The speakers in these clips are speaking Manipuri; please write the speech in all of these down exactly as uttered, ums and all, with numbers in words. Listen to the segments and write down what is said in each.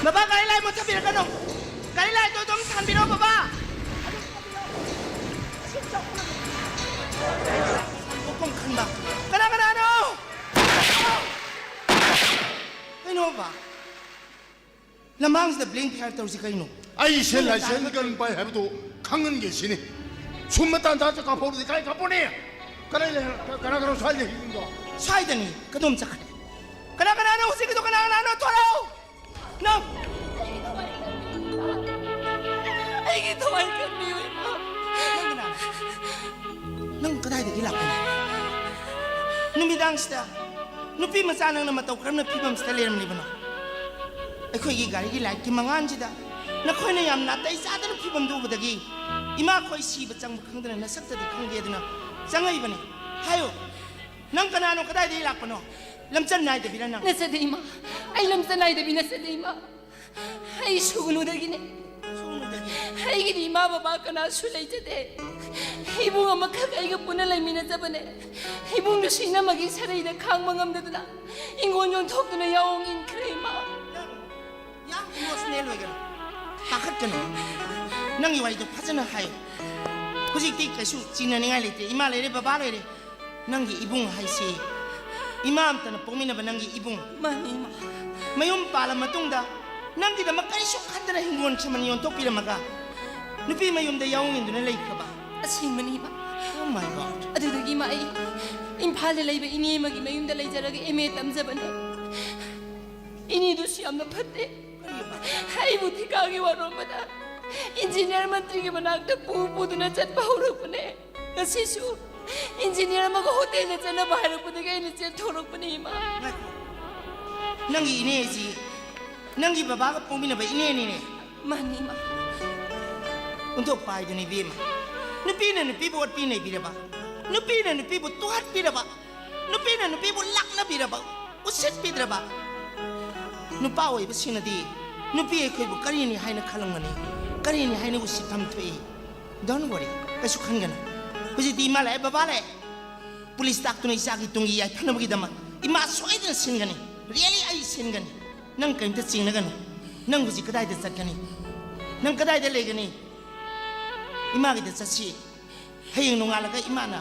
ꯕꯕꯥ, ꯒꯥꯔꯤ ꯂꯥꯏ ꯃꯨꯠꯊꯠꯄꯤꯔꯛꯀꯅꯨ꯫ ꯒꯥꯔꯤ ꯂꯥꯏꯗꯣ ꯑꯗꯨꯝ ꯊꯥꯟꯕꯤꯔꯣ, ꯕꯕꯥ꯫ ꯄꯣꯛꯐꯝ ꯈꯪꯕ꯫ ꯀꯅꯥ ꯀꯅꯥꯅꯣ? ꯀꯩꯅꯣ, ꯕꯕꯥ? ꯂꯝꯍꯥꯡꯁꯤꯗ blank fire ꯇꯧꯔꯤꯁꯤ ꯀꯩꯅꯣ? ꯑꯩꯁꯦ ꯂꯥꯏꯁꯦꯟꯁ ꯒꯟ ꯄꯥꯏ ꯍꯥꯏꯕꯗꯨ ꯈꯪꯍꯟꯒꯦ ꯁꯤꯅꯤ꯫ ꯁꯨꯝꯕ ꯇꯥꯟꯖꯥꯁꯦ ꯀꯥꯞꯍꯧꯔꯗꯤ ꯀꯥꯏ ꯀꯥꯞꯄꯨꯅꯤ? ꯀꯗꯥꯏ ꯂꯩ? ꯀꯅꯥ ꯀꯅꯥ ꯁ꯭ꯋꯥꯏꯗ ꯍꯤꯡꯉꯤꯗꯣ? ꯁ꯭ꯋꯥꯏꯗꯅꯤ꯫ ꯀꯗꯣꯝ ꯆꯠꯈ꯭ꯔꯦ? ꯀꯅꯥ ꯀꯅꯥꯅꯣ ꯍꯧꯖꯤꯛꯀꯤꯗꯣ? ꯀꯅꯥ ꯀꯅꯥꯅꯣ? ꯊꯣꯔꯛꯑꯣ! ꯅꯪ! ꯑꯩꯒꯤ ꯊꯋꯥꯏ ꯀꯟꯕꯤꯌꯨ, ꯏꯃꯥ꯫ ꯅꯪ ꯀꯅꯥꯅꯣ? ꯅꯪ ꯀꯗꯥꯏꯗꯒꯤ ꯂꯥꯛꯄꯅꯣ? ꯅꯨꯃꯤꯗꯥꯡꯁꯤꯗ ꯅꯨꯄꯤ ꯃꯆꯥ ꯅꯪꯅ ꯃꯇꯧ ꯀꯔꯝꯅ ꯐꯤꯕꯝꯁꯤꯗ ꯂꯩꯔꯝꯂꯤꯕꯅꯣ? ꯑꯩꯈꯣꯏꯒꯤ ꯒꯥꯔꯤꯒꯤ ꯂꯥꯏꯠꯀꯤ ꯃꯉꯥꯜꯁꯤꯗ ꯅꯈꯣꯏꯅ ꯌꯥꯝ ꯅꯥꯇꯩ ꯆꯥꯗꯅ ꯐꯤꯕꯝꯗꯨ ꯎꯕꯗꯒꯤ ꯏꯃꯥ ꯑꯩꯈꯣꯏ ꯁꯤꯕ ꯆꯪꯕ ꯈꯪꯗꯅ ꯅꯁꯛꯇꯗꯤ ꯈꯪꯗꯦ ꯑꯗꯨꯅ ꯆꯪꯉꯛꯏꯕꯅꯤ꯫ ꯍꯥꯏꯌꯨ, ꯅꯪ ꯀꯅꯥꯅꯣ? ꯀꯗꯥꯏꯗꯒꯤ ꯂꯥꯛꯄꯅꯣ? ꯂꯝꯆꯠ ꯅꯥꯏꯗꯕꯤꯔ ꯅꯪ? ꯅꯠꯆꯗꯦ ꯏꯃꯥ, ꯑꯩ ꯂꯝꯆꯠ ꯅꯥꯏꯗꯕꯤ ꯅꯠꯆꯗꯦ ꯏꯃꯥ꯫ ꯑꯩ ꯁꯨꯒꯅꯨꯗꯒꯤꯅꯦ꯫ ꯁꯨꯒꯅꯨꯗꯒꯤ? ꯑꯩꯒꯤꯗꯤ ꯏꯃꯥ ꯕꯕꯥ ꯀꯅꯥꯁꯨ ꯂꯩꯖꯗꯦ꯫ ꯏꯕꯨꯡ ꯑꯃꯈꯛ ꯑꯩꯒ ꯄꯨꯟꯅ ꯂꯩꯃꯤꯟꯅꯖꯕꯅꯦ꯫ ꯏꯕꯨꯡꯗꯨꯁꯨ ꯏꯅꯝꯃꯒꯤ ꯁꯔꯩꯗ ꯈꯥꯡꯕ ꯉꯝꯗꯗꯅ ꯏꯪꯒꯣꯟ ꯌꯣꯟꯊꯣꯛꯇꯨꯅ ꯌꯥꯑꯣꯡ ꯏꯟꯈ꯭ꯔꯦ ꯏꯃꯥ꯫ ꯌꯥꯝ emotional ꯑꯣꯏꯒꯅꯨ꯫ ꯄꯥꯈꯠꯀꯅꯨ꯫ ꯅꯪꯒꯤ ꯋꯥꯔꯤꯗꯣ ꯐꯖꯅ ꯍꯥꯏꯌꯨ꯫ ꯍꯧꯖꯤꯛꯇꯤ ꯀꯩꯁꯨ ꯆꯤꯡꯅꯅꯤꯡꯉꯥꯏ ꯂꯩꯇ꯭ꯔꯦ꯫ ꯏꯃꯥ ꯂꯩꯔꯦ, ꯕꯕꯥ ꯂꯩꯔꯦ꯫ ꯅꯪꯒꯤ ꯏꯕꯨꯡ ꯍꯥꯏꯁꯤ ꯏꯃꯥ ꯑꯝꯇꯅ ꯄꯣꯛꯃꯤꯟꯅꯕ ꯅꯪꯒꯤ ꯏꯕꯨꯡ꯫ ꯃꯥꯅꯤ, ꯏꯃꯥ꯫ ꯃꯌꯨꯝ ꯄꯥꯜꯂ ꯃꯇꯨꯡꯗ ꯅꯪꯒꯤꯗꯃꯛ ꯀꯔꯤꯁꯨ ꯈꯟꯗꯅ ꯍꯤꯡꯒꯣꯜ ꯁꯝꯕꯜ ꯌꯣꯟꯊꯣꯛꯄꯤꯔꯝꯃꯒ ꯅꯨꯄꯤ ꯃꯌꯨꯝꯗ ꯌꯥꯎꯅꯤꯡꯗꯨꯅ ꯂꯩꯈ꯭ꯔꯕ꯫ ꯑꯁꯦꯡꯕꯅꯤ, ꯏꯃꯥ꯫ Oh my God꯫ ꯑꯗꯨꯗꯒꯤ, ꯏꯃꯥ, ꯑꯩ ꯏꯝꯐꯥꯜꯗ ꯂꯩꯕ ꯏꯅꯦ ꯑꯃꯒꯤ ꯃꯌꯨꯝꯗ ꯂꯩꯖꯔꯒ M A ꯇꯝꯖꯕꯅꯦ꯫ ꯏꯅꯦꯗꯨꯁꯨ ꯌꯥꯝꯅ ꯐꯠꯇꯦ꯫ ꯑꯩꯕꯨ ꯊꯤꯀꯥꯒꯤ ꯋꯥꯔꯣꯝꯕꯗ ꯏꯟꯖꯤꯅꯤꯌꯥꯔ ꯃꯟꯇ꯭ꯔꯤꯒꯤ ꯃꯅꯥꯛꯇ ꯄꯨ ꯄꯨꯗꯨꯅ ꯆꯠꯄ ꯍꯧꯔꯛꯄꯅꯦ꯫ ꯉꯁꯤꯁꯨ ꯏꯟꯖꯤꯅꯤꯌꯥꯔ ꯑꯃꯒ ꯍꯣꯇꯦꯜꯗ ꯆꯠꯅꯕ ꯍꯥꯏꯔꯛꯄꯗꯒꯤ ꯑꯩꯅ ꯆꯦꯟꯊꯣꯔꯛꯄꯅꯦ, ꯏꯃꯥ꯫ ꯉꯥꯏꯈꯣ꯫ ꯅꯪꯒꯤ ꯏꯅꯦ ꯑꯁꯤ ꯅꯪꯒꯤ ꯕꯕꯥꯒ ꯄꯣꯛꯃꯤꯟꯅꯕ ꯏꯅꯦꯅꯤꯅꯦ꯫ ꯃꯥꯅꯤ, ꯏꯃꯥ꯫ ꯑꯣꯟꯊꯣꯛꯄ ꯍꯥꯏꯗꯨꯅꯤ, ꯏꯕꯦꯝꯃ꯫ ꯅꯨꯄꯤꯅ ꯅꯨꯄꯤꯕꯨ ꯑꯣꯠꯄꯤ ꯅꯩꯕꯤꯔꯕ, ꯅꯨꯄꯤꯅ ꯅꯨꯄꯤꯕꯨ ꯇꯣꯍꯠꯄꯤꯔꯕ, ꯅꯨꯄꯤꯅ ꯅꯨꯄꯤꯕꯨ ꯂꯥꯛꯅꯕꯤꯔꯕ, ꯎꯁꯤꯠꯄꯤꯗ꯭ꯔꯕ꯫ ꯅꯨꯄꯥ ꯑꯣꯏꯕꯁꯤꯡꯅꯗꯤ ꯅꯨꯄꯤ ꯑꯩꯈꯣꯏꯕꯨ ꯀꯔꯤꯅꯤ ꯍꯥꯏꯅ ꯈꯜꯂꯝꯒꯅꯤ, ꯀꯔꯤꯅꯤ ꯍꯥꯏꯅ ꯎꯁꯤꯠꯐꯝ ꯊꯣꯛꯏ? Don't worry, ꯀꯩꯁꯨ ꯈꯟꯒꯅꯨ꯫ ꯍꯧꯖꯤꯛꯇꯤ ꯏꯃꯥ ꯂꯥꯛꯑꯦ, ꯕꯕꯥ ꯂꯥꯛꯑꯦ꯫ ꯄꯨꯂꯤꯁ ꯇꯥꯛꯇꯨꯅ ꯏꯆꯥꯒꯤ ꯇꯨꯡꯒꯤ ꯌꯥꯏꯐꯅꯕꯒꯤꯗꯃꯛ ꯏꯃꯥ ꯁꯣꯏꯗꯅ ꯁꯤꯟꯒꯅꯤ꯫ Really, ꯑꯩ ꯁꯤꯟꯒꯅꯤ꯫ ꯅꯪ ꯀꯔꯤꯝꯇ ꯆꯤꯡꯅꯒꯅꯨ꯫ ꯅꯪ ꯍꯧꯖꯤꯛ ꯀꯗꯥꯏꯗ ꯆꯠꯀꯅꯤ? ꯅꯪ ꯀꯗꯥꯏꯗ ꯂꯩꯒꯅꯤ? ꯏꯃꯥꯒꯤꯗ ꯆꯠꯁꯤ꯫ ꯍꯌꯦꯡ ꯅꯣꯡꯉꯥꯜꯂꯒ ꯏꯃꯥꯅ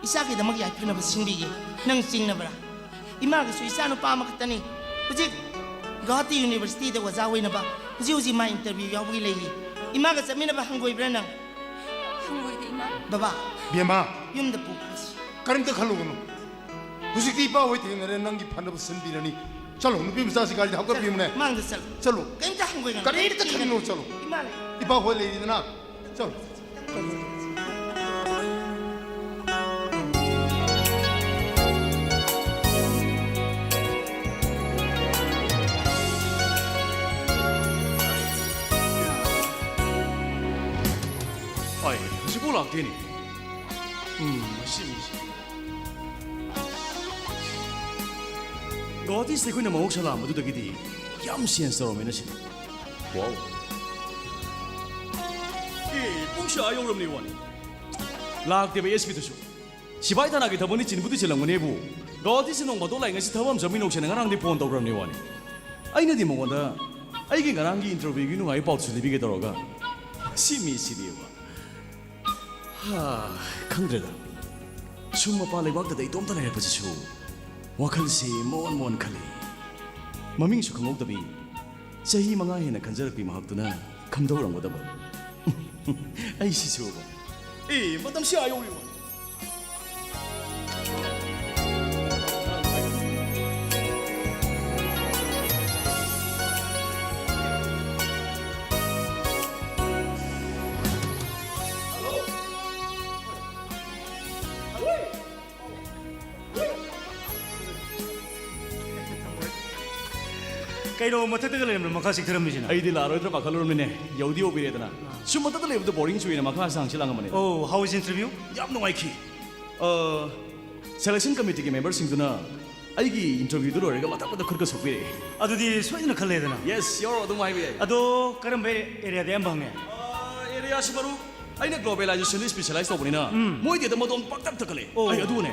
ꯏꯆꯥꯒꯤꯗꯃꯛ ꯌꯥꯏꯐꯅꯕ ꯁꯤꯟꯕꯤꯒꯦ꯫ ꯅꯪ ꯆꯤꯡꯅꯕ꯭ꯔꯥ? ꯏꯃꯥꯒꯤꯁꯨ ꯏꯆꯥ ꯅꯨꯄꯥ ꯑꯃꯈꯛꯇꯅꯤ꯫ ꯍꯧꯖꯤꯛ ꯒꯧꯍꯥꯇꯤ ꯌꯨꯅꯤꯚꯔꯁꯤꯇꯤꯗ ꯑꯣꯖꯥ ꯑꯣꯏꯅꯕ ꯍꯧꯖꯤꯛ ꯍꯧꯖꯤꯛ ꯃꯥ ꯏꯟꯇꯔꯚ꯭ꯌꯨ ꯌꯥꯎꯕꯒꯤ ꯂꯩꯔꯤ꯫ ꯏꯃꯥꯒ ꯆꯠꯃꯤꯟꯅꯕ ꯍꯪꯒꯣꯏꯕ꯭ꯔꯥ ꯅꯪ? ꯍꯪꯒꯣꯏꯗꯦ, ꯏꯃꯥ꯫ ꯕꯕꯥ, ꯕꯦꯝꯃ, ꯌꯨꯝꯗ ꯄꯨꯈ꯭ꯔꯁꯤ꯫ ꯀꯔꯤꯝꯇ ꯈꯜꯂꯨꯒꯅꯨ꯫ ꯍꯧꯖꯤꯛꯇꯤ ꯏꯄꯥ ꯍꯣꯏ ꯊꯦꯡꯅꯔꯦ, ꯅꯪꯒꯤ ꯐꯅꯕ ꯁꯤꯟꯕꯤꯔꯅꯤ꯫ ꯆꯠꯂꯣ, ꯅꯨꯄꯤ ꯃꯆꯥꯁꯤ ꯒꯥꯔꯤꯗ ꯍꯥꯞꯀꯠꯄꯤꯌꯨꯅꯦ꯫ ꯃꯥꯡꯗ ꯆꯠꯂꯨ꯫ ꯆꯠꯂꯣ꯫ ꯀꯩꯝꯇ ꯍꯪꯒꯣꯏꯒꯅꯨ꯫ ꯀꯔꯤꯝꯇ ꯈꯟꯒꯅꯨ, ꯆꯠꯂꯣ꯫ ꯏꯃꯥ ꯂꯩ꯫ ꯏꯄꯥ ꯍꯣꯏ ꯂꯩꯔꯤꯗꯅ꯫ ꯆꯠꯂꯣ꯫ ꯍꯣꯏ, ꯍꯧꯖꯤꯛꯐꯥꯎ ꯂꯥꯛꯇꯦꯅꯦ꯫ ꯎꯝ, ꯃꯁꯤ ꯃꯤꯁꯦ꯫ ꯒꯧꯍꯥꯇꯤꯁꯤꯗ ꯑꯩꯈꯣꯏꯅ ꯃꯍꯧꯁꯥ ꯂꯥꯛꯑꯝꯕꯗꯨꯗꯒꯤꯗꯤ ꯌꯥꯝ ꯆꯦꯟꯖ ꯇꯧꯔꯝꯃꯦꯅ ꯁꯤꯗꯤ꯫ ꯋꯥꯎ꯫ ꯑꯦ, ꯄꯨꯡꯁꯦ ꯑꯥ ꯌꯧꯔꯝꯅꯦ ꯋꯥꯅꯤ꯫ ꯂꯥꯛꯇꯦꯕ ꯑꯦꯁ ꯄꯤꯗꯨꯁꯨ꯫ ꯁꯤꯐꯥꯏ ꯊꯥꯅꯥꯒꯤ ꯊꯕꯛꯅꯤ, ꯆꯤꯟꯕꯨꯗꯤ ꯆꯤꯜꯂꯝꯒꯅꯦꯕꯨ꯫ ꯒꯧꯍꯥꯇꯤꯁꯤ ꯅꯣꯡ ꯐꯥꯗꯣꯛ ꯂꯥꯛꯏ, ꯉꯁꯤ ꯊꯕꯛ ꯑꯃ ꯆꯠꯃꯤꯟꯅꯧꯁꯦꯅ ꯉꯔꯥꯡꯗꯤ ꯐꯣꯟ ꯇꯧꯈ꯭ꯔꯕꯅꯦ ꯋꯥꯅꯤ꯫ ꯑꯩꯅꯗꯤ ꯃꯉꯣꯟꯗ ꯑꯩꯒꯤ ꯉꯔꯥꯡꯒꯤ ꯏꯟꯇꯔꯚ꯭ꯌꯨꯒꯤ ꯅꯨꯡꯉꯥꯏꯕ ꯄꯥꯎꯁꯨ ꯂꯤꯕꯤꯒꯦ ꯇꯧꯔꯒ ꯁꯤ ꯃꯤꯁꯤꯗꯤꯕ꯫ ꯍꯥ, ꯈꯪꯗ꯭ꯔꯦꯗ꯫ ꯁꯨꯝ ꯃꯄꯥꯟ ꯂꯩꯕꯥꯛꯇꯗ ꯏꯇꯣꯝꯇ ꯂꯩꯔꯛꯄꯁꯤꯁꯨ ꯋꯥꯈꯜꯁꯤ ꯃꯣꯟ ꯃꯣꯟ ꯈꯜꯂꯤ꯫ ꯃꯃꯤꯡꯁꯨ ꯈꯪꯍꯧꯗꯕꯤ ꯆꯍꯤ ꯃꯉꯥ ꯍꯦꯟꯅ ꯈꯟꯖꯔꯛꯄꯤ ꯃꯍꯥꯛꯇꯨꯅ ꯈꯪꯗꯧꯔꯝꯒꯗꯕ꯫ ꯑꯩ ꯁꯤꯁꯨꯕ꯫ ꯑꯦ, ꯃꯇꯝꯁꯤ ꯑꯥ ꯌꯧꯔꯤꯕ꯫ ꯀꯩꯅꯣ, ꯃꯊꯛꯇꯒ ꯂꯩꯔꯝꯕꯗꯣ ꯃꯈꯥ ꯆꯤꯛꯊꯔꯝꯃꯤꯁꯤꯅ? ꯑꯩꯗꯤ ꯂꯥꯛꯑꯔꯣꯏꯗ꯭ꯔꯥ ꯄꯥꯈꯠꯂꯨꯔꯕꯅꯤꯅꯦ꯫ ꯌꯧꯗꯤ ꯌꯧꯕꯤꯔꯦꯗꯅ꯫ ꯁꯨꯝ ꯃꯊꯛꯇ ꯂꯩꯕꯗꯣ ꯕꯣꯔꯤꯡ ꯆꯨꯏꯅ ꯃꯈꯥ ꯍꯪꯆꯤꯠ ꯂꯥꯡꯉꯝꯕꯅꯤꯗ꯫ Oh, how is interview? ꯌꯥꯝ ꯅꯨꯡꯉꯥꯏꯈꯤ꯫ ꯑ, ꯁꯦꯂꯦꯛꯁꯟ ꯀꯃꯤꯇꯤꯒꯤ ꯃꯦꯝꯕꯔꯁꯤꯡꯗꯨꯅ ꯑꯩꯒꯤ ꯏꯟꯇꯔꯚ꯭ꯌꯨꯗꯨ ꯂꯣꯏꯔꯒ ꯃꯊꯛ ꯃꯊꯛ ꯈꯨꯠꯀ ꯁꯣꯛꯄꯤꯔꯛꯑꯦ꯫ ꯑꯗꯨꯗꯤ ꯁꯣꯏꯗꯅ ꯈꯜꯂꯦꯗꯅ? Yes, sure, ꯑꯗꯨꯝ ꯍꯥꯏꯕ ꯌꯥꯏ꯫ ꯑꯗꯣ ꯀꯔꯝꯕ ꯑꯦꯔꯤꯌꯥꯗ ꯑꯌꯥꯝꯕ ꯍꯪꯉꯦ? ꯑ, ꯑꯦꯔꯤꯌꯥꯁꯤ ꯃꯔꯨꯞ, ꯑꯩꯅ ꯒ꯭ꯂꯣꯕꯦꯂꯥꯏꯖꯦꯁꯟꯗ ꯁ꯭ꯄꯦꯁꯤꯌꯦꯂꯥꯏꯁ ꯇꯧꯕꯅꯤꯅ ꯑꯣ꯫ ꯃꯣꯏꯗꯤ ꯑꯗꯨꯝ ꯃꯗꯣꯝ ꯄꯥꯛꯇꯛꯇ ꯈꯜꯂꯦ꯫ ꯑꯣ꯫ ꯑꯩ ꯑꯗꯨꯅꯦ,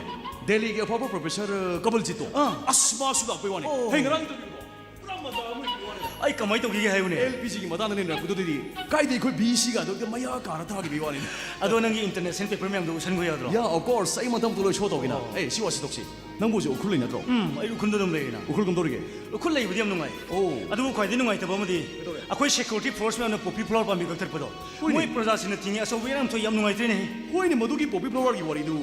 ꯗꯦꯜꯂꯤꯒꯤ ꯑꯐꯥꯎꯕ ꯄ꯭ꯔꯣꯐꯦꯁꯔ, ꯑ, ꯀꯃꯜꯖꯤꯠꯇꯣ꯫ ꯑꯥ꯫ ꯑꯁ, ꯃꯥꯁꯨ ꯂꯥꯛꯄꯩ ꯋꯥꯅꯤ꯫ ꯑꯣ꯫ ꯍꯌꯦꯡ ꯉꯔꯥꯡ ꯏꯟꯇꯔꯚ꯭ꯌꯨꯗꯣ ꯄꯨꯔꯥ ꯃꯖꯥ ꯑꯃ ꯑꯣꯏꯕꯩ ꯋꯥꯅꯤ꯫ ꯑꯩ ꯀꯃꯥꯏꯅ ꯇꯧꯈꯤꯒꯦ ꯍꯥꯏꯌꯨꯅꯦ꯫ ꯑꯦꯜ ꯄꯤ ꯖꯤꯒꯤ ꯃꯇꯥꯡꯗ ꯅꯩꯅꯔꯛꯄꯗꯨꯗꯤ ꯀꯥꯏꯗꯩ ꯑꯩꯈꯣꯏ ꯕꯤ ꯁꯤꯒ ꯑꯗꯨꯗ ꯃꯌꯥ ꯀꯥꯔ ꯊꯥꯈꯤꯕꯒꯤ ꯋꯥꯅꯤ꯫ ꯑꯗꯣ ꯅꯪꯒꯤ ꯏꯟꯇꯔꯅꯦꯁꯅꯦꯜ ꯄꯦꯄꯔ ꯃꯌꯥꯝꯗꯣ ꯎꯠꯁꯟꯈꯣ ꯌꯥꯗ꯭ꯔꯣ? ꯌꯥ, ꯑꯣꯐ ꯀꯣꯔꯁ, ꯑꯩ ꯃꯇꯝꯗꯣ ꯂꯣꯏ ꯁꯣ ꯇꯧꯒꯦꯅ꯫ ꯑꯦ, ꯁꯤ ꯋꯥꯁꯤ ꯇꯧꯁꯤ꯫ ꯅꯪꯕꯨ ꯍꯧꯖꯤꯛ ꯎꯈ꯭ꯔꯨꯜ ꯂꯩ ꯅꯠꯇ꯭ꯔꯣ? ꯎꯝ, ꯑꯩ ꯎꯈ꯭ꯔꯨꯜꯗ ꯑꯗꯨꯝ ꯂꯩꯔꯤꯅ꯫ ꯎꯈ꯭ꯔꯨꯜ ꯀꯝꯗꯧꯔꯤꯒꯦ? ꯎꯈ꯭ꯔꯨꯜ ꯂꯩꯕꯗꯤ ꯌꯥꯝ ꯅꯨꯡꯉꯥꯏ꯫ ꯑꯣ꯫ ꯑꯗꯨꯕꯨ ꯈ꯭ꯋꯥꯏꯗꯒꯤ ꯅꯨꯡꯉꯥꯏꯇꯕ ꯑꯃꯗꯤ ꯑꯩꯈꯣꯏ ꯁꯦꯀ꯭ꯌꯨꯔꯤꯇꯤ ꯐꯣꯔꯁ ꯃꯌꯥꯝꯅ ꯄꯣꯄꯤ ꯐ꯭ꯂꯥꯋꯔ ꯄꯥꯝꯕꯤ ꯀꯛꯊꯠꯄꯗꯣ꯫ ꯍꯣꯏꯅꯦ꯫ ꯃꯣꯏ ꯄ꯭ꯔꯖꯥꯁꯤꯡꯅ ꯊꯤꯡꯉꯤ, ꯑꯆꯧꯕ ꯏꯔꯥꯡ ꯊꯣꯛꯏ, ꯌꯥꯝ ꯅꯨꯡꯉꯥꯏꯇ꯭ꯔꯦꯅꯦ꯫ ꯍꯣꯏꯅꯦ, ꯃꯗꯨꯒꯤ ꯄꯣꯄꯤ ꯐ꯭ꯂꯥꯋꯔꯒꯤ ꯋꯥꯔꯤꯗꯨ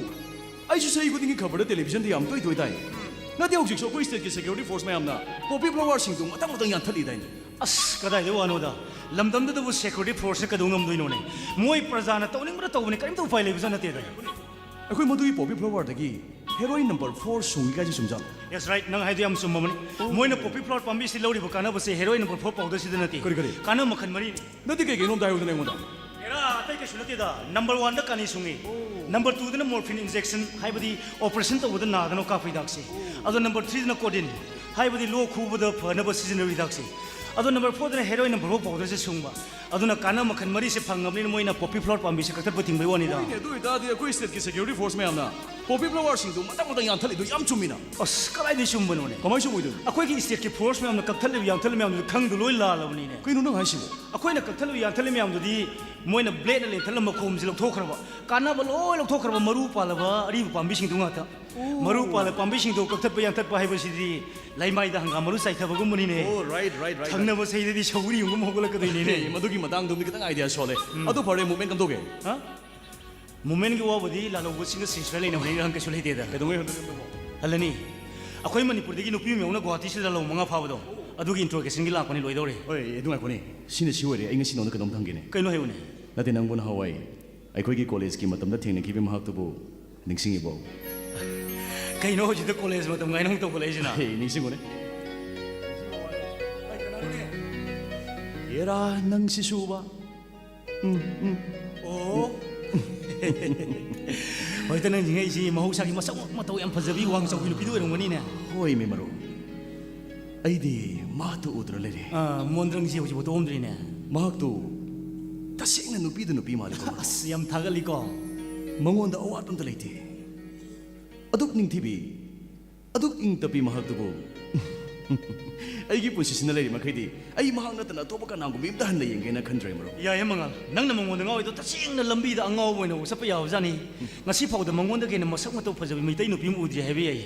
ꯑꯩꯁꯨ ꯆꯍꯤ ꯈꯨꯗꯤꯡꯒꯤ ꯈꯕꯔꯗ, ꯇꯦꯂꯤꯚꯤꯖꯟꯗ ꯌꯥꯝ ꯇꯣꯏ ꯇꯣꯏ ꯇꯥꯏ꯫ ꯅꯠꯇꯦ, ꯍꯧꯖꯤꯛꯁꯨ ꯑꯩꯈꯣꯏ ꯁ꯭ꯇꯦꯠꯀꯤ ꯁꯦꯀ꯭ꯌꯨꯔꯤꯇꯤ ꯐꯣꯔꯁ ꯃꯌꯥꯝꯅ ꯄꯣꯄꯤ ꯐ꯭ꯂꯥꯋꯔꯁꯤꯡꯗꯨ ꯃꯊꯪ ꯃꯊꯪ ꯌꯥꯟꯊꯠꯂꯤꯗꯥꯏꯅꯦ꯫ ꯑꯁ, ꯀꯗꯥꯏꯗ ꯋꯥꯅꯣꯗ? ꯂꯝꯗꯝꯗꯨꯗꯕꯨ ꯁꯦꯀ꯭ꯌꯨꯔꯤꯇꯤ ꯐꯣꯔꯁꯅ ꯀꯩꯗꯧ ꯉꯝꯗꯣꯏꯅꯣꯅꯦ? ꯃꯣꯏ ꯄ꯭ꯔꯖꯥꯅ ꯇꯧꯅꯤꯡꯕꯗ ꯇꯧꯕꯅꯤ, ꯀꯔꯤꯝꯇ ꯎꯄꯥꯏ ꯂꯩꯕꯖꯥꯠ ꯅꯠꯇꯦꯗ꯫ ꯑꯩꯈꯣꯏ ꯃꯗꯨꯒꯤ ꯄꯣꯄꯤ ꯐ꯭ꯂꯥꯋꯔꯗꯒꯤ ꯍꯦꯔꯣꯏꯟ ꯅꯝꯕꯔ ꯐꯣꯔ ꯁꯨꯡꯉꯤ ꯀꯥꯏꯁꯤ ꯆꯨꯝꯖꯥꯠꯂꯣ? Yes, right, ꯅꯪ ꯍꯥꯏꯗꯣ ꯌꯥꯝ ꯆꯨꯝꯃꯕꯅꯤ꯫ ꯃꯣꯏꯅ ꯄꯣꯄꯤ ꯐ꯭ꯂꯥꯋꯔ ꯄꯥꯝꯕꯤꯁꯤ ꯂꯧꯔꯤꯕ ꯀꯥꯟꯅꯕꯁꯦ ꯍꯦꯔꯣꯏꯟ ꯅꯝꯕꯔ ꯐꯣꯔ ꯄꯥꯎꯗꯔꯁꯤꯗ ꯅꯠꯇꯦ꯫ ꯀꯔꯤ, ꯀꯔꯤ? ꯀꯥꯟꯅꯕ ꯃꯈꯜ ꯃꯔꯤꯅꯤ꯫ ꯅꯠꯇꯦ, ꯀꯩ ꯀꯩꯅꯣ ꯑꯝꯇ ꯍꯥꯏꯌꯨꯗꯅ ꯑꯩꯉꯣꯟꯗ꯫ ꯑꯦꯔꯥ, ꯑꯇꯩ ꯀꯩꯁꯨ ꯅꯠꯇꯦꯗ꯫ ꯅꯝꯕꯔ ꯋꯥꯟꯗ ꯀꯥꯅꯤ ꯁꯨꯡꯉꯤ꯫ ꯅꯝꯕꯔ ꯇꯨꯗꯅ ꯃꯣꯔꯐꯤꯟ ꯏꯟꯖꯦꯛꯁꯟ, ꯍꯥꯏꯕꯗꯤ ꯑꯣꯄꯔꯦꯁꯟ ꯇꯧꯕꯗ ꯅꯥꯗꯅꯕ ꯀꯥꯞꯄ ꯍꯤꯗꯥꯛꯁꯦ꯫ ꯑꯗꯣ ꯅꯝꯕꯔ ꯊ꯭ꯔꯤꯗꯅ ꯀꯣꯗꯤꯟ, ꯍꯥꯏꯕꯗꯤ ꯂꯣꯛ ꯈꯨꯕꯗ ꯐꯅꯕ ꯁꯤꯖꯤꯟꯅꯕ ꯍꯤꯗꯥꯛꯁꯦ꯫ ꯑꯗꯣ ꯅꯝꯕꯔ ꯐꯣꯔꯗꯅ ꯍꯦꯔꯣꯏꯟ ꯅꯝꯕꯔ ꯐꯣꯔ ꯄꯥꯎꯗꯔꯁꯦ ꯁꯨꯡꯕ꯫ ꯑꯗꯨꯅ ꯀꯥꯟꯅꯕ ꯃꯈꯜ ꯃꯔꯤꯁꯦ ꯐꯪꯉꯕꯅꯤꯅ ꯃꯣꯏꯅ ꯄꯣꯄꯤ ꯐ꯭ꯂꯥꯋꯔ ꯄꯥꯝꯕꯤꯁꯦ ꯀꯛꯊꯠꯄ ꯊꯤꯡꯕꯩ ꯋꯥꯅꯤꯗ꯫ ꯍꯣꯏꯅꯦ, ꯑꯗꯨ ꯑꯣꯏꯇꯥꯔꯗꯤ ꯑꯩꯈꯣꯏ ꯁ꯭ꯇꯦꯠꯀꯤ ꯁꯦꯀ꯭ꯌꯨꯔꯤꯇꯤ ꯐꯣꯔꯁ ꯃꯌꯥꯝꯅ ꯄꯣꯄꯤ ꯐ꯭ꯂꯥꯋꯔꯁꯤꯡꯗꯨ ꯃꯊꯪ ꯃꯊꯪ ꯌꯥꯟꯊꯠꯂꯤꯗꯨ ꯌꯥꯝ ꯆꯨꯝꯃꯤꯅ꯫ ꯑꯁ, ꯀꯗꯥꯏꯗꯒꯤ ꯆꯨꯝꯕꯅꯣꯅꯦ? ꯀꯃꯥꯏꯅ ꯆꯨꯝꯃꯣꯏꯗꯣꯏꯅꯣ? ꯑꯩꯈꯣꯏꯒꯤ ꯁ꯭ꯇꯦꯠꯀꯤ ꯐꯣꯔꯁ ꯃꯌꯥꯝꯅ ꯀꯛꯊꯠꯂꯤꯕ ꯌꯥꯟꯊꯠꯂꯤꯕ ꯃꯌꯥꯝꯗꯨꯗꯤ ꯈꯪꯗꯨ ꯂꯣꯏ ꯂꯥꯜꯂꯕꯅꯤꯅꯦ꯫ ꯀꯩꯅꯣ ꯅꯪ ꯍꯥꯏꯁꯤꯕꯣ? ꯑꯩꯈꯣꯏꯅ ꯀꯛꯊꯠꯂꯤꯕ ꯌꯥꯟꯊꯠꯂꯤꯕ ꯃꯌꯥꯝꯗꯨꯗꯤ ꯃꯣꯏꯅ ꯕ꯭ꯂꯦꯗꯅ ꯂꯦꯟꯊꯠꯂꯝꯕ ꯈꯣꯝꯁꯤ ꯂꯧꯊꯣꯛꯈ꯭ꯔꯕ, ꯀꯥꯟꯅꯕ ꯂꯣꯏ ꯂꯧꯊꯣꯛꯈ꯭ꯔꯕ, ꯃꯔꯨ ꯄꯥꯜꯂꯕ ꯑꯔꯤꯕ ꯄꯥꯝꯕꯤꯁꯤꯡꯗꯨ ꯉꯥꯛꯇ꯫ ꯃꯔꯨ ꯄꯥꯜꯂꯕ ꯄꯥꯝꯕꯤꯁꯤꯡꯗꯣ ꯀꯛꯊꯠꯄ ꯌꯥꯟꯊꯠꯄ ꯍꯥꯏꯕꯁꯤꯗꯤ ꯂꯩꯃꯥꯏꯗ ꯍꯪꯒꯥꯝ ꯃꯔꯨ ꯆꯥꯏꯊꯕꯒꯨꯝꯕꯅꯤꯅꯦ꯫ ꯑꯣ, right, right, right, right. ꯊꯪꯅꯕ ꯆꯍꯤꯗꯗꯤ ꯁꯧꯒ꯭ꯔꯤ ꯑꯃꯒꯨꯝ ꯍꯧꯒꯠꯂꯛꯀꯗꯣꯏꯅꯤꯅꯦ꯫ ꯑꯦ, ꯃꯗꯨꯒꯤ ꯃꯇꯥꯡꯗꯨꯝꯗꯤ ꯈꯤꯇꯪ ꯑꯥꯏꯗꯤꯌꯥ ꯁꯣꯜꯂꯦ꯫ ꯑꯗꯨ ꯐꯔꯦ, ꯃꯨꯚꯃꯦꯟ ꯀꯝꯗꯧꯒꯦ? ꯍꯥ? ꯃꯨꯚꯃꯦꯟꯒꯤ ꯋꯥꯕꯨꯗꯤ ꯂꯥꯜꯍꯧꯕꯁꯤꯡꯒ ꯁꯤꯟꯁꯤꯔ ꯂꯩꯅꯕꯅꯤ, ꯏꯔꯥꯡ ꯀꯩꯁꯨ ꯂꯩꯇꯦꯗ꯫ ꯀꯩꯗꯧꯉꯩ ꯍꯟꯗꯣꯏꯅꯣ? ꯍꯜꯂꯅꯤ꯫ ꯑꯩꯈꯣꯏ ꯃꯅꯤꯄꯨꯔꯗꯒꯤ ꯅꯨꯄꯤ ꯑꯃ ꯌꯥꯎꯅ ꯒꯨꯋꯥꯍꯥꯇꯤꯁꯤꯗ ꯂꯥꯜꯍꯧ ꯃꯉꯥ ꯐꯥꯕꯗꯣ, ꯑꯗꯨꯒꯤ ꯏꯟꯇ꯭ꯔꯣꯒꯦꯁꯟꯒꯤ ꯂꯥꯛꯄꯅꯤ, ꯂꯣꯏꯗꯧꯔꯦ꯫ ꯍꯣꯏ, ꯑꯗꯨ ꯉꯥꯏꯈꯣꯅꯦ꯫ ꯁꯤꯅ ꯁꯤ ꯑꯣꯏꯔꯦ, ꯑꯩ ꯉꯁꯤ ꯅꯉꯣꯟꯗ ꯀꯩꯅꯣꯝ ꯍꯪꯒꯦꯅꯦ꯫ ꯀꯩꯅꯣ ꯍꯥꯏꯌꯨꯅꯦ꯫ ꯅꯠꯇꯦ, ꯅꯪꯕꯨ ꯅꯍꯥꯟꯋꯥꯏ ꯑꯩꯈꯣꯏꯒꯤ ꯀꯣꯂꯦꯖꯀꯤ ꯃꯇꯝꯗ ꯊꯦꯡꯅꯈꯤꯕ ꯃꯍꯥꯛꯇꯨꯕꯨ ꯅꯤꯡꯁꯤꯡꯉꯤꯕꯣ? ꯀꯩꯅꯣ ꯍꯧꯖꯤꯛꯇ ꯀꯣꯂꯦꯖ ꯃꯇꯝ ꯀꯥꯏꯅ ꯑꯃꯨꯛ ꯇꯧꯈꯠꯂꯛꯏꯁꯤꯅ? ꯍꯦ, ꯅꯤꯡꯁꯤꯡꯉꯨꯅꯦ꯫ ꯑꯦꯔꯥ, ꯅꯪꯁꯤꯁꯨꯕ꯫ ꯎꯝ, ꯎꯝ꯫ ꯑꯣ꯫ ꯍꯧꯖꯤꯛꯇ ꯅꯪ ꯅꯤꯡꯁꯤꯡꯉꯛꯏꯁꯤ ꯃꯍꯧꯁꯥꯒꯤ ꯃꯁꯛ ꯃꯇꯧ ꯌꯥꯝ ꯐꯖꯕꯤ, ꯋꯥꯡ ꯆꯥꯎꯕꯤ ꯅꯨꯄꯤꯗꯨ ꯑꯣꯏꯔꯝꯒꯅꯤꯅꯦ꯫ ꯍꯣꯏ, ꯃꯦ ꯃꯔꯨꯞ꯫ ꯑꯩꯗꯤ ꯃꯍꯥꯛꯇꯨ ꯎꯗꯨꯅ ꯂꯩꯔꯦ꯫ ꯑꯥ, ꯃꯣꯟꯗ꯭ꯔꯪꯁꯤ ꯍꯧꯖꯤꯛꯐꯥꯎ ꯇꯣꯛꯑꯝꯗ꯭ꯔꯤꯅꯦ꯫ ꯃꯍꯥꯛꯇꯨ ꯇꯁꯦꯡꯅ ꯅꯨꯄꯤꯗ ꯅꯨꯄꯤ ꯃꯥꯜꯂꯤꯀꯣ꯫ ꯑꯁ, ꯌꯥꯝ ꯊꯥꯒꯠꯂꯤꯀꯣ꯫ ꯃꯉꯣꯟꯗ ꯑꯋꯥꯠꯄ ꯑꯝꯇ ꯂꯩꯇꯦ꯫ ꯑꯗꯨꯛ ꯅꯤꯡꯊꯤꯕꯤ, ꯑꯗꯨꯛ ꯏꯪ ꯇꯞꯄꯤ ꯃꯍꯥꯛꯇꯨꯕꯨ ꯑꯩꯒꯤ ꯄꯨꯟꯁꯤꯁꯤꯅ ꯂꯩꯔꯤ ꯃꯈꯩꯗꯤ ꯑꯩ ꯃꯍꯥꯛ ꯅꯠꯇꯅ ꯑꯇꯣꯞꯄ ꯀꯅꯥꯒꯨꯝꯕ ꯑꯝꯇ ꯍꯟꯅ ꯌꯦꯡꯒꯦꯅ ꯈꯟꯗ꯭ꯔꯦ, ꯃꯔꯨꯞ꯫ ꯌꯥꯏꯌꯦ ꯃꯉꯥꯜ, ꯅꯪꯅ ꯃꯉꯣꯟꯗ ꯉꯥꯎꯔꯤꯗꯣ ꯇꯁꯦꯡꯅ ꯂꯝꯕꯤꯗ ꯑꯉꯥꯎꯕ ꯑꯣꯏꯅ ꯆꯠꯄ ꯌꯥꯕꯖꯥꯠꯅꯤ꯫ ꯉꯁꯤ ꯐꯥꯎꯗ ꯃꯉꯣꯟꯗꯒꯤ ꯍꯦꯟꯅ ꯃꯁꯛ ꯃꯇꯧ ꯐꯖꯕ ꯃꯩꯇꯩ ꯅꯨꯄꯤ ꯑꯃ ꯎꯗ꯭ꯔꯤ ꯍꯥꯏꯕ ꯌꯥꯏ꯫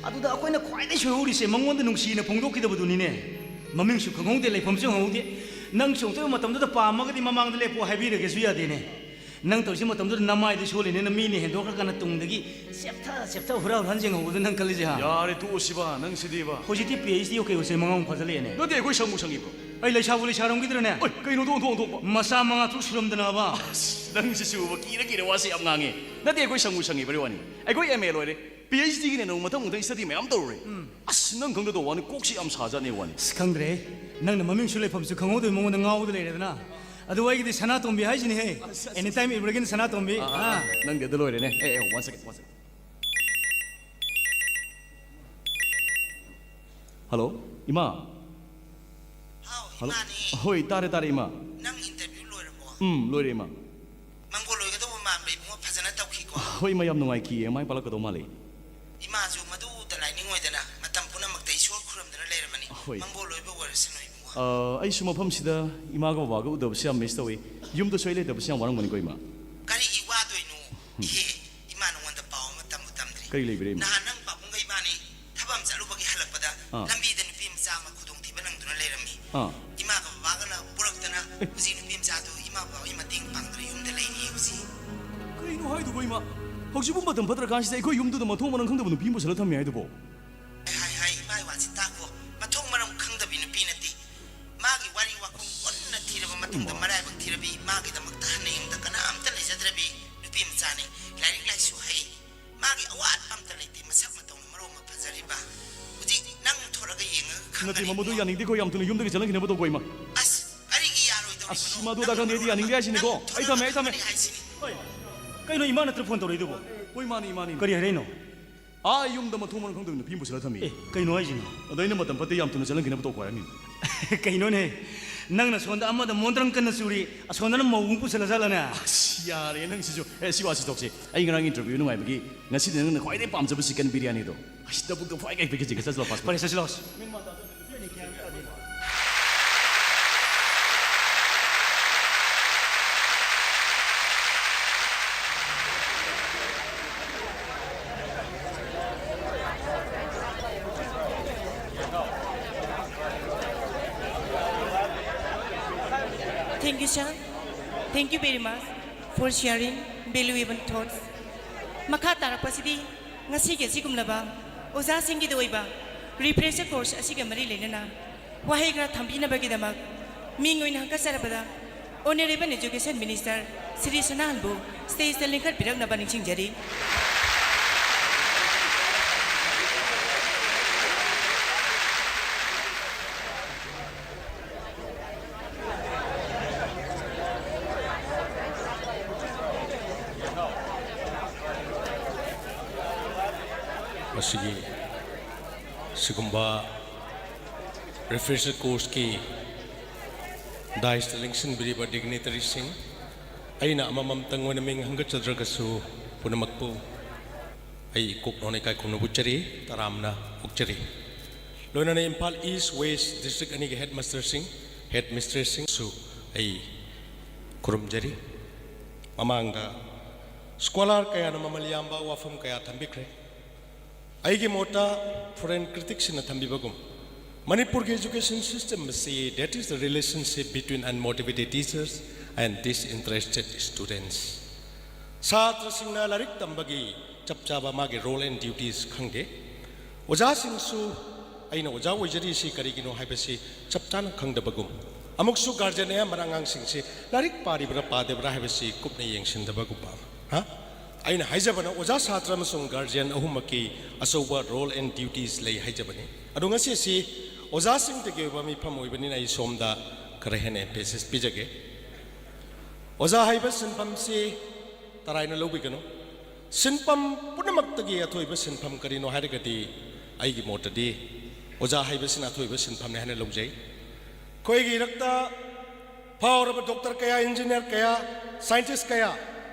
ꯑꯗꯨꯗ ꯑꯩꯈꯣꯏꯅ ꯈ꯭ꯋꯥꯏꯗꯒꯤ ꯁꯣꯏꯍꯧꯔꯤꯁꯦ ꯃꯉꯣꯟꯗ ꯅꯨꯡꯁꯤꯅ ꯐꯣꯡꯗꯣꯛꯈꯤꯗꯕꯗꯨꯅꯤꯅꯦ꯫ ꯃꯃꯤꯡꯁꯨ ꯈꯪꯍꯧꯗꯦ, ꯂꯩꯐꯝꯁꯨ ꯈꯪꯍꯧꯗꯦ꯫ ꯅꯪ ꯆꯣꯡꯊꯣꯛꯄ ꯃꯇꯝꯗꯨꯗ ꯄꯥꯝꯃꯒꯗꯤ ꯃꯃꯥꯡꯗ ꯂꯦꯞꯄꯣ ꯍꯥꯏꯕꯤꯔꯒꯦꯁꯨ ꯌꯥꯗꯦꯅꯦ꯫ ꯅꯪ ꯇꯧꯔꯤꯁꯤ ꯃꯇꯝꯗꯨꯗ ꯅꯃꯥꯏꯗꯨ ꯁꯣꯜꯂꯤꯅꯦꯅ ꯃꯤꯅ ꯍꯦꯟꯗꯣꯛꯈ꯭ꯔꯀꯥꯟꯗ ꯇꯨꯡꯗꯒꯤ ꯆꯦꯞꯊ ꯆꯦꯞꯊ ꯍꯨꯔꯥꯟ ꯍꯨꯔꯥꯟ ꯌꯦꯡꯍꯧꯕꯗꯣ ꯅꯪ ꯈꯜꯂꯤꯁꯦ, ꯍꯥ? ꯌꯥꯔꯦ, ꯇꯣꯛꯑꯣꯁꯤꯕ, ꯅꯪꯁꯤꯗꯤꯕ꯫ ꯍꯧꯖꯤꯛꯇꯤ ꯄꯤ ꯑꯩꯆ ꯗꯤ ꯌꯧꯈꯩ ꯌꯧꯁꯦ ꯃꯉꯥꯃꯨꯛ ꯐꯥꯖꯤꯜꯂꯛꯑꯦꯅꯦ꯫ ꯅꯠꯇꯦ, ꯑꯩꯈꯣꯏ ꯁꯪꯕꯨ ꯁꯪꯉꯤꯕ꯭ꯔꯣ? ꯑꯩ ꯂꯩꯁꯥꯕꯨ ꯂꯩꯁꯥꯔꯝꯈꯤꯗ꯭ꯔꯅꯦ? ꯑꯣꯏ, ꯀꯩꯅꯣꯗꯣ ꯑꯣꯟꯊꯣꯛ ꯑꯣꯟꯊꯣꯛꯄ꯫ ꯃꯆꯥ ꯃꯉꯥ ꯇꯔꯨꯛ ꯁꯨꯔꯝꯗꯅꯕ꯫ ꯑꯁ, ꯅꯪꯁꯤꯁꯨꯕ ꯀꯤꯔ ꯀꯤꯔ ꯋꯥꯁꯦ ꯌꯥꯝ ꯉꯥꯡꯉꯦ꯫ ꯅꯠꯇꯦ, ꯑꯩꯈꯣꯏ ꯁꯪꯕꯨ ꯁꯪꯉꯤꯕ꯭ꯔ ꯋꯥꯅꯤ꯫ ꯑꯩꯈꯣꯏ ꯑꯦꯝ ꯑꯦ ꯂꯣꯏꯔꯦ, ꯄꯤ ꯑꯩꯆ ꯗꯤꯒꯤꯅꯦ ꯅꯪ ꯃꯊꯪ ꯃꯊꯪ ꯁ꯭ꯇꯗꯤ ꯃꯌꯥꯝ ꯇꯧꯔꯨꯔꯦ꯫ ꯎꯝ꯫ ꯑꯁ, ꯅꯪ ꯈꯪꯗꯗꯧ ꯋꯥꯅꯤ, ꯀꯣꯛꯁꯤ ꯌꯥꯝ ꯁꯥꯖꯥꯠꯅꯦ ꯋꯥꯅꯤ꯫ ꯑꯁ, ꯈꯪꯗ꯭ꯔꯦ꯫ ꯅꯪꯅ ꯃꯃꯤꯡꯁꯨ ꯂꯩꯐꯝꯁꯨ ꯈꯪꯍꯧꯗꯕ ꯃꯉꯣꯟꯗ ꯉꯥꯎꯗ ꯂꯩꯔꯦꯗꯅ꯫ ꯑꯗꯨ ꯑꯩꯒꯤꯗꯤ ꯁꯅꯥꯇꯣꯝꯕꯤ ꯍꯥꯏꯁꯤꯅꯤꯍꯦ꯫ ꯑꯁ, ꯑꯁ, ꯑꯦꯅꯤ ꯇꯥꯏꯝ ꯏꯕ꯭ꯔꯒꯤꯟ ꯁꯅꯥꯇꯣꯝꯕꯤ꯫ ꯑꯥ, ꯑꯥ, ꯑꯥ꯫ ꯅꯪꯗꯤ ꯑꯗꯨ ꯂꯣꯏꯔꯦꯅꯦ꯫ ꯑꯦ, ꯑꯦ, one second, one second. Hello, ꯏꯃꯥ꯫ ꯍꯥꯎ, ꯍꯜꯂꯣ꯫ ꯏꯃꯥꯅꯤ꯫ ꯍꯣꯏ, ꯇꯥꯔꯦ, ꯇꯥꯔꯦ, ꯏꯃꯥ꯫ ꯅꯪ ꯏꯟꯇꯔꯚ꯭ꯌꯨ ꯂꯣꯏꯔꯕꯣ? ꯎꯝ, ꯂꯣꯏꯔꯦ, ꯏꯃꯥ꯫ ꯃꯪꯒꯣꯜ ꯑꯣꯏꯒꯗꯧꯕ ꯃꯥꯟꯕ ꯏꯕꯨꯡꯉꯣ, ꯐꯖꯅ ꯇꯧꯈꯤꯀꯣ꯫ ꯍꯣꯏ, ꯏꯃꯥ, ꯌꯥꯝ ꯅꯨꯡꯉꯥꯏꯈꯤꯌꯦ꯫ ꯃꯥꯏ ꯄꯥꯛꯂꯛꯀꯗꯧ ꯃꯥꯜꯂꯦ꯫ ꯏꯃꯥꯁꯨ ꯃꯗꯨꯗ ꯂꯥꯏꯅꯤꯡꯉꯣꯏꯗꯅ ꯃꯇꯝ ꯄꯨꯝꯅꯃꯛꯇ ꯏꯁꯣꯔ ꯈꯨꯔꯨꯝꯗꯨꯅ ꯂꯩꯔꯕꯅꯤ꯫ ꯍꯣꯏ꯫ ꯃꯪꯒꯣꯜ ꯑꯣꯏꯕ ꯑꯣꯏꯔꯁꯅꯨ ꯏꯕꯨꯡꯉꯣ꯫ ꯑ, ꯑꯩꯁꯨ ꯃꯐꯝꯁꯤꯗ ꯏꯃꯥꯒ ꯕꯕꯥꯒ ꯎꯗꯕꯁꯦ ꯌꯥꯝ ꯃꯤꯁ ꯇꯧꯏ꯫ ꯌꯨꯝꯗꯁꯨ ꯑꯩ ꯂꯩꯇꯕꯁꯦ ꯌꯥꯝ ꯋꯥꯔꯝꯒꯅꯤꯀꯣ, ꯏꯃꯥ? ꯀꯔꯤꯒꯤ ꯋꯥꯗꯣꯏꯅꯣ? ꯏꯍꯦ, ꯏꯃꯥ ꯅꯉꯣꯟꯗ ꯄꯥꯎ ꯑꯃ ꯇꯝꯕꯨ ꯇꯝꯗ꯭ꯔꯤ꯫ ꯀꯔꯤ ꯂꯩꯕꯤꯔꯦ, ꯏꯃꯥ? ꯅꯍꯥꯟ ꯅꯪ ꯄꯥꯕꯨꯡꯒ ꯏꯕꯥꯅꯤ ꯊꯕꯛ ꯑꯃ ꯆꯠꯂꯨꯕꯒꯤ ꯍꯜꯂꯛꯄꯗ ꯑꯥ꯫ ꯂꯝꯕꯤꯗ ꯅꯨꯄꯤ ꯃꯆꯥ ꯑꯃ ꯈꯨꯗꯣꯡꯊꯤꯕ ꯅꯪꯗꯨꯅ ꯂꯩꯔꯝꯃꯤ꯫ ꯑꯥ꯫ ꯏꯃꯥꯒ ꯕꯕꯥꯒꯅ ꯄꯨꯔꯛꯇꯅ ꯑꯦ꯫ ꯍꯧꯖꯤꯛ ꯅꯨꯄꯤ ꯃꯆꯥꯗꯨ ꯏꯃꯥ ꯕꯕꯥꯒꯤ ꯃꯇꯦꯡ ꯄꯥꯡꯗꯅ ꯌꯨꯝꯗ ꯂꯩꯔꯤꯌꯦ ꯍꯧꯖꯤꯛ꯫ ꯀꯩꯅꯣ ꯍꯥꯏꯗꯨꯕꯣ, ꯏꯃꯥ? ꯍꯧꯖꯤꯛꯄꯨ ꯃꯇꯝ ꯐꯠꯇ꯭ꯔꯀꯥꯟꯁꯤꯗ ꯑꯩꯈꯣꯏ ꯌꯨꯝꯗꯨꯗ ꯃꯊꯣꯡ ꯃꯔꯝ ꯈꯪꯗꯕ ꯅꯨꯄꯤ ꯑꯃ ꯄꯨꯁꯜꯂ ꯊꯝꯃꯦ ꯍꯥꯏꯗꯨꯕꯣ? ꯍꯥꯏ, ꯍꯥꯏ, ꯍꯥꯏ, ꯏꯃꯥꯒꯤ ꯋꯥꯁꯤ ꯇꯥꯈꯣ꯫ ꯃꯊꯣꯡ ꯃꯔꯝ ꯈꯪꯗꯕꯤ ꯅꯨꯄꯤ ꯅꯠꯇꯦ꯫ ꯃꯥꯒꯤ ꯋꯥꯔꯤ ꯋꯥꯈꯨꯝ ꯃꯨꯟꯅ ꯊꯤꯔꯕ ꯃꯇꯨꯡꯗ ꯏꯃꯥ꯫ ꯃꯔꯥꯏꯕꯛ ꯊꯤꯔꯕꯤ, ꯃꯥꯒꯤꯗꯃꯛꯇ ꯍꯟꯅ ꯌꯨꯝꯗ ꯀꯅꯥꯝꯇ ꯂꯩꯖꯗ꯭ꯔꯕꯤ ꯅꯨꯄꯤ ꯃꯆꯥꯅꯤ꯫ ꯂꯥꯏꯔꯤꯛ ꯂꯥꯏꯁꯨ ꯍꯩ, ꯃꯥꯒꯤ ꯑꯋꯥꯠꯄ ꯑꯝꯇ ꯂꯩꯇꯦ꯫ ꯃꯁꯛ ꯃꯇꯧꯅ ꯃꯔꯣꯜ ꯑꯃ ꯐꯖꯔꯤꯕ꯫ ꯍꯧꯖꯤꯛ ꯅꯪ ꯊꯣꯔꯛꯑꯒ ꯌꯦꯡꯉꯒ ꯅꯠꯇꯦ, ꯈꯪꯒꯅꯤ꯫ ꯃꯗꯨ ꯌꯥꯅꯤꯡꯗꯦꯀꯣ, ꯌꯥꯝ ꯊꯨꯅ ꯌꯨꯝꯗꯒꯤ ꯆꯠꯍꯟꯈꯤꯅꯕ ꯇꯧꯀꯣ, ꯏꯃꯥ꯫ ꯑꯁ, ꯀꯔꯤꯒꯤ ꯌꯥꯔꯣꯏꯗꯧꯔꯤꯕꯅꯣ? ꯑꯁ, ꯏꯃꯥ, ꯑꯗꯨ ꯅꯪ ꯇꯥꯛꯀꯥꯟꯗꯤ ꯑꯩꯗꯤ ꯌꯥꯅꯤꯡꯗꯦ ꯍꯥꯏꯁꯤꯅꯤꯀꯣ꯫ ꯅꯪ ꯑꯩ ꯊꯝꯃꯦ, ꯑꯩ ꯊꯝꯃꯦ꯫ ꯊꯣꯔꯛꯑꯒ ꯍꯥꯏꯁꯤꯅꯤ꯫ ꯍꯣꯏ꯫ ꯀꯩꯅꯣ ꯏꯃꯥ ꯅꯠꯇ꯭ꯔ ꯐꯣꯟ ꯇꯧꯔꯛꯏꯗꯨꯕꯣ? ꯍꯣꯏ, ꯏꯃꯥꯅꯤ, ꯏꯃꯥꯅꯤ꯫ ꯀꯔꯤ ꯍꯥꯏꯔꯛꯏꯅꯣ? ꯑꯥ, ꯌꯨꯝꯗ ꯃꯊꯣꯡ ꯃꯔꯝ ꯈꯪꯗꯕ ꯅꯨꯄꯤ ꯑꯃ ꯄꯨꯁꯤꯜꯂ ꯊꯝꯃꯤ꯫ ꯑꯦ, ꯀꯩꯅꯣ ꯍꯥꯏꯁꯤꯅꯣ? ꯑꯗꯣ ꯑꯩꯅ ꯃꯇꯝ ꯐꯠꯇꯦ, ꯌꯥꯝ ꯊꯨꯅ ꯆꯠꯍꯟꯈꯤꯅꯕ ꯇꯧꯀꯣ ꯍꯥꯏꯔꯝꯃꯤ꯫ ꯀꯩꯅꯣꯅꯦ? ꯅꯪꯅ ꯁꯣꯝꯗ ꯑꯃꯗ ꯃꯣꯟꯇ꯭ꯔꯪ ꯀꯟꯅ ꯆꯨꯔꯤ, ꯑꯁꯣꯝꯗꯅ ꯃꯧ ꯑꯃ ꯄꯨꯁꯜꯂ ꯆꯠꯂꯅꯦ꯫ ꯑꯁ, ꯌꯥꯔꯦ ꯅꯪꯁꯤꯁꯨ꯫ ꯑꯦ, ꯁꯤ ꯋꯥꯁꯤ ꯇꯣꯛꯁꯤ꯫ ꯑꯩ ꯉꯔꯥꯡ interview ꯅꯨꯡꯉꯥꯏꯕꯒꯤ ꯉꯁꯤꯗꯤ ꯅꯪꯅ ꯈ꯭ꯋꯥꯏꯗꯒꯤ ꯄꯥꯝꯖꯕ chicken biryaniꯗꯣ꯫ ꯑꯁ, ꯅꯕꯨꯛꯇꯣ ꯈ꯭ꯋꯥꯏꯗꯒꯤ ꯄꯤꯛꯈꯤꯁꯤ꯫ ꯆꯠꯁꯤꯜꯂꯣ, fast food꯫ ꯐꯔꯦ, ꯆꯠꯁꯤꯜꯂꯣ꯫ Thank you, sir. Thank you very much for sharing valuable thoughts. ꯃꯈꯥ ꯇꯥꯔꯛꯄꯁꯤꯗꯤ ꯉꯁꯤꯒꯤ ꯑꯁꯤꯒꯨꯝꯂꯕ ꯑꯣꯖꯥꯁꯤꯡꯒꯤꯗ ꯑꯣꯏꯕ refresher course ꯑꯁꯤꯒ ꯃꯔꯤ ꯂꯩꯅꯅ ꯋꯥꯍꯩ ꯈꯔ ꯊꯝꯕꯤꯅꯕꯒꯤꯗꯃꯛ ꯃꯤꯡ ꯑꯣꯏꯅ ꯍꯪꯒꯠꯆꯔꯕꯗ Honourable Education Minister ꯁ꯭ꯔꯤ ꯁꯅꯥꯍꯟꯕꯨ stageꯇ ꯂꯦꯡꯈꯠꯄꯤꯔꯛꯅꯕ ꯅꯤꯡꯁꯤꯡꯖꯔꯤ꯫ ꯃꯁꯤꯒꯤ ꯁꯤꯒꯨꯝꯕ refresher courseꯀꯤ daisꯇ ꯂꯦꯡꯁꯤꯟꯕꯤꯔꯤꯕ dignitaryꯁꯤꯡ, ꯑꯩꯅ ꯑꯃꯃꯝꯇꯪ ꯑꯣꯏꯅ ꯃꯤꯡ ꯍꯪꯒꯠꯆꯗ꯭ꯔꯒꯁꯨ, ꯄꯨꯝꯅꯃꯛꯄꯨ ꯑꯩ ꯏꯀꯣꯛ ꯅꯣꯟꯅ ꯏꯀꯥꯏ ꯈꯨꯝꯅꯕ ꯎꯠꯆꯔꯤ, ꯇꯔꯥꯝꯅ ꯑꯣꯛꯆꯔꯤ꯫ ꯂꯣꯏꯅꯅ ꯏꯝꯐꯥꯜ East West district ꯑꯅꯤꯒꯤ headmasterꯁꯤꯡ, headmistressꯁꯤꯡꯁꯨ ꯑꯩ ꯈꯨꯔꯨꯝꯖꯔꯤ꯫ ꯃꯃꯥꯡꯗ scholar ꯀꯌꯥꯅ ꯃꯃꯜ ꯌꯥꯝꯕ ꯋꯥꯐꯝ ꯀꯌꯥ ꯊꯝꯕꯤꯈ꯭ꯔꯦ꯫ ꯑꯩꯒꯤ ꯃꯣꯠꯇ foreign criticꯁꯤꯡꯅ ꯊꯝꯕꯤꯕꯒꯨꯝ, ꯃꯅꯤꯄꯨꯔꯒꯤ education system ꯑꯁꯤ, that is the relationship between unmotivated teachers and disinterested students꯫ ꯁꯥꯇ꯭ꯔꯁꯤꯡꯅ ꯂꯥꯏꯔꯤꯛ ꯇꯝꯕꯒꯤ ꯆꯞ ꯆꯥꯕ ꯃꯥꯒꯤ role and duties ꯈꯪꯗꯦ꯫ ꯑꯣꯖꯥꯁꯤꯡꯁꯨ ꯑꯩꯅ ꯑꯣꯖꯥ ꯑꯣꯏꯖꯔꯤꯁꯤ ꯀꯔꯤꯒꯤꯅꯣ ꯍꯥꯏꯕꯁꯤ ꯆꯞ ꯆꯥꯅ ꯈꯪꯗꯕꯒꯨꯝ, ꯑꯃꯨꯛꯁꯨ guardian ꯑꯌꯥꯝꯕꯅ ꯑꯉꯥꯡꯁꯤꯡꯁꯤ ꯂꯥꯏꯔꯤꯛ ꯄꯥꯔꯤꯕ꯭ꯔꯥ ꯄꯥꯗꯕ꯭ꯔꯥ ꯍꯥꯏꯕꯁꯤ ꯀꯨꯞꯅ ꯌꯦꯡꯁꯤꯟꯗꯕꯒꯨꯝꯕ꯫ ꯍꯥ? ꯑꯩꯅ ꯍꯥꯏꯖꯕꯅ ꯑꯣꯖꯥ ꯁꯥꯇ꯭ꯔ ꯑꯃꯁꯨꯡ guardian ꯑꯍꯨꯝꯃꯛꯀꯤ ꯑꯆꯧꯕ role and duties ꯂꯩ ꯍꯥꯏꯖꯕꯅꯤ꯫ ꯑꯗꯣ ꯉꯁꯤꯁꯤ ꯑꯣꯖꯥꯁꯤꯡꯇꯒꯤ ꯑꯣꯏꯕ ꯃꯤꯐꯝ ꯑꯣꯏꯕꯅꯤꯅ ꯑꯩ ꯁꯣꯝꯗ ꯈꯔ ꯍꯦꯟꯅ emphasis ꯄꯤꯖꯒꯦ꯫ ꯑꯣꯖꯥ ꯍꯥꯏꯕ ꯁꯤꯟꯐꯝꯁꯤ ꯇꯔꯥꯏꯅ ꯂꯧꯕꯤꯒꯅꯨ꯫ ꯁꯤꯟꯐꯝ ꯄꯨꯝꯅꯃꯛꯇꯒꯤ ꯑꯊꯣꯏꯕ ꯁꯤꯟꯐꯝ ꯀꯔꯤꯅꯣ ꯍꯥꯏꯔꯒꯗꯤ, ꯑꯩꯒꯤ ꯃꯣꯠꯇꯗꯤ ꯑꯣꯖꯥ ꯍꯥꯏꯕꯁꯤꯅ ꯑꯊꯣꯏꯕ ꯁꯤꯟꯐꯝꯅꯤ ꯍꯥꯏꯅ ꯂꯧꯖꯩ꯫ ꯑꯩꯈꯣꯏꯒꯤ ꯏꯔꯛꯇ ꯐꯥꯎꯔꯕ ꯗꯣꯛꯇꯔ ꯀꯌꯥ, ꯏꯟꯖꯤꯅꯤꯌꯥꯔ ꯀꯌꯥ, ꯁꯥꯏꯟꯇꯤꯁ ꯀꯌꯥ,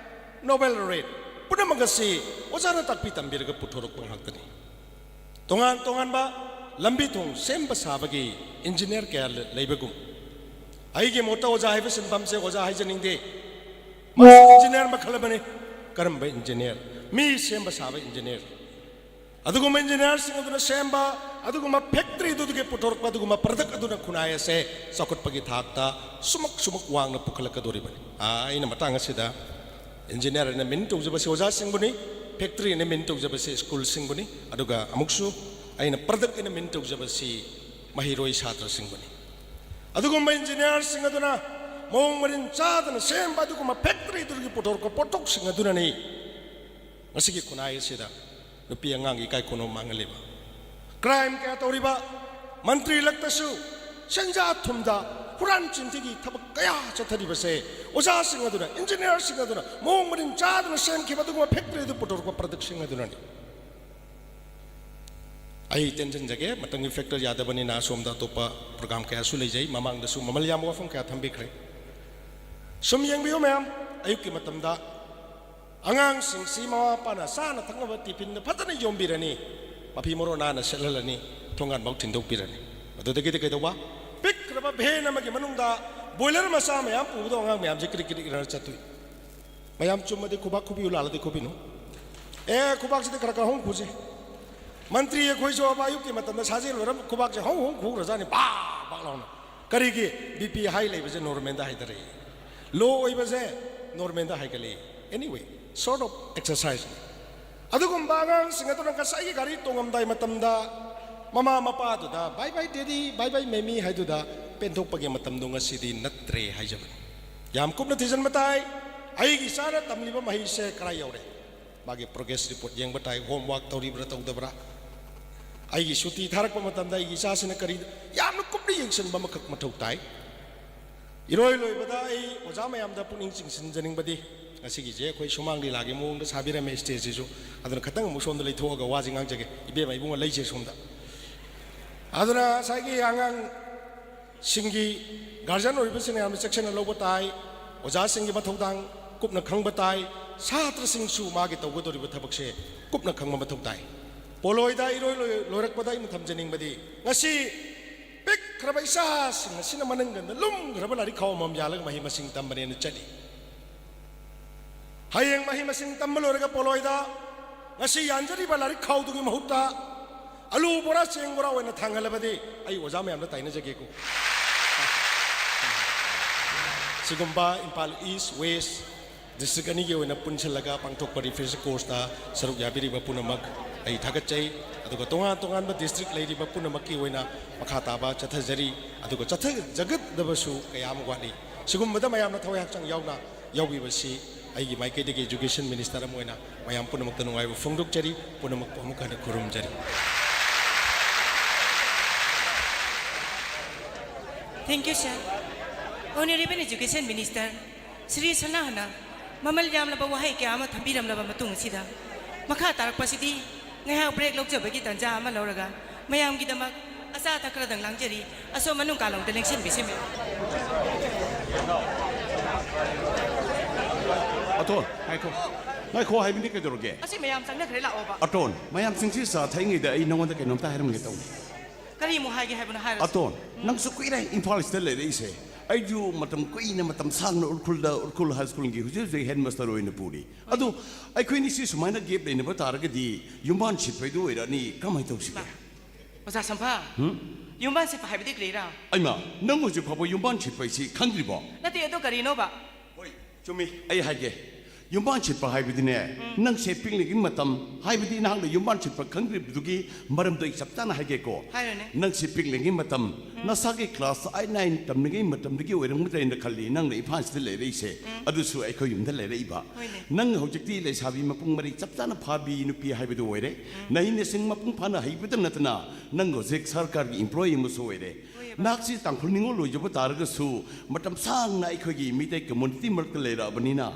ꯅꯣꯕꯦꯜ ꯂꯣꯔꯦꯠ ꯄꯨꯝꯅꯃꯛ ꯑꯁꯤ ꯑꯣꯖꯥꯅ ꯇꯥꯛꯄꯤ ꯇꯝꯕꯤꯔꯒ ꯄꯨꯊꯣꯔꯛꯄ ꯉꯥꯛꯇꯅꯤ꯫ ꯇꯣꯉꯥꯟ ꯇꯣꯉꯥꯟꯕ ꯂꯝꯕꯤ ꯊꯣꯡ ꯁꯦꯝꯕ ꯁꯥꯕꯒꯤ ꯏꯟꯖꯤꯅꯤꯌꯥꯔ ꯀꯌꯥ ꯂꯩꯕꯒꯨꯝ, ꯑꯩꯒꯤ ꯃꯣꯠꯇ ꯑꯣꯖꯥ ꯍꯥꯏꯕ ꯁꯤꯟꯐꯝꯁꯦ ꯑꯣꯖꯥ ꯍꯥꯏꯖꯅꯤꯡꯗꯦ, ꯃꯥꯁꯨ ꯏꯟꯖꯤꯅꯤꯌꯥꯔ ꯃꯈꯜ ꯑꯃꯅꯤ꯫ ꯀꯔꯝꯕ ꯏꯟꯖꯤꯅꯤꯌꯥꯔ? ꯃꯤ ꯁꯦꯝꯕ ꯁꯥꯕ ꯏꯟꯖꯤꯅꯤꯌꯥꯔ꯫ ꯑꯗꯨꯒꯨꯝꯕ ꯏꯟꯖꯤꯅꯤꯌꯥꯔꯁꯤꯡ ꯑꯗꯨꯅ ꯁꯦꯝꯕ, ꯑꯗꯨꯒꯨꯝꯕ ꯐꯦꯛꯇꯔꯤꯗꯨꯗꯒꯤ ꯄꯨꯊꯣꯔꯛꯄ ꯑꯗꯨꯒꯨꯝꯕ ꯄ꯭ꯔꯗꯛ ꯑꯗꯨꯅ ꯈꯨꯟꯅꯥꯏ ꯑꯁꯦ ꯆꯥꯎꯈꯠꯄꯒꯤ ꯊꯥꯛꯇ ꯁꯨꯃꯛ ꯁꯨꯃꯛ ꯋꯥꯡꯅ ꯄꯨꯈꯠꯂꯛꯀꯗꯧꯔꯤꯕꯅꯤ꯫ ꯑꯥ, ꯑꯩꯅ ꯃꯇꯥꯡ ꯑꯁꯤꯗ ꯏꯟꯖꯤꯅꯤꯌꯥꯔ ꯑꯅ ꯃꯤꯟ ꯇꯧꯖꯕꯁꯤ ꯑꯣꯖꯥꯁꯤꯡꯕꯨꯅꯤ, ꯐꯦꯛꯇꯔꯤ ꯑꯅ ꯃꯤꯟ ꯇꯧꯖꯕꯁꯤ ꯁ꯭ꯀꯨꯜꯁꯤꯡꯕꯨꯅꯤ, ꯑꯗꯨꯒ ꯑꯃꯨꯛꯁꯨ ꯑꯩꯅ ꯄ꯭ꯔꯗꯛ ꯑꯅ ꯃꯤꯟ ꯇꯧꯖꯕꯁꯤ ꯃꯍꯩꯔꯣꯏ ꯁꯥꯇ꯭ꯔꯁꯤꯡꯕꯨꯅꯤ꯫ ꯑꯗꯨꯒꯨꯝꯕ ꯏꯟꯖꯤꯅꯤꯌꯥꯔꯁꯤꯡ ꯑꯗꯨꯅ ꯃꯑꯣꯡ ꯃꯔꯤꯟ ꯆꯥꯗꯅ ꯁꯦꯝꯕ ꯑꯗꯨꯒꯨꯝꯕ ꯐꯦꯛꯇꯔꯤꯗꯨꯗꯒꯤ ꯄꯨꯊꯣꯔꯛꯄ ꯄꯣꯠꯊꯣꯛꯁꯤꯡ ꯑꯗꯨꯅꯅꯤ ꯉꯁꯤꯒꯤ ꯈꯨꯟꯅꯥꯏ ꯑꯁꯤꯗ ꯅꯨꯄꯤ ꯑꯉꯥꯡꯒꯤ ꯏꯀꯥꯏ ꯈꯨꯝꯅꯕ ꯃꯥꯡꯍꯜꯂꯤꯕ, ꯀ꯭ꯔꯥꯏꯝ ꯀꯌꯥ ꯇꯧꯔꯤꯕ, ꯃꯟꯇ꯭ꯔꯤ ꯏꯂꯛꯇꯁꯨ ꯁꯦꯟꯖꯥ ꯊꯨꯝꯗ ꯍꯨꯔꯥꯟ ꯆꯤꯟꯊꯤꯒꯤ ꯊꯕꯛ ꯀꯌꯥ ꯆꯠꯊꯔꯤꯕꯁꯦ ꯑꯣꯖꯥꯁꯤꯡ ꯑꯗꯨꯅ, ꯏꯟꯖꯤꯅꯤꯌꯥꯔꯁꯤꯡ ꯑꯗꯨꯅ ꯃꯑꯣꯡ ꯃꯔꯤꯟ ꯆꯥꯗꯅ ꯁꯦꯝꯈꯤꯕ ꯑꯗꯨꯒꯨꯝꯕ ꯐꯦꯛꯇꯔꯤꯗꯨ ꯄꯨꯊꯣꯔꯛꯄ ꯄ꯭ꯔꯗꯛꯁꯤꯡ ꯑꯗꯨꯅꯅꯤ꯫ ꯑꯩ ꯇꯦꯟꯁꯤꯟꯖꯒꯦ, ꯃꯇꯝꯒꯤ ꯐꯦꯛꯇꯔ ꯌꯥꯗꯕꯅꯤꯅ ꯑꯁꯣꯝꯗ ꯑꯇꯣꯞꯄ ꯄ꯭ꯔꯣꯒ꯭ꯔꯥꯝ ꯀꯌꯥꯁꯨ ꯂꯩꯖꯩ, ꯃꯃꯥꯡꯗꯁꯨ ꯃꯃꯜ ꯌꯥꯝꯕ ꯋꯥꯐꯝ ꯀꯌꯥ ꯊꯝꯕꯤꯈ꯭ꯔꯦ꯫ ꯁꯨꯝ ꯌꯦꯡꯕꯤꯌꯨ ꯃꯌꯥꯝ, ꯑꯌꯨꯛꯀꯤ ꯃꯇꯝꯗ ꯑꯉꯥꯡꯁꯤꯡꯁꯤ ꯃꯃꯥ ꯃꯄꯥꯅ ꯆꯥꯅ ꯊꯛꯅꯕ ꯇꯤꯐꯤꯟꯗ ꯐꯖꯅ ꯌꯣꯝꯕꯤꯔꯅꯤ, ꯃꯐꯤ ꯃꯔꯣꯟ ꯅꯥꯟꯅ ꯁꯦꯠꯍꯜꯂꯅꯤ, ꯊꯣꯡꯒꯥꯟꯐꯥꯎ ꯊꯤꯟꯗꯣꯛꯄꯤꯔꯅꯤ꯫ ꯑꯗꯨꯗꯒꯤꯗꯤ ꯀꯩꯗꯧꯕ? ꯄꯤꯛꯈ꯭ꯔꯕ ꯚꯦꯟ ꯑꯃꯒꯤ ꯃꯅꯨꯡꯗ ꯕꯣꯏꯂꯔ ꯃꯆꯥ ꯃꯌꯥꯝ ꯄꯨꯕꯗꯣ ꯑꯉꯥꯡ ꯃꯌꯥꯝꯁꯦ ꯀ꯭ꯔꯤꯛ ꯀ꯭ꯔꯤꯛ ꯏꯟꯅꯔ ꯆꯠꯇꯣꯏ꯫ ꯃꯌꯥꯝ ꯆꯨꯝꯃꯗꯤ ꯈꯨꯕꯥꯛ ꯈꯨꯕꯤꯌꯨ, ꯂꯥꯜꯂꯗꯤ ꯈꯨꯕꯤꯅꯨ꯫ ꯑꯦ, ꯈꯨꯕꯥꯛꯁꯤꯗꯤ ꯈꯔ ꯈꯔ ꯍꯣꯡ ꯈꯨꯁꯤ꯫ ꯃꯟꯇ꯭ꯔꯤ ꯑꯩꯈꯣꯏꯁꯨ ꯑꯕ ꯑꯌꯨꯛꯀꯤ ꯃꯇꯝꯗ ꯁꯥꯖꯦꯜ ꯑꯣꯏꯔꯝ ꯈꯨꯕꯥꯛꯁꯦ ꯍꯣꯡ ꯍꯣꯡ ꯈꯨꯈ꯭ꯔꯖꯥꯠꯅꯤ, ꯕꯥꯛ ꯕꯥꯛ ꯂꯥꯎꯅ꯫ ꯀꯔꯤꯒꯤ? ꯕꯤ ꯄꯤ ꯍꯥꯏ ꯂꯩꯕꯁꯦ ꯅꯣꯔꯃꯦꯜꯗ ꯍꯥꯏꯊꯔꯛꯏ, ꯂꯣ ꯑꯣꯏꯕꯁꯦ ꯅꯣꯔꯃꯦꯜꯗ ꯍꯥꯏꯒꯠꯂꯛꯏ꯫ Anyway, sort of exercise꯫ ꯑꯗꯨꯒꯨꯝꯕ ꯑꯉꯥꯡꯁꯤꯡ ꯑꯗꯨꯅ ꯉꯁꯥꯏꯒꯤ ꯒꯥꯔꯤ ꯇꯣꯡꯉꯝꯗꯥꯏ ꯃꯇꯝꯗ ꯃꯃꯥ ꯃꯄꯥꯗꯨꯗ "bye bye daddy, bye bye mammy" ꯍꯥꯏꯗꯨꯗ ꯄꯦꯟꯊꯣꯛꯄꯒꯤ ꯃꯇꯝꯗꯣ ꯉꯁꯤꯗꯤ ꯅꯠꯇ꯭ꯔꯦ ꯍꯥꯏꯖꯕꯅꯤ꯫ ꯌꯥꯝ ꯀꯨꯞꯅ ꯊꯤꯖꯤꯟꯕ ꯇꯥꯏ꯫ ꯑꯩꯒꯤ ꯏꯆꯥꯅ ꯇꯝꯂꯤꯕ ꯃꯍꯩꯁꯦ ꯀꯔꯥꯏ ꯌꯧꯔꯦ? ꯃꯥꯒꯤ ꯄ꯭ꯔꯣꯒ꯭ꯔꯦꯁ ꯔꯤꯄꯣꯔꯠ ꯌꯦꯡꯕ ꯇꯥꯏ, ꯍꯣꯝꯋꯥꯔꯛ ꯇꯧꯔꯤꯕ꯭ꯔꯥ ꯇꯧꯗꯕ꯭ꯔꯥ? ꯑꯩꯒꯤ ꯁꯨꯇꯤ ꯊꯥꯔꯛꯄ ꯃꯇꯝꯗ ꯑꯩꯒꯤ ꯏꯆꯥꯁꯤꯅ ꯀꯔꯤ, ꯌꯥꯝꯅ ꯀꯨꯞꯅ ꯌꯦꯡꯁꯤꯟꯕ ꯑꯃꯈꯛ ꯃꯊꯧ ꯇꯥꯏ꯫ ꯏꯔꯣꯏ ꯂꯣꯏꯕꯗ ꯑꯩ ꯑꯣꯖꯥ ꯃꯌꯥꯝꯗ ꯄꯨꯛꯅꯤꯡ ꯆꯤꯡꯁꯤꯟꯖꯅꯤꯡꯕꯗꯤ, ꯉꯁꯤꯒꯤꯁꯦ ꯑꯩꯈꯣꯏ ꯁꯨꯃꯥꯡ ꯂꯤꯂꯥꯒꯤ ꯃꯑꯣꯡꯗ ꯁꯥꯕꯤꯔꯝꯃꯦ ꯁ꯭ꯇꯦꯖꯁꯤꯁꯨ, ꯑꯗꯨꯅ ꯈꯤꯇꯪ ꯑꯃꯨꯛ ꯁꯣꯝꯗ ꯂꯩꯊꯣꯛꯑꯒ ꯋꯥꯁꯦ ꯉꯥꯡꯖꯒꯦ꯫ ꯏꯕꯦꯝꯃ ꯏꯕꯨꯡꯉꯣ ꯂꯩꯁꯦ ꯁꯣꯝꯗ꯫ ꯑꯗꯨꯅ ꯉꯁꯥꯏꯒꯤ ꯑꯉꯥꯡ ꯁꯤꯡꯒꯤ ꯒꯥꯔꯖꯤꯌꯟ ꯑꯣꯏꯔꯤꯕꯁꯤꯡꯅ ꯌꯥꯝꯅ ꯆꯦꯛꯁꯤꯟꯅ ꯂꯧꯕ ꯇꯥꯏ꯫ ꯑꯣꯖꯥꯁꯤꯡꯒꯤ ꯃꯊꯧꯗꯥꯡ ꯀꯨꯞꯅ ꯈꯪꯕ ꯇꯥꯏ꯫ ꯁꯥꯇ꯭ꯔꯁꯤꯡꯁꯨ ꯃꯥꯒꯤ ꯇꯧꯒꯗꯧꯔꯤꯕ ꯊꯕꯛꯁꯦ ꯀꯨꯞꯅ ꯈꯪꯕ ꯃꯊꯧ ꯇꯥꯏ꯫ ꯄꯣꯂꯣꯏꯗ ꯏꯔꯣꯏ ꯂꯣꯏ-, ꯂꯣꯏꯔꯛꯄꯗ ꯑꯩꯅ ꯊꯝꯖꯅꯤꯡꯕꯗꯤ, ꯉꯁꯤ ꯄꯤꯛꯈ꯭ꯔꯕ ꯏꯆꯥꯁꯤꯡ ꯑꯁꯤꯅ ꯃꯅꯪꯒꯟꯗ ꯂꯨꯝꯈ꯭ꯔꯕ ꯂꯥꯏꯔꯤꯛ ꯈꯥꯎ ꯑꯃꯃꯝ ꯌꯥꯜꯂꯒ ꯃꯍꯩ ꯃꯁꯤꯡ ꯇꯝꯕꯅꯦꯅ ꯆꯠꯂꯤ꯫ ꯍꯌꯦꯡ ꯃꯍꯩ ꯃꯁꯤꯡ ꯇꯝꯕ ꯂꯣꯏꯔꯒ ꯄꯣꯂꯣꯏꯗ ꯉꯁꯤ ꯌꯥꯟꯖꯔꯤꯕ ꯂꯥꯏꯔꯤꯛ ꯈꯥꯎꯗꯨꯒꯤ ꯃꯍꯨꯠꯇ ꯑꯂꯨ ꯕꯣꯔꯥ, ꯆꯦꯡ ꯕꯣꯔꯥ ꯑꯣꯏꯅ ꯊꯥꯡꯍꯜꯂꯕꯗꯤ ꯑꯩ ꯑꯣꯖꯥ ꯃꯌꯥꯝꯗ ꯇꯥꯏꯅꯖꯒꯦꯀꯣ꯫ ꯁꯤꯒꯨꯝꯕ ꯏꯝꯐꯥꯜ ꯏꯁ, ꯋꯦꯁ ꯗꯤꯁꯇ꯭ꯔꯤꯛ ꯑꯅꯤꯒꯤ ꯑꯣꯏꯅ ꯄꯨꯟꯁꯤꯜꯂꯒ ꯄꯥꯡꯊꯣꯛꯄ ꯔꯤꯐ꯭ꯔꯦꯁꯔ ꯀꯣꯔꯁꯇ ꯁꯔꯨꯛ ꯌꯥꯕꯤꯔꯤꯕ ꯄꯨꯝꯅꯃꯛ ꯑꯩ ꯊꯥꯒꯠꯆꯩ꯫ ꯑꯗꯨꯒ ꯇꯣꯉꯥꯟ ꯇꯣꯉꯥꯟꯕ ꯗꯤꯁꯇ꯭ꯔꯤꯛ ꯂꯩꯔꯤꯕ ꯄꯨꯝꯅꯃꯛꯀꯤ ꯑꯣꯏꯅ ꯃꯈꯥ ꯇꯥꯕ ꯆꯠꯊꯖꯔꯤ꯫ ꯑꯗꯨꯒ ꯆꯠꯊꯖꯒꯗꯕꯁꯨ ꯀꯌꯥ ꯑꯃ ꯋꯥꯠꯂꯤ꯫ ꯁꯤꯒꯨꯝꯕꯗ ꯃꯌꯥꯝꯅ ꯊꯋꯥꯏ ꯍꯛꯆꯥꯡ ꯌꯥꯎꯅ ꯌꯥꯎꯕꯤꯕꯁꯤ ꯑꯩꯒꯤ ꯃꯥꯏꯀꯩꯗꯒꯤ ꯏꯖꯨꯀꯦꯁꯟ ꯃꯤꯅꯤꯁꯇꯔ ꯑꯃ ꯑꯣꯏꯅ ꯃꯌꯥꯝ ꯄꯨꯝꯅꯃꯛꯇ ꯅꯨꯡꯉꯥꯏꯕ ꯐꯣꯡꯗꯣꯛꯆꯔꯤ꯫ ꯄꯨꯝꯅꯃꯛꯄꯨ ꯑꯃꯨꯛ ꯍꯟꯅ ꯈꯨꯔꯨꯝꯖꯔꯤ꯫ Thank you, sir. Honorable Education Minister, Shri ꯁꯅꯥꯍꯅ ꯃꯃꯜ ꯌꯥꯝꯂꯕ ꯋꯥꯍꯩ ꯀꯌꯥ ꯑꯃ ꯊꯝꯕꯤꯔꯝꯂꯕ ꯃꯇꯨꯡ ꯑꯁꯤꯗ, ꯃꯈꯥ ꯇꯥꯔꯛꯄꯁꯤꯗꯤ ꯉꯥꯏꯍꯥꯛ ꯕ꯭ꯔꯦꯛ ꯂꯧꯖꯕꯒꯤ ꯇꯥꯟꯖꯥ ꯑꯃ ꯂꯧꯔꯒ ꯃꯌꯥꯝꯒꯤꯗꯃꯛ ꯑꯆꯥ ꯑꯊꯛ ꯈꯔꯗꯪ ꯂꯥꯡꯖꯔꯤ꯫ ꯑꯁꯣꯝ ꯃꯅꯨꯡ ꯀꯥꯂꯣꯝꯗ ꯂꯦꯡꯁꯤꯟꯕꯤꯁꯤ, ꯃꯦꯝ꯫ ꯑꯇꯣꯟ, ꯉꯥꯏꯈꯣ꯫ ꯉꯥꯏꯈꯣ ꯍꯥꯏꯕꯅꯤ, ꯀꯩꯗꯧꯔꯒꯦ? ꯑꯁꯤ ꯃꯌꯥꯝ ꯆꯪꯅꯈ꯭ꯔꯦ, ꯂꯥꯛꯑꯣꯕ꯫ ꯑꯇꯣꯟ, ꯃꯌꯥꯝꯁꯤꯡꯁꯤ ꯆꯥ ꯊꯛꯏꯉꯩꯗ ꯑꯩ ꯅꯉꯣꯟꯗ ꯀꯩꯅꯣꯝꯇ ꯍꯥꯏꯔꯝꯒꯦ ꯇꯧꯅꯤ꯫ ꯀꯔꯤ ꯑꯃꯨꯛ ꯍꯥꯏꯒꯦ ꯍꯥꯏꯕꯅꯣ, ꯍꯥꯏꯔꯣ꯫ ꯑꯇꯣꯟ, ꯅꯪꯁꯨ ꯀꯨꯏꯔꯦ ꯏꯝꯐꯥꯜꯁꯤꯗ ꯂꯩꯔꯛꯏꯁꯦ꯫ ꯑꯩꯁꯨ ꯃꯇꯝ ꯀꯨꯏꯅ, ꯃꯇꯝ ꯁꯥꯡꯅ ꯎꯔꯈꯨꯜꯗ, ꯎꯔꯈꯨꯜ ꯍꯥꯏ ꯁ꯭ꯀꯨꯜꯒꯤ ꯍꯧꯖꯤꯛ ꯍꯧꯖꯤꯛ ꯍꯦꯗ ꯃꯥꯁꯇꯔ ꯑꯣꯏꯅ ꯄꯨꯔꯤ꯫ ꯑꯗꯣ ꯑꯩꯈꯣꯏꯅꯤ ꯁꯤ ꯁꯨꯃꯥꯏꯅ ꯒꯦꯞ ꯂꯩꯅꯕ ꯇꯥꯔꯒꯗꯤ ꯌꯨꯝꯕꯥꯟ ꯁꯤꯠꯄ ꯍꯥꯏꯗꯨ ꯑꯣꯏꯔꯛꯑꯅꯤ꯫ ꯀꯃꯥꯏꯅ ꯇꯧꯁꯤꯒꯦ? ꯑꯣꯖꯥ ꯁꯝꯐꯥ, ꯌꯨꯝꯕꯥꯟ ꯁꯤꯠꯄ ꯍꯥꯏꯕꯗꯤ ꯀꯔꯤꯔꯥ? ꯑꯩꯃ, ꯅꯪ ꯍꯧꯖꯤꯛ ꯐꯥꯎꯕ ꯌꯨꯝꯕꯥꯟ ꯁꯤꯠꯄ ꯍꯥꯏꯁꯤ ꯈꯪꯗ꯭ꯔꯤꯕꯣ? ꯅꯠꯇꯦ, ꯑꯗꯣ ꯀꯔꯤꯅꯣꯕ? ꯍꯣꯏ, ꯆꯨꯝꯃꯤ, ꯑꯩ ꯍꯥꯏꯒꯦ꯫ ꯌꯨꯝꯕꯥꯟ ꯁꯤꯠꯄ ꯍꯥꯏꯕꯗꯤꯅꯦ, ꯅꯪꯁꯦ ꯄꯤꯛꯂꯤꯉꯩꯒꯤ ꯃꯇꯝ, ꯍꯥꯏꯕꯗꯤ ꯅꯍꯥꯛꯅ ꯌꯨꯝꯕꯥꯟ ꯁꯤꯠꯄ ꯈꯪꯗ꯭ꯔꯤꯕꯗꯨꯒꯤ ꯃꯔꯝꯗꯣ ꯑꯩ ꯆꯞ ꯆꯥꯅ ꯍꯥꯏꯒꯦꯀꯣ꯫ ꯍꯥꯏꯔꯣꯅꯦ꯫ ꯅꯪꯁꯦ ꯄꯤꯛꯂꯤꯉꯩꯒꯤ ꯃꯇꯝ, ꯅꯁꯥꯒꯤ ꯀ꯭ꯂꯥꯁ ꯑꯩꯠ ꯅꯥꯏꯟ ꯇꯝꯂꯤꯉꯩ ꯃꯇꯝꯗꯒꯤ ꯑꯣꯏꯔꯝꯒꯗ꯭ꯔꯥ ꯍꯥꯏꯅ ꯈꯜꯂꯤ, ꯅꯪꯅ ꯏꯝꯐꯥꯜꯁꯤꯗ ꯂꯩꯔꯛꯏꯁꯦ꯫ ꯑꯗꯨꯁꯨ ꯑꯩꯈꯣꯏ ꯌꯨꯝꯗ ꯂꯩꯔꯛꯏꯕ꯫ ꯍꯣꯏꯅꯦ꯫ ꯅꯪ ꯍꯧꯖꯤꯛꯇꯤ ꯂꯩꯁꯥꯕꯤ ꯃꯄꯨꯡ ꯃꯔꯩ ꯆꯞ ꯆꯥꯅ ꯐꯥꯕꯤ ꯅꯨꯄꯤ ꯍꯥꯏꯕꯗꯨ ꯑꯣꯏꯔꯦ꯫ ꯅꯍꯩ ꯅꯁꯤꯡ ꯃꯄꯨꯡ ꯐꯥꯅ ꯍꯩꯕꯇ ꯅꯠꯇꯅ ꯅꯪ ꯍꯧꯖꯤꯛ ꯁꯔꯀꯥꯔꯒꯤ ꯏꯝꯄ꯭ꯂꯣꯌꯤ ꯑꯃꯁꯨ ꯑꯣꯏꯔꯦ꯫ ꯅꯍꯥꯛꯁꯤ ꯇꯥꯡꯈꯨꯜ ꯅꯤꯉꯣꯜ ꯑꯣꯏꯖꯕ ꯇꯥꯔꯒꯁꯨ, ꯃꯇꯝ ꯁꯥꯡꯅ ꯑꯩꯈꯣꯏꯒꯤ ꯃꯤꯇꯩ ꯀꯝꯃꯨꯅꯤꯇꯤ ꯃꯔꯛꯇ ꯂꯩꯔꯛꯑꯕꯅꯤꯅ,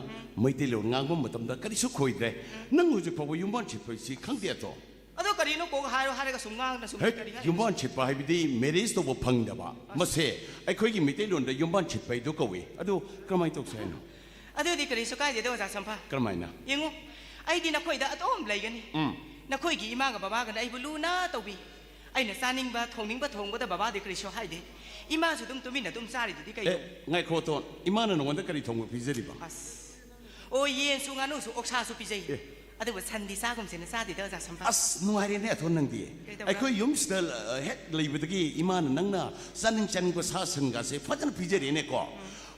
ꯃꯩꯇꯩꯂꯣꯟ ꯉꯥꯡꯕ ꯃꯇꯝꯗ ꯀꯔꯤꯁꯨ ꯈꯣꯏꯗ꯭ꯔꯦ꯫ ꯅꯪ ꯍꯧꯖꯤꯛ ꯐꯥꯎꯕ ꯌꯨꯝꯕꯥꯟ ꯁꯤꯠꯄ ꯍꯥꯏꯁꯤ ꯈꯪꯗꯦ ꯑꯗꯣ? ꯑꯗꯣ ꯀꯔꯤꯅꯣ ꯀꯣꯛ ꯍꯥꯏꯔꯣ ꯍꯥꯏꯔꯒ ꯁꯨꯝ ꯉꯥꯡꯅ ꯁꯨꯝ ꯍꯦꯛ ꯀꯔꯤ ꯍꯥꯏ? ꯌꯨꯝꯕꯥꯟ ꯁꯤꯠꯄ ꯍꯥꯏꯕꯗꯤ ꯃꯦꯔꯦꯖ ꯇꯧꯕ ꯐꯪꯗꯕ, ꯃꯁꯦ ꯑꯩꯈꯣꯏꯒꯤ ꯃꯩꯇꯩꯂꯣꯟꯗ ꯌꯨꯝꯕꯥꯟ ꯁꯤꯠꯄ ꯍꯥꯏꯗꯣ ꯀꯧꯏ꯫ ꯑꯗꯨ ꯀꯔꯝꯍꯥꯏꯅ ꯇꯧꯁꯦ ꯍꯥꯏꯅꯣ? ꯑꯗꯨꯗꯤ ꯀꯔꯤꯁꯨ ꯀꯥꯏꯗꯦꯗ, ꯑꯣꯖꯥ ꯁꯝꯐ꯫ ꯀꯔꯝꯍꯥꯏꯅ? ꯌꯦꯡꯉꯨ, ꯑꯩꯗꯤ ꯅꯈꯣꯏꯗ ꯑꯗꯨꯝ ꯂꯩꯒꯅꯤ꯫ ꯎꯝ꯫ ꯅꯈꯣꯏꯒꯤ ꯏꯃꯥꯒ ꯕꯕꯥꯒꯅ ꯑꯩꯕꯨ ꯂꯨꯅ ꯇꯧꯕꯤ꯫ ꯑꯩꯅ ꯆꯥꯅꯤꯡꯕ ꯊꯣꯡꯅꯤꯡꯕ ꯊꯣꯡꯕꯗ ꯕꯕꯥꯗꯤ ꯀꯔꯤꯁꯨ ꯍꯥꯏꯗꯦ꯫ ꯏꯃꯥꯁꯨ ꯑꯗꯨꯝ ꯇꯨꯃꯤꯟꯅ ꯑꯗꯨꯝ ꯆꯥꯔꯤꯗꯨꯗꯤ ꯑꯦ, ꯀꯩꯅꯣ? ꯉꯥꯏꯈꯣ ꯇꯣꯟ, ꯏꯃꯥꯅ ꯅꯉꯣꯟꯗ ꯀꯔꯤ ꯊꯣꯡꯕ ꯄꯤꯖꯔꯤꯕ? ꯑꯁ, ꯑꯣ, ꯌꯦꯟꯁꯨ ꯉꯥꯅꯨꯁꯨ ꯑꯣꯛꯁꯥꯁꯨ ꯄꯤꯖꯩ꯫ ꯑꯦ꯫ ꯑꯗꯨꯕꯨ ꯁꯟꯗꯤ ꯆꯥꯒꯨꯝꯁꯦꯅ ꯆꯥꯗꯦꯗ, ꯑꯣꯖꯥ ꯁꯝꯐ꯫ ꯑꯁ, ꯅꯨꯡꯉꯥꯏꯔꯦꯅꯦ ꯑꯊꯣꯟ ꯅꯪꯗꯤ꯫ ꯀꯩꯗꯧꯕ? ꯑꯩꯈꯣꯏ ꯌꯨꯝꯁꯤꯗ, ꯑ, ꯍꯦꯛ ꯂꯩꯕꯗꯒꯤ ꯏꯃꯥꯅ ꯅꯪꯅ ꯆꯥꯅꯤꯡ ꯆꯥꯅꯤꯡꯕ ꯁꯥ ꯁꯟꯒꯥꯁꯦ ꯐꯖꯅ ꯄꯤꯖꯔꯦꯅꯦꯀꯣ꯫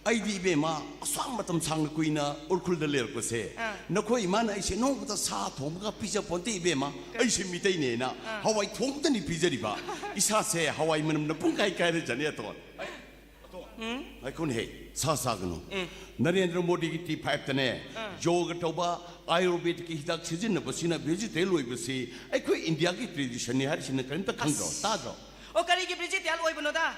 ꯑꯩꯗꯤ ꯏꯕꯦꯝꯃ, ꯑꯁꯥꯡ ꯃꯇꯝ ꯁꯥꯡꯅ ꯀꯨꯏꯅ ꯎꯔꯈꯨꯜꯗ ꯂꯩꯔꯛꯄꯁꯦ, ꯑꯥ꯫ ꯅꯈꯣꯏ ꯏꯃꯥꯅ ꯑꯩꯁꯦ ꯅꯣꯡꯃꯇ ꯁꯥ ꯊꯣꯡꯕꯒ ꯄꯤꯖ ꯄꯣꯟꯇꯦ ꯏꯕꯦꯝꯃ꯫ ꯑꯩꯁꯦ ꯃꯤꯇꯩꯅꯦꯅ ꯑꯥ꯫ ꯍꯋꯥꯏ ꯊꯣꯡꯕꯗꯅꯤ ꯄꯤꯖꯔꯤꯕ꯫ ꯏꯁꯥꯁꯦ ꯍꯋꯥꯏ ꯃꯅꯝꯅ ꯄꯨꯡꯀꯥꯏ ꯀꯥꯏꯔꯖꯥꯠꯅꯤ ꯑꯇꯣꯟ꯫ ꯉꯥꯏꯈꯣꯅꯦꯍꯦ, ꯁꯥ ꯆꯥꯒꯅꯨ꯫ ꯅꯔꯦꯟꯗ꯭ꯔ ꯃꯣꯗꯤꯒꯤ ꯇꯤ ꯐꯥꯏꯚꯇꯅꯦ, ꯌꯣꯒ ꯇꯧꯕ, ꯑꯥꯌꯨꯔꯕꯦꯗꯀꯤ ꯍꯤꯗꯥꯛ ꯁꯤꯖꯤꯟꯅꯕꯁꯤꯅ ꯚꯦꯖꯤꯇꯦꯔꯤꯌꯟ ꯑꯣꯏꯕꯁꯤ ꯑꯩꯈꯣꯏ ꯏꯟꯗꯤꯌꯥꯒꯤ ꯇ꯭ꯔꯦꯗꯤꯁꯟꯅꯤ ꯍꯥꯏꯔꯤꯁꯤꯅ ꯀꯔꯤꯝꯇ ꯈꯪꯗ꯭ꯔꯣ? ꯇꯥꯗ꯭ꯔꯣ? ꯑꯣ, ꯀꯔꯤꯒꯤ ꯚꯦꯖꯤꯇꯦꯔꯤꯌꯟ ꯑꯣꯏꯕꯅꯣꯗ?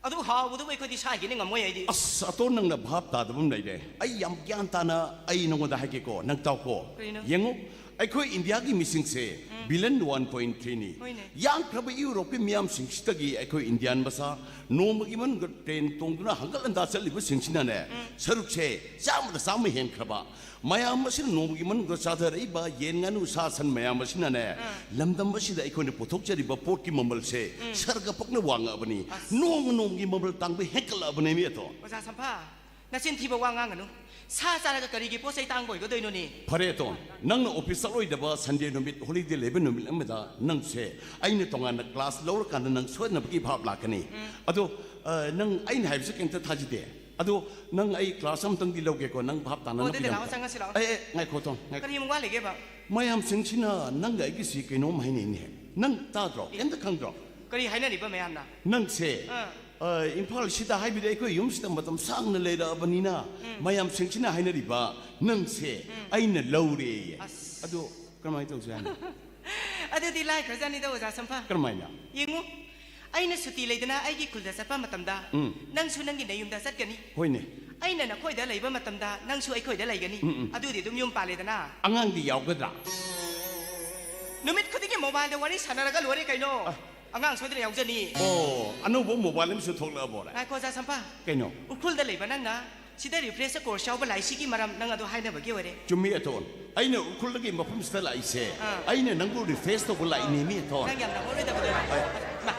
ꯑꯗꯨ ꯍꯥꯎꯕꯗꯨꯕꯨ ꯑꯩꯈꯣꯏꯗꯤ ꯁꯥꯏꯒꯤꯅꯤ ꯉꯝꯃꯣꯏ ꯑꯩꯗꯤ꯫ ꯑꯁ, ꯑꯇꯣꯟ, ꯅꯪꯅ ꯚꯥꯞ ꯇꯥꯗꯕ ꯑꯃ ꯂꯩꯔꯦ꯫ ꯑꯩ ꯌꯥꯝ ꯒ꯭ꯌꯥꯟ ꯇꯥꯅ ꯑꯩ ꯅꯉꯣꯟꯗ ꯍꯥꯏꯒꯦꯀꯣ, ꯅꯪ ꯇꯥꯎꯀꯣ꯫ ꯀꯔꯤꯅꯣ? ꯌꯦꯡꯉꯨ, ꯑꯩꯈꯣꯏ ꯏꯟꯗꯤꯌꯥꯒꯤ ꯃꯤꯁꯤꯡꯁꯦ ꯕꯤꯂꯤꯌꯟ ꯋꯥꯟ ꯄꯣꯏꯟ ꯊ꯭ꯔꯤꯅꯤ꯫ ꯍꯣꯏꯅꯦ꯫ ꯌꯥꯝꯈ꯭ꯔꯕ ꯌꯨꯔꯣꯞꯀꯤ ꯃꯤꯌꯥꯝꯁꯤꯡꯁꯤꯗꯒꯤ ꯑꯩꯈꯣꯏ ꯏꯟꯗꯤꯌꯥꯟ ꯃꯆꯥ ꯅꯣꯡꯃꯒꯤ ꯃꯅꯨꯡꯗ ꯇ꯭ꯔꯦꯟ ꯇꯣꯡꯗꯨꯅ ꯍꯪꯒꯠ ꯍꯟꯗꯥ ꯆꯠꯂꯤꯕꯁꯤꯡꯁꯤꯅꯅꯦ, ꯁꯔꯨꯛꯁꯦ ꯆꯥꯝꯃꯗ ꯆꯥꯝꯃ ꯍꯦꯟꯈ꯭ꯔꯕ꯫ ꯃꯌꯥꯝ ꯑꯁꯤꯅ ꯅꯣꯡꯃꯒꯤ ꯃꯅꯨꯡꯗ ꯆꯥꯊꯔꯛꯏꯕ ꯌꯦꯟ, ꯉꯥꯅꯨ, ꯁꯥ, ꯁꯟ ꯃꯌꯥꯝ ꯑꯁꯤꯅꯅꯦ, ꯂꯝꯗꯝ ꯑꯁꯤꯗ ꯑꯩꯈꯣꯏꯅ ꯄꯨꯊꯣꯛꯆꯔꯤꯕ ꯄꯣꯠꯀꯤ ꯃꯃꯜꯁꯦ ꯁꯔꯒ ꯄꯣꯛꯅ ꯋꯥꯡꯉꯛꯑꯕꯅꯤ꯫ ꯅꯣꯡꯃ ꯅꯣꯡꯃꯒꯤ ꯃꯃꯜ ꯇꯥꯡꯕ ꯍꯦꯟꯒꯠꯂꯛꯑꯕꯅꯦ, ꯃꯤ ꯑꯇꯣꯟ꯫ ꯑꯣꯖꯥ ꯁꯝꯐꯥ, ꯅꯆꯤꯟ ꯊꯤꯕ ꯋꯥ ꯉꯥꯡꯒꯅꯨ꯫ ꯁꯥ ꯆꯥꯔꯒ ꯀꯔꯤꯒꯤ ꯄꯣꯠ ꯆꯩ ꯇꯥꯡꯕ ꯑꯣꯏꯒꯗꯣꯏꯅꯣꯅꯦ? ꯐꯔꯦ ꯑꯇꯣꯟ, ꯅꯪꯅ ꯑꯣꯐꯤꯁ ꯆꯠꯂꯣꯏꯗꯕ ꯁꯟꯗꯦ ꯅꯨꯃꯤꯠ, ꯍꯣꯂꯤꯗꯦ ꯂꯩꯕ ꯅꯨꯃꯤꯠ ꯑꯃꯗ ꯅꯪꯁꯦ ꯑꯩꯅ ꯇꯣꯉꯥꯟꯅ ꯀ꯭ꯂꯥꯁ ꯂꯧꯔꯀꯥꯟꯗ ꯅꯪ ꯁꯣꯏꯗꯅꯕꯒꯤ ꯚꯥꯞ ꯂꯥꯛꯀꯅꯤ꯫ ꯑꯗꯣ, ꯑ, ꯅꯪ ꯑꯩꯅ ꯍꯥꯏꯕꯁꯦ ꯀꯩꯝꯇ ꯊꯥꯖꯗꯦ꯫ ꯑꯗꯣ ꯅꯪ ꯑꯩ ꯀ꯭ꯂꯥꯁ ꯑꯃꯇꯪꯗꯤ ꯂꯧꯒꯦꯀꯣ, ꯅꯪ ꯚꯥꯞ ꯇꯥꯅ ꯑꯣ, ꯑꯗꯨꯗꯤ ꯅꯞꯄꯤꯗ ꯂꯥꯛꯑꯣ, ꯑꯝꯇ꯫ ꯆꯪꯉꯁꯤ ꯂꯥꯛꯑꯣ꯫ ꯑꯦ, ꯑꯦ, ꯉꯥꯏꯈꯣ ꯑꯇꯣꯟ, ꯉꯥꯏꯈꯣ꯫ ꯀꯔꯤ ꯑꯃꯨꯛ ꯋꯥꯠꯂꯤꯒꯦꯕ? ꯃꯌꯥꯝꯁꯤꯡꯁꯤꯅ ꯅꯪꯒ ꯑꯩꯒꯤꯁꯤ ꯀꯩꯅꯣꯝ ꯍꯥꯏꯅꯩꯅꯦ꯫ ꯅꯪ ꯇꯥꯗ꯭ꯔꯣ? ꯀꯩꯝꯇ ꯈꯪꯗ꯭ꯔꯣ? ꯀꯔꯤ ꯍꯥꯏꯅꯔꯤꯕ ꯃꯌꯥꯝꯅ? ꯅꯪꯁꯦ, ꯑꯥ꯫ ꯑ, ꯏꯝꯐꯥꯜꯁꯤꯗ ꯍꯥꯏꯕꯗꯤ ꯑꯩꯈꯣꯏ ꯌꯨꯝꯁꯤꯗ ꯃꯇꯝ ꯁꯥꯡꯅ ꯂꯩꯔꯛꯑꯕꯅꯤꯅ, ꯃꯌꯥꯝꯁꯤꯡꯁꯤꯅ ꯍꯥꯏꯅꯔꯤꯕ ꯅꯪꯁꯦ ꯑꯩꯅ ꯂꯧꯔꯦꯌꯦ꯫ ꯑꯁ꯫ ꯑꯗꯣ ꯀꯔꯝꯍꯥꯏꯅ ꯇꯧꯁꯦ ꯍꯥꯏꯅꯣ? ꯑꯗꯨꯗꯤ ꯂꯥꯏꯈ꯭ꯔꯖꯥꯠꯅꯤꯗ, ꯑꯣꯖꯥ ꯁꯝꯐꯥ꯫ ꯀꯔꯝꯍꯥꯏꯅ? ꯌꯦꯡꯉꯨ, ꯑꯩꯅ ꯁꯨꯇꯤ ꯂꯩꯗꯅ ꯑꯩꯒꯤ ꯈꯨꯜꯗ ꯆꯠꯄ ꯃꯇꯝꯗ, ꯎꯝ꯫ ꯅꯪꯁꯨ ꯅꯪꯒꯤ ꯅꯌꯨꯝꯗ ꯆꯠꯀꯅꯤ꯫ ꯍꯣꯏꯅꯦ꯫ ꯑꯩꯅ ꯅꯈꯣꯏꯗ ꯂꯩꯕ ꯃꯇꯝꯗ, ꯅꯪꯁꯨ ꯑꯩꯈꯣꯏꯗ ꯂꯩꯒꯅꯤ꯫ ꯎꯝ, ꯎꯝ꯫ ꯑꯗꯨꯗꯤ ꯑꯗꯨꯝ ꯌꯨꯝ ꯄꯥꯜꯂꯦꯗꯅ꯫ ꯑꯉꯥꯡꯗꯤ ꯌꯥꯎꯒꯗ꯭ꯔꯥ? ꯅꯨꯃꯤꯠ ꯈꯨꯗꯤꯡꯒꯤ ꯃꯣꯕꯥꯏꯜꯗ ꯋꯥꯔꯤ ꯁꯥꯟꯅꯔꯒ ꯂꯣꯏꯔꯦ ꯀꯩꯅꯣ꯫ ꯑꯉꯥꯡ ꯁꯣꯏꯗꯅ ꯌꯥꯎꯖꯅꯤ꯫ ꯑꯣ, ꯑꯅꯧꯕ ꯃꯣꯕꯥꯏꯜ ꯑꯃꯁꯨ ꯊꯣꯛꯂꯛꯑꯕꯣꯔꯦ? ꯉꯥꯏꯈꯣ, ꯑꯣꯖꯥ ꯁꯝꯄꯥ꯫ ꯀꯩꯅꯣ? ꯎꯈ꯭ꯔꯨꯜꯗ ꯂꯩꯕ ꯅꯪꯅ ꯁꯤꯗ ꯔꯤꯐ꯭ꯔꯦꯁ ꯀꯣꯔꯁ ꯌꯥꯎꯕ ꯂꯥꯛꯏꯁꯤꯒꯤ ꯃꯔꯝ ꯅꯪ ꯑꯗꯨ ꯍꯥꯏꯅꯕꯒꯤ ꯑꯣꯏꯔꯦ꯫ ꯆꯨꯝꯃꯤ, ꯑꯇꯣꯟ꯫ ꯑꯩꯅ ꯎꯈ꯭ꯔꯨꯜꯗꯒꯤ ꯃꯐꯝꯁꯤꯗ ꯂꯥꯛꯏꯁꯦ, ꯑꯥ꯫ ꯑꯩꯅ ꯅꯪꯕꯨ ꯔꯤꯐ꯭ꯔꯦꯁ ꯇꯧꯕ ꯂꯥꯛꯏꯅꯦ, ꯃꯤ ꯑꯇꯣꯟ꯫ ꯅꯪ ꯌꯥꯝ ꯅꯪꯉꯔꯣꯏꯗꯕꯗꯣ꯫ ꯑꯦ꯫ ꯃꯥ,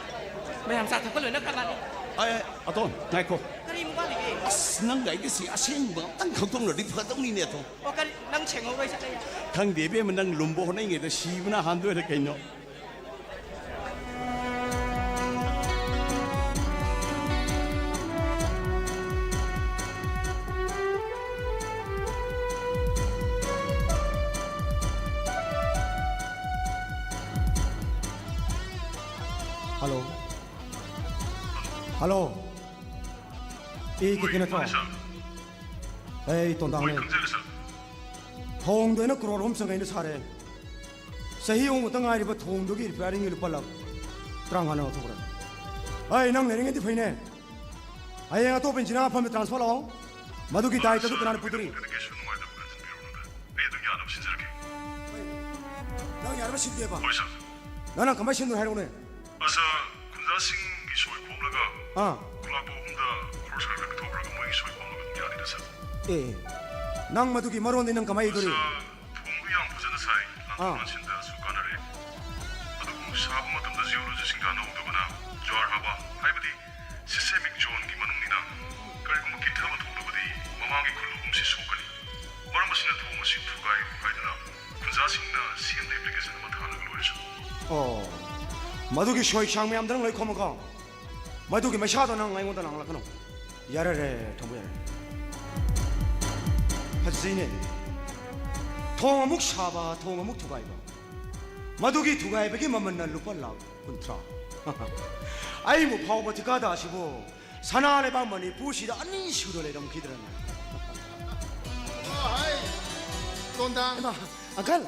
ꯃꯌꯥꯝ ꯆꯥ ꯊꯛꯄ ꯂꯣꯏꯅꯈ꯭ꯔ ꯃꯥꯜꯂꯦ꯫ ꯑꯦ, ꯑꯇꯣꯟ, ꯉꯥꯏꯈꯣ꯫ ꯀꯔꯤ ꯑꯃꯨꯛ ꯋꯥꯠꯂꯤꯒꯦ? ꯑꯁ, ꯅꯪꯒ ꯑꯩꯒꯁꯤ ꯑꯁꯦꯡꯕ ꯑꯝꯇꯪ ꯈꯪꯗꯣꯛꯅꯔꯗꯤ ꯐꯗꯧꯅꯤꯅꯦ, ꯑꯇꯣꯟ꯫ ꯑꯣ, ꯀꯔꯤ? ꯅꯪ ꯁꯦꯡꯍꯧꯔꯣꯏ ꯆꯠꯂꯦ? ꯈꯪꯗꯦ, ꯏꯕꯦꯝꯃ, ꯅꯪ ꯂꯨꯝꯕ ꯍꯣꯠꯅꯔꯤꯉꯩꯗ ꯁꯤꯕꯅ ꯍꯥꯟꯗꯣꯏꯔꯦ ꯀꯩꯅꯣ꯫ ꯍꯜꯂꯣ꯫ ꯍꯜꯂꯣ꯫ ꯑꯦ, ꯀꯩ, ꯀꯩꯅꯣ ꯇꯧ꯫ ꯑꯩ ꯇꯣꯟꯗꯥꯡꯅꯦ꯫ ꯊꯣꯡꯗꯣ ꯑꯩꯅ ꯀ꯭ꯔꯣꯔ ꯑꯍꯨꯝ ꯆꯪꯉꯩꯅ ꯁꯥꯔꯦ꯫ ꯆꯍꯤ ꯑꯍꯨꯝꯃꯨꯛꯇ ꯉꯥꯏꯔꯤꯕ ꯊꯣꯡꯗꯨꯒꯤ ꯔꯤꯄꯤꯌꯥꯔꯤꯡꯒꯤ ꯂꯨꯄꯥ ꯂꯥꯈ ꯇꯔꯥꯃꯉꯥꯅ ꯂꯧꯊꯣꯛꯈ꯭ꯔꯦ꯫ ꯑꯩ ꯅꯪ ꯂꯩꯔꯤꯉꯩꯗꯤ ꯐꯩꯅꯦ꯫ ꯍꯌꯦꯡ ꯑꯇꯣꯞꯄ ꯏꯟꯖꯤꯅꯤꯌꯥꯔ ꯑꯃ ꯇ꯭ꯔꯥꯟꯁꯐꯔ ꯂꯥꯛꯑꯣ꯫ ꯃꯗꯨꯒꯤ ꯗꯥꯏꯇꯗꯨ ꯀꯅꯥꯅ ꯄꯨꯗꯣꯔꯤ? ꯀꯩꯁꯨ ꯅꯨꯡꯉꯥꯏꯇꯕ ꯈꯟꯖꯤꯟꯕꯤꯔꯨꯅꯨꯗ꯫ ꯑꯩ ꯑꯗꯨꯝ ꯌꯥꯅꯕ ꯁꯤꯟꯖꯔꯒꯦ꯫ ꯅꯪ ꯌꯥꯅꯕ ꯁꯤꯟꯒꯦꯕ? ꯍꯣꯏ, ꯁꯥꯔ꯫ ꯅꯪ ꯀꯃꯥꯏꯅ ꯁꯤꯟꯗꯣꯏ ꯍꯥꯏꯔꯛꯎꯅꯦ? ꯑꯁ, ꯈꯨꯟꯖꯥꯁꯤꯡꯒꯤ ꯁꯣꯏ ꯈꯣꯝꯂꯒ ꯑꯥ꯫ ꯈꯨꯂꯥꯛꯄ ꯑꯍꯨꯝꯗ ꯈꯣꯔꯁ ꯈꯔ ꯈꯔ ꯄꯤꯊꯣꯛꯈ꯭ꯔꯒ ꯃꯣꯏꯒꯤ ꯁꯣꯏ ꯈꯣꯝꯂꯒ ꯑꯗꯨꯝ ꯌꯥꯅꯤꯗ, ꯁꯥꯔ꯫ ꯑꯦ, ꯅꯪ ꯃꯗꯨꯒꯤ ꯃꯔꯣꯟꯗꯤ ꯅꯪ ꯀꯃꯥꯏꯅ ꯏꯗꯣꯔꯤ? ꯑꯁ, ꯊꯣꯡꯗꯨ ꯌꯥꯝ ꯐꯖꯅ ꯁꯥꯏ꯫ ꯂꯥꯟꯊꯣꯛ ꯑꯥ꯫ ꯂꯥꯟꯁꯤꯟꯗꯁꯨ ꯀꯥꯟꯅꯔꯦ꯫ ꯑꯗꯨꯕꯨ ꯁꯥꯕ ꯃꯇꯝꯗ ꯖꯤꯑꯣꯂꯣꯖꯤꯁꯤꯡ ꯇꯥꯟꯅꯍꯧꯗꯕꯅ ꯖ꯭ꯋꯥꯔ ꯍꯥꯕ, ꯍꯥꯏꯕꯗꯤ ꯁꯤꯁꯃꯤꯛ ꯖꯣꯟꯒꯤ ꯃꯅꯨꯡꯅꯤꯅ ꯀꯔꯤꯒꯨꯝꯕ ꯀꯤꯊꯕ ꯊꯣꯛꯂꯕꯗꯤ ꯃꯃꯥꯡꯒꯤ ꯈꯨꯜꯂꯨꯒꯨꯝꯁꯤ ꯁꯣꯛꯀꯅꯤ꯫ ꯃꯔꯝ ꯑꯁꯤꯅ ꯊꯣꯡ ꯑꯁꯤ ꯊꯨꯒꯥꯏ ꯈꯣꯈꯥꯏꯗꯅ ꯈꯨꯟꯖꯥꯁꯤꯡꯅ ꯁꯤ ꯑꯦꯝꯗ ꯑꯦꯄ꯭ꯂꯤꯀꯦꯁꯟ ꯑꯃ ꯊꯥꯅꯕ ꯂꯣꯏꯔꯁꯨ꯫ ꯑꯣ, ꯃꯗꯨꯒꯤ ꯁꯣꯏ ꯁꯥꯡ ꯃꯌꯥꯝꯗꯣ ꯅꯪ ꯂꯣꯏ ꯈꯣꯝꯃꯨꯀꯣ꯫ ꯃꯗꯨꯒꯤ ꯃꯩꯁꯥꯗꯣ ꯅꯪ ꯑꯩꯉꯣꯟꯗ ꯂꯥꯡꯂꯛꯀꯅꯨ꯫ ꯌꯥꯔꯦ, ꯊꯝꯕ ꯌꯥꯔꯦ꯫ ꯐꯖꯩꯅꯦ꯫ ꯊꯣꯡ ꯑꯃꯨꯛ ꯁꯥꯕ, ꯊꯣꯡ ꯑꯃꯨꯛ ꯊꯨꯒꯥꯏꯕ꯫ ꯃꯗꯨꯒꯤ ꯊꯨꯒꯥꯏꯕꯒꯤ ꯃꯃꯜꯅ ꯂꯨꯄꯥ ꯂꯥꯈ ꯀꯨꯟꯊ꯭ꯔꯥ꯫ ꯑꯩꯕꯨ ꯐꯥꯎꯕ ꯊꯤꯀꯥꯗꯥꯔꯁꯤꯕꯨ ꯁꯅꯥ ꯂꯩꯕꯥꯛ ꯃꯅꯤꯄꯨꯔꯁꯤꯗ ꯑꯅꯤ ꯁꯨꯅ ꯂꯩꯔꯝꯈꯤꯗ꯭ꯔꯅꯦ? ꯍꯥꯏ, ꯇꯣꯟꯗꯥ꯫ ꯍꯩꯃꯥ, ꯑꯪꯀꯜ,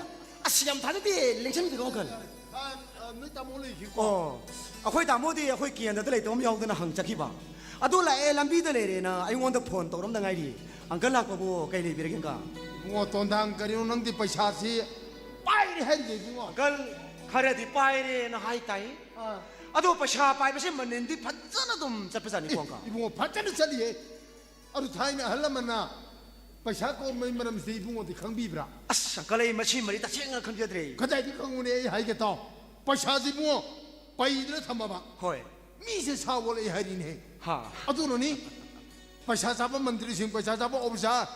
ꯑꯁ, ꯌꯥꯝ ꯊꯥꯖꯗꯦ, ꯂꯦꯡꯁꯟꯕꯤꯔꯣ, ꯑꯪꯀꯜ꯫ ꯑ, ꯑ, ꯅꯣꯏ ꯇꯥꯃꯣ ꯂꯩꯈꯤꯀꯣ? ꯑꯣ, ꯑꯩꯈꯣꯏ ꯇꯥꯃꯣꯗꯤ ꯑꯩꯈꯣꯏ ꯀꯦꯟꯗ꯭ꯔꯗ ꯂꯩꯇꯕ ꯑꯃ ꯌꯥꯎꯗꯅ ꯍꯪ ꯆꯠꯈꯤꯕ꯫ ꯑꯗꯨ ꯂꯥꯛꯑꯦ, ꯂꯝꯕꯤꯗ ꯂꯩꯔꯦꯅ ꯑꯩꯉꯣꯟꯗ ꯐꯣꯟ ꯇꯧꯔꯝꯗ ꯉꯥꯏꯔꯤ꯫ ꯑꯪꯀꯜ ꯂꯥꯛꯄꯕꯨ ꯀꯩ ꯂꯩꯕꯤꯔꯒꯦ, ꯑꯪꯀꯜ? ꯏꯕꯨꯡꯉꯣ, ꯇꯣꯟꯗꯥꯡ, ꯀꯔꯤꯅꯣ ꯅꯪꯗꯤ ꯄꯩꯁꯥꯁꯤ ꯄꯥꯏꯔꯦ ꯍꯥꯏꯔꯤꯁꯦ, ꯏꯕꯨꯡꯉꯣ? ꯑꯪꯀꯜ, ꯈꯔꯗꯤ ꯄꯥꯏꯔꯦꯅ ꯍꯥꯏ ꯇꯥꯏ꯫ ꯑꯥ꯫ ꯑꯗꯣ ꯄꯩꯁꯥ ꯄꯥꯏꯕꯁꯦ ꯃꯅꯤꯟꯗꯤ ꯐꯖꯅ ꯑꯗꯨꯝ ꯆꯠꯄꯖꯥꯠꯅꯤꯀꯣ, ꯑꯪꯀꯜ? ꯏꯕꯨꯡꯉꯣ, ꯐꯖꯅ ꯆꯠꯂꯤꯍꯦ꯫ ꯑꯗꯨ ꯊꯥꯏꯅ ꯑꯍꯜ ꯂꯃꯟꯅ ꯄꯩꯁꯥ ꯀꯣꯝꯕꯒꯤ ꯃꯔꯝꯁꯤꯗꯤ ꯏꯕꯨꯡꯉꯣꯗꯤ ꯈꯪꯕꯤꯕ꯭ꯔꯥ? ꯑꯁ, ꯑꯪꯀꯜ, ꯑꯩ ꯃꯁꯤ ꯃꯔꯤ ꯇꯁꯦꯡꯅ ꯈꯪꯖꯗ꯭ꯔꯦ꯫ ꯀꯗꯥꯏꯗꯤ ꯈꯪꯉꯨꯅꯦ, ꯑꯩ ꯍꯥꯏꯒꯦ ꯇꯥꯎ꯫ ꯄꯩꯁꯥꯁꯤ ꯏꯕꯨꯡꯉꯣ ꯄꯩꯗꯅ ꯊꯝꯃꯕ꯫ ꯍꯣꯏ꯫ ꯃꯤꯁꯦ ꯁꯥ ꯑꯣꯜꯂꯛꯑꯦ ꯍꯥꯏꯔꯤꯅꯦ꯫ ꯍꯥ꯫ ꯑꯗꯨꯅꯅꯤ ꯄꯩꯁꯥ ꯆꯥꯕ ꯃꯟꯇ꯭ꯔꯤꯁꯤꯡ, ꯄꯩꯁꯥ ꯆꯥꯕ ꯑꯣꯐꯤꯁꯥꯔ,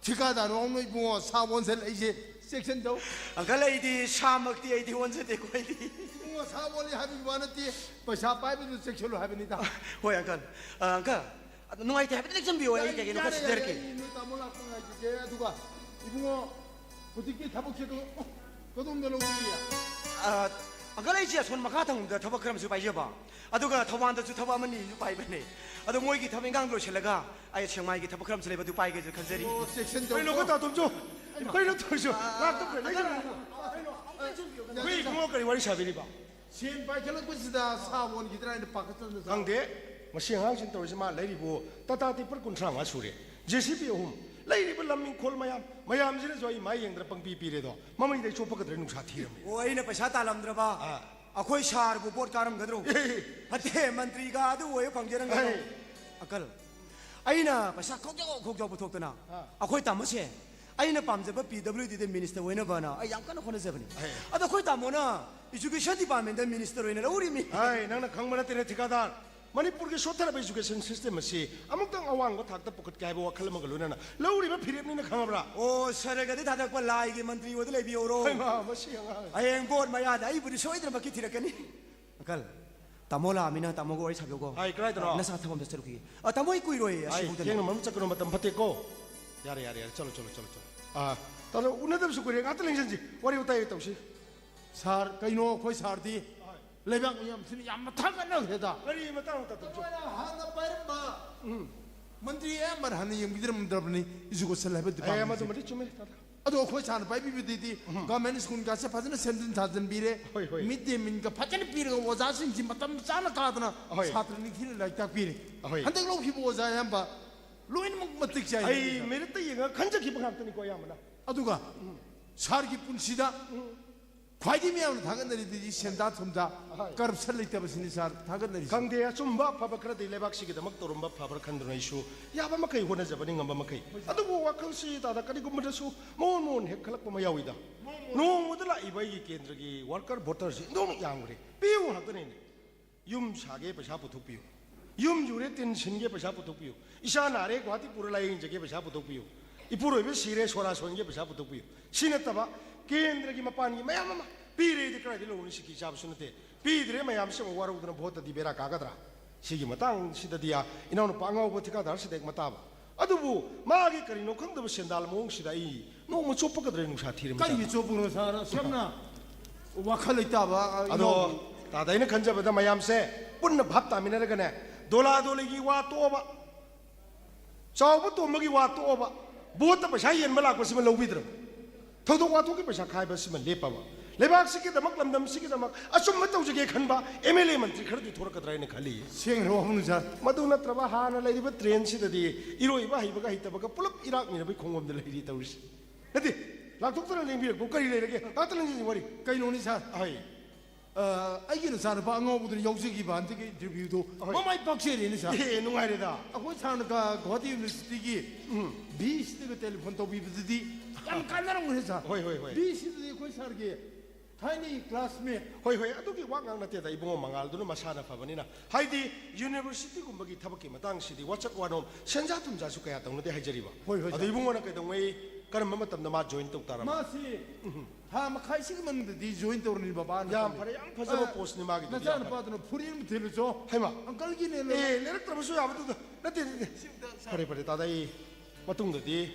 ꯊꯤꯀꯥꯗꯥꯔ ꯋꯥꯡꯅ ꯏꯕꯨꯡꯉꯣ ꯁꯥ ꯑꯣꯟꯁꯤꯜꯂꯛꯏꯁꯦ꯫ ꯆꯦꯛꯁꯤꯟ ꯇꯧ꯫ ꯑꯪꯀꯜ, ꯑꯩꯗꯤ ꯁꯥꯃꯛꯇꯤ ꯑꯩꯗꯤ ꯑꯣꯟꯖꯗꯦꯀꯣ, ꯑꯩꯗꯤ꯫ ꯏꯕꯨꯡꯉꯣ ꯁꯥ ꯑꯣꯜꯂꯤ ꯍꯥꯏꯕꯒꯤ ꯋꯥ ꯅꯠꯇꯦ, ꯄꯩꯁꯥ ꯄꯥꯏꯕꯗꯨ ꯆꯦꯛꯁꯤꯜꯂꯨ ꯍꯥꯏꯕꯅꯤꯗ꯫ ꯍꯣꯏ, ꯑꯪꯀꯜ꯫ ꯑ, ꯑꯪꯀꯜ, ꯑꯗꯣ ꯅꯨꯡꯉꯥꯏꯇꯦ ꯍꯥꯏꯕꯗꯤ ꯂꯦꯛꯆꯟꯕꯤꯌꯣ, ꯑꯩ ꯀꯩ ꯀꯩꯅꯣ ꯈꯔ ꯌꯥꯔꯦ, ꯌꯥꯔꯦ, ꯁꯤꯟꯖꯔꯛꯀꯦ꯫ ꯑꯩ ꯅꯣꯏ ꯇꯥꯃꯣ ꯂꯥꯛꯄ ꯉꯥꯏꯈꯤꯒꯦ꯫ ꯑꯗꯨꯒ ꯏꯕꯨꯡꯉꯣ, ꯍꯧꯖꯤꯛꯀꯤ ꯊꯕꯛꯁꯦ ꯀ-, ꯀꯗꯣꯝꯗ ꯂꯧꯗꯣꯔꯤ? ꯑ, ꯑꯪꯀꯜ, ꯑꯩꯁꯦ ꯑꯁꯣꯝ ꯃꯈꯥ ꯊꯪꯕꯗ ꯊꯕꯛ ꯈꯔ ꯑꯃꯁꯨ ꯄꯥꯏꯖꯕ, ꯑꯗꯨꯒ ꯊꯧꯕꯥꯜꯗꯁꯨ ꯊꯕꯛ ꯑꯃꯅꯤ ꯄꯥꯏꯕꯅꯦ꯫ ꯑꯗꯣ ꯃꯣꯏꯒꯤ ꯊꯕꯛ ꯏꯪꯈꯥꯡ ꯂꯣꯏꯁꯤꯜꯂꯒ ꯑꯩ ꯁꯦꯛꯃꯥꯏꯒꯤ ꯊꯕꯛ ꯈꯔ ꯑꯃꯁꯨ ꯂꯩꯕ, ꯑꯗꯨ ꯄꯥꯏꯒꯦꯁꯨ ꯈꯟꯖꯔꯤ꯫ ꯑꯣ, ꯆꯦꯛꯁꯤꯟ ꯇꯧ꯫ ꯀꯩꯅꯣ, ꯀꯣ ꯇꯥꯇꯣꯝꯆꯧ? ꯀꯩꯅꯣ ꯇꯧꯔꯤꯁꯨ? ꯉꯥꯛꯇ ꯀꯩꯅꯣ? ꯑꯩꯈꯣꯏ ꯏꯕꯨꯡꯉꯣ ꯀꯔꯤ ꯋꯥꯔꯤ ꯁꯥꯕꯤꯔꯤꯕ? ꯁꯦꯟ ꯄꯥꯏꯈꯠꯂꯛꯄꯁꯤꯗ ꯁꯥ ꯑꯣꯟꯈꯤꯗ꯭ꯔꯥ ꯍꯥꯏꯅ ꯄꯥꯈꯠꯇꯅ ꯁꯥ- ꯈꯪꯗꯦ꯫ ꯃꯁꯤ ꯑꯉꯥꯡꯁꯤꯡ ꯇꯧꯔꯤꯁꯤ, ꯃꯥ ꯂꯩꯔꯤꯕꯨ ꯇꯥꯇꯥ ꯇꯤꯞꯄꯔ ꯀꯨꯟꯊ꯭ꯔꯥ ꯃꯉꯥ ꯁꯨꯔꯦ, ꯖꯦ ꯁꯤ ꯕꯤ ꯑꯍꯨꯝ, ꯂꯩꯔꯤꯕ ꯂꯝ ꯏꯪꯈꯣꯜ ꯃꯌꯥꯝ, ꯃꯌꯥꯝꯁꯤꯅꯁꯨ ꯑꯩ ꯃꯥꯏ ꯌꯦꯡꯗꯅ ꯄꯪꯄꯤ ꯄꯤꯔꯦꯗꯣ꯫ ꯃꯃꯩꯗꯩ ꯆꯣꯞꯄꯒꯗ꯭ꯔꯦ, ꯅꯨꯡꯁꯥ ꯊꯤꯔꯝꯃꯦ꯫ ꯑꯣ, ꯑꯩꯅ ꯄꯩꯁꯥ ꯇꯥꯜꯂꯝꯗ꯭ꯔꯕ? ꯑꯥ꯫ ꯑꯩꯈꯣꯏ ꯁꯥꯔꯕꯨ ꯚꯣꯠ ꯀꯥꯔꯝꯒꯗ꯭ꯔꯣ? ꯑꯦ꯫ ꯅꯠꯇꯦ, ꯃꯟꯇ꯭ꯔꯤꯒ ꯑꯗꯨ ꯑꯣꯏ ꯐꯪꯖꯔꯝꯒꯗ꯭ꯔꯣ? ꯑꯦ꯫ ꯑꯀꯜ, ꯑꯩꯅ ꯄꯩꯁꯥ ꯈꯣꯛꯖꯥꯎ ꯈꯣꯛꯖꯥꯎ ꯄꯨꯊꯣꯛꯇꯅ ꯑꯩꯈꯣꯏ ꯇꯥꯃꯣꯁꯦ ꯑꯩꯅ ꯄꯥꯝꯖꯕ ꯄꯤ ꯗꯕ꯭ꯂꯤꯎ ꯗꯤꯗ ꯃꯤꯅꯤꯁꯇꯔ ꯑꯣꯏꯅꯕꯅ ꯑꯩ ꯌꯥꯝ ꯀꯟꯅ ꯍꯣꯠꯅꯖꯕꯅꯤ꯫ ꯑꯗꯣ ꯑꯩꯈꯣꯏ ꯇꯥꯃꯣꯅ ꯏꯖꯨꯀꯦꯁꯟ ꯗꯤꯄꯥꯔꯠꯃꯦꯟꯗ ꯃꯤꯅꯤꯁꯇꯔ ꯑꯣꯏꯅ ꯂꯧꯔꯤꯃꯤ꯫ ꯍꯥꯏ, ꯅꯪꯅ ꯈꯪꯕ ꯅꯠꯇꯦꯅꯦ, ꯊꯤꯀꯥꯗꯥꯔ꯫ ꯃꯅꯤꯄꯨꯔꯒꯤ ꯁꯣꯠꯊꯔꯕ ꯏꯖꯨꯀꯦꯁꯟ ꯁꯤꯁꯇꯦꯝ ꯑꯁꯤ ꯑꯃꯨꯛꯇꯪ ꯑꯋꯥꯡꯕ ꯊꯥꯛꯇ ꯄꯨꯈꯠꯀꯦ ꯍꯥꯏꯕ ꯋꯥꯈꯜ ꯑꯃꯒ ꯂꯣꯏꯅꯅ ꯂꯧꯔꯤꯕ ꯐꯤꯔꯦꯞꯅꯤꯅ ꯈꯪꯉꯕ꯭ꯔꯥ? ꯑꯣ, ꯁꯔꯒꯗꯤ ꯊꯥꯗꯛꯄ ꯂꯥꯏꯒꯤ ꯃꯟꯇ꯭ꯔꯤ ꯑꯣꯏꯗ ꯂꯩꯕꯤꯍꯧꯔꯣ꯫ ꯍꯩꯃꯥ, ꯃꯁꯤ ꯑꯉꯥꯡ꯫ ꯍꯌꯦꯡ ꯚꯣꯠ ꯃꯌꯥꯗ ꯑꯩꯕꯨꯗꯤ ꯁꯣꯏꯗꯅꯃꯛꯀꯤ ꯊꯤꯔꯛꯀꯅꯤ꯫ ꯑꯀꯜ, ꯇꯥꯃꯣ ꯂꯥꯛꯑꯃꯤꯅ ꯇꯥꯃꯣꯒ ꯋꯥꯔꯤ ꯁꯥꯕꯤꯌꯨꯀꯣ꯫ ꯍꯥꯏ, ꯀꯗꯥꯏꯗꯅꯣ? ꯅꯁꯥ ꯊꯕꯛ ꯑꯝꯇ ꯆꯠꯂꯨꯈꯤꯒꯦ꯫ ꯑ, ꯇꯥꯃꯣ, ꯑꯩ ꯀꯨꯏꯔꯣꯏꯌꯦ, ꯍꯥꯏ, ꯑꯁꯤꯐꯥꯎꯗꯅꯦ꯫ ꯊꯦꯡꯅ ꯃꯔꯝ ꯆꯠꯀꯅꯨ, ꯃꯇꯝ ꯐꯠꯇꯦꯀꯣ꯫ ꯌꯥꯔꯦ, ꯌꯥꯔꯦ, ꯌꯥꯔꯦ, ꯆꯠꯂꯣ, ꯆꯠꯂꯣ, ꯆꯠꯂꯣ, ꯆꯠꯂꯣ꯫ ꯑꯥ, ꯇꯥꯃꯣ, ꯎꯅꯗꯕꯁꯨ ꯀꯨꯏꯔꯦ, ꯉꯥꯛꯇ ꯂꯦꯡꯁꯟꯁꯤ, ꯋꯥꯔꯤ ꯋꯥꯇꯥꯏ ꯇꯧꯁꯤ꯫ ꯁꯥꯔ, ꯀꯩꯅꯣ ꯑꯩꯈꯣꯏ ꯁꯥꯔꯗꯤ ꯂꯩꯕꯥꯛ ꯃꯤꯌꯥꯝꯁꯤꯅ ꯌꯥꯝ ꯃꯊꯥ ꯀꯟꯅꯈ꯭ꯔꯦꯗ꯫ ꯀꯔꯤ ꯃꯇꯥꯡꯅꯣ, ꯇꯥꯇꯣꯝꯆꯧ? ꯑꯩꯈꯣꯏꯅ ꯍꯥꯟꯅ ꯄꯥꯏꯔꯝꯕ ꯃꯟꯇ꯭ꯔꯤ ꯑꯌꯥꯝꯕꯅ ꯍꯥꯟꯅ ꯌꯦꯡꯕꯤꯗ꯭ꯔꯝꯗ꯭ꯔꯕꯅꯤ ꯏꯖꯨꯀꯦꯁꯟ ꯍꯥꯏꯕ ꯑꯦ, ꯗꯤꯄꯥꯔꯠꯃꯦꯟꯁꯦ꯫ ꯃꯗꯨꯃꯗꯤ ꯆꯨꯝꯃꯦ, ꯇꯥꯇꯥ꯫ ꯑꯗꯣ ꯑꯩꯈꯣꯏ ꯁꯥꯔꯅ ꯄꯥꯏꯕꯤꯕꯗꯩꯗꯤ ꯒꯚꯔꯟꯃꯦꯟ ꯁ꯭ꯀꯨꯜꯒꯁꯦ ꯐꯖꯅ ꯁꯦꯝꯖꯤꯟ ꯁꯥꯖꯤꯟꯕꯤꯔꯦ꯫ ꯍꯣꯏ, ꯍꯣꯏ꯫ ꯃꯤꯗ ꯗꯦ ꯃꯤꯜꯒ ꯐꯖꯅ ꯄꯤꯔꯒ ꯑꯣꯖꯥꯁꯤꯡꯁꯤ ꯃꯇꯝ ꯆꯥꯅ ꯀꯥꯗꯅ ꯍꯣꯏ꯫ ꯁꯥꯇ꯭ꯔ ꯅꯤꯡꯊꯤꯅ ꯂꯥꯏꯔꯤꯛ ꯇꯥꯛꯄꯤꯔꯦ꯫ ꯍꯣꯏ꯫ ꯍꯟꯗꯛ ꯂꯧꯈꯤꯕ ꯑꯣꯖꯥ ꯑꯌꯥꯝꯕ ꯂꯣꯏꯅꯃꯛ ꯃꯇꯤꯛ ꯆꯥꯏ꯫ ꯑꯩ ꯃꯦꯔꯤꯠꯇ ꯌꯦꯡꯉꯒ ꯈꯟꯖꯈꯤꯕ ꯉꯥꯛꯇꯅꯤꯀꯣ ꯑꯌꯥꯝꯕꯅ꯫ ꯑꯗꯨꯒ ꯁꯥꯔꯒꯤ ꯄꯨꯟꯁꯤꯗ ꯈ꯭ꯋꯥꯏꯗꯒꯤ ꯃꯌꯥꯝꯅ ꯊꯥꯒꯠꯅꯔꯤꯗꯨꯗꯤ ꯁꯦꯟꯖꯥ ꯊꯨꯝꯖꯥ, ꯍꯣꯏ꯫ Corruption ꯂꯩꯇꯕꯁꯤꯅꯤ ꯁꯥꯔ ꯊꯥꯒꯠꯅꯔꯤꯁꯦ꯫ ꯈꯪꯗꯦ, ꯑꯆꯨꯝꯕ ꯑꯐꯕ ꯈꯔꯗꯤ ꯂꯩꯕꯥꯛꯁꯤꯒꯤꯗꯃꯛ ꯇꯧꯔꯝꯕ ꯐꯕ꯭ꯔꯥ ꯈꯟꯗꯨꯅ ꯑꯩꯁꯨ ꯌꯥꯕ ꯃꯈꯩ ꯍꯣꯠꯅꯖꯕꯅꯤ, ꯉꯝꯕ ꯃꯈꯩ꯫ ꯑꯗꯨꯕꯨ ꯋꯥꯈꯜꯁꯤ ꯇꯥꯗ ꯀꯔꯤꯒꯨꯝꯕꯗꯁꯨ ꯃꯣꯟ ꯃꯣꯟ ꯍꯦꯛ ꯈꯜꯂꯛꯄ ꯑꯃ ꯌꯥꯎꯏꯗ꯫ ꯅꯣꯡꯃꯗ ꯂꯥꯛꯏꯕ ꯑꯩꯒꯤ ꯀꯦꯟꯗ꯭ꯔꯒꯤ worker voterꯁꯤ ꯏꯟꯊꯣꯛꯅ ꯌꯥꯝꯈ꯭ꯔꯦ꯫ ꯄꯤꯌꯨ ꯉꯥꯛꯇꯅꯤꯅꯦ꯫ ꯌꯨꯝ ꯁꯥꯒꯦ ꯄꯩꯁꯥ ꯄꯨꯊꯣꯛꯄꯤꯌꯨ, ꯌꯨꯝ ꯌꯨꯔꯦ ꯇꯤꯟ ꯁꯤꯟꯒꯦ ꯄꯩꯁꯥ ꯄꯨꯊꯣꯛꯄꯤꯌꯨ, ꯏꯆꯥ ꯅꯥꯔꯦ ꯒꯨꯍꯥꯇꯤ ꯄꯨꯔ ꯂꯥꯌꯦꯡꯖꯒꯦ ꯄꯩꯁꯥ ꯄꯨꯊꯣꯛꯄꯤꯌꯨ, ꯏꯄꯨꯔꯣꯏꯕ ꯁꯤꯔꯦ ꯁꯣꯔꯥ ꯁꯣꯟꯒꯦ ꯄꯩꯁꯥ ꯄꯨꯊꯣꯛꯄꯤꯌꯨ꯫ ꯁꯤ ꯅꯠꯇꯕ ꯀꯦꯟꯗ꯭ꯔꯒꯤ ꯃꯄꯥꯟꯒꯤ ꯃꯌꯥꯝ ꯑꯃ ꯄꯤꯔꯦꯗꯤ ꯀꯗꯥꯏꯗ ꯂꯧꯔꯨꯅꯤ? ꯁꯤꯀꯤ ꯆꯥꯕꯁꯨ ꯅꯠꯇꯦ꯫ ꯄꯤꯗ꯭ꯔꯦ ꯃꯌꯥꯝꯁꯤ ꯑꯃꯨꯛ ꯋꯥꯔꯧꯗꯅ ꯚꯣꯠꯇꯗꯤ ꯕꯦꯔꯥ ꯀꯥꯒꯗ꯭ꯔꯥ? ꯁꯤꯒꯤ ꯃꯇꯥꯡꯁꯤꯗꯗꯤ ꯑꯥ ꯏꯅꯥꯎꯅꯨꯄꯥ ꯑꯉꯥꯎꯕ ꯊꯤꯀꯥꯗꯥꯔꯁꯤꯗ ꯍꯦꯛ ꯃꯇꯥꯕ꯫ ꯑꯗꯨꯕꯨ ꯃꯥꯒꯤ ꯀꯔꯤꯅꯣ ꯈꯪꯗꯕ ꯁꯦꯟꯗꯥꯜ ꯃꯑꯣꯡꯁꯤꯗ ꯑꯩ ꯅꯣꯡꯃ ꯆꯣꯞꯄꯛꯀꯗ꯭ꯔꯦ ꯅꯨꯡꯁꯥ ꯊꯤꯔ ꯀꯩꯒꯤ ꯃꯆꯥꯗ꯫ ꯆꯣꯞꯄꯅꯣ ꯁꯥꯔ? ꯑꯁꯨꯝꯅ ꯋꯥꯈꯜ ꯂꯩꯇꯥꯕ, ꯑ, ꯑꯗꯣ ꯏꯅꯥꯎ- ꯇꯥꯗ ꯑꯩꯅ ꯈꯟꯖꯕꯗ ꯃꯌꯥꯝꯁꯦ ꯄꯨꯟꯅ ꯚꯥꯞ ꯇꯥꯃꯤꯟꯅꯔꯒꯅꯦ, ꯗꯣꯂꯥ ꯗꯣꯂꯤꯒꯤ ꯋꯥ ꯇꯣꯛꯑꯕ, ꯆꯥꯎꯕ ꯇꯣꯝꯕꯒꯤ ꯋꯥ ꯇꯣꯛꯑꯕ, ꯚꯣꯠꯇ ꯄꯩꯁꯥ ꯌꯦꯟꯕ ꯂꯥꯛꯄꯁꯤꯃ ꯂꯧꯕꯤꯗ꯭ꯔꯕ, ꯊꯧꯗꯣꯛ ꯋꯥꯊꯣꯛꯀꯤ ꯄꯩꯁꯥ ꯈꯥꯏꯕꯁꯤꯃ ꯂꯦꯞꯄꯕ, ꯂꯩꯕꯥꯛꯁꯤꯒꯤꯗꯃꯛ, ꯂꯝꯗꯝꯁꯤꯒꯤꯗꯃꯛ ꯑꯆꯨꯝꯕ ꯇꯧꯖꯒꯦ ꯈꯟꯕ ꯑꯦꯝ ꯑꯦꯜ ꯑꯦ ꯃꯟꯇ꯭ꯔꯤ ꯈꯔꯗꯤ ꯊꯣꯔꯛꯀꯗ꯭ꯔꯥ ꯍꯥꯏꯅ ꯈꯜꯂꯤ꯫ ꯁꯦꯡꯅ ꯋꯥꯐꯝꯅꯤ ꯁꯥꯔ꯫ ꯃꯗꯨ ꯅꯠꯇ꯭ꯔꯕ ꯍꯥꯟꯅ ꯂꯩꯔꯤꯕ ꯇ꯭ꯔꯦꯟꯁꯤꯗꯗꯤ ꯏꯔꯣꯏꯕ ꯍꯩꯕꯒ ꯍꯩꯇꯕꯒ ꯄꯨꯂꯞ ꯏꯔꯥꯛꯅꯔꯕꯒꯤ ꯈꯣꯡꯕꯝꯗ ꯂꯩꯔꯤ ꯇꯧꯔꯤꯁꯦ꯫ ꯅꯠꯇꯦ, ꯂꯥꯛꯊꯣꯛꯇꯅ ꯂꯦꯡꯕꯤꯔꯛꯄ ꯀꯔꯤ ꯂꯩꯔꯒꯦ? ꯉꯥꯛꯇ ꯂꯦꯡꯁꯤꯟꯁꯤ ꯋꯥꯔꯤ꯫ ꯀꯩꯅꯣꯅꯤ ꯁꯥꯔ? ꯑꯍꯣꯏ꯫ ꯑ, ꯑꯩꯒꯤ ꯅꯆꯥꯅꯨꯄꯥ ꯑꯉꯥꯎꯕꯗꯨꯅ ꯌꯥꯎꯖꯈꯤꯕ ꯍꯟꯗꯛꯀꯤ ꯏꯟꯇꯔꯚꯤꯌꯨꯗꯣ ꯑꯍꯣꯏ꯫ ꯃꯃꯥꯏ ꯄꯥꯛꯆꯔꯦꯅꯦ ꯁꯥꯔ꯫ ꯑꯦ, ꯅꯨꯡꯉꯥꯏꯔꯦꯗ꯫ ꯑꯩꯈꯣꯏ ꯁꯥꯔꯅ ꯒ-, ꯒꯨꯋꯥꯍꯥꯇꯤ ꯌꯨꯅꯤꯚꯔꯁꯤꯇꯤꯒꯤ ꯎꯝ꯫ ꯚꯤ ꯁꯤꯗꯒ ꯇꯦꯂꯤꯐꯣꯟ ꯇꯧꯕꯤꯕꯗꯨꯗꯤ ꯌꯥꯝ ꯀꯥꯟꯅꯔꯝꯒꯅꯤ ꯁꯥꯔ꯫ ꯍꯣꯏ, ꯍꯣꯏ, ꯍꯣꯏ꯫ ꯚꯤ ꯁꯤꯗꯗꯤ ꯑꯩꯈꯣꯏ ꯁꯥꯔꯒꯤ ꯊꯥꯏꯅꯒꯤ ꯀ꯭ꯂꯥꯁꯃꯦꯠ꯫ ꯍꯣꯏ, ꯍꯣꯏ, ꯑꯗꯨꯒꯤ ꯋꯥ ꯉꯥꯡ ꯅꯠꯇꯦꯗ, ꯏꯕꯨꯡꯉꯣ ꯃꯉꯥꯜꯗꯨꯅ ꯃꯁꯥꯅ ꯐꯕꯅꯤꯅ꯫ ꯍꯥꯏꯗꯤ, ꯌꯨꯅꯤꯚꯔꯁꯤꯇꯤꯒꯨꯝꯕꯒꯤ ꯊꯕꯛꯀꯤ ꯃꯇꯥꯡꯁꯤꯗꯤ ꯋꯥꯆꯠ ꯋꯥꯅꯣꯝ, ꯁꯦꯟꯖꯥ ꯊꯨꯝꯖꯥꯁꯨ ꯀꯌꯥ ꯇꯧꯅꯗꯦ ꯍꯥꯏꯖꯔꯤꯕ꯫ ꯍꯣꯏ, ꯍꯣꯏ, ꯑꯗꯣ ꯁꯥꯔ꯫ ꯏꯕꯨꯡꯉꯣꯅ ꯀꯩꯗꯧꯉꯩ, ꯀꯔꯝꯕ ꯃꯇꯝꯗ ꯃꯥ ꯖꯣꯏꯟ ꯇꯧ ꯇꯥꯔꯕ? ꯃꯥꯁꯤ ꯎꯝ꯫ ꯊꯥ ꯃꯈꯥꯏꯁꯤꯒꯤ ꯃꯅꯨꯡꯗꯗꯤ ꯖꯣꯏꯟ ꯇꯧꯔꯅꯤꯕ ꯕꯕꯥꯅ ꯌꯥꯝ ꯈꯜꯂꯤ꯫ ꯐꯔꯦ, ꯌꯥꯝ ꯐꯖꯕ ꯑ, ꯄꯣꯁꯅꯤ ꯃꯥꯒꯤꯗꯨꯗꯤ, ꯌꯥꯝ ꯐꯔꯦ꯫ ꯅꯆꯥꯅꯨꯄꯥꯗꯨꯅ ꯐꯨꯔꯤꯠ ꯑꯃ ꯊꯤꯜꯂꯨꯆꯣ꯫ ꯍꯩꯃꯥ꯫ ꯑꯪꯀꯜꯒꯤꯅꯦ, ꯂꯣꯏ꯫ ꯑꯦ, ꯂꯩꯔꯛꯇ꯭ꯔꯕꯁꯨ ꯌꯥꯕꯗꯨꯗ꯫ ꯅꯠꯇꯦ, ꯅꯠꯇꯦ꯫ ꯐꯔꯦ, ꯐꯔꯦ, ꯇꯥꯗ ꯑꯩ ꯃꯇꯨꯡꯗꯗꯤ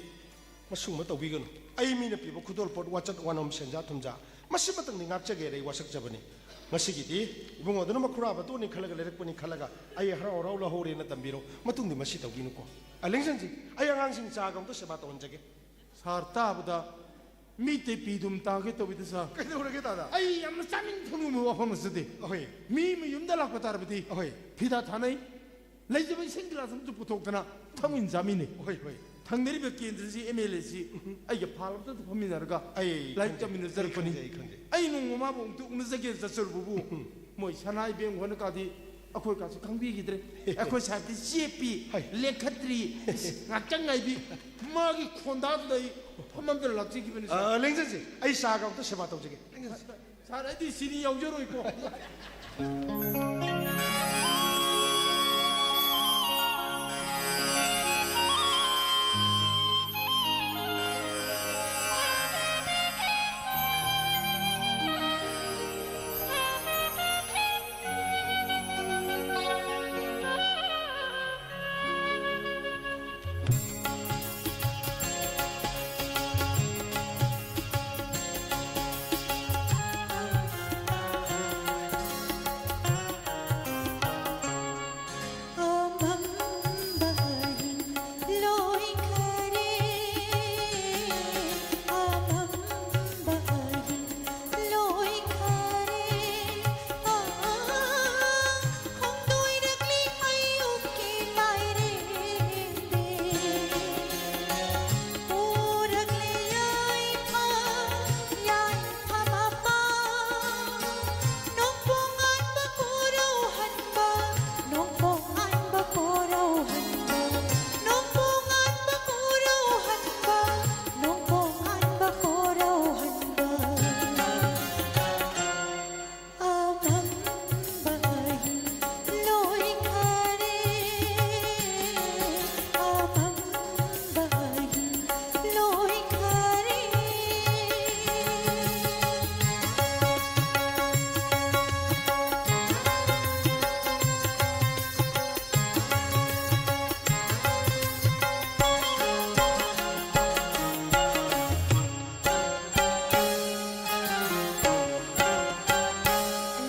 ꯃꯁꯨꯝꯕ ꯇꯧꯕꯤꯒꯅꯨ꯫ ꯑꯩ ꯃꯤꯅ ꯄꯤꯕ ꯈꯨꯗꯣꯜꯄꯣꯠ, ꯋꯥꯆꯠ ꯋꯥꯅꯣꯝ, ꯁꯦꯟꯖꯥ ꯊꯨꯝꯖꯥ, ꯃꯁꯤꯃꯇꯪꯗꯤ ꯉꯥꯛꯆꯒꯦꯅ ꯑꯩ ꯋꯥꯁꯛꯆꯕꯅꯤ꯫ ꯉꯁꯤꯒꯤꯗꯤ ꯏꯕꯨꯡꯉꯣꯗꯨꯅ ꯃꯈꯨꯔꯥꯕ ꯇꯣꯠꯅꯤ ꯈꯜꯂꯒ ꯂꯩꯔꯛꯄꯅꯤ ꯈꯜꯂꯒ ꯑꯩ ꯍꯔꯥꯎ ꯍꯔꯥꯎ ꯂꯧꯍꯧꯔꯦꯅ ꯇꯝꯕꯤꯔꯣ꯫ ꯃꯇꯨꯡꯗꯤ ꯃꯁꯤ ꯇꯧꯕꯤꯅꯨꯀꯣ꯫ ꯑ, ꯂꯦꯡꯁꯟꯁꯤ, ꯑꯩ ꯑꯉꯥꯡꯁꯤꯡ ꯆꯥꯒ ꯑꯝꯇ ꯁꯦꯕꯥ ꯇꯧꯍꯟꯖꯒꯦ꯫ ꯁꯥꯔ ꯇꯥꯕꯗ ꯃꯤꯠꯇꯩ ꯄꯤꯗꯨꯝ ꯇꯥꯒꯦ ꯇꯧꯋꯤꯗ ꯁꯥꯔ꯫ ꯀꯩꯗꯧꯔꯒꯦ ꯇꯥꯗ? ꯑꯩ ꯌꯥꯝꯅ ꯆꯥꯅꯤꯡ ꯊꯛꯅꯤꯡꯕ ꯋꯥꯐꯝ ꯑꯁꯤꯗꯤ꯫ ꯑꯍꯣꯏ꯫ ꯃꯤ ꯃꯌꯨꯝꯗ ꯂꯥꯛꯄ ꯇꯥꯔꯕꯗꯤ ꯑꯍꯣꯏ꯫ ꯐꯤꯗꯥ ꯊꯥꯅꯩ꯫ ꯂꯩꯖꯕ ꯏꯁꯤꯡ ꯒꯤꯂꯥꯁ ꯑꯃꯁꯨ ꯄꯨꯊꯣꯛꯇꯅ ꯊꯛꯃꯤꯟ ꯆꯥꯃꯤꯟꯅꯩ꯫ ꯍꯣꯏ, ꯍꯣꯏ꯫ ꯊꯪꯅꯔꯤꯕ ꯀꯦꯟꯗ꯭ꯔꯁꯤ ꯑꯦꯝ ꯑꯦꯜ ꯑꯦꯁꯤ ꯑꯩꯒ ꯐꯥꯜ ꯑꯃꯇ ꯐꯝꯃꯤꯟꯅꯔꯒ ꯑꯩ ꯂꯥꯏꯔꯤꯛ ꯈꯪꯖꯩ, ꯇꯝꯃꯤꯟꯅꯖꯔꯛꯄꯅꯤ꯫ ꯑꯩ ꯈꯪꯖꯩ, ꯑꯩ ꯈꯪꯖꯩ꯫ ꯑꯩ ꯅꯣꯡꯃ ꯃꯥꯕꯨ ꯑꯃꯨꯛꯇ ꯎꯅꯖꯒꯦ ꯆꯠꯆꯔꯨꯕꯕꯨ, ꯃꯣꯏ ꯁꯅꯥ ꯏꯕꯦꯝꯈꯣꯏꯅ ꯀꯥꯗꯤ ꯑꯩꯈꯣꯏ ꯀꯥꯁꯨ ꯈꯪꯕꯤꯈꯤꯗ꯭ꯔꯦ꯫ ꯑꯩꯈꯣꯏ ꯁꯥꯏꯗꯤ ꯆꯦꯞꯄꯤ, ꯍꯩ꯫ ꯂꯦꯡꯈꯠꯇ꯭ꯔꯤ, ꯉꯥꯛꯇꯪ ꯉꯥꯏꯕꯤ꯫ ꯃꯥꯒꯤ ꯈꯣꯟꯗꯥꯗꯨꯗ ꯑꯩ ꯐꯝꯃꯝꯗꯅ ꯂꯥꯛꯆꯈꯤꯕꯅꯤ, ꯁꯥꯔ꯫ ꯑ, ꯂꯦꯡꯖꯟꯁꯤ꯫ ꯑꯩ ꯁꯥꯔꯒ ꯑꯝꯇ ꯁꯦꯕꯥ ꯇꯧꯖꯒꯦ꯫ ꯂꯦꯡꯖꯟꯁꯤ꯫ ꯁꯥꯔ, ꯑꯩꯗꯤ ꯁꯤꯅꯤ ꯌꯥꯎꯖꯔꯣꯏꯀꯣ꯫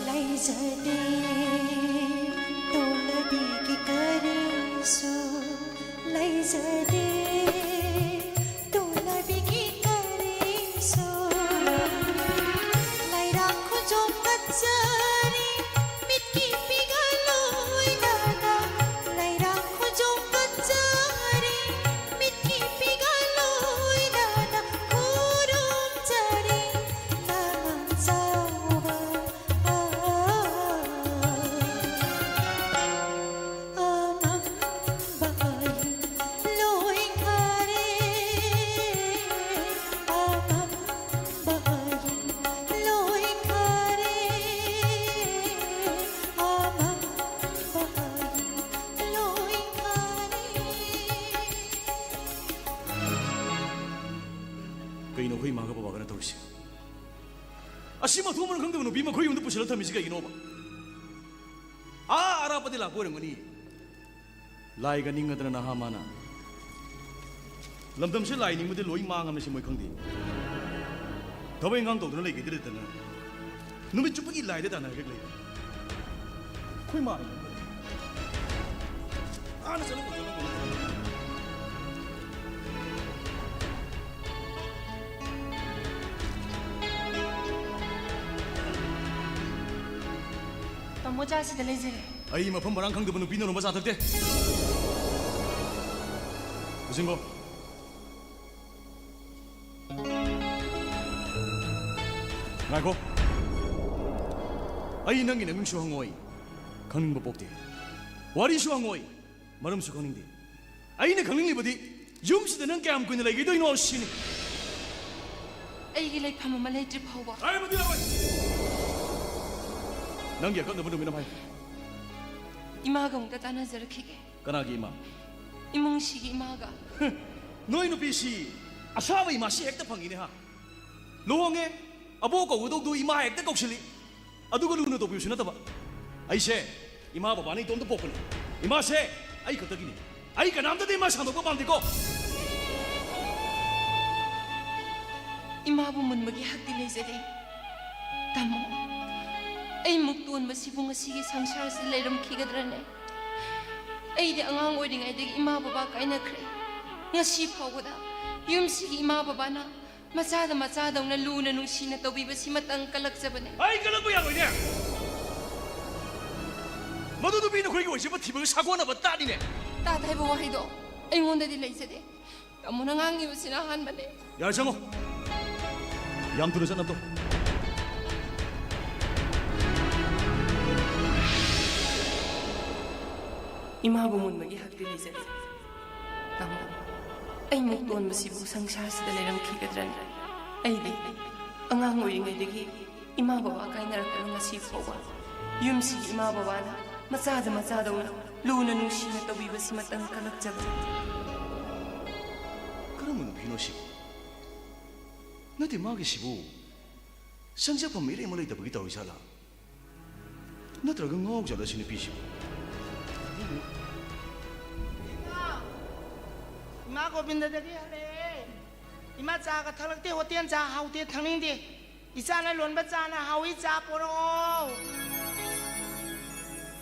ꯂꯩꯖꯗꯦ, ꯇꯣꯂꯕꯤꯒꯤ ꯀꯔꯤꯁꯨ ꯂꯩꯖꯗꯦ꯫ ꯇꯣꯂꯕꯤꯒꯤ ꯀꯔꯤꯁꯨ ꯂꯩꯔꯥꯡ ꯈꯨꯖꯣꯝ ꯀꯠꯆꯔꯤ, ꯃꯤꯠꯀꯤ ꯄꯤꯒ ꯂꯣꯏꯅꯅ꯫ ꯂꯩꯔꯥꯡ ꯈꯨꯖꯣꯝ ꯀꯠꯆꯔꯤ, ꯃꯤꯠꯀꯤ ꯄꯤꯒ ꯂꯣꯏꯅꯅ ꯈꯨꯔꯨꯝꯖꯔꯤ꯫ ꯅꯉꯥꯟ ꯑꯩꯈꯣꯏ ꯏꯃꯥꯒ ꯕꯕꯥꯒꯅ ꯇꯧꯔꯤꯁꯦ? ꯑꯁꯤ ꯃꯊꯣꯡ ꯃꯔꯝ ꯈꯪꯗꯕ ꯅꯨꯄꯤ ꯑꯃ ꯑꯩꯈꯣꯏ ꯌꯨꯝꯗ ꯄꯨꯁꯤꯜꯂ ꯊꯝꯃꯤꯁꯤ ꯀꯩꯒꯤꯅꯣꯕ? ꯑꯥ ꯑꯔꯥꯞꯄꯗꯤ ꯂꯥꯛꯄ ꯑꯣꯏꯔꯝꯒꯅꯤ꯫ ꯂꯥꯏꯒ ꯅꯤꯡꯉꯗꯅ ꯅꯍꯥ ꯃꯥꯅ꯫ ꯂꯝꯗꯝꯁꯦ ꯂꯥꯏ ꯅꯤꯡꯕꯗꯤ ꯂꯣꯏ ꯃꯥꯡꯉꯝꯃꯦ ꯁꯤ ꯃꯣꯏ ꯈꯪꯗꯦ꯫ ꯊꯕꯛ ꯏꯪꯈꯥꯡ ꯇꯧꯗꯅ ꯂꯩꯒꯦꯗꯤ ꯂꯩꯇꯅ ꯅꯨꯃꯤꯠ ꯆꯨꯞꯄꯒꯤ ꯂꯥꯏꯗ ꯇꯥꯟꯅꯔꯒ ꯂꯩꯔꯦ꯫ ꯑꯩꯈꯣꯏ ꯃꯥꯅ ꯍꯥꯟꯅ ꯆꯠꯂꯨꯀꯣ, ꯆꯠꯂꯨꯀꯣ꯫ ꯇꯥꯃꯣ, ꯆꯥ ꯁꯤꯗ ꯂꯩꯖꯔꯦ꯫ ꯑꯩ ꯃꯐꯝ ꯃꯔꯥꯡ ꯈꯪꯗꯕ ꯅꯨꯄꯤꯅ ꯅꯣꯡꯃ ꯆꯥ ꯊꯛꯇꯦ꯫ ꯂꯨꯆꯤꯡꯈꯣ꯫ ꯉꯥꯏꯈꯣ꯫ ꯑꯩ ꯅꯪꯒꯤ ꯅꯃꯤꯡꯁꯨ ꯍꯪꯉꯣꯏ, ꯈꯪꯅꯤꯡꯕ ꯄꯣꯛꯇꯦ꯫ ꯋꯥꯔꯤꯁꯨ ꯍꯪꯉꯣꯏ, ꯃꯔꯝꯁꯨ ꯈꯪꯅꯤꯡꯗꯦ꯫ ꯑꯩꯅ ꯈꯪꯅꯤꯡꯂꯤꯕꯗꯤ ꯌꯨꯝꯁꯤꯗ ꯅꯪ ꯀꯌꯥꯝ ꯀꯨꯏꯅ ꯂꯩꯈꯤꯗꯣꯏꯅꯣ ꯁꯤꯅꯤ꯫ ꯑꯩꯒꯤ ꯂꯩꯐꯝ ꯑꯃ ꯂꯩꯇ꯭ꯔꯤ ꯐꯥꯎꯕ꯫ ꯍꯥꯏꯕꯗꯤ ꯌꯥꯔꯣꯏ꯫ ꯅꯪꯒꯤ ꯑꯀꯛꯅꯕ ꯅꯨꯃꯤꯠ ꯑꯃ ꯍꯥꯏꯌꯨ꯫ ꯏꯃꯥꯒ ꯑꯃꯨꯛꯇ ꯇꯥꯟꯅꯖꯔꯛꯈꯤꯒꯦ꯫ ꯀꯅꯥꯒꯤ ꯏꯃꯥ? ꯏꯃꯨꯡꯁꯤꯒꯤ ꯏꯃꯥꯒ꯫ ꯅꯣꯏ ꯅꯨꯄꯤꯁꯤ ꯑꯁꯥꯕ ꯏꯃꯥꯁꯤ ꯍꯦꯛꯇ ꯐꯪꯉꯤꯅꯦ ꯍꯥ? ꯂꯨꯍꯣꯡꯉꯦ, ꯑꯕꯣꯛ ꯀꯧꯒꯗꯧꯗꯨ ꯏꯃꯥ ꯍꯦꯛꯇ ꯀꯧꯁꯤꯜꯂꯤ꯫ ꯑꯗꯨꯒ ꯂꯨꯅ ꯇꯧꯕꯤꯌꯨꯁꯨ ꯅꯠꯇꯕ꯫ ꯑꯩꯁꯦ ꯏꯃꯥ ꯕꯕꯥꯅ ꯏꯇꯣꯝꯇ ꯄꯣꯛꯄꯅꯤ꯫ ꯏꯃꯥꯁꯦ ꯑꯩ ꯈꯛꯇꯒꯤꯅꯤ꯫ ꯑꯩ ꯀꯅꯥꯝꯇꯗꯤ ꯏꯃꯥ ꯁꯥꯟꯗꯣꯛꯄ ꯄꯥꯝꯗꯦꯀꯣ꯫ ꯏꯃꯥꯕꯨ ꯃꯨꯟꯕꯒꯤ ꯍꯛꯇꯤ ꯂꯩꯖꯗꯦ꯫ ꯇꯥꯃꯣ, ꯑꯩ ꯃꯨꯛ ꯇꯣꯟꯕꯁꯤꯕꯨ ꯉꯁꯤꯒꯤ ꯁꯪꯁꯥꯔꯁꯤ ꯂꯩꯔꯝꯈꯤꯒꯗ꯭ꯔꯅꯦ? ꯑꯩꯗꯤ ꯑꯉꯥꯡ ꯑꯣꯏꯔꯤꯉꯩꯗꯒꯤ ꯏꯃꯥ ꯕꯕꯥ ꯀꯥꯏꯅꯈ꯭ꯔꯦ꯫ ꯉꯁꯤ ꯐꯥꯎꯕꯗ ꯌꯨꯝꯁꯤꯒꯤ ꯏꯃꯥ ꯕꯕꯥꯅ ꯃꯆꯥꯗ ꯃꯆꯥꯗꯧꯅ ꯂꯨꯅ ꯅꯨꯡꯁꯤꯅ ꯇꯧꯕꯤꯕꯁꯤꯃꯇꯪ ꯀꯜꯂꯛꯆꯕꯅꯦ꯫ ꯑꯩ ꯀꯜꯂꯛꯄ ꯌꯥꯔꯣꯏꯅꯦ꯫ ꯃꯗꯨ ꯅꯨꯄꯤ ꯅꯈꯣꯏꯒꯤ ꯑꯣꯏꯖꯕ ꯊꯤꯕꯒ ꯁꯥꯒꯣꯟꯅꯕ ꯇꯥꯅꯤꯅꯦ꯫ ꯇꯥꯠ ꯍꯥꯏꯕ ꯋꯥꯍꯩꯗꯣ ꯑꯩꯉꯣꯟꯗꯗꯤ ꯂꯩꯖꯗꯦ꯫ ꯇꯥꯃꯣꯅ ꯉꯥꯡꯉꯤꯕꯁꯤꯅ ꯑꯍꯥꯟꯕꯅꯦ꯫ ꯌꯥꯔꯦ, ꯆꯪꯉꯣ꯫ ꯌꯥꯝ ꯊꯨꯅ ꯆꯠꯅꯕ ꯇꯧ꯫ ꯏꯃꯥꯕꯨ ꯃꯨꯟꯕꯒꯤ ꯍꯛꯇꯤ ꯂꯩꯖꯗꯦ꯫ ꯇꯥꯃꯣ, ꯑꯩ ꯃꯨꯛ ꯇꯣꯟꯕꯁꯤꯕꯨ ꯁꯪꯁꯥꯔꯁꯤꯗ ꯂꯩꯔꯝꯈꯤꯒꯗ꯭ꯔꯅꯦ? ꯑꯩꯗꯤ ꯑꯉꯥꯡ ꯑꯣꯏꯔꯤꯉꯩꯗꯒꯤ ꯏꯃꯥ ꯕꯕꯥ ꯀꯥꯏꯅꯔꯛꯄꯅ ꯉꯁꯤ ꯐꯥꯎꯕ ꯌꯨꯝꯁꯤꯒꯤ ꯏꯃꯥ ꯕꯕꯥꯅ ꯃꯆꯥꯗ ꯃꯆꯥꯗꯧꯅ ꯂꯨꯅ ꯅꯨꯡꯁꯤꯅ ꯇꯧꯕꯤꯕꯁꯤꯃꯇꯪ ꯀꯜꯂꯛꯆꯕꯅꯤ꯫ ꯀꯔꯝꯕ ꯅꯨꯄꯤꯅꯣ ꯁꯤꯕꯨ? ꯅꯠꯇꯦ, ꯃꯥꯒꯤꯁꯤꯕꯨ ꯆꯪꯖꯐꯝ ꯏꯔꯩ ꯑꯃ ꯂꯩꯇꯕꯒꯤ ꯇꯧꯔꯤ ꯖꯥꯠꯂꯥ? ꯅꯠꯇ꯭ꯔꯒ ꯉꯥꯎ ꯖꯥꯠꯂ ꯁꯤ ꯅꯨꯄꯤꯁꯤꯕꯨ? ꯏꯃꯥ ꯒꯣꯕꯤꯟꯗꯗꯒꯤ ꯍꯜꯂꯛꯑꯦ꯫ ꯏꯃꯥ ꯆꯥꯒ ꯊꯛꯂꯛꯇꯦ, ꯍꯣꯇꯦꯜ ꯆꯥ ꯍꯥꯎꯇꯦ, ꯊꯛꯅꯤꯡꯗꯦ꯫ ꯏꯆꯥꯅ ꯂꯣꯟꯕ ꯆꯥꯅ ꯍꯥꯎꯏ, ꯆꯥ ꯄꯣꯔꯛꯑꯣ꯫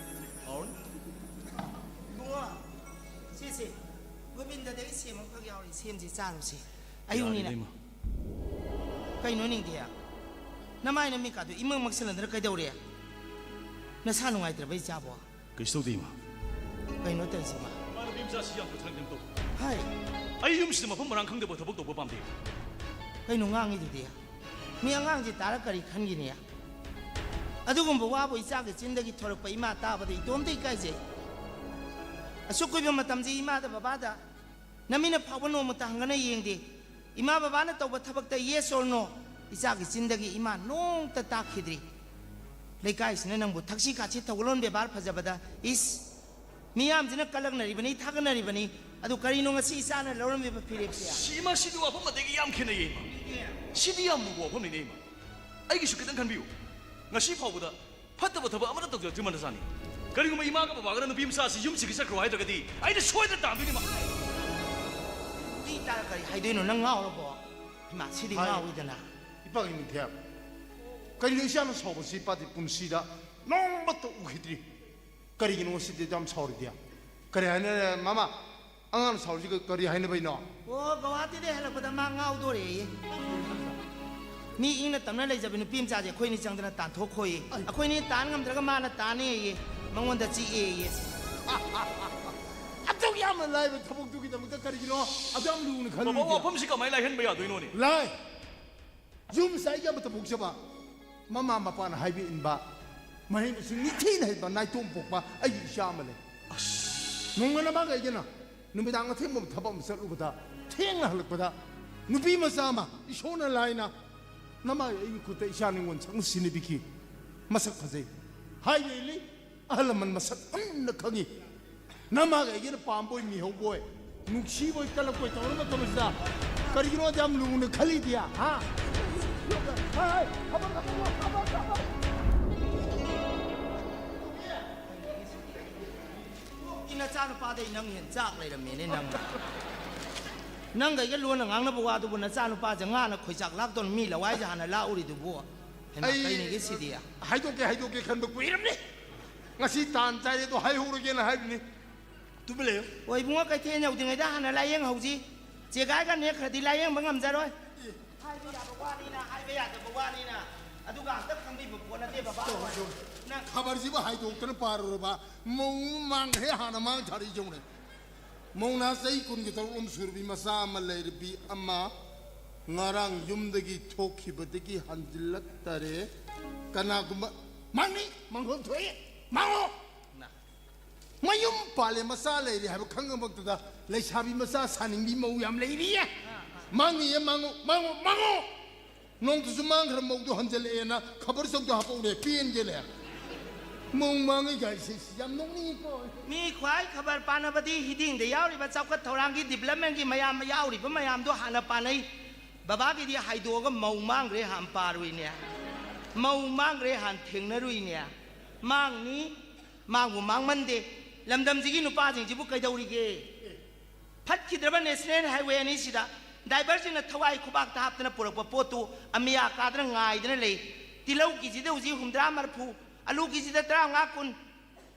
ꯏꯕꯨꯡꯉꯣ, ꯁꯤꯁꯦ ꯒꯣꯕꯤꯟꯗꯗꯒꯤ ꯁꯦꯝ ꯑꯃꯈꯛ ꯌꯥꯎꯔꯤ, ꯁꯦꯝꯁꯤ ꯆꯥꯔꯨꯁꯤ꯫ ꯑꯌꯨꯛꯅꯤꯅ꯫ ꯌꯥꯔꯦꯗ, ꯏꯃꯥ꯫ ꯀꯩꯅꯣ ꯅꯤꯡꯊꯤꯌꯥ? ꯅꯃꯥꯏ ꯅꯃꯤꯠꯀꯥꯗꯣ ꯏꯃꯪ ꯃꯛꯁꯤꯜꯂꯗꯅ ꯀꯩꯗꯧꯔꯦ? ꯅꯁꯥ ꯅꯨꯡꯉꯥꯏꯇ꯭ꯔꯕ ꯏꯆꯥꯕꯣ? ꯀꯩꯁꯨ ꯇꯧꯗꯦ, ꯏꯃꯥ꯫ ꯀꯩꯅꯣ ꯇꯧꯔꯤꯁꯤꯃ? ꯏꯃꯥ, ꯅꯨꯄꯤ ꯃꯆꯥꯁꯤ ꯌꯥꯝ ꯄꯣꯊꯥꯅꯤꯡꯗꯕ ꯇꯧ꯫ ꯍꯥꯏ꯫ ꯑꯩ ꯌꯨꯝꯁꯤꯗ ꯃꯐꯝ ꯃꯔꯥꯡ ꯈꯪꯗꯕ ꯊꯕꯛ ꯇꯧꯕ ꯄꯥꯝꯗꯦ꯫ ꯀꯩꯅꯣ ꯉꯥꯡꯉꯤꯗꯨꯗꯤ? ꯃꯤ ꯑꯉꯥꯡꯁꯤ ꯇꯥꯔ ꯀꯔꯤ ꯈꯟꯒꯤꯅꯤ? ꯑꯗꯨꯒꯨꯝꯕ ꯋꯥꯕꯨ ꯏꯆꯥꯒꯤ ꯆꯤꯟꯗꯒꯤ ꯊꯣꯔꯛꯄ ꯏꯃꯥ ꯇꯥꯕꯗ ꯏꯇꯣꯝꯇ ꯏꯀꯥꯏꯖꯩ꯫ ꯑꯁꯨꯛ ꯀꯨꯏꯕ ꯃꯇꯝꯁꯤ ꯏꯃꯥꯗ ꯕꯕꯥꯗ ꯅꯃꯤꯠꯅ ꯐꯥꯎꯕ ꯅꯣꯡꯃꯇ ꯍꯪꯒꯅ ꯌꯦꯡꯗꯦ꯫ ꯏꯃꯥ ꯕꯕꯥꯅ ꯇꯧꯕ ꯊꯕꯛꯇ yes or no ꯏꯆꯥꯒꯤ ꯆꯤꯟꯗꯒꯤ ꯏꯃꯥ ꯅꯣꯡꯇ ꯇꯥꯛꯈꯤꯗ꯭ꯔꯤ꯫ ꯂꯩꯀꯥꯏꯁꯤꯅ ꯅꯪꯕꯨ ꯊꯛꯁꯤ ꯈꯥꯁꯤ ꯊꯧꯒꯜꯂꯣꯟ ꯕꯦꯕꯥꯔ ꯐꯖꯕꯗ ꯏꯁ ꯃꯤꯌꯥꯝꯁꯤꯅ ꯀꯂꯛꯅꯔꯤꯕꯅꯤ, ꯊꯥꯒꯠꯅꯔꯤꯕꯅꯤ꯫ ꯑꯗꯨ ꯀꯔꯤꯅꯣ ꯉꯁꯤ ꯏꯆꯥꯅ ꯂꯧꯔꯝꯃꯤꯕ ꯐꯤꯔꯦꯞꯁꯦ? ꯁꯤ ꯏꯃꯥ, ꯁꯤꯗꯤ ꯋꯥꯐꯝ ꯑꯇꯩꯒꯤ ꯌꯥꯝ ꯈꯦꯠꯅꯩꯌꯦ, ꯏꯃꯥ꯫ ꯁꯤꯗꯤ ꯌꯥꯝ ꯂꯨꯕ ꯋꯥꯐꯝꯅꯤꯅꯦ, ꯏꯃꯥ꯫ ꯑꯩꯒꯤꯁꯨ ꯈꯤꯇꯪ ꯈꯟꯕꯤꯌꯨ꯫ ꯉꯁꯤ ꯐꯥꯎꯕꯗ ꯐꯠꯇꯕ ꯊꯕꯛ ꯑꯃꯠꯇ ꯇꯧꯖꯔꯛꯇ꯭ꯔꯤ ꯃꯥꯟꯅꯖꯥꯠꯅꯤ꯫ ꯀꯔꯤꯒꯨꯝꯕ ꯏꯃꯥꯒ ꯕꯕꯥꯒꯅ ꯅꯨꯄꯤ ꯃꯆꯥ ꯑꯁꯤ ꯌꯨꯝꯁꯤꯒꯤ ꯆꯠꯈ꯭ꯔꯣ ꯍꯥꯏꯗ꯭ꯔꯒꯗꯤ ꯑꯩꯅ ꯁꯣꯏꯗꯅ ꯇꯥꯟꯗꯣꯏꯅꯤ, ꯏꯃꯥ꯫ ꯃꯤ ꯇꯥꯔ ꯀꯔꯤ ꯍꯥꯏꯗꯣꯏꯅꯣ? ꯅꯪ ꯉꯥꯎꯔꯕꯣ? ꯏꯃꯥ, ꯁꯤꯗꯤ ꯍꯥꯏ꯫ ꯉꯥꯎꯏꯗꯅ꯫ ꯏꯄꯥꯒꯤ ꯅꯤꯡꯊꯦꯝ, ꯀꯔꯤꯅꯣ ꯏꯆꯥꯅ ꯁꯥꯎꯕꯁꯤ? ꯏꯄꯥꯗꯤ ꯄꯨꯟꯁꯤꯗ ꯅꯣꯡꯃꯇ ꯎꯈꯤꯗ꯭ꯔꯤ꯫ ꯀꯔꯤꯒꯤꯅꯣ ꯉꯁꯤꯗꯤ ꯌꯥꯝ ꯁꯥꯎꯔꯤꯗꯤ? ꯀꯔꯤ ꯍꯥꯏꯅꯔꯦ ꯃꯃꯥ? ꯑꯉꯥꯡꯅ ꯁꯥꯎꯔꯤꯁꯤ ꯀ-, ꯀꯔꯤ ꯍꯥꯏꯅꯕꯩꯅꯣ? ꯑꯣ, ꯒꯧꯍꯥꯇꯤꯗꯩ ꯍꯜꯂꯛꯄꯗ ꯃꯥ ꯉꯥꯎꯗꯣꯔꯦꯌꯦ꯫ ꯃꯤ ꯏꯪꯅ ꯇꯞꯅ ꯂꯩꯖꯕ ꯅꯨꯄꯤ ꯃꯆꯥꯁꯦ ꯑꯩꯈꯣꯏꯅꯤ ꯆꯪꯗꯅ ꯇꯥꯟꯊꯣꯛꯈꯣꯌꯦ꯫ ꯑꯩ꯫ ꯑꯩꯈꯣꯏꯅꯤ ꯇꯥꯟ ꯉꯝꯗ꯭ꯔꯒ ꯃꯥꯅ ꯇꯥꯟꯅꯦꯌꯦ꯫ ꯃꯉꯣꯟꯗ ꯆꯤꯛꯑꯦꯌꯦ꯫ ꯑꯗꯨꯛ ꯌꯥꯝꯅ ꯂꯥꯏꯕ ꯊꯕꯛꯇꯨꯒꯤꯗꯃꯛꯇ ꯀꯔꯤꯒꯤꯅꯣ ꯑꯗꯨ ꯌꯥꯝ ꯂꯨꯅ ꯕꯕꯥ, ꯈꯜꯂꯤꯗꯤ? ꯋꯥꯐꯝꯁꯤ ꯀꯃꯥꯏꯅ ꯂꯥꯏꯍꯟꯕ ꯌꯥꯗꯣꯏꯅꯣꯅꯦ? ꯂꯥꯏ꯫ ꯌꯨꯝꯁꯤꯗ ꯑꯩꯒꯤ ꯑꯃꯠꯇ ꯄꯣꯛꯆꯕ, ꯃꯃꯥ ꯃꯄꯥꯅ ꯍꯥꯏꯕ ꯏꯟꯕ, ꯃꯍꯩ ꯃꯁꯤꯡ ꯅꯤꯡꯊꯤꯅ ꯍꯩꯕ, ꯅꯥꯏꯇꯣꯝ ꯄꯣꯛꯄ ꯑꯩꯒꯤ ꯏꯆꯥ ꯑꯃ ꯂꯩ꯫ ꯑꯁ! ꯅꯣꯡꯃꯅ ꯃꯥꯒ ꯑꯩꯒꯅ ꯅꯨꯃꯤꯗꯥꯡ ꯑꯊꯦꯡꯕ ꯊꯕꯛ ꯑꯃ ꯆꯠꯂꯨꯕꯗ, ꯊꯦꯡꯅ ꯍꯜꯂꯛꯄꯗ, ꯅꯨꯄꯤ ꯃꯆꯥ ꯑꯃ ꯏꯁꯣꯔꯅ ꯂꯥꯏꯅ ꯅꯃꯥꯏ ꯑꯩꯒꯤ ꯈꯨꯠꯇ ꯏꯆꯥ ꯅꯤꯉꯣꯜ ꯁꯛꯅ ꯁꯤꯟꯅꯕꯤꯈꯤ꯫ ꯃꯁꯛ ꯐꯖꯩ꯫ ꯍꯥꯏꯕ ꯏꯜꯂꯤ꯫ ꯑꯍꯜ ꯂꯃꯟ ꯃꯁꯛ ꯃꯨꯟꯅ ꯈꯪꯉꯤ꯫ ꯅꯃꯥꯒ ꯑꯩꯒꯅ ꯄꯥꯝꯕꯣꯏ ꯃꯤꯍꯧꯕꯣꯏ, ꯅꯨꯡꯁꯤꯕꯣꯏ ꯀꯜꯂꯛꯄꯣꯏ ꯇꯧꯔ ꯃꯇꯝꯁꯤꯗ, ꯀꯔꯤꯒꯤꯅꯣ ꯑꯗꯨ ꯌꯥꯝ ꯂꯨꯅ ꯈꯜꯂꯤꯗꯤ, ꯍꯥ? ꯏ ꯅꯆꯥꯅꯨꯄꯥꯗꯩ ꯅꯪ ꯍꯦꯟ ꯆꯥꯛ ꯂꯩꯔꯝꯃꯦꯅꯦ ꯅꯪ꯫ ꯅꯪꯒ ꯑꯩꯒ ꯂꯣꯟꯅ ꯉꯥꯡꯅꯕ ꯋꯥꯗꯨꯕꯨ ꯅꯆꯥꯅꯨꯄꯥꯁꯦ ꯉꯥꯅ ꯈꯣꯏꯆꯥꯛ ꯂꯥꯛꯇꯧꯅ ꯃꯤ ꯂꯋꯥꯏꯁꯦ ꯍꯥꯟꯅ ꯂꯥꯛꯎꯔꯤꯗꯨꯕꯨ꯫ ꯍꯩꯃꯥ, ꯑꯩ ꯀꯩꯅꯤꯒꯦ ꯁꯤꯗꯤ? ꯍꯥꯏꯗꯣꯛꯀꯦ, ꯍꯥꯏꯗꯣꯛꯀꯦ ꯈꯟꯕ ꯀꯨꯏꯔꯕꯅꯤ꯫ ꯉꯁꯤ ꯇꯥꯟ ꯆꯥꯔꯦ ꯑꯗꯣ ꯍꯥꯏꯍꯧꯔꯒꯦꯅ ꯍꯥꯏꯕꯅꯤ꯫ ꯇꯨꯃꯤꯟ ꯂꯩꯌꯨ꯫ ꯍꯣꯏ ꯏꯕꯨꯡꯉꯣ, ꯀꯩꯊꯦꯜ ꯌꯧꯗ꯭ꯔꯤꯉꯩꯗ ꯍꯥꯟꯅ ꯂꯥꯏꯌꯦꯡ ꯍꯧꯁꯤ꯫ ꯆꯦꯒꯥꯏꯒ ꯅꯦꯛꯈ꯭ꯔꯗꯤ ꯂꯥꯏꯌꯦꯡꯕ ꯉꯝꯖꯔꯣꯏ꯫ ꯍꯥꯏꯕ ꯌꯥꯕ ꯋꯥꯅꯤꯅ, ꯍꯥꯏꯕ ꯌꯥꯗꯕ ꯋꯥꯅꯤꯅ꯫ ꯑꯗꯨꯒ ꯑꯝꯇ ꯈꯪꯕꯤꯕ ꯄꯣꯠ ꯅꯠꯇꯦ ꯕꯕꯥ꯫ ꯈꯕꯔꯁꯤꯕꯨ ꯍꯥꯏꯗꯣꯛꯇꯅ ꯄꯥꯔꯨꯔꯕ? ꯃꯧ ꯃꯥꯡꯈ꯭ꯔꯦ ꯍꯥꯟꯅ ꯃꯥꯡ ꯊꯥꯔꯛꯏ ꯌꯦꯡꯉꯨꯅꯦ꯫ ꯃꯧꯅꯥ ꯆꯍꯤ ꯀꯨꯟꯒꯤ ꯇꯔꯨꯛ ꯑꯃ ꯁꯨꯔꯕꯤ ꯃꯆꯥ ꯑꯃ ꯂꯩꯔꯕꯤ ꯑꯃ ꯉꯔꯥꯡ ꯌꯨꯝꯗꯒꯤ ꯊꯣꯛꯈꯤꯕꯗꯒꯤ ꯍꯟꯖꯤꯜꯂꯛꯇꯔꯦ꯫ ꯀꯅꯥꯒꯨꯝꯕ ꯃꯥꯡꯅꯤ, ꯃꯥꯡꯐꯝ ꯊꯣꯛꯏ, ꯃꯥꯡꯉꯣ꯫ ꯃꯌꯨꯝ ꯄꯥꯜꯂꯦ, ꯃꯆꯥ ꯂꯩꯔꯦ ꯍꯥꯏꯕ ꯈꯪꯉꯃꯛꯇꯗ ꯂꯩꯁꯥꯕꯤ ꯃꯆꯥ ꯁꯥꯅꯤꯡꯕꯤ ꯃꯧ ꯌꯥꯝ ꯂꯩꯔꯤꯌꯦ꯫ ꯃꯥꯡꯉꯤꯌꯦ, ꯃꯥꯡꯉꯨ, ꯃꯥꯡꯉꯨ, ꯃꯥꯡꯉꯨ꯫ ꯅꯣꯡꯇꯁꯨ ꯃꯥꯡꯈ꯭ꯔ ꯃꯧꯗꯣ ꯍꯟꯖꯜꯂꯛꯑꯦꯅ ꯈꯕꯔ ꯆꯧꯗ ꯍꯥꯄꯛꯎꯔꯦ, ꯄꯦꯟꯒꯦꯅꯦ꯫ ꯃꯧ ꯃꯥꯡꯉꯤ ꯀꯥꯏꯁꯦ ꯌꯥꯝ ꯅꯣꯛꯅꯤꯡꯉꯤꯀꯣ꯫ ꯃꯤ ꯈ꯭ꯋꯥꯏ ꯈꯕꯔ ꯄꯥꯅꯕꯗꯤ ꯍꯤꯗꯤꯡꯗ ꯌꯥꯎꯔꯤꯕ ꯆꯥꯎꯈꯠ ꯊꯧꯔꯥꯡꯒꯤ ꯗꯤꯕꯂꯞꯃꯦꯟꯒꯤ ꯃꯌꯥꯝ ꯌꯥꯎꯔꯤꯕ ꯃꯌꯥꯝꯗꯣ ꯍꯥꯟꯅ ꯄꯥꯅꯩ꯫ ꯕꯕꯥꯒꯤꯗꯤ ꯍꯥꯏꯗꯣꯛꯑꯒ ꯃꯧ ꯃꯥꯡꯈ꯭ꯔꯦ ꯍꯥꯟꯅ ꯄꯥꯔꯨꯏꯅꯦ꯫ ꯃꯧ ꯃꯥꯡꯈ꯭ꯔꯦ ꯍꯥꯟꯅ ꯊꯦꯡꯅꯔꯨꯏꯅꯦ꯫ ꯃꯥꯡꯅꯤ, ꯃꯥꯡꯕꯨ ꯃꯥꯡꯃꯟꯗꯦ꯫ ꯂꯝꯗꯝꯁꯤꯒꯤ ꯅꯨꯄꯥꯁꯤꯡꯁꯤꯕꯨ ꯀꯩꯗꯧꯔꯤꯒꯦ? ꯐꯠꯈꯤꯗ꯭ꯔꯕ ꯅꯦꯁꯅꯦꯜ ꯍꯥꯏꯋꯦ ꯑꯅꯤꯁꯤꯗ ꯗ꯭ꯔꯥꯏꯚꯔꯁꯤꯡꯅ ꯊꯋꯥꯏ ꯈꯨꯕꯥꯛꯇ ꯍꯥꯞꯇꯅ ꯄꯨꯔꯛꯄ ꯄꯣꯠꯇꯨ ꯑꯃꯤꯌꯥ ꯀꯥꯗꯅ ꯉꯥꯏꯗꯅ ꯂꯩ꯫ ꯇꯤꯜꯍꯧ ꯀꯦꯖꯤꯗ ꯍꯧꯖꯤꯛ ꯍꯨꯝꯗ꯭ꯔꯥ ꯃꯔꯤꯐꯨ, ꯑꯂꯨ ꯀꯦꯖꯤꯗ ꯇꯔꯥꯃꯉꯥ ꯀꯨꯟ꯫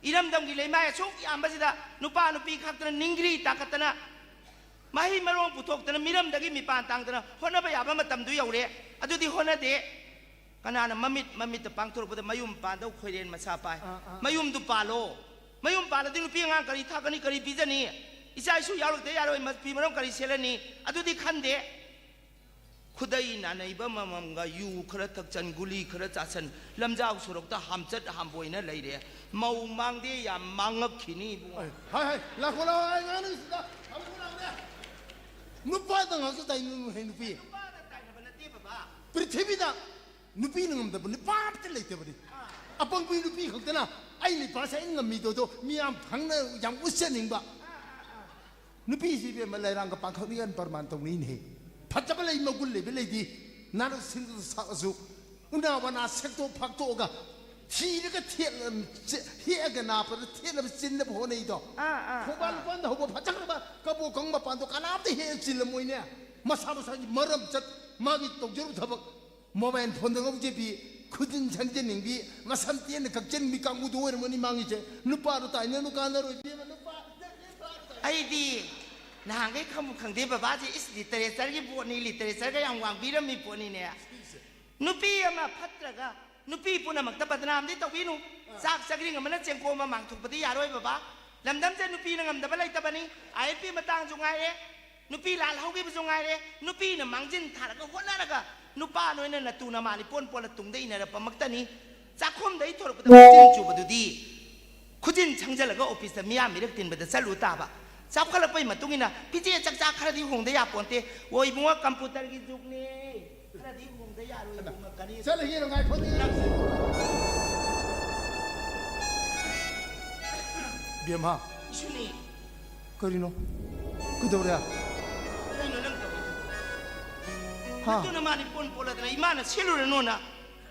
ꯏꯔꯝꯗꯝꯒꯤ ꯂꯩꯃꯥꯏ ꯑꯁꯨꯛ ꯌꯥꯝꯕꯁꯤꯗ ꯅꯨꯄꯥ ꯅꯨꯄꯤ ꯈꯛꯇꯅ ꯅꯤꯡꯒ꯭ꯔꯤ ꯇꯥꯈꯠꯇꯅ ꯃꯍꯩ ꯃꯔꯣꯡ ꯄꯨꯊꯣꯛꯇꯅ ꯃꯤꯔꯝꯗꯒꯤ ꯃꯤꯄꯥꯟ ꯇꯥꯡꯗꯅ ꯍꯣꯠꯅꯕ ꯌꯥꯕ ꯃꯇꯝꯗꯨ ꯌꯧꯔꯦ꯫ ꯑꯗꯨꯗꯤ ꯍꯣꯠꯅꯗꯦ꯫ ꯀꯅꯥꯅ ꯃꯃꯤꯠ ꯃꯃꯤꯠꯇ ꯄꯥꯡꯊꯣꯔꯛꯄꯗ ꯃꯌꯨꯝ ꯄꯥꯟꯗꯧ ꯈꯣꯏꯔꯦꯟ ꯃꯆꯥ ꯄꯥꯏ? ꯑꯥ, ꯑꯥ꯫ ꯃꯌꯨꯝꯗꯨ ꯄꯥꯜꯂꯣ꯫ ꯃꯌꯨꯝ ꯄꯥꯜꯂꯗꯤ ꯅꯨꯄꯤ ꯑꯉꯥꯡ ꯀꯔꯤ ꯊꯥꯛꯀꯅꯤ, ꯀꯔꯤ ꯄꯤꯖꯅꯤ? ꯏꯆꯥ ꯏꯁꯨ ꯌꯥꯎꯔꯛꯇ ꯌꯥꯔꯣꯏ, ꯃ-, ꯐꯤ ꯃꯔꯣꯟ ꯀꯔꯤ ꯁꯦꯠꯂꯅꯤ? ꯑꯗꯨꯗꯤ ꯈꯟꯗꯦ꯫ ꯈꯨꯗꯩ ꯅꯥꯅꯩꯕ ꯑꯃꯃꯝꯒ ꯌꯨ ꯈꯔ ꯊꯛꯆꯟ, ꯒꯨꯂꯤ ꯈꯔ ꯆꯥꯁꯟ, ꯂꯝꯖꯥꯎ ꯁꯣꯔꯣꯛꯇ ꯍꯥꯝꯆꯠ ꯍꯥꯝꯕꯣꯏꯅ ꯂꯩꯔꯦ꯫ ꯃꯧ ꯃꯥꯡꯗꯦ ꯌꯥꯝ ꯃꯥꯡꯉꯛꯈꯤꯅꯤ ꯏꯕꯨꯡꯉꯣ꯫ ꯍꯥꯏ, ꯍꯥꯏ, ꯂꯥꯛꯈꯣ, ꯂꯥꯛꯑꯣ, ꯑꯩ ꯉꯥꯡꯅꯔꯤꯁꯤꯗ꯫ ꯅꯨꯄꯥꯗ ꯉꯥꯛꯇ ꯇꯥꯏꯅꯅꯨ ꯍꯦ ꯅꯨꯄꯤ꯫ ꯅꯨꯄꯥꯗ ꯇꯥꯏꯅꯕ ꯅꯠꯇꯦ ꯕꯕꯥ꯫ ꯄ꯭ꯔꯤꯊꯤꯕꯤꯗ ꯅꯨꯄꯤꯅ ꯉꯝꯗꯕ ꯅꯨꯄꯥ ꯑꯝꯇ ꯂꯩꯇꯕꯅꯤ꯫ ꯑꯄꯪꯕꯤ ꯅꯨꯄꯤ ꯈꯛꯇꯅ ꯑꯩ ꯅꯨꯄꯥꯁꯦ ꯑꯩꯅ ꯉꯝꯃꯤꯗꯣꯗꯣ ꯃꯤꯌꯥꯝ ꯈꯪꯅ ꯌꯥꯝ ꯎꯠꯆꯅꯤꯡꯕ꯫ ꯅꯨꯄꯤꯁꯤ ꯏꯕꯦꯝꯃ ꯂꯩꯔꯥꯡꯒ ꯄꯥꯡꯈꯛꯅꯤꯒ ꯄ꯭ꯔꯃꯥꯟ ꯇꯧꯅꯩꯅꯦꯍꯦ꯫ ꯐꯖꯕ ꯂꯩ, ꯃꯒꯨꯟ ꯂꯩꯕ ꯂꯩꯗꯤ ꯅꯥꯔꯛꯁꯤꯡꯗꯨꯗ ꯁꯥꯠꯂꯁꯨ ꯎꯅꯥ ꯋꯥꯅꯥ ꯁꯦꯛꯇꯣꯛ ꯐꯥꯛꯇꯣꯛꯑꯒ ꯊꯤꯔꯒ ꯊꯦꯠꯂ-, ꯆꯦ-, ꯍꯦꯛꯑꯒ ꯅꯥꯄꯗ ꯊꯦꯠꯅꯕ ꯆꯤꯟꯅꯕ ꯍꯣꯠꯅꯩꯗꯣ꯫ ꯑꯥ, ꯑꯥ, ꯈꯣꯡꯕꯥꯟ ꯑꯥ꯫ ꯂꯨꯄꯥꯟꯗ ꯍꯧꯕ ꯐꯖꯈ꯭ꯔꯕ ꯀꯕꯣꯛ ꯀꯪ ꯃꯄꯥꯟꯗꯣ ꯀꯅꯥꯝꯇ ꯍꯦꯛꯑ ꯆꯤꯜꯂꯝꯃꯣꯏꯅꯦ꯫ ꯃꯁꯥ ꯃꯁꯥꯒꯤ ꯃꯔꯝ ꯆꯠ, ꯃꯥꯒꯤ ꯇꯧꯖꯔꯨ ꯊꯕꯛ, ꯃꯣꯕꯥꯏꯜ ꯐꯣꯟꯗ ꯉꯥꯎꯖꯕꯤ, ꯈꯨꯖꯤꯟ ꯁꯪꯖꯅꯤꯡꯕꯤ, ꯃꯁꯝ ꯇꯦꯟꯅ ꯀꯛꯆꯅꯤꯡꯕꯤ ꯀꯥꯡꯕꯨꯗꯣ ꯑꯣꯏꯔꯝꯃꯅꯤ ꯃꯥꯡꯉꯤꯁꯦ꯫ ꯅꯨꯄꯥꯗꯣ ꯇꯥꯏꯅꯅꯨ, ꯀꯥꯟꯅꯔꯣꯏ ꯏꯕꯦꯝꯃ, ꯅꯨꯄꯥ꯫ ꯑꯩꯗꯤ ꯅꯍꯥꯟꯈꯩ ꯈꯪꯕꯨ ꯈꯪꯗꯦ ꯕꯕꯥꯁꯦ, ꯏꯁ, ꯂꯤꯇꯔꯦꯆꯔꯒꯤ ꯕꯣꯠꯅꯤ, ꯂꯤꯇꯔꯦꯆꯔꯒ ꯌꯥꯝ ꯋꯥꯡꯕꯤꯔꯝꯃꯤ ꯄꯣꯠꯅꯤꯅꯦ꯫ ꯅꯨꯄꯤ ꯑꯃ ꯐꯠꯇ꯭ꯔꯒ ꯅꯨꯄꯤ ꯄꯨꯝꯅꯃꯛꯇ ꯕꯗꯅꯥꯝꯗꯤ ꯇꯧꯕꯤꯅꯨ꯫ ꯆꯥꯛ ꯆꯒ꯭ꯔꯤꯡ ꯑꯃꯅ ꯆꯦꯡꯀꯣꯝ ꯑꯃ ꯃꯥꯡꯊꯣꯛꯄꯗꯤ ꯌꯥꯔꯣꯏ ꯕꯕꯥ꯫ ꯂꯝꯗꯝꯁꯦ ꯅꯨꯄꯤꯅ ꯉꯝꯗꯕ ꯂꯩꯇꯕꯅꯤ꯫ ꯑꯥꯏ ꯑꯦꯐ ꯄꯤ ꯃꯇꯥꯡꯁꯨ ꯉꯥꯏꯔꯦ, ꯅꯨꯄꯤ ꯂꯥꯜ ꯍꯧꯈꯤꯕꯁꯨ ꯉꯥꯏꯔꯦ, ꯅꯨꯄꯤꯅ ꯃꯥꯡꯖꯤꯟ ꯊꯥꯔꯒ ꯍꯣꯠꯅꯔꯒ ꯅꯨꯄꯥ ꯅꯣꯏꯅ ꯅꯇꯨ ꯅꯃꯥꯟ ꯏꯄꯣꯟ ꯄꯣꯜꯂ ꯇꯨꯡꯗ ꯏꯟꯅꯔꯛꯄꯃꯛꯇꯅꯤ꯫ ꯆꯥꯛꯈꯨꯝꯗ ꯑꯩ ꯊꯣꯔꯛꯄꯗ ꯈꯨꯖꯤꯟ ꯆꯨꯕꯗꯨꯗꯤ ꯈꯨꯖꯤꯟ ꯁꯪꯖꯜꯂꯒ ꯑꯣꯐꯤꯁꯇ ꯃꯤꯌꯥꯝ ꯃꯤꯔꯛ ꯇꯤꯟꯕꯗ ꯆꯠꯂꯨ ꯇꯥꯕ꯫ ꯆꯥꯎꯈꯠꯂꯛꯄꯩ ꯃꯇꯨꯡ ꯏꯟꯅ ꯐꯤꯖꯦ ꯆꯥꯛꯆꯥ ꯈꯔꯗꯤ ꯍꯣꯡꯗ ꯌꯥꯄꯣꯟꯇꯦ꯫ ꯑꯣ ꯏꯕꯨꯡꯉꯣ, ꯀꯝꯄ꯭ꯌꯨꯇꯔꯒꯤ ꯖꯨꯒꯅꯦ, ꯈꯔꯗꯤ ꯍꯣꯡꯗ ꯌꯥꯔꯣꯏ, ꯍꯣꯡꯉꯛꯀꯅꯤ꯫ ꯆꯠꯂꯒꯦ, ꯉꯥꯏꯈꯣꯅꯦ꯫ ꯅꯪꯁꯦ꯫ ꯕꯦꯝꯃ꯫ ꯏꯁꯨꯅꯤ꯫ ꯀꯔꯤꯅꯣ? ꯀꯩꯗꯧꯔꯦ? ꯀꯩꯅꯣ ꯅꯪ ꯇꯧꯔꯤꯗꯨꯕꯣ? ꯍꯥ? ꯅꯇꯨ ꯅꯃꯥꯟ ꯏꯄꯣꯟ ꯄꯣꯜꯂꯗꯅ ꯏꯃꯥꯅ ꯁꯦꯠꯂꯨꯔꯅꯨꯅ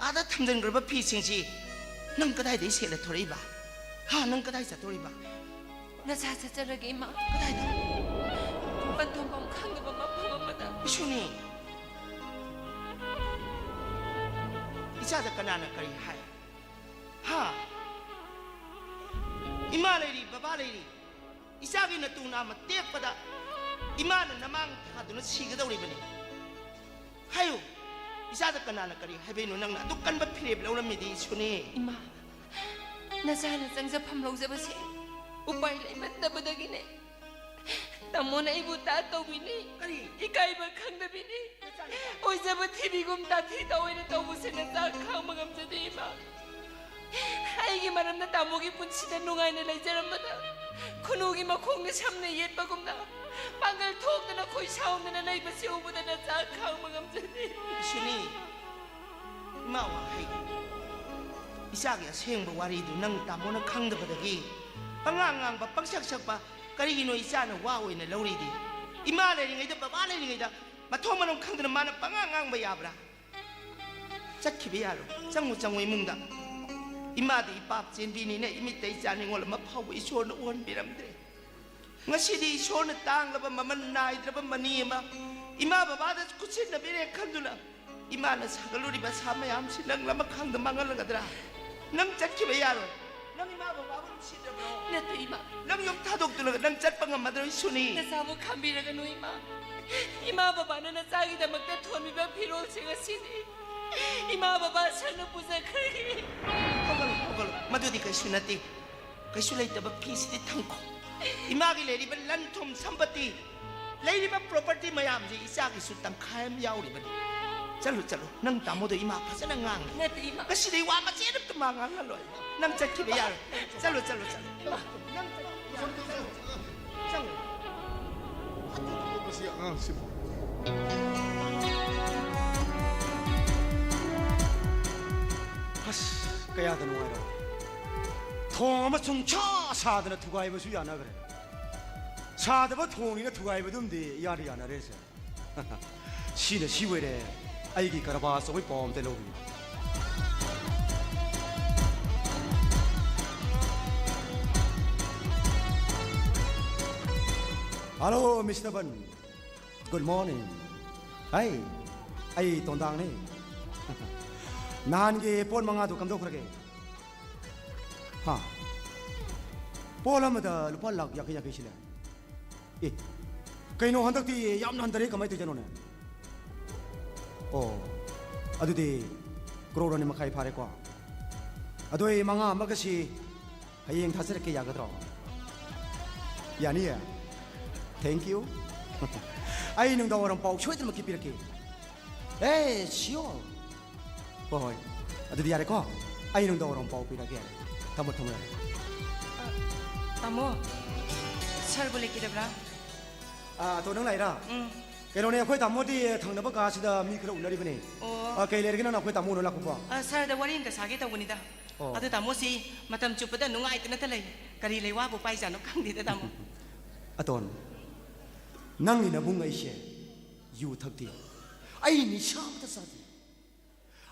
ꯑꯥꯗ ꯊꯝꯖꯤꯟꯈ꯭ꯔꯕ ꯐꯤꯁꯤꯡꯁꯤ ꯅꯪ ꯀꯗꯥꯏꯗꯒꯤ ꯁꯦꯠꯂ ꯊꯣꯔꯛꯏꯕ? ꯍꯥ, ꯅꯪ ꯀꯗꯥꯏ ꯆꯠꯇꯣꯔꯤꯕ? ꯅꯆꯥ ꯆꯠꯆꯔꯒꯦ, ꯏꯃꯥ꯫ ꯀꯗꯥꯏꯗ? ꯄꯟꯊꯨꯡꯐꯝ ꯈꯪꯗꯕ ꯃꯐꯝ ꯑꯃꯗ꯫ ꯏꯁꯨꯅꯤ, ꯏꯆꯥꯗ ꯀꯅꯥꯅ ꯀꯔꯤ ꯍꯥꯏ? ꯍꯥ? ꯏꯃꯥ ꯂꯩꯔꯤ, ꯕꯕꯥ ꯂꯩꯔꯤ꯫ ꯏꯆꯥꯒꯤ ꯅꯇꯨ ꯅꯥꯝꯃ ꯇꯦꯛꯄꯗ ꯏꯃꯥꯅ ꯅꯃꯥꯡ ꯊꯥꯗꯨꯅ ꯁꯤꯒꯗꯧꯔꯤꯕꯅꯤ꯫ ꯍꯥꯏꯌꯨ, ꯏꯆꯥꯗ ꯀꯅꯥꯅ ꯀꯔꯤ ꯍꯥꯏꯕꯩꯅꯣ? ꯅꯪꯅ ꯑꯗꯨꯛ ꯀꯟꯕ ꯐꯤꯔꯦꯞ ꯂꯧꯔꯝꯃꯤꯗꯤ, ꯏꯁꯨꯅꯤ꯫ ꯏꯃꯥ, ꯅꯆꯥꯅ ꯆꯪꯖꯐꯝ ꯂꯧꯖꯕꯁꯦ ꯎꯄꯥꯏ ꯂꯩꯃꯟꯗꯕꯗꯒꯤꯅꯦ꯫ ꯇꯥꯃꯣꯅ ꯑꯩꯕꯨ ꯇꯥ ꯇꯧꯕꯤꯅꯤ꯫ ꯀꯔꯤ? ꯏꯀꯥꯏꯕ ꯈꯪꯗꯕꯤꯅꯤ꯫ ꯅꯆꯥꯅ ꯑꯣꯏꯖꯕ ꯊꯤꯕꯤꯒꯨꯝ ꯇꯥꯊꯤ ꯇꯥꯑꯣꯏꯅ ꯇꯧꯕꯁꯦ ꯅꯆꯥ ꯈꯥꯡꯕ ꯉꯝꯖꯗꯦ, ꯏꯃꯥ꯫ ꯑꯩꯒꯤ ꯃꯔꯝꯅ ꯇꯥꯃꯣꯒꯤ ꯄꯨꯟꯁꯤꯗ ꯅꯨꯡꯉꯥꯏꯅ ꯂꯩꯖꯔꯝꯕꯗ ꯈꯨꯅꯨꯒꯤ ꯃꯈꯣꯡꯗ ꯁꯝꯅ ꯌꯦꯠꯄꯒꯨꯝꯅ ꯄꯥꯡꯒꯜ ꯊꯣꯛꯇꯅ ꯈꯣꯏ ꯁꯥꯎꯗꯅ ꯂꯩꯕꯁꯤ ꯎꯕꯗ ꯅꯆꯥ ꯈꯥꯡꯕ ꯉꯝꯖꯗꯦ꯫ ꯏꯁꯨꯅꯤ, ꯏꯃꯥ ꯋꯥꯍꯩ, ꯏꯆꯥꯒꯤ ꯑꯁꯦꯡꯕ ꯋꯥꯔꯤꯗꯨ ꯅꯪ ꯇꯥꯃꯣꯅ ꯈꯪꯗꯕꯗꯒꯤ ꯄꯉꯥꯡ ꯉꯥꯡꯕ, ꯄꯪꯁꯛ ꯁꯛꯄ ꯀꯔꯤꯒꯤꯅꯣ ꯏꯆꯥꯅ ꯋꯥ ꯑꯣꯏꯅ ꯂꯧꯔꯤꯗꯤ? ꯏꯃꯥ ꯂꯩꯔꯤꯉꯩꯗ, ꯕꯕꯥ ꯂꯩꯔꯤꯉꯩꯗ ꯑꯊꯣꯡ ꯃꯅꯨꯡ ꯈꯪꯗꯅ ꯃꯥꯅ ꯄꯉꯥꯡ ꯉꯥꯡꯕ ꯌꯥꯕ꯭ꯔꯥ? ꯆꯠꯈꯤꯕ ꯌꯥꯔꯣꯏ꯫ ꯆꯪꯉꯨ, ꯆꯪꯉꯨ ꯏꯃꯨꯡꯗ꯫ ꯏꯃꯥꯗꯤ ꯏꯄꯥꯞ ꯆꯦꯟꯕꯤꯅꯤꯅ ꯏꯃꯤꯠꯇ ꯏꯆꯥ ꯅꯤꯉꯣꯜ ꯑꯃ ꯐꯥꯎꯕ ꯏꯁꯣꯔꯅ ꯎꯍꯟꯕꯤꯔꯝꯗ꯭ꯔꯦ꯫ ꯉꯁꯤꯗꯤ ꯏꯁꯣꯔꯅ ꯇꯥꯡꯂꯕ ꯃꯃꯜ ꯅꯥꯏꯗ꯭ꯔꯕ ꯃꯅꯤ ꯑꯃ ꯏꯃꯥ ꯕꯕꯥꯗ ꯈꯨꯠꯁꯤꯟꯅꯕꯤꯔꯦ ꯈꯟꯗꯨꯅ ꯏꯃꯥꯅ ꯁꯥꯒꯠꯂꯨꯔꯤꯕ ꯑꯁꯥ ꯃꯌꯥꯝꯁꯤ ꯅꯪ ꯂꯃꯈꯥꯡꯗ ꯃꯥꯡꯍꯜꯂꯒꯗ꯭ꯔꯥ? ꯅꯪ ꯆꯠꯈꯤꯕ ꯌꯥꯔꯣꯏ꯫ ꯅꯪ ꯏꯃꯥ ꯕꯕꯥꯕꯨ ꯅꯨꯡꯁꯤꯗ꯭ꯔꯕ꯭ꯔꯣ? ꯅꯠꯇꯦ, ꯏꯃꯥ꯫ ꯅꯪ ꯌꯨꯝ ꯊꯥꯗꯣꯛꯇꯨꯅ ꯅꯪ ꯆꯠꯄ ꯉꯝꯃꯗ꯭ꯔꯣ, ꯏꯁꯨꯅꯤ? ꯅꯆꯥꯕꯨ ꯈꯥꯝꯕꯤꯔꯒꯅꯨ, ꯏꯃꯥ꯫ ꯏꯃꯥ ꯕꯕꯥꯅ ꯅꯆꯥꯒꯤꯗꯃꯛꯇ ꯊꯣꯟꯕꯤꯕ ꯐꯤꯔꯣꯜꯁꯤꯡ ꯑꯁꯤꯅꯤ꯫ ꯏꯃꯥ ꯕꯕꯥ ꯁꯪꯅ ꯄꯨꯖꯈ꯭ꯔꯒꯦ꯫ ꯍꯧꯒꯠꯂꯣ, ꯍꯧꯒꯠꯂꯣ꯫ ꯃꯗꯨꯗꯤ ꯀꯩꯁꯨ ꯅꯠꯇꯦ꯫ ꯀꯩꯁꯨ ꯂꯩꯇꯕ ꯐꯤꯁꯤꯗꯤ ꯊꯝꯈꯣ꯫ ꯏꯃꯥꯒꯤ ꯂꯩꯔꯤꯕ ꯂꯟ ꯊꯨꯝ ꯁꯝꯄꯇꯤ, ꯂꯩꯔꯤꯕ property ꯃꯌꯥꯝꯁꯤ ꯏꯆꯥꯒꯤꯁꯨ ꯇꯪꯈꯥꯏ ꯑꯃ ꯌꯥꯎꯔꯤꯕꯅꯤ꯫ ꯆꯠꯂꯨ, ꯆꯠꯂꯨ꯫ ꯅꯪ ꯇꯥꯃꯣꯗꯣ ꯏꯃꯥ ꯐꯖꯅ ꯉꯥꯡꯉꯤ꯫ ꯅꯠꯇꯦ, ꯏꯃꯥ꯫ ꯉꯁꯤꯗꯤ ꯋꯥ ꯃꯆꯦꯠ ꯑꯝꯇ ꯃꯥ ꯉꯥꯡꯍꯜꯂꯣꯏ꯫ ꯅꯪ ꯆꯠꯈꯤꯕ ꯌꯥꯔꯣꯏ꯫ ꯆꯠꯂꯨ, ꯆꯠꯂꯨ, ꯆꯠꯂꯨ꯫ ꯏꯃꯥ, ꯅꯪ ꯆꯠꯈꯤꯕ ꯌꯥꯔꯣꯏ꯫ ꯆꯪꯉꯨ꯫ ꯃꯁꯤ ꯑꯉꯥꯡꯁꯤꯕꯨ꯫ ꯑꯁ, ꯀꯌꯥꯗ ꯅꯨꯡꯉꯥꯏꯔꯕ꯫ ꯊꯣꯡ ꯑꯃ ꯁꯨꯡꯁꯥ ꯁꯥꯗꯅ ꯊꯨꯒꯥꯏꯕꯁꯨ ꯌꯥꯅꯈ꯭ꯔꯦ꯫ ꯁꯥꯗꯕ ꯊꯣꯡꯅꯤꯅ ꯊꯨꯒꯥꯏꯕꯗꯨꯝꯗꯤ ꯏꯌꯥꯗ ꯌꯥꯅꯔꯦꯁꯦ꯫ ꯁꯤꯅ ꯁꯤ ꯑꯣꯏꯔꯦ, ꯑꯩꯒꯤ ꯀꯔꯕꯥꯔ ꯑꯆꯧꯕꯩ ꯄꯥꯎ ꯑꯝꯇ ꯂꯧꯕꯤꯌꯨ꯫ ꯍꯜꯂꯣ, ꯃꯤꯁꯇꯔ ꯕꯟ꯫ Good morning. ꯍꯥꯏ, ꯑꯩ ꯇꯣꯟꯗꯥꯡꯅꯦ꯫ ꯅꯍꯥꯟꯒꯤ ꯄꯣꯠ ꯃꯉꯥꯗꯨ ꯀꯝꯗꯧꯈ꯭ꯔꯒꯦ? ꯍꯥ? ꯄꯣꯠ ꯑꯃꯗ ꯂꯨꯄꯥ ꯂꯥꯛ ꯌꯥꯡꯈꯩ ꯌꯥꯡꯈꯩ ꯁꯤꯜꯂꯦ꯫ ꯑꯦ, ꯀꯩꯅꯣ ꯍꯟꯗꯛꯇꯤ ꯌꯥꯝꯅ ꯍꯟꯊꯔꯦ, ꯀꯃꯥꯏꯅ ꯇꯧꯔꯤꯖꯥꯠꯅꯣꯅꯦ? ꯑꯣ, ꯑꯗꯨꯗꯤ ꯀ꯭ꯔꯣꯔ ꯑꯅꯤ ꯃꯈꯥꯏ ꯐꯥꯔꯦꯀꯣ? ꯑꯗꯣ ꯑꯩ ꯃꯉꯥ ꯑꯃꯒꯁꯤ ꯍꯌꯦꯡ ꯊꯥꯖꯔꯛꯀꯦ, ꯌꯥꯒꯗ꯭ꯔꯣ? ꯌꯥꯅꯤꯌꯦ? Thank you꯫ ꯑꯩ ꯅꯨꯡꯗꯥꯡ ꯋꯥꯏꯔꯝ ꯄꯥꯎ ꯁꯣꯏꯗꯅꯃꯛꯀꯤ ꯄꯤꯔꯛꯀꯦ꯫ ꯑꯦ, sure꯫ ꯍꯣꯏ, ꯍꯣꯏ꯫ ꯑꯗꯨꯗꯤ ꯌꯥꯔꯦꯀꯣ? ꯑꯩ ꯅꯨꯡꯗꯥꯡ ꯋꯥꯏꯔꯝ ꯄꯥꯎ ꯄꯤꯔꯛꯑꯒꯦ꯫ ꯊꯝꯃꯣ, ꯊꯝꯃꯣ, ꯌꯥꯔꯦ꯫ ꯑ, ꯇꯥꯃꯣ, ꯁꯥꯔꯕꯨ ꯂꯩꯈꯤꯗꯕ꯭ꯔꯥ? ꯑ, ꯑꯇꯣ, ꯅꯪ ꯂꯥꯛꯏꯔꯥ? ꯎꯝ꯫ ꯀꯩꯅꯣꯅꯦ, ꯑꯩꯈꯣꯏ ꯇꯥꯃꯣꯗꯤ ꯊꯪꯅꯕ ꯀꯥꯁꯤꯗ ꯃꯤ ꯈꯔ ꯎꯅꯔꯤꯕꯅꯦ꯫ ꯑꯣ꯫ ꯑ, ꯀꯩ ꯂꯩꯔꯒꯦ ꯅꯪꯅ ꯑꯩꯈꯣꯏ ꯇꯥꯃꯣ ꯎꯅ ꯂꯥꯛꯄꯕꯣ? ꯑ, ꯁꯥꯔꯗ ꯋꯥꯔꯤ ꯑꯝꯇ ꯁꯥꯒꯦ ꯇꯧꯕꯅꯤꯗ꯫ ꯑꯣ꯫ ꯑꯗꯨ ꯇꯥꯃꯣꯁꯤ ꯃꯇꯝ ꯆꯨꯞꯄꯗ ꯅꯨꯡꯉꯥꯏꯇꯅꯇ ꯂꯩ꯫ ꯀꯔꯤ ꯂꯩꯋꯥꯕꯨ ꯄꯥꯏꯖꯥꯠꯅꯣ ꯈꯪꯗꯦꯗ, ꯇꯥꯃꯣ꯫ ꯑꯇꯣꯟ, ꯅꯪꯒꯤ ꯅꯕꯨꯡ ꯑꯩꯁꯦ ꯌꯨ ꯊꯛꯇꯦ꯫ ꯑꯩ ꯅꯤꯁꯥ ꯑꯃꯇ ꯆꯥꯗꯦ꯫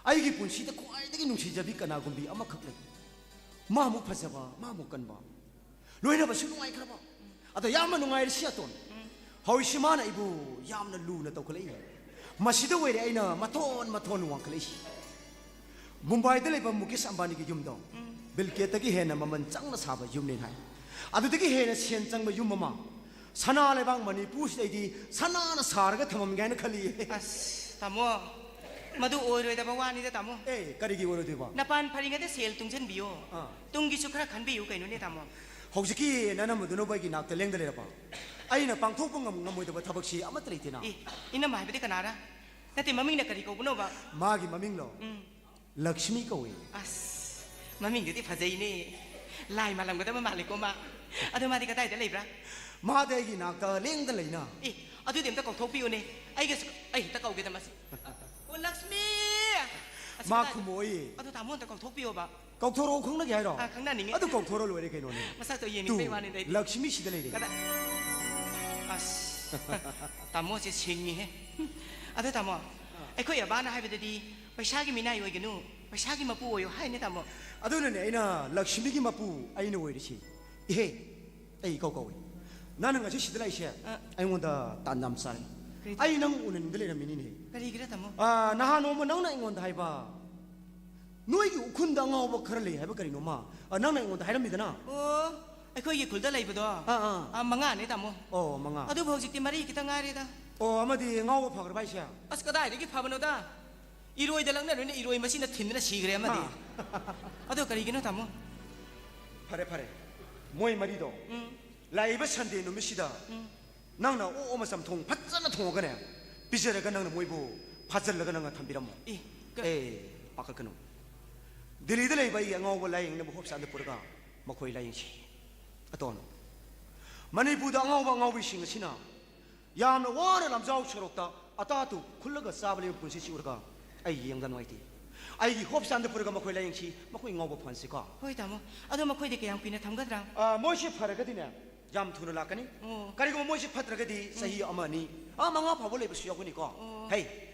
ꯑꯩꯒꯤ ꯄꯨꯟꯁꯤꯗ ꯈ꯭ꯋꯥꯏꯗꯒꯤ ꯅꯨꯡꯁꯤꯖꯕꯤ ꯀꯅꯥꯒꯨꯝꯕꯤ ꯑꯃꯈꯛ ꯂꯩ꯫ ꯃꯥꯃꯨꯛ ꯐꯖꯕ, ꯃꯥꯃꯨꯛ ꯀꯟꯕ, ꯂꯣꯏꯅꯕꯁꯨ ꯅꯨꯡꯉꯥꯏꯈ꯭ꯔꯕ꯫ ꯑꯗꯣ ꯌꯥꯝꯅ ꯅꯨꯡꯉꯥꯏꯔꯤꯁꯤ ꯑꯇꯣꯟ꯫ ꯍꯧꯖꯤꯛꯁꯤ ꯃꯥꯅ ꯑꯩꯕꯨ ꯌꯥꯝꯅ ꯂꯨꯅ ꯇꯧꯈꯠꯂꯛꯏ꯫ ꯃꯁꯤꯗ ꯑꯣꯏꯔꯦ ꯑꯩꯅ ꯃꯊꯣꯟ ꯃꯊꯣꯟ ꯋꯥꯡꯈꯠꯂꯛꯏꯁꯤ꯫ ꯃꯨꯝꯕꯥꯏꯗ ꯂꯩꯕ ꯃꯨꯀꯦꯁ ꯑꯝꯕꯥꯅꯤꯒꯤ ꯌꯨꯝꯗꯣ ꯕꯤꯜ ꯒꯦꯠꯇꯒꯤ ꯍꯦꯟꯅ ꯃꯃꯜ ꯆꯪꯅ ꯁꯥꯕ ꯌꯨꯝꯅꯦ ꯍꯥꯏ꯫ ꯑꯗꯨꯗꯒꯤ ꯍꯦꯟꯅ ꯁꯦꯟ ꯆꯪꯕ ꯌꯨꯝ ꯑꯃ ꯁꯅꯥ ꯂꯩꯕꯥꯛ ꯃꯅꯤꯄꯨꯔꯁꯤꯗꯩꯗꯤ ꯁꯅꯥꯅ ꯁꯥꯔꯒ ꯊꯝꯃꯝꯒꯦ ꯍꯥꯏꯅ ꯈꯜꯂꯤꯌꯦ꯫ ꯑꯁ, ꯇꯥꯃꯣ, ꯃꯗꯨ ꯑꯣꯏꯔꯣꯏꯗꯕ ꯋꯥꯅꯤꯗ, ꯇꯥꯃꯣ꯫ ꯑꯦ, ꯀꯔꯤꯒꯤ ꯑꯣꯏꯔꯣꯏꯗꯣꯏꯕ? ꯅꯄꯥꯟ ꯐꯔꯤꯉꯩꯗ ꯁꯦꯜ ꯇꯨꯡꯁꯤꯟꯕꯤꯌꯣ꯫ ꯑꯥ꯫ ꯇꯨꯡꯒꯤꯁꯨ ꯈꯔ ꯈꯟꯕꯤꯌꯨ ꯀꯩꯅꯣꯅꯦ, ꯇꯥꯃꯣ꯫ ꯍꯧꯖꯤꯛꯀꯤ ꯅꯅꯝꯃꯗꯨꯅꯕꯨ ꯑꯩꯒꯤ ꯅꯥꯛꯇ ꯂꯦꯡꯗ ꯂꯩꯔꯕ? ꯑꯩꯅ ꯄꯥꯡꯊꯣꯛꯄ ꯉꯝ-, ꯉꯝꯃꯣꯏꯗꯕ ꯊꯕꯛꯁꯤ ꯑꯃꯠꯇ ꯂꯩꯇꯦꯅ꯫ ꯑꯦ, ꯏꯅꯝꯃ ꯍꯥꯏꯕꯗꯤ ꯀꯅꯥꯔ? ꯅꯠꯇꯦ, ꯃꯃꯤꯡꯅ ꯀꯔꯤ ꯀꯧꯕꯅꯣꯕ? ꯃꯥꯒꯤ ꯃꯃꯤꯡꯂꯣ? ꯎꯝ꯫ ꯂꯛꯁꯃꯤ ꯀꯧꯏ꯫ ꯑꯁ, ꯃꯃꯤꯡꯗꯨꯗꯤ ꯐꯖꯩꯅꯦ꯫ ꯂꯥꯏ ꯃꯥꯜꯂꯝꯒꯗꯕ ꯃꯥꯜꯂꯦꯀꯣ ꯃꯥ꯫ ꯑꯗꯣ ꯃꯥꯗꯤ ꯀꯗꯥꯏꯗ ꯂꯩꯕ꯭ꯔꯥ? ꯃꯥꯗꯤ ꯑꯩꯒꯤ ꯅꯥꯛꯇ ꯂꯦꯡꯗ ꯂꯩꯅ꯫ ꯑꯦ, ꯑꯗꯨꯗꯤ ꯑꯝꯇ ꯀꯧꯊꯣꯛꯄꯤꯌꯨꯅꯦ꯫ ꯑꯩꯒꯁꯨ, ꯑꯩ ꯍꯦꯛꯇ ꯀꯧꯒꯦꯗ ꯃꯁꯤ꯫ ꯑꯣ, ꯂꯛꯁꯃꯤ! ꯑꯁ, ꯃꯥ ꯀꯗꯥꯏꯗ? ꯈꯨꯝꯃꯛꯑꯣꯏꯌꯦ꯫ ꯑꯗꯣ ꯇꯥꯃꯣ ꯑꯝꯇ ꯀꯧꯊꯣꯛꯄꯤꯌꯣꯕ꯫ ꯀꯧꯊꯣꯔꯛꯑꯣ ꯈꯪꯅꯒꯦ ꯍꯥꯏꯔꯣ? ꯑꯥ, ꯈꯪꯅꯅꯤꯡꯉꯦ꯫ ꯑꯗꯨ ꯀꯧꯊꯣꯔꯛꯑ ꯂꯣꯏꯔꯦ ꯀꯩꯅꯣꯅꯦ꯫ ꯃꯁꯛꯇꯣ ꯌꯦꯡꯅꯤꯡꯕꯩ ꯇꯨ, ꯋꯥꯅꯤꯗ ꯑꯩꯗꯤ꯫ ꯂꯛꯁꯃꯤ ꯁꯤꯗ ꯂꯩꯔꯦ꯫ ꯀꯗꯥꯏ? ꯑꯁ, ꯇꯥꯃꯣꯁꯦ ꯁꯤꯡꯉꯤꯍꯦ꯫ ꯑꯗꯣ ꯇꯥꯃꯣ, ꯑꯩꯈꯣꯏ ꯑꯕꯥꯅ ꯍꯥꯏꯕꯗꯗꯤ ꯄꯩꯁꯥꯒꯤ ꯃꯤꯅꯥꯏ ꯑꯣꯏꯒꯅꯨ, ꯄꯩꯁꯥꯒꯤ ꯃꯄꯨ ꯑꯣꯏꯌꯨ ꯍꯥꯏꯅꯦ, ꯇꯥꯃꯣ꯫ ꯑꯗꯨꯅꯅꯦ ꯑꯩꯅ ꯂꯛꯁꯃꯤꯒꯤ ꯃꯄꯨ ꯑꯩꯅ ꯑꯣꯏꯔꯤꯁꯤ꯫ ꯏꯍꯦ, ꯑꯩ ꯏꯀꯧ ꯀꯧꯏ꯫ ꯅꯪꯅ ꯉꯁꯤ ꯁꯤꯗ ꯂꯥꯛꯏꯁꯦ ꯑ꯫ ꯑꯩꯉꯣꯟꯗ ꯇꯥꯟ ꯌꯥꯝ ꯆꯥꯔꯦ꯫ ꯀꯔꯤ? ꯑꯩ ꯅꯪ ꯎꯅꯅꯤꯡꯗ ꯂꯩꯔꯝꯃꯤꯅꯤꯅꯦ꯫ ꯀꯔꯤꯒꯤꯔ, ꯇꯥꯃꯣ? ꯑ, ꯅꯍꯥꯟ ꯅꯣꯡꯃ ꯅꯪꯅ ꯑꯩꯉꯣꯟꯗ ꯍꯥꯏꯕ, ꯅꯣꯏꯒꯤ ꯎꯈ꯭ꯔꯨꯜꯗ ꯑꯉꯥꯎꯕ ꯈꯔ ꯂꯩ ꯍꯥꯏꯕ ꯀꯔꯤꯅꯣꯃ, ꯑ, ꯅꯪꯅ ꯑꯩꯉꯣꯟꯗ ꯍꯥꯏꯔꯝꯃꯤꯗꯅ? ꯑꯣ, ꯑꯩꯈꯣꯏꯒꯤ ꯈꯨꯜꯗ ꯂꯩꯕꯗꯣ, ꯑꯥ, ꯑꯥ꯫ ꯑ, ꯃꯉꯥꯅꯦ, ꯇꯥꯃꯣ꯫ ꯑꯣ, ꯃꯉꯥ꯫ ꯑꯗꯨꯕꯨ ꯍꯧꯖꯤꯛꯇꯤ ꯃꯔꯤ ꯈꯤꯇꯪ ꯉꯥꯏꯔꯦꯗ꯫ ꯑꯣ, ꯑꯃꯗꯤ ꯉꯥꯎꯕ ꯐꯈ꯭ꯔꯕ ꯍꯥꯏꯁꯦ? ꯑꯁ, ꯀꯗꯥꯏꯗꯒꯤ ꯐꯕꯅꯣꯗ? ꯏꯔꯣꯏꯗ ꯂꯛꯅꯔꯨꯅꯦ, ꯏꯔꯣꯏ ꯃꯁꯤꯅ ꯊꯤꯟꯗꯅ ꯁꯤꯈ꯭ꯔꯦ ꯑꯃꯗꯤ꯫ ꯍꯥ꯫ ꯑꯗꯣ ꯀꯔꯤꯒꯤꯅꯣ, ꯇꯥꯃꯣ? ꯐꯔꯦ, ꯐꯔꯦ꯫ ꯃꯣꯏ ꯃꯔꯤꯗꯣ ꯎꯝ꯫ ꯂꯥꯛꯏꯕ ꯁꯟꯗꯦ ꯅꯨꯃꯤꯠꯁꯤꯗ ꯎꯝ꯫ ꯅꯪꯅ ꯑꯣꯛ ꯑꯃ ꯆꯝꯊꯣꯡ ꯐꯖꯅ ꯊꯣꯡꯉꯒꯅꯦ, ꯄꯤꯖꯔꯒ ꯅꯪꯅ ꯃꯣꯏꯕꯨ ꯐꯥꯖꯤꯜꯂꯒ ꯅꯪꯅ ꯊꯝꯕꯤꯔꯝꯃꯣ꯫ ꯑꯦ, ꯀ- ꯑꯦ, ꯄꯥꯈꯠꯀꯅꯨ꯫ ꯗꯤꯜꯂꯤꯗ ꯂꯩꯕ ꯑꯩꯒꯤ ꯑꯉꯥꯎꯕ ꯂꯥꯏꯌꯦꯡꯅꯕ ꯍꯣꯁꯄꯤꯇꯥꯜꯗ ꯄꯨꯔꯒ ꯃꯈꯣꯏ ꯂꯥꯏꯌꯦꯡꯁꯤ꯫ ꯑꯇꯣꯟ, ꯃꯅꯤꯄꯨꯔꯗ ꯑꯉꯥꯎꯕ ꯑꯉꯥꯎꯕꯤꯁꯤꯡ ꯑꯁꯤꯅ ꯌꯥꯝꯅ ꯋꯥꯅ ꯂꯝꯖꯥꯎ ꯁꯣꯔꯣꯛꯇ ꯑꯇꯥ ꯑꯇꯨ ꯈꯨꯜꯂꯒ ꯆꯥꯕ ꯂꯩꯕ ꯄꯨꯟꯁꯤꯁꯤ ꯎꯔꯒ ꯑꯩ ꯌꯦꯡꯗ ꯅꯨꯡꯉꯥꯏꯇꯦ꯫ ꯑꯩꯒꯤ ꯍꯣꯁꯄꯤꯇꯥꯜꯗ ꯄꯨꯔꯒ ꯃꯈꯣꯏ ꯂꯥꯏꯌꯦꯡꯁꯤ, ꯃꯈꯣꯏ ꯉꯥꯎꯕ ꯐꯍꯟꯁꯤꯀꯣ꯫ ꯍꯣꯏ, ꯇꯥꯃꯣ꯫ ꯑꯗꯣ ꯃꯈꯣꯏꯗꯤ ꯀꯌꯥꯝ ꯀꯨꯏꯅ ꯊꯝꯒꯗ꯭ꯔꯥ? ꯑ, ꯃꯣꯏꯁꯤ ꯐꯔꯒꯗꯤꯅꯦ, ꯌꯥꯝ ꯊꯨꯅ ꯂꯥꯛꯀꯅꯤ꯫ ꯑꯣ꯫ ꯀꯔꯤꯒꯨꯝꯕ ꯃꯣꯏꯁꯤ ꯐꯠꯇ꯭ꯔꯒꯗꯤ ꯆꯍꯤ ꯑꯃ ꯑꯅꯤ, ꯑꯥ, ꯃꯉꯥ ꯐꯥꯎꯕ ꯂꯩꯕꯁꯨ ꯌꯥꯎꯒꯅꯤꯀꯣ꯫ ꯑꯣ꯫ ꯍꯩ,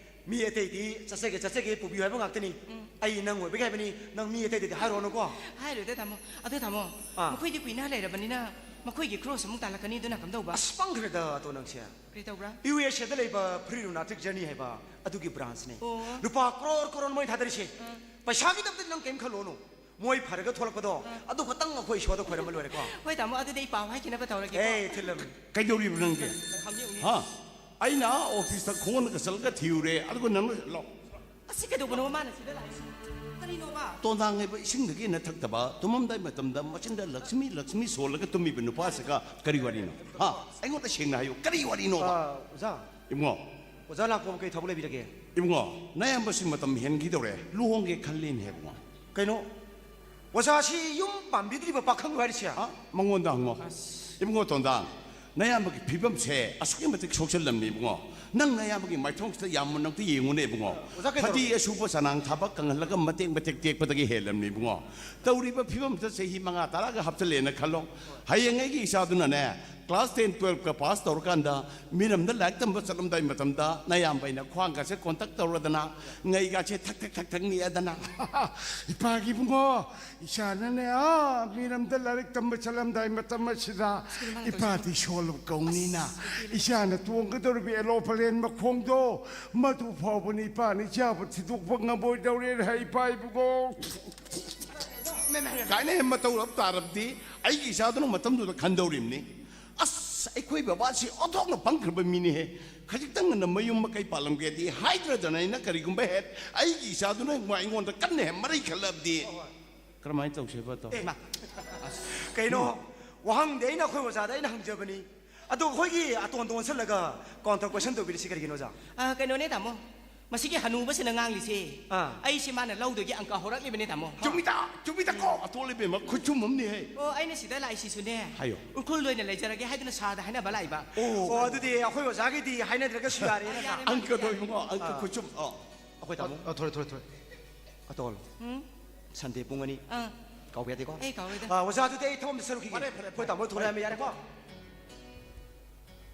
ꯃꯤ ꯑꯇꯩꯗꯤ "ꯆꯠꯆꯒꯦ, ꯆꯠꯆꯒꯦ, ꯄꯨꯕꯤꯌꯨ" ꯍꯥꯏꯕ ꯉꯥꯛꯇꯅꯤ꯫ ꯑꯩ ꯅꯪ ꯑꯣꯏꯕꯒꯤ ꯍꯥꯏꯕꯅꯤ, ꯅꯪ ꯃꯤ ꯑꯇꯩꯗꯗꯤ ꯍꯥꯏꯔꯨꯔꯅꯨꯀꯣ꯫ ꯍꯥꯏꯔꯣꯏꯗ ꯇꯥꯃꯣ꯫ ꯑꯗꯨ ꯇꯥꯃꯣ, ꯑꯥ꯫ ꯃꯈꯣꯏꯗꯤ ꯀꯨꯏꯅ ꯂꯩꯔꯕꯅꯤꯅ ꯃꯈꯣꯏꯒꯤ ꯈ꯭ꯔꯣꯁ ꯑꯃꯨꯛ ꯇꯥꯜꯂꯛꯀꯅꯤ, ꯑꯗꯨꯅ ꯀꯝꯗꯧꯕ? ꯑꯁ, ꯄꯪꯈ꯭ꯔꯦꯗ ꯑꯇꯣ ꯅꯪꯁꯦ꯫ ꯀꯔꯤ ꯇꯧꯕ꯭ꯔꯥ? ꯌꯨ ꯑꯦꯁ ꯑꯦꯗ ꯂꯩꯕ ꯐ꯭ꯔꯤ ꯔꯨꯅꯥꯇꯤꯛ ꯖꯔꯅꯤ ꯍꯥꯏꯕ ꯑꯗꯨꯒꯤ ꯕ꯭ꯔꯥꯟꯁꯅꯦ꯫ ꯑꯣ꯫ ꯂꯨꯄꯥ ꯀ꯭ꯔꯣꯔ ꯀ꯭ꯔꯣꯔ ꯃꯣꯏ ꯊꯥꯗꯔꯤꯁꯦ꯫ ꯄꯩꯁꯥꯒꯤꯗꯃꯛꯇꯗꯤ ꯅꯪ ꯀꯩꯝ ꯈꯜꯂꯨꯅꯨ꯫ ꯃꯣꯏ ꯐꯔꯒ ꯊꯣꯛꯂꯛꯄꯗꯣ, ꯑꯗꯨ ꯈꯛꯇꯪ ꯑꯩꯈꯣꯏ ꯏꯁꯣꯔꯗ ꯈꯣꯏꯔꯝꯕ ꯂꯣꯏꯔꯦꯀꯣ꯫ ꯍꯣꯏ ꯇꯥꯃꯣ, ꯑꯗꯨꯗꯤ ꯑꯩ ꯄꯥꯎ ꯍꯥꯏꯈꯤꯅꯕ ꯇꯧꯔꯒꯦꯀꯣ꯫ ꯑꯦ, ꯊꯤꯜꯂꯝꯃꯤ꯫ ꯀꯩꯗꯧꯔꯤꯕ ꯅꯪꯗꯤ? ꯈꯪꯗꯦ, ꯎꯅꯤ꯫ ꯍꯥ? ꯑꯩꯅ ꯑꯣꯐꯤꯁꯇ ꯈꯣꯡꯅꯒ ꯆꯠꯂꯒ ꯊꯤꯔꯨꯔꯦ, ꯑꯗꯨꯒ ꯅꯪꯅ ꯂꯥꯛ- ꯑꯁꯤ ꯀꯩꯗꯧꯕꯅꯣ ꯃꯥꯅ ꯁꯤꯗ ꯂꯥꯛꯏꯁꯤ? ꯀꯔꯤꯅꯣꯕ? ꯇꯣꯟꯗꯥꯡ ꯍꯥꯏꯕ ꯏꯁꯤꯡꯗꯒꯤ ꯍꯦꯟꯅ ꯊꯛꯇꯕ, ꯇꯨꯝꯃꯝꯗꯥꯏ ꯃꯇꯝꯗ ꯃꯆꯤꯟꯗ "ꯂꯛꯁꯃꯤ, ꯂꯛꯁꯃꯤ" ꯁꯣꯜꯂꯒ ꯇꯨꯝꯃꯤꯕ ꯅꯨꯄꯥꯁꯤꯒ ꯀꯔꯤ ꯋꯥꯔꯤꯅꯣ? ꯍꯥ? ꯑꯩꯉꯣꯟꯗ ꯁꯦꯡꯅ ꯍꯥꯏꯌꯨ, ꯀꯔꯤ ꯋꯥꯔꯤꯅꯣꯕ? ꯑꯥ, ꯑꯣꯖꯥ, ꯏꯕꯨꯡꯉꯣ, ꯑꯣꯖꯥ ꯂꯥꯛꯄꯕꯨ ꯀꯩ ꯊꯕꯛ ꯂꯩꯕꯤꯔꯒꯦ? ꯏꯕꯨꯡꯉꯣ, ꯅꯌꯥꯝꯕꯁꯤ ꯃꯇꯝ ꯍꯦꯟꯈꯤꯗꯧꯔꯦ, ꯂꯨꯍꯣꯡꯒꯦ ꯈꯜꯂꯤꯅꯦ ꯏꯕꯨꯡꯉꯣ꯫ ꯀꯩꯅꯣ? ꯑꯣꯖꯥꯁꯤ ꯌꯨꯝ ꯄꯥꯝꯕꯤꯗ꯭ꯔꯤꯕ ꯄꯥꯈꯪ ꯍꯥꯏꯔꯤꯁꯦ? ꯑ, ꯃꯉꯣꯟꯗ ꯍꯪꯉꯣ꯫ ꯏꯕꯨꯡꯉꯣ ꯇꯣꯟꯗꯥ, ꯅꯌꯥꯝꯕꯒꯤ ꯐꯤꯕꯝꯁꯦ ꯑꯁꯨꯛꯀꯤ ꯃꯇꯤꯛ ꯁꯣꯛꯆꯜꯂꯝꯅꯤ ꯏꯕꯨꯡꯉꯣ꯫ ꯅꯪ ꯅꯌꯥꯝꯕꯒꯤ ꯃꯥꯏꯊꯣꯡꯁꯤꯗ ꯌꯥꯝ ꯃꯨꯟꯅ ꯑꯝꯇ ꯌꯦꯡꯉꯨꯅꯦ ꯏꯕꯨꯡꯉꯣ꯫ ꯑꯣꯖꯥ, ꯀꯩꯗꯧꯔꯒꯦ? ꯐꯗꯤ ꯑꯁꯨꯕ ꯆꯅꯥꯡ ꯊꯥꯕ ꯀꯪꯍꯜꯂꯒ ꯃꯇꯦꯛ ꯃꯇꯦꯛ ꯇꯦꯛꯄꯗꯒꯤ ꯍꯦꯜꯂꯝꯅꯤ ꯏꯕꯨꯡꯉꯣ꯫ ꯇꯧꯔꯤꯕ ꯐꯤꯕꯝꯁꯤꯗ ꯆꯍꯤ ꯃꯉꯥ ꯇꯔꯥꯒ ꯍꯥꯞꯆꯜꯂꯦꯅ ꯈꯜꯂꯣ꯫ ꯍꯌꯦꯡ ꯑꯩꯒꯤ ꯏꯆꯥꯗꯨꯅꯅꯦ, ꯀ꯭ꯂꯥꯁ ꯇꯦꯟ, ꯇꯨꯌꯦꯜꯐꯀ ꯄꯥꯁ ꯇꯧꯔꯀꯥꯟꯗ ꯃꯤꯔꯝꯗ ꯂꯥꯏꯔꯤꯛ ꯇꯝꯕ ꯆꯠꯂꯝꯗꯥꯏ ꯃꯇꯝꯗ ꯅꯌꯥꯝꯕ ꯑꯩꯅ ꯈ꯭ꯋꯥꯡꯒꯁꯦ ꯀꯣꯟꯇꯛ ꯇꯧꯔꯗꯅ, ꯉꯩꯒꯁꯦ ꯊꯛ ꯊꯛ ꯊꯛ ꯊꯛ ꯅꯤꯛꯑꯗꯅ꯫ ꯏꯄꯥꯒꯤ ꯏꯕꯨꯡꯉꯣ, ꯏꯆꯥꯅꯅꯦ, ꯑꯥ, ꯃꯤꯔꯝꯗ ꯂꯥꯏꯔꯤꯛ ꯇꯝꯕ ꯆꯠꯂꯝꯗꯥꯏ ꯃꯇꯝ ꯑꯁꯤꯗ ꯏꯄꯥꯗꯤ ꯁꯣꯜꯂꯕ ꯀꯧꯅꯤꯅ ꯏꯆꯥꯅ ꯇꯣꯡꯒꯗꯧꯔꯤꯕ ꯑꯦꯂꯣꯄ꯭ꯂꯦꯟ ꯃꯈꯣꯡꯗꯣ, ꯃꯗꯨ ꯐꯥꯎꯕꯅꯤ ꯏꯄꯥꯅ ꯏꯆꯥꯕꯨ ꯊꯤꯗꯣꯛꯄ ꯉꯝꯃꯣꯏꯗꯧꯔꯦꯅ ꯍꯥꯏ, ꯏꯄꯥ ꯏꯕꯨꯡꯉꯣ꯫ ꯀꯥꯏꯅ ꯍꯦꯟ ꯃꯇꯧ ꯇꯥꯔꯕꯗꯤ ꯑꯩꯒꯤ ꯏꯆꯥꯗꯨꯅ ꯃꯇꯝꯗꯨꯗ ꯈꯟꯗꯧꯔꯤꯕꯅꯤ꯫ ꯑꯁ, ꯑꯩꯈꯣꯏ ꯕꯕꯥꯁꯤ ꯑꯣꯟꯊꯣꯛꯅ ꯄꯪꯈ꯭ꯔꯕ ꯃꯤꯅꯤꯍꯦ꯫ ꯈꯖꯤꯛꯇꯪ ꯉꯟꯅ ꯃꯌꯨꯝ ꯃꯀꯩ ꯄꯥꯜꯂꯝꯒꯦꯗꯤ ꯍꯥꯏꯗ꯭ꯔꯗꯅ ꯑꯩꯅ ꯀꯔꯤꯒꯨꯝꯕ ꯍꯦꯛ ꯑꯩꯒꯤ ꯏꯆꯥꯗꯨꯅ ꯑꯩꯉꯣꯟꯗ ꯀꯟꯅ ꯍꯦꯛ ꯃꯔꯩ ꯈꯜꯂꯛꯑꯕꯗꯤ꯫ ꯀꯔꯝꯍꯥꯏꯅ ꯇꯧꯁꯦꯕ ꯇꯧ? ꯀꯩꯅꯣ? ꯋꯥꯍꯪꯗꯤ ꯑꯩꯅ ꯑꯩꯈꯣꯏ ꯑꯣꯖꯥꯗ ꯑꯩꯅ ꯍꯪꯖꯕꯅꯤ꯫ ꯑꯗꯣ ꯑꯩꯈꯣꯏꯒꯤ ꯑꯇꯣꯟꯗꯣ ꯑꯣꯟꯁꯜꯂꯒ counter question ꯇꯧꯕꯤꯔꯤꯁꯤ ꯀꯔꯤꯒꯤꯅꯣ, ꯑꯣꯖꯥ? ꯑ, ꯀꯩꯅꯣꯅꯦ ꯇꯥꯃꯣ, ꯃꯁꯤꯒꯤ ꯍꯅꯨꯕꯁꯤꯅ ꯉꯥꯡꯂꯤꯁꯦ, ꯑꯥ꯫ ꯑꯩꯁꯦ ꯃꯥꯅ ꯂꯧꯗꯒꯤ ꯑꯪꯀ ꯍꯧꯔꯛꯂꯤꯕꯅꯦ ꯇꯥꯃꯣ꯫ ꯆꯨꯝꯃꯤꯗ, ꯆꯨꯝꯃꯤꯗꯀꯣ, ꯑꯇꯣꯜ ꯏꯕꯦꯝꯃ, ꯈꯨꯆꯨꯝ ꯑꯃꯅꯤ ꯍꯦ꯫ ꯑꯣ, ꯑꯩꯅ ꯁꯤꯗ ꯂꯥꯛꯏꯁꯤꯁꯨꯅꯦ, ꯍꯥꯏꯌꯣ꯫ ꯎꯈ꯭ꯔꯨꯜꯗ ꯑꯣꯏꯅ ꯂꯩꯖꯔꯒꯦ ꯍꯥꯏꯗꯨꯅ ꯁꯥꯔꯗ ꯍꯥꯏꯅꯕ ꯂꯥꯛꯏꯕ꯫ ꯑꯣ, ꯑꯗꯨꯗꯤ ꯑꯩꯈꯣꯏ ꯑꯣꯖꯥꯒꯤꯗꯤ ꯍꯥꯏꯅꯗ꯭ꯔꯒꯁꯨ ꯌꯥꯔꯦ, ꯅꯠꯇ꯭ꯔꯥ? ꯌꯥꯔꯦ, ꯑꯪꯀꯗꯣ ꯌꯥꯔꯦ꯫ ꯏꯕꯨꯡꯉꯣ, ꯑꯪꯀ ꯑꯥ꯫ ꯈꯨꯆꯨꯝ꯫ ꯑꯣ꯫ ꯑꯩꯈꯣꯏ ꯇꯥꯃꯣ꯫ ꯑ, ꯊꯣꯔꯦ, ꯊꯣꯔꯦ, ꯊꯣꯔꯦ꯫ ꯑꯇꯣꯜ꯫ ꯎꯝ? ꯁꯟꯗꯦ ꯄꯨꯡ ꯑꯅꯤ꯫ ꯑꯥ꯫ ꯀꯥꯎꯕ ꯌꯥꯗꯦꯀꯣ꯫ ꯑꯩ ꯀꯥꯎꯔꯣꯏꯗ꯫ ꯑꯥ, ꯑꯣꯖꯥ, ꯑꯗꯨꯗꯤ ꯑꯩ ꯊꯕꯛ ꯑꯝꯇ ꯆꯠꯂꯨꯈꯤꯒꯦ꯫ ꯐꯔꯦ, ꯐꯔꯦ, ꯐꯔꯦ, ꯑꯩꯈꯣꯏ ꯇꯥꯃꯣ ꯊꯣꯛꯂꯛꯑꯃꯦ, ꯌꯥꯔꯦꯀꯣ꯫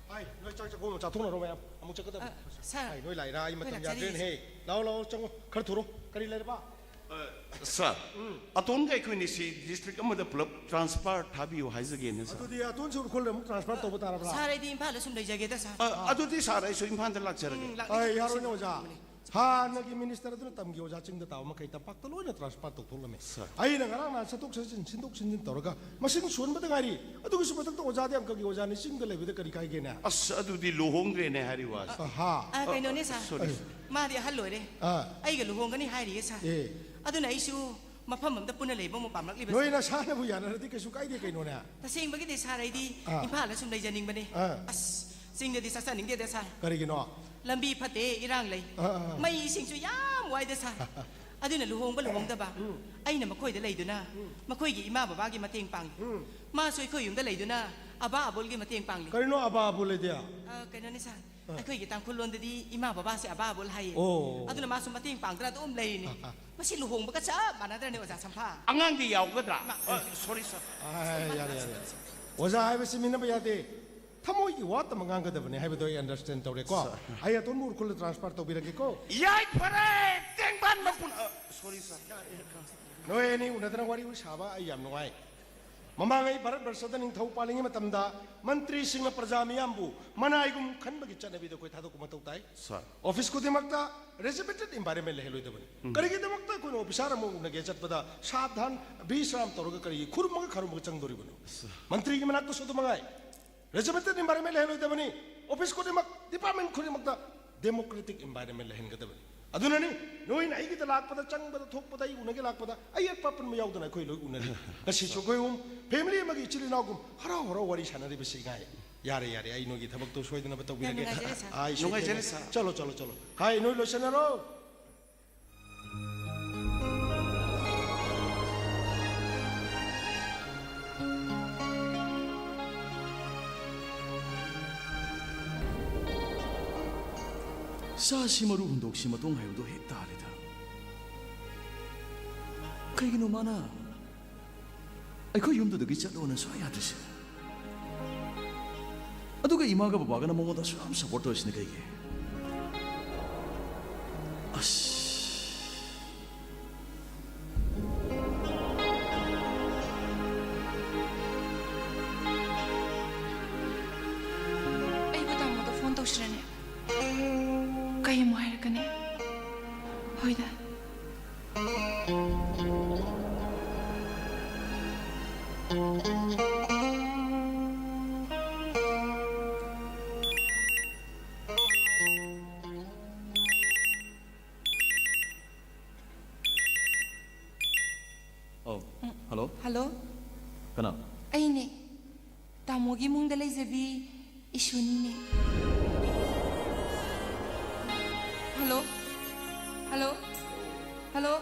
ꯍꯥꯏ, ꯅꯣꯏ ꯆꯥꯛ ꯆꯥꯛꯈꯣꯝ ꯆꯥꯊꯣꯛꯅꯔꯣ ꯃꯌꯥꯝ꯫ ꯑꯃꯨꯛ ꯆꯠꯀꯗꯕꯅꯤ꯫ ꯑ, ꯁꯥꯔ, ꯍꯥꯏ, ꯅꯣꯏ ꯂꯥꯛꯏꯔꯥ? ꯑꯩ ꯃꯇꯝ ꯑꯩꯈꯣꯏ ꯌꯥꯗ꯭ꯔꯦꯅꯦꯍꯦ꯫ ꯂꯥꯛꯑꯣ, ꯂꯥꯛꯑꯣ, ꯆꯪꯉꯣ꯫ ꯈꯔ ꯊꯨꯔꯣ꯫ ꯀꯔꯤ ꯂꯩꯔꯕ? ꯁꯥꯔ, ꯑꯇꯣꯟꯒ ꯑꯩꯈꯣꯏꯅꯤꯁꯤ ꯗꯤꯁꯇ꯭ꯔꯤꯛ ꯑꯃꯗ ꯄꯨꯂꯞ ꯇ꯭ꯔꯥꯟꯁꯐꯔ ꯊꯥꯕꯤꯌꯨ ꯍꯥꯏꯖꯒꯦꯅꯦ, ꯁꯥꯔ꯫ ꯑꯗꯨꯗꯤ ꯑꯇꯣꯟꯁꯨ ꯎꯈ꯭ꯔꯨꯜꯗ ꯑꯃꯨꯛ ꯇ꯭ꯔꯥꯟꯁꯐꯔ ꯇꯧꯕ ꯇꯥꯔꯕ꯭ꯔꯥ? ꯁꯥꯔ, ꯑꯩꯗꯤ ꯏꯝꯐꯥꯜꯗ ꯁꯨꯝ ꯂꯩꯖꯒꯦꯗ, ꯁꯥꯔ꯫ ꯑ, ꯑꯗꯨꯗꯤ ꯁꯥꯔ, ꯑꯩꯁꯨ ꯏꯝꯐꯥꯜꯗ ꯂꯥꯛꯆꯔꯒꯦ꯫ ꯎꯝ, ꯂꯥꯛ- ꯑꯩ ꯌꯥꯔꯣꯏꯅꯦ, ꯑꯣꯖꯥ꯫ ꯍꯥꯟꯅꯒꯤ ꯃꯤꯅꯤꯁꯇꯔ ꯑꯗꯨꯅ ꯇꯝꯒꯤ ꯑꯣꯖꯥ ꯆꯤꯡꯗ ꯇꯥꯕ ꯃꯈꯩ ꯇꯝꯄꯥꯛꯇ ꯂꯣꯏꯅ ꯇ꯭ꯔꯥꯟꯁꯐꯔ ꯇꯧꯊꯣꯛꯂꯝꯃꯤ꯫ ꯁꯥꯔ꯫ ꯑꯩꯅ ꯉꯔꯥꯡ ꯅꯍꯥꯟ ꯆꯠꯊꯣꯛ ꯆꯠꯁꯤꯟ, ꯁꯤꯟꯗꯣꯛ ꯁꯤꯟꯖꯤꯟ ꯇꯧꯔꯒ ꯃꯁꯤꯡ ꯁꯨꯍꯟꯕꯗ ꯉꯥꯏꯔꯤ꯫ ꯑꯗꯨꯒꯤꯁꯨ ꯃꯊꯛꯇ ꯑꯣꯖꯥꯗꯤ ꯑꯪꯀꯒꯤ ꯑꯣꯖꯥꯅꯤ, ꯆꯤꯡꯗ ꯂꯩꯕꯗ ꯀꯔꯤ ꯀꯥꯏꯒꯦꯅꯦ? ꯑꯁ, ꯑꯗꯨꯗꯤ ꯂꯨꯍꯣꯡꯗ꯭ꯔꯦꯅꯦ ꯍꯥꯏꯔꯤ ꯋꯥꯁꯦ꯫ ꯑꯍꯥ꯫ ꯑ, ꯀꯩꯅꯣꯅꯦ, ꯁꯥꯔ꯫ ꯁꯣꯔꯤ꯫ ꯃꯥꯗꯤ ꯑꯍꯜ ꯑꯣꯏꯔꯦ꯫ ꯑꯥ꯫ ꯑꯩꯒ ꯂꯨꯍꯣꯡꯒꯅꯤ ꯍꯥꯏꯔꯤꯌꯦ, ꯁꯥꯔ꯫ ꯑꯦ꯫ ꯑꯗꯨꯅ ꯑꯩꯁꯨ ꯃꯐꯝ ꯑꯃꯗ ꯄꯨꯟꯅ ꯂꯩꯕ ꯑꯃꯨꯛ ꯄꯥꯝꯂꯛꯂꯤꯕ, ꯅꯣꯏ ꯁꯥꯔ꯫ ꯅꯁꯥꯅꯕꯨ ꯌꯥꯅꯔꯗꯤ ꯀꯩꯁꯨ ꯀꯥꯏꯗꯦ ꯀꯩꯅꯣꯅꯦ꯫ ꯇꯁꯦꯡꯕꯒꯤꯗꯤ, ꯁꯥꯔ, ꯑꯩꯗꯤ ꯑꯥ꯫ ꯏꯝꯐꯥꯜꯗ ꯁꯨꯝ ꯂꯩꯖꯅꯤꯡꯕꯅꯦ꯫ ꯑꯥ꯫ ꯑꯁ, ꯆꯤꯡꯗꯗꯤ ꯆꯠꯆꯅꯤꯡꯗꯦꯗ, ꯁꯥꯔ꯫ ꯀꯔꯤꯒꯤꯅꯣ? ꯂꯝꯕꯤ ꯐꯠꯇꯦ, ꯏꯔꯥꯡ ꯂꯩ꯫ ꯑꯥ, ꯑꯥ, ꯑꯥ꯫ ꯃꯩ ꯏꯁꯤꯡꯁꯨ ꯌꯥꯝ ꯋꯥꯏꯗ, ꯁꯥꯔ꯫ ꯑꯗꯨꯅ ꯂꯨꯍꯣꯡꯕ ꯂꯨꯍꯣꯡꯗꯕ ꯑꯩꯅ ꯃꯈꯣꯏꯗ ꯂꯩꯗꯨꯅ ꯃꯈꯣꯏꯒꯤ ꯏꯃꯥ ꯕꯕꯥꯒꯤ ꯃꯇꯦꯡ ꯄꯥꯡꯉꯤ꯫ ꯃꯥꯁꯨ ꯑꯩꯈꯣꯏ ꯌꯨꯝꯗ ꯂꯩꯗꯨꯅ ꯑꯕꯥ ꯑꯕꯣꯜꯒꯤ ꯃꯇꯦꯡ ꯄꯥꯡꯂꯤ꯫ ꯀꯔꯤꯅꯣ ꯑꯕꯥ ꯑꯕꯨ ꯂꯩꯗꯤ? ꯑ, ꯀꯩꯅꯣꯅꯦ, ꯁꯥꯔ, ꯑꯩꯈꯣꯏꯒꯤ ꯇꯥꯡꯈꯨꯜ ꯂꯣꯟꯗꯗꯤ ꯏꯃꯥ ꯕꯕꯥꯁꯦ ꯑꯕꯥ ꯑꯕꯣꯜ ꯍꯥꯏꯌꯦ꯫ ꯑꯣ꯫ ꯑꯗꯨꯅ ꯃꯥꯁꯨ ꯃꯇꯦꯡ ꯄꯥꯡꯗꯅ ꯑꯗꯨꯝ ꯂꯩꯔꯤꯅꯤ꯫ ꯃꯁꯤ ꯂꯨꯍꯣꯡꯕꯒ ꯆꯞ ꯃꯥꯟꯅꯗ꯭ꯔꯅꯦ, ꯑꯣꯖꯥ ꯁꯝꯐꯥ? ꯑꯉꯥꯡꯗꯤ ꯌꯥꯎꯒꯗ꯭ꯔꯥ? ꯑ, ꯁꯣꯔꯤ, ꯁꯥꯔ꯫ ꯑꯥ, ꯌꯥꯔꯦ, ꯌꯥꯔꯦ꯫ ꯑꯣꯖꯥ ꯍꯥꯏꯕꯁꯤ ꯃꯤꯅꯕ ꯌꯥꯗꯦ꯫ ꯊꯃꯣꯏꯒꯤ ꯋꯥ ꯇꯝꯕ ꯉꯥꯡꯒꯗꯕꯅꯤ ꯍꯥꯏꯕꯗꯣ ꯑꯩ ꯑꯟꯗꯔꯁꯇꯦꯟ ꯇꯧꯔꯦꯀꯣ꯫ ꯑꯩ ꯑꯇꯣꯟꯕ ꯎꯈ꯭ꯔꯨꯜꯗ ꯇ꯭ꯔꯥꯟꯁꯐꯔ ꯇꯧꯕꯤꯔꯒꯦꯀꯣ꯫ ꯌꯥꯏꯐꯔꯦ, ꯇꯦꯡꯕꯥꯟ ꯃꯄꯨꯟ-, ꯑ, ꯁꯣꯔꯤ, ꯁꯥꯔ꯫ ꯅꯣꯏ ꯑꯅꯤ ꯎꯅꯗꯅ ꯋꯥꯔꯤ ꯁꯥꯕ ꯑꯩ ꯌꯥꯝ ꯅꯨꯡꯉꯥꯏ꯫ ꯃꯃꯥꯡ ꯑꯩ ꯚꯥꯔꯠ ꯕꯔꯁꯗ ꯅꯤꯡꯊꯧ ꯄꯥꯜꯂꯤꯉꯩ ꯃꯇꯝꯗ ꯃꯟꯇ꯭ꯔꯤꯁꯤꯡꯅ ꯄ꯭ꯔꯖꯥ ꯃꯤꯌꯥꯝꯕꯨ ꯃꯅꯥꯏꯒꯨꯝ ꯈꯟꯕꯒꯤ ꯆꯠꯅꯕꯤꯗ ꯑꯩꯈꯣꯏ ꯊꯥꯗꯣꯛꯄ ꯃꯊꯧ ꯇꯥꯏ꯫ ꯁꯥꯔ꯫ ꯑꯣꯐꯤꯁ ꯈꯨꯗꯤꯡꯃꯛꯇ ꯔꯦꯖꯤꯃꯦꯟꯇꯦꯠ ꯏꯟꯚꯥꯏꯔꯟꯃꯦꯟ ꯂꯩꯍꯜꯂꯣꯏꯗꯕꯅꯤ꯫ ꯀꯔꯤꯒꯤꯗꯃꯛꯇ ꯑꯩꯈꯣꯏꯅ ꯑꯣꯐꯤꯁꯥꯔ ꯑꯃ ꯎꯅꯒꯦ ꯆꯠꯄꯗ ꯁꯥꯕꯙꯥꯟ, ꯕꯤꯁ꯭ꯔꯥꯝ ꯇꯧꯔꯒ ꯀꯔꯤꯒꯤ ꯈꯨꯔꯨꯝꯃꯒ ꯈꯥꯔꯨꯝꯃꯒ ꯆꯪꯗꯣꯔꯤꯕꯅꯣ? ꯃꯟꯇ꯭ꯔꯤꯒꯤ ꯃꯅꯥꯛꯇꯁꯨ ꯑꯗꯨ ꯃꯉꯥꯏ꯫ ꯔꯦꯖꯤꯃꯦꯟꯇꯦꯠ ꯏꯟꯚꯥꯏꯔꯟꯃꯦꯟ ꯂꯩꯍꯜꯂꯣꯏꯗꯕꯅꯤ꯫ ꯑꯣꯐꯤꯁ ꯈꯨꯗꯤꯡꯃꯛ, ꯗꯤꯄꯥꯔꯠꯃꯦꯟ ꯈꯨꯗꯤꯡꯃꯛꯇ ꯗꯦꯃꯣꯀ꯭ꯔꯦꯇꯤꯛ ꯏꯟꯚꯥꯏꯔꯟꯃꯦꯟ ꯂꯩꯍꯟꯒꯗꯕꯅꯤ꯫ ꯑꯗꯨꯅꯅꯤ ꯅꯣꯏꯅ ꯑꯩꯒꯤꯗ ꯂꯥꯛꯄꯗ, ꯆꯪꯕꯗ, ꯊꯣꯛꯄꯗ, ꯑꯩ ꯎꯅꯒꯦ ꯂꯥꯛꯄꯗ ꯑꯌꯦꯛꯄ ꯑꯄꯨꯟꯕ ꯌꯥꯎꯗꯅ ꯑꯩꯈꯣꯏ ꯂꯣꯏ ꯎꯅꯔꯤ꯫ ꯉꯁꯤꯁꯨ ꯑꯩꯈꯣꯏ ꯑꯍꯨꯝ ꯐꯦꯃꯤꯂꯤ ꯑꯃꯒꯤ ꯏꯆꯤꯜ ꯏꯅꯥꯎꯒꯨꯝ ꯍꯔꯥꯎ ꯍꯔꯥꯎ ꯋꯥꯔꯤ ꯁꯥꯟꯅꯔꯤꯕꯁꯤ ꯉꯥꯏ꯫ ꯌꯥꯔꯦ, ꯌꯥꯔꯦ, ꯑꯩ ꯅꯣꯏꯒꯤ ꯊꯕꯛꯇꯣ ꯁꯣꯏꯗꯅꯕ ꯇꯧꯕꯤꯔꯒꯦ꯫ ꯌꯥꯝ ꯅꯨꯡꯉꯥꯏꯖꯔꯦ, ꯁꯥꯔ꯫ ꯑꯥ, ꯑꯩ ꯅꯨꯡꯉꯥꯏꯖꯔꯦ, ꯁꯣꯏꯗꯅ-, ꯁꯥꯔ꯫ ꯆꯠꯂꯣ, ꯆꯠꯂꯣ, ꯆꯠꯂꯣ꯫ ꯍꯥꯏ, ꯅꯣꯏ ꯂꯣꯏꯁꯟꯅꯔꯣ꯫ ꯁꯥꯁꯤ ꯃꯔꯨ ꯍꯨꯟꯗꯣꯛꯁꯤ ꯃꯇꯣꯡ ꯍꯥꯏꯕꯗꯣ ꯍꯦꯛ ꯇꯥꯔꯦꯗ꯫ ꯀꯩꯒꯤꯅꯣ ꯃꯥꯅ ꯑꯩꯈꯣꯏ ꯌꯨꯝꯗꯨꯗꯒꯤ ꯆꯠꯂꯣꯅ ꯁꯨꯡꯌꯥ ꯌꯥꯗ꯭ꯔꯤꯁꯦ꯫ ꯑꯗꯨꯒ ꯏꯃꯥꯒ ꯕꯕꯥꯒꯅ ꯃꯉꯣꯟꯗ ꯑꯁꯨꯛ ꯌꯥꯝ ꯁꯞꯄꯣꯔꯠ ꯇꯧꯔꯤꯁꯤꯅ ꯀꯩꯒꯤ? ꯑꯁ꯫ ꯑꯩꯕꯨ ꯇꯥꯃꯣꯗ ꯐꯣꯟ ꯇꯧꯁꯤꯔꯅꯦ? ꯀꯩ ꯑꯃꯨꯛ ꯍꯥꯏꯔꯛꯀꯅꯤ? ꯍꯣꯏꯗ꯫ ꯑꯧ, ꯎꯝ꯫ ꯍꯜꯂꯣ? ꯍꯜꯂꯣ? ꯀꯅꯥ? ꯑꯩꯅꯦ꯫ ꯇꯥꯃꯣꯒꯤ ꯏꯃꯨꯡꯗ ꯂꯩꯖꯕꯤ ꯏꯁꯨꯅꯤꯅꯦ꯫ ꯍꯜꯂꯣ? ꯍꯜꯂꯣ? ꯍꯜꯂꯣ?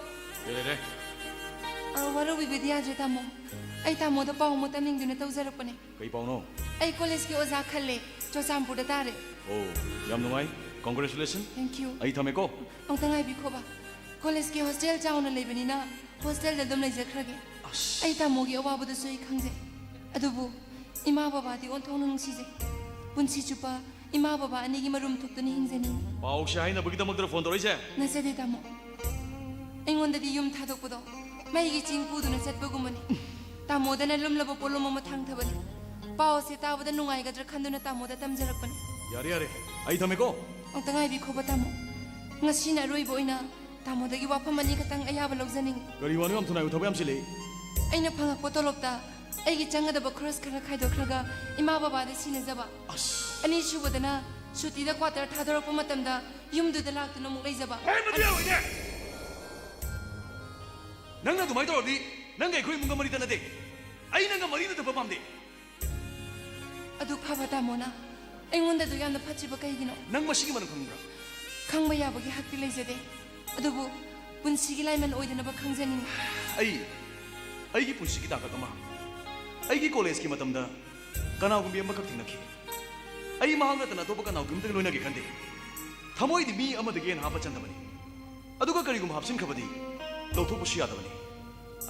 ꯀꯩ ꯂꯩꯔꯦ? ꯑ, ꯋꯥꯔꯧꯕꯤꯕꯗꯤ ꯌꯥꯗ꯭ꯔꯦ, ꯇꯥꯃꯣ꯫ ꯑꯩ ꯇꯥꯃꯣꯗ ꯄꯥꯎ ꯑꯃ ꯇꯝꯅꯤꯡꯗꯨꯅ ꯇꯧꯖꯔꯛꯄꯅꯦ꯫ ꯀꯩ ꯄꯥꯎꯅꯣ? ꯑꯩ ꯀꯣꯂꯦꯖꯀꯤ ꯑꯣꯖꯥ ꯈꯜꯂꯦ, ꯆꯨꯔꯆꯥꯟꯄꯨꯔꯗ ꯇꯥꯔꯦ꯫ ꯑꯣ, ꯌꯥꯝ ꯅꯨꯡꯉꯥꯏ꯫ Congratulations. Thank you. ꯑꯩ ꯊꯝꯃꯦꯀꯣ꯫ ꯑꯃꯨꯛꯇ ꯉꯥꯏꯕꯤꯈꯣꯕ꯫ ꯀꯣꯂꯦꯖꯀꯤ ꯍꯣꯁꯇꯦꯜ ꯆꯥꯎꯅ ꯂꯩꯕꯅꯤꯅ ꯍꯣꯁꯇꯦꯜꯗ ꯑꯗꯨꯝ ꯂꯩꯖꯈ꯭ꯔꯒꯦ꯫ ꯑꯁ꯫ ꯑꯩ ꯇꯥꯃꯣꯒꯤ ꯑꯋꯥꯕꯗꯨꯁꯨ ꯑꯩ ꯈꯪꯖꯩ꯫ ꯑꯗꯨꯕꯨ ꯏꯃꯥ ꯕꯕꯥꯗꯤ ꯑꯣꯟꯊꯣꯛꯅ ꯅꯨꯡꯁꯤꯖꯩ꯫ ꯄꯨꯟꯁꯤ ꯆꯨꯞꯄ ꯏꯃꯥ ꯕꯕꯥ ꯑꯅꯤꯒꯤ ꯃꯔꯨꯝ ꯊꯨꯞꯇꯨꯅ ꯍꯤꯡꯖꯅꯤꯡꯏ꯫ ꯄꯥꯎꯁꯦ ꯍꯥꯏꯅꯕꯒꯤꯗꯃꯛꯇꯔ ꯐꯣꯟ ꯇꯧꯔꯛꯏꯁꯦ? ꯅꯠꯆꯗꯦ, ꯇꯥꯃꯣ꯫ ꯑꯩꯉꯣꯟꯗꯗꯤ ꯌꯨꯝ ꯊꯥꯗꯣꯛꯄꯗꯣ ꯃꯩꯒꯤ ꯆꯤꯡ ꯄꯨꯗꯨꯅ ꯆꯠꯄꯒꯨꯝꯕꯅꯤ꯫ ꯇꯥꯃꯣꯗꯅ ꯂꯨꯝꯂꯕ ꯄꯣꯠꯂꯨꯝ ꯑꯃ ꯊꯥꯡꯊꯕꯅꯤ꯫ ꯄꯥꯎ ꯑꯁꯤ ꯇꯥꯕꯗ ꯅꯨꯡꯉꯥꯏꯒꯗ꯭ꯔꯥ ꯈꯟꯗꯨꯅ ꯇꯥꯃꯣꯗ ꯇꯝꯖꯔꯛꯄꯅꯤ꯫ ꯌꯥꯔꯦ, ꯌꯥꯔꯦ, ꯑꯩ ꯊꯝꯃꯦꯀꯣ꯫ ꯑꯃꯨꯛꯇ ꯉꯥꯏꯕꯤꯈꯣꯕ, ꯇꯥꯃꯣ꯫ ꯉꯁꯤꯅ ꯑꯔꯣꯏꯕ ꯑꯣꯏꯅ ꯇꯥꯃꯣꯗꯒꯤ ꯋꯥꯐꯝ ꯑꯅꯤ ꯈꯛꯇꯪ ꯑꯌꯥꯕ ꯂꯧꯖꯅꯤꯡꯏ꯫ ꯀꯔꯤ ꯋꯥꯅꯣ ꯌꯥꯝ ꯊꯨꯅ ꯍꯥꯏꯌꯨ, ꯊꯕꯛ ꯌꯥꯝ ꯆꯤꯜꯂꯤ꯫ ꯑꯩꯅ ꯐꯪꯉꯛꯄ ꯇꯣꯂꯣꯞꯇ ꯑꯩꯒꯤ ꯆꯪꯒꯗꯕ ꯈꯔꯁ ꯈꯔ ꯈꯥꯏꯗꯣꯛꯈ꯭ꯔꯒ ꯏꯃꯥ ꯕꯕꯥꯗ ꯁꯤꯟꯅꯖꯕ꯫ ꯑꯁ꯫ ꯑꯅꯤꯁꯨꯕꯗꯅ ꯁꯨꯇꯤꯗ ꯀ꯭ꯋꯥꯇꯔ ꯊꯥꯗꯣꯔꯛꯄ ꯃꯇꯝꯗ ꯌꯨꯝꯗꯨꯗ ꯂꯥꯛꯇꯨꯅ ꯑꯃꯨꯛ ꯂꯩꯖꯕ꯫ ꯍꯦ, ꯃꯗꯨ ꯌꯥꯔꯣꯏꯅꯦ! ꯅꯪꯅ ꯑꯗꯨꯃꯥꯏꯅ ꯇꯧꯔꯗꯤ ꯅꯪꯒ ꯑꯩꯈꯣꯏ ꯏꯃꯨꯡꯒ ꯃꯔꯤ ꯇꯠꯅꯗꯦ꯫ ꯑꯩ ꯅꯪꯒ ꯃꯔꯤ ꯅꯠꯇꯕ ꯄꯥꯝꯗꯦ꯫ ꯑꯗꯨ ꯐꯕ ꯇꯥꯃꯣꯅ ꯑꯩꯉꯣꯟꯗ ꯑꯗꯨ ꯌꯥꯝꯅ ꯐꯠꯇ꯭ꯔꯤꯕ ꯀꯩꯒꯤꯅꯣ? ꯅꯪ ꯃꯁꯤꯒꯤ ꯃꯔꯝ ꯈꯪꯕ꯭ꯔꯥ? ꯈꯪꯕ ꯌꯥꯕꯒꯤ ꯍꯛꯇꯤ ꯂꯩꯖꯗꯦ, ꯑꯗꯨꯕꯨ ꯄꯨꯟꯁꯤꯒꯤ ꯂꯥꯏꯃꯟ ꯑꯣꯏꯗꯅꯕ ꯈꯪꯖꯅꯤꯡꯏ꯫ ꯑꯩ, ꯑꯩꯒꯤ ꯄꯨꯟꯁꯤꯒꯤ ꯇꯥꯡꯀꯛ ꯑꯃ ꯑꯩꯒꯤ ꯀꯣꯂꯦꯖꯀꯤ ꯃꯇꯝꯗ ꯀꯅꯥꯒꯨꯝꯕꯤ ꯑꯃꯈꯛ ꯊꯦꯡꯅꯈꯤ꯫ ꯑꯩ ꯃꯍꯥꯛ ꯅꯠꯇꯅ ꯑꯇꯣꯞꯄ ꯀꯅꯥꯒꯨꯝꯕꯤ ꯑꯃꯠꯇꯒ ꯂꯣꯏꯅꯒꯦ ꯈꯟꯗꯦ꯫ ꯊꯃꯣꯏꯗꯤ ꯃꯤ ꯑꯃꯗꯒꯤ ꯍꯦꯟꯅ ꯍꯥꯞꯄ ꯆꯟꯗꯕꯅꯤ, ꯑꯗꯨꯒ ꯀꯔꯤꯒꯨꯝꯕ ꯍꯥꯞꯆꯤꯟꯈ꯭ꯔꯕꯗꯤ ꯂꯧꯊꯣꯛꯄꯁꯨ ꯌꯥꯗꯕꯅꯤ꯫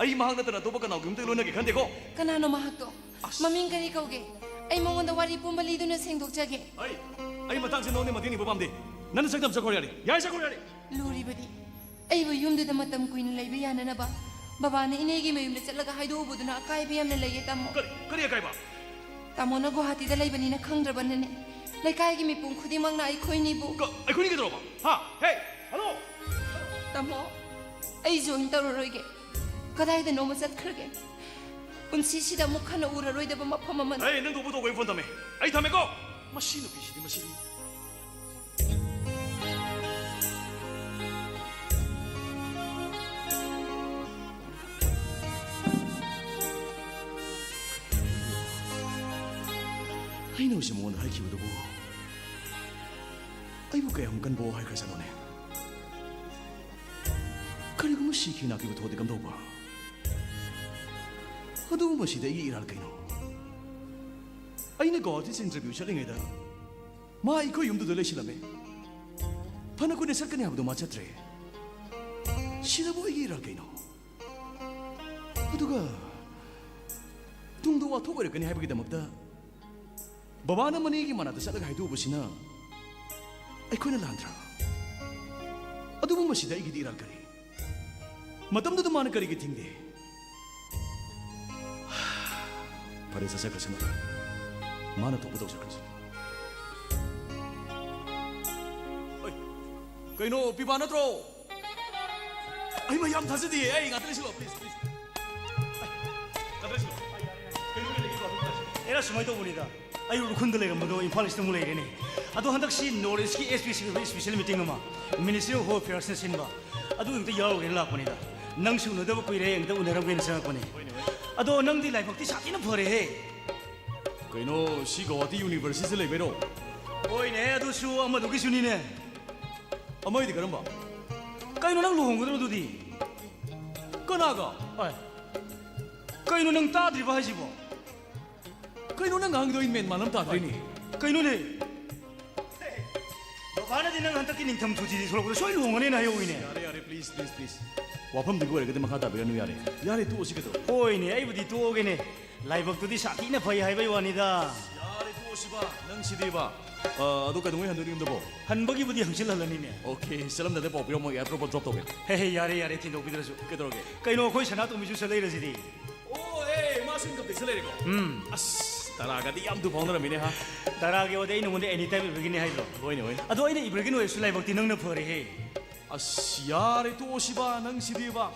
ꯑꯩ ꯃꯍꯥꯛ ꯅꯠꯇꯅ ꯑꯇꯣꯞꯄ ꯀꯅꯥꯒꯨꯝꯇ ꯂꯣꯏꯅꯒꯦ ꯈꯟꯗꯦꯀꯣ꯫ ꯀꯅꯥꯅꯣ ꯃꯍꯥꯛꯇꯣ? ꯑꯁ꯫ ꯃꯃꯤꯡ ꯀꯔꯤ ꯀꯧꯒꯦ? ꯑꯩ ꯃꯉꯣꯟꯗ ꯋꯥꯔꯤ ꯄꯨꯝꯕ ꯂꯤꯗꯨꯅ ꯁꯦꯡꯗꯣꯛꯆꯒꯦ꯫ ꯑꯩ, ꯑꯩ ꯃꯇꯥꯡꯁꯦ ꯅꯉꯣꯟꯗ ꯃꯇꯦꯡ ꯅꯤꯕ ꯄꯥꯝꯗꯦ꯫ ꯅꯪ ꯅꯁꯛ ꯇꯝ ꯆꯠꯈ꯭ꯔꯣ ꯌꯥꯔꯦ꯫ ꯌꯥꯔꯦ, ꯆꯠꯈ꯭ꯔꯣ ꯌꯥꯔꯦ꯫ ꯂꯨꯔꯤꯕꯗꯤ, ꯑꯩꯕꯨ ꯌꯨꯝꯗꯨꯗ ꯃꯇꯝ ꯀꯨꯏꯅ ꯂꯩꯕ ꯌꯥꯅꯅꯕ ꯕꯕꯥꯅ ꯏꯅꯦꯒꯤ ꯃꯌꯨꯝꯗ ꯆꯠꯂꯒ ꯍꯥꯏꯗꯣꯛꯎꯕꯗꯨꯅ ꯑꯀꯥꯏꯕ ꯌꯥꯝꯅ ꯂꯩꯌꯦ, ꯇꯥꯃꯣ꯫ ꯀꯔꯤ, ꯀꯔꯤ ꯑꯀꯥꯏꯕ? ꯇꯥꯃꯣꯅ ꯒꯨꯋꯥꯍꯥꯇꯤꯗ ꯂꯩꯕꯅꯤꯅ ꯈꯪꯗ꯭ꯔꯕꯅꯅꯦ꯫ ꯂꯩꯀꯥꯏꯒꯤ ꯃꯤꯄꯨꯝ ꯈꯨꯗꯤꯡꯃꯛꯅ ꯑꯩꯈꯣꯏꯅꯤꯕꯨ ꯀ-, ꯑꯩꯈꯣꯏꯅꯤ ꯀꯩꯗꯧꯔꯕ? ꯍꯥ? ꯍꯦ! ꯍꯜꯂꯣ! ꯇꯥꯃꯣ, ꯑꯩ join ꯇꯧꯔꯔꯣꯏꯒꯦ꯫ ꯀꯗꯥꯏꯗꯅꯣꯃ ꯆꯠꯈ꯭ꯔꯒꯦ꯫ ꯄꯨꯟꯁꯤꯁꯤꯗ ꯑꯃꯨꯛ ꯍꯟꯅ ꯎꯔꯔꯣꯏꯗꯕ ꯃꯐꯝ ꯑꯃꯗ꯫ ꯍꯦ, ꯅꯪ ꯇꯧꯕ ꯇꯧꯕ, ꯑꯩ phone ꯊꯝꯃꯦ꯫ ꯑꯩ ꯊꯝꯃꯦꯀꯣ꯫ ꯃꯁꯤ ꯅꯨꯄꯤꯁꯤꯗꯤ, ꯃꯁꯤꯗꯤ꯫ ꯑꯩꯅ ꯍꯧꯖꯤꯛ ꯃꯉꯣꯟꯗ ꯍꯥꯏꯈꯤꯕꯗꯨꯕꯨ ꯑꯩꯕꯨ ꯀꯌꯥꯝ ꯀꯟꯕ ꯍꯥꯏꯈ꯭ꯔꯖꯥꯠꯅꯣꯅꯦ? ꯀꯔꯤꯒꯨꯝꯕ ꯁꯤꯈꯤ ꯅꯥꯈꯤꯕ ꯊꯣꯛꯑꯗꯤ ꯀꯝꯗꯧꯕ? ꯑꯗꯨꯒꯨꯝꯕꯁꯤꯗ ꯑꯩꯒꯤ ꯏꯔꯥꯜ ꯀꯩꯅꯣ? ꯑꯩꯅ ꯒꯧꯍꯥꯇꯤꯁꯤ interview ꯆꯠꯂꯤꯉꯩꯗ ꯃꯥ ꯑꯩꯈꯣꯏ ꯌꯨꯝꯗꯨꯗ ꯂꯩꯁꯤꯜꯂꯝꯃꯦ꯫ ꯐꯅ ꯀꯨꯏꯅ ꯆꯠꯀꯅꯤ ꯍꯥꯏꯕꯗꯣ ꯃꯥ ꯆꯠꯇ꯭ꯔꯦ꯫ ꯁꯤꯗꯕꯨ ꯑꯩꯒꯤ ꯏꯔꯥꯜ ꯀꯩꯅꯣ? ꯑꯗꯨꯒ ꯇꯨꯡꯗ ꯋꯥꯊꯣꯛ ꯑꯣꯏꯔꯛꯀꯅꯤ ꯍꯥꯏꯕꯒꯤꯗꯃꯛꯇ ꯕꯕꯥꯅ ꯃꯅꯦꯒꯤ ꯃꯅꯥꯛꯇ ꯆꯠꯂꯒ ꯍꯥꯏꯗꯣꯛꯎꯕꯁꯤꯅ ꯑꯩꯈꯣꯏꯅ ꯂꯥꯟꯗ꯭ꯔꯥ? ꯑꯗꯨꯕꯨ ꯃꯁꯤꯗ ꯑꯩꯒꯤꯗꯤ ꯏꯔꯥꯜ ꯀꯔꯤ? ꯃꯇꯝꯗꯨꯗ ꯃꯥꯅ ꯀꯔꯤꯒꯤ ꯊꯤꯡꯗꯦ? ꯐꯔꯦ, ꯆꯠꯆꯈ꯭ꯔꯁꯅꯨ꯫ ꯃꯥꯅ ꯊꯣꯛꯄ ꯇꯧꯖꯈ꯭ꯔꯁꯅꯨ꯫ ꯑꯩ, ꯀꯩꯅꯣ, ꯄꯤꯕꯥ ꯅꯠꯇ꯭ꯔꯣ? ꯑꯩ ꯃꯌꯥꯝ ꯊꯥꯖꯗꯤꯌꯦ꯫ ꯑꯩ ꯉꯥꯛꯇ ꯂꯩꯁꯤꯜꯂꯣ, please, please꯫ ꯑꯩ, ꯉꯥꯛꯇ ꯂꯩꯁꯤꯜꯂꯣ꯫ ꯀꯩꯅꯣ, ꯀꯩꯅꯣ, ꯀꯩꯅꯣ, ꯀꯩꯅꯣ, ꯑꯦꯔꯥ, ꯁꯨꯃꯥꯏꯅ ꯇꯧꯕꯅꯤꯗ, ꯑꯩ ꯎꯈ꯭ꯔꯨꯜꯗ ꯂꯩꯔꯝꯕꯗꯣ ꯏꯝꯐꯥꯜ ꯏꯁꯇ ꯑꯃꯨꯛ ꯂꯩꯔꯦꯅꯦ꯫ ꯑꯗꯣ ꯍꯟꯗꯛꯁꯤ North East ꯀꯤ S P C ꯑꯣꯏꯕ special meeting ꯑꯃ Ministry of Home Affairs ꯅ ꯁꯤꯟꯕ, ꯑꯗꯨ ꯑꯝꯇ ꯌꯥꯎꯔꯨꯒꯦꯅ ꯂꯥꯛꯄꯅꯤꯗ꯫ ꯅꯪꯁꯨ ꯎꯅꯗꯕ ꯀꯨꯏꯔꯦ, ꯑꯝꯇ ꯎꯅꯔꯝꯒꯦꯅ ꯆꯪꯉꯛꯄꯅꯦ꯫ ꯑꯗꯣ ꯅꯪꯗꯤ ꯂꯥꯏꯕꯛꯇꯤ ꯁꯥꯊꯤꯅ ꯐꯔꯦꯍꯦ꯫ ꯀꯩꯅꯣ, ꯁꯤ ꯒꯧꯍꯥꯇꯤ University ꯗ ꯂꯩꯕꯩꯔꯣ? ꯍꯣꯏꯅꯦ, ꯑꯗꯨꯁꯨ ꯑꯃꯗꯨꯒꯤꯁꯨꯅꯤꯅꯦ꯫ ꯑꯃꯒꯤꯗꯤ ꯀꯔꯝꯕ? ꯀꯩꯅꯣ, ꯅꯪ ꯂꯨꯍꯣꯡꯒꯗ꯭ꯔꯣ ꯑꯗꯨꯗꯤ? ꯀꯅꯥꯒ? ꯑꯦ, ꯀꯩꯅꯣ, ꯅꯪ ꯇꯥꯗ꯭ꯔꯤꯕ ꯍꯥꯏꯁꯤꯕꯣ? ꯀꯩꯅꯣ ꯅꯪ ꯉꯥꯡꯉꯤꯗꯣ? ꯑꯩ ꯃꯦꯟ ꯃꯥꯟ ꯑꯃ ꯇꯥꯗ꯭ꯔꯤꯅꯦ꯫ ꯀꯩꯅꯣꯅꯦ? ꯕꯕꯥꯅꯗꯤ ꯅꯪ ꯍꯟꯗꯛꯀꯤ ꯅꯤꯡꯊꯝ ꯁꯨꯇꯤꯁꯤ ꯊꯣꯛꯂꯛꯄꯗ ꯁꯣꯏ ꯂꯨꯍꯣꯡꯒꯅꯦꯅ ꯍꯥꯏꯍꯧꯋꯤꯅꯦ꯫ ꯌꯥꯔꯦ, ꯌꯥꯔꯦ, please, please, please꯫ ꯋꯥꯐꯝꯗꯨꯒꯤ ꯑꯣꯏꯔꯒꯗꯤ ꯃꯈꯥ ꯇꯥꯕꯤꯔꯅꯨ, ꯌꯥꯔꯦ꯫ ꯌꯥꯔꯦ, ꯇꯣꯛꯑꯁꯤ ꯀꯩꯗꯧꯔꯒꯦ? ꯍꯣꯏꯅꯦ, ꯑꯩꯕꯨꯗꯤ ꯇꯣꯛꯑꯒꯦꯅꯦ꯫ ꯂꯥꯏꯕꯛꯇꯨꯗꯤ ꯁꯥꯊꯤꯅ ꯐꯩ ꯍꯥꯏꯕꯩ ꯋꯥꯅꯤꯗ꯫ ꯌꯥꯔꯦ, ꯇꯣꯛꯑꯁꯤꯕ, ꯅꯪꯁꯤꯗꯤꯕ꯫ ꯑ, ꯑꯗꯣ ꯀꯩꯗꯧꯉꯩ ꯍꯟꯗꯣꯏꯅꯣ ꯌꯨꯝꯗꯕꯣ? ꯍꯟꯕꯒꯤꯕꯨꯗꯤ ꯍꯪꯆꯤꯜ ꯍꯜꯂꯅꯤꯅꯦ꯫ ꯑꯣꯀꯦ, ꯆꯠꯂꯝꯗꯥꯏꯗ ꯄꯥꯎ ꯄꯤꯔꯝꯃꯣ, ꯑꯦꯌꯥꯔꯄꯣꯔꯠ ꯗ꯭ꯔꯣꯞ ꯇꯧꯒꯦ꯫ ꯍꯦ ꯍꯦ, ꯌꯥꯔꯦ ꯌꯥꯔꯦ, ꯊꯤꯟꯗꯣꯛꯄꯤꯗ꯭ꯔꯁꯨ꯫ ꯀꯩꯗꯧꯔꯒꯦ? ꯀꯩꯅꯣ, ꯑꯩꯈꯣꯏ ꯁꯅꯥꯇꯣꯝꯕꯤꯁꯨ ꯆꯠꯂꯛꯏꯔꯁꯤꯗꯤ꯫ ꯑꯣ, ꯑꯦ, ꯃꯥꯁꯨ ꯏꯟꯀꯝ ꯇꯦꯛꯁꯇ ꯂꯩꯔꯦꯀꯣ? ꯎꯝ꯫ ꯑꯁ, ꯇꯔꯥꯒꯗꯤ ꯌꯥꯝ ꯊꯨ ꯐꯥꯎꯅꯔꯝꯃꯤꯅꯦ, ꯍꯥ? ꯇꯔꯥꯒꯤ ꯋꯥꯗꯤ ꯑꯩ ꯅꯉꯣꯟꯗ ꯑꯦꯅꯤ ꯇꯥꯏꯝ ꯏꯕꯒꯤꯅꯦ ꯍꯥꯏꯗ꯭ꯔꯣ? ꯍꯣꯏꯅꯦ, ꯍꯣꯏꯅꯦ꯫ ꯑꯗꯣ ꯑꯩꯅ ꯏꯕ꯭ꯔꯒꯦꯟ ꯑꯣꯏꯔꯁꯨ ꯂꯥꯏꯕꯛꯇꯤ ꯅꯪꯅ ꯐꯔꯦꯍꯦ꯫ ꯑꯁ, ꯌꯥꯔꯦ, ꯇꯣꯛꯑꯁꯤꯕ, ꯅꯪꯁꯤꯗꯤꯕ꯫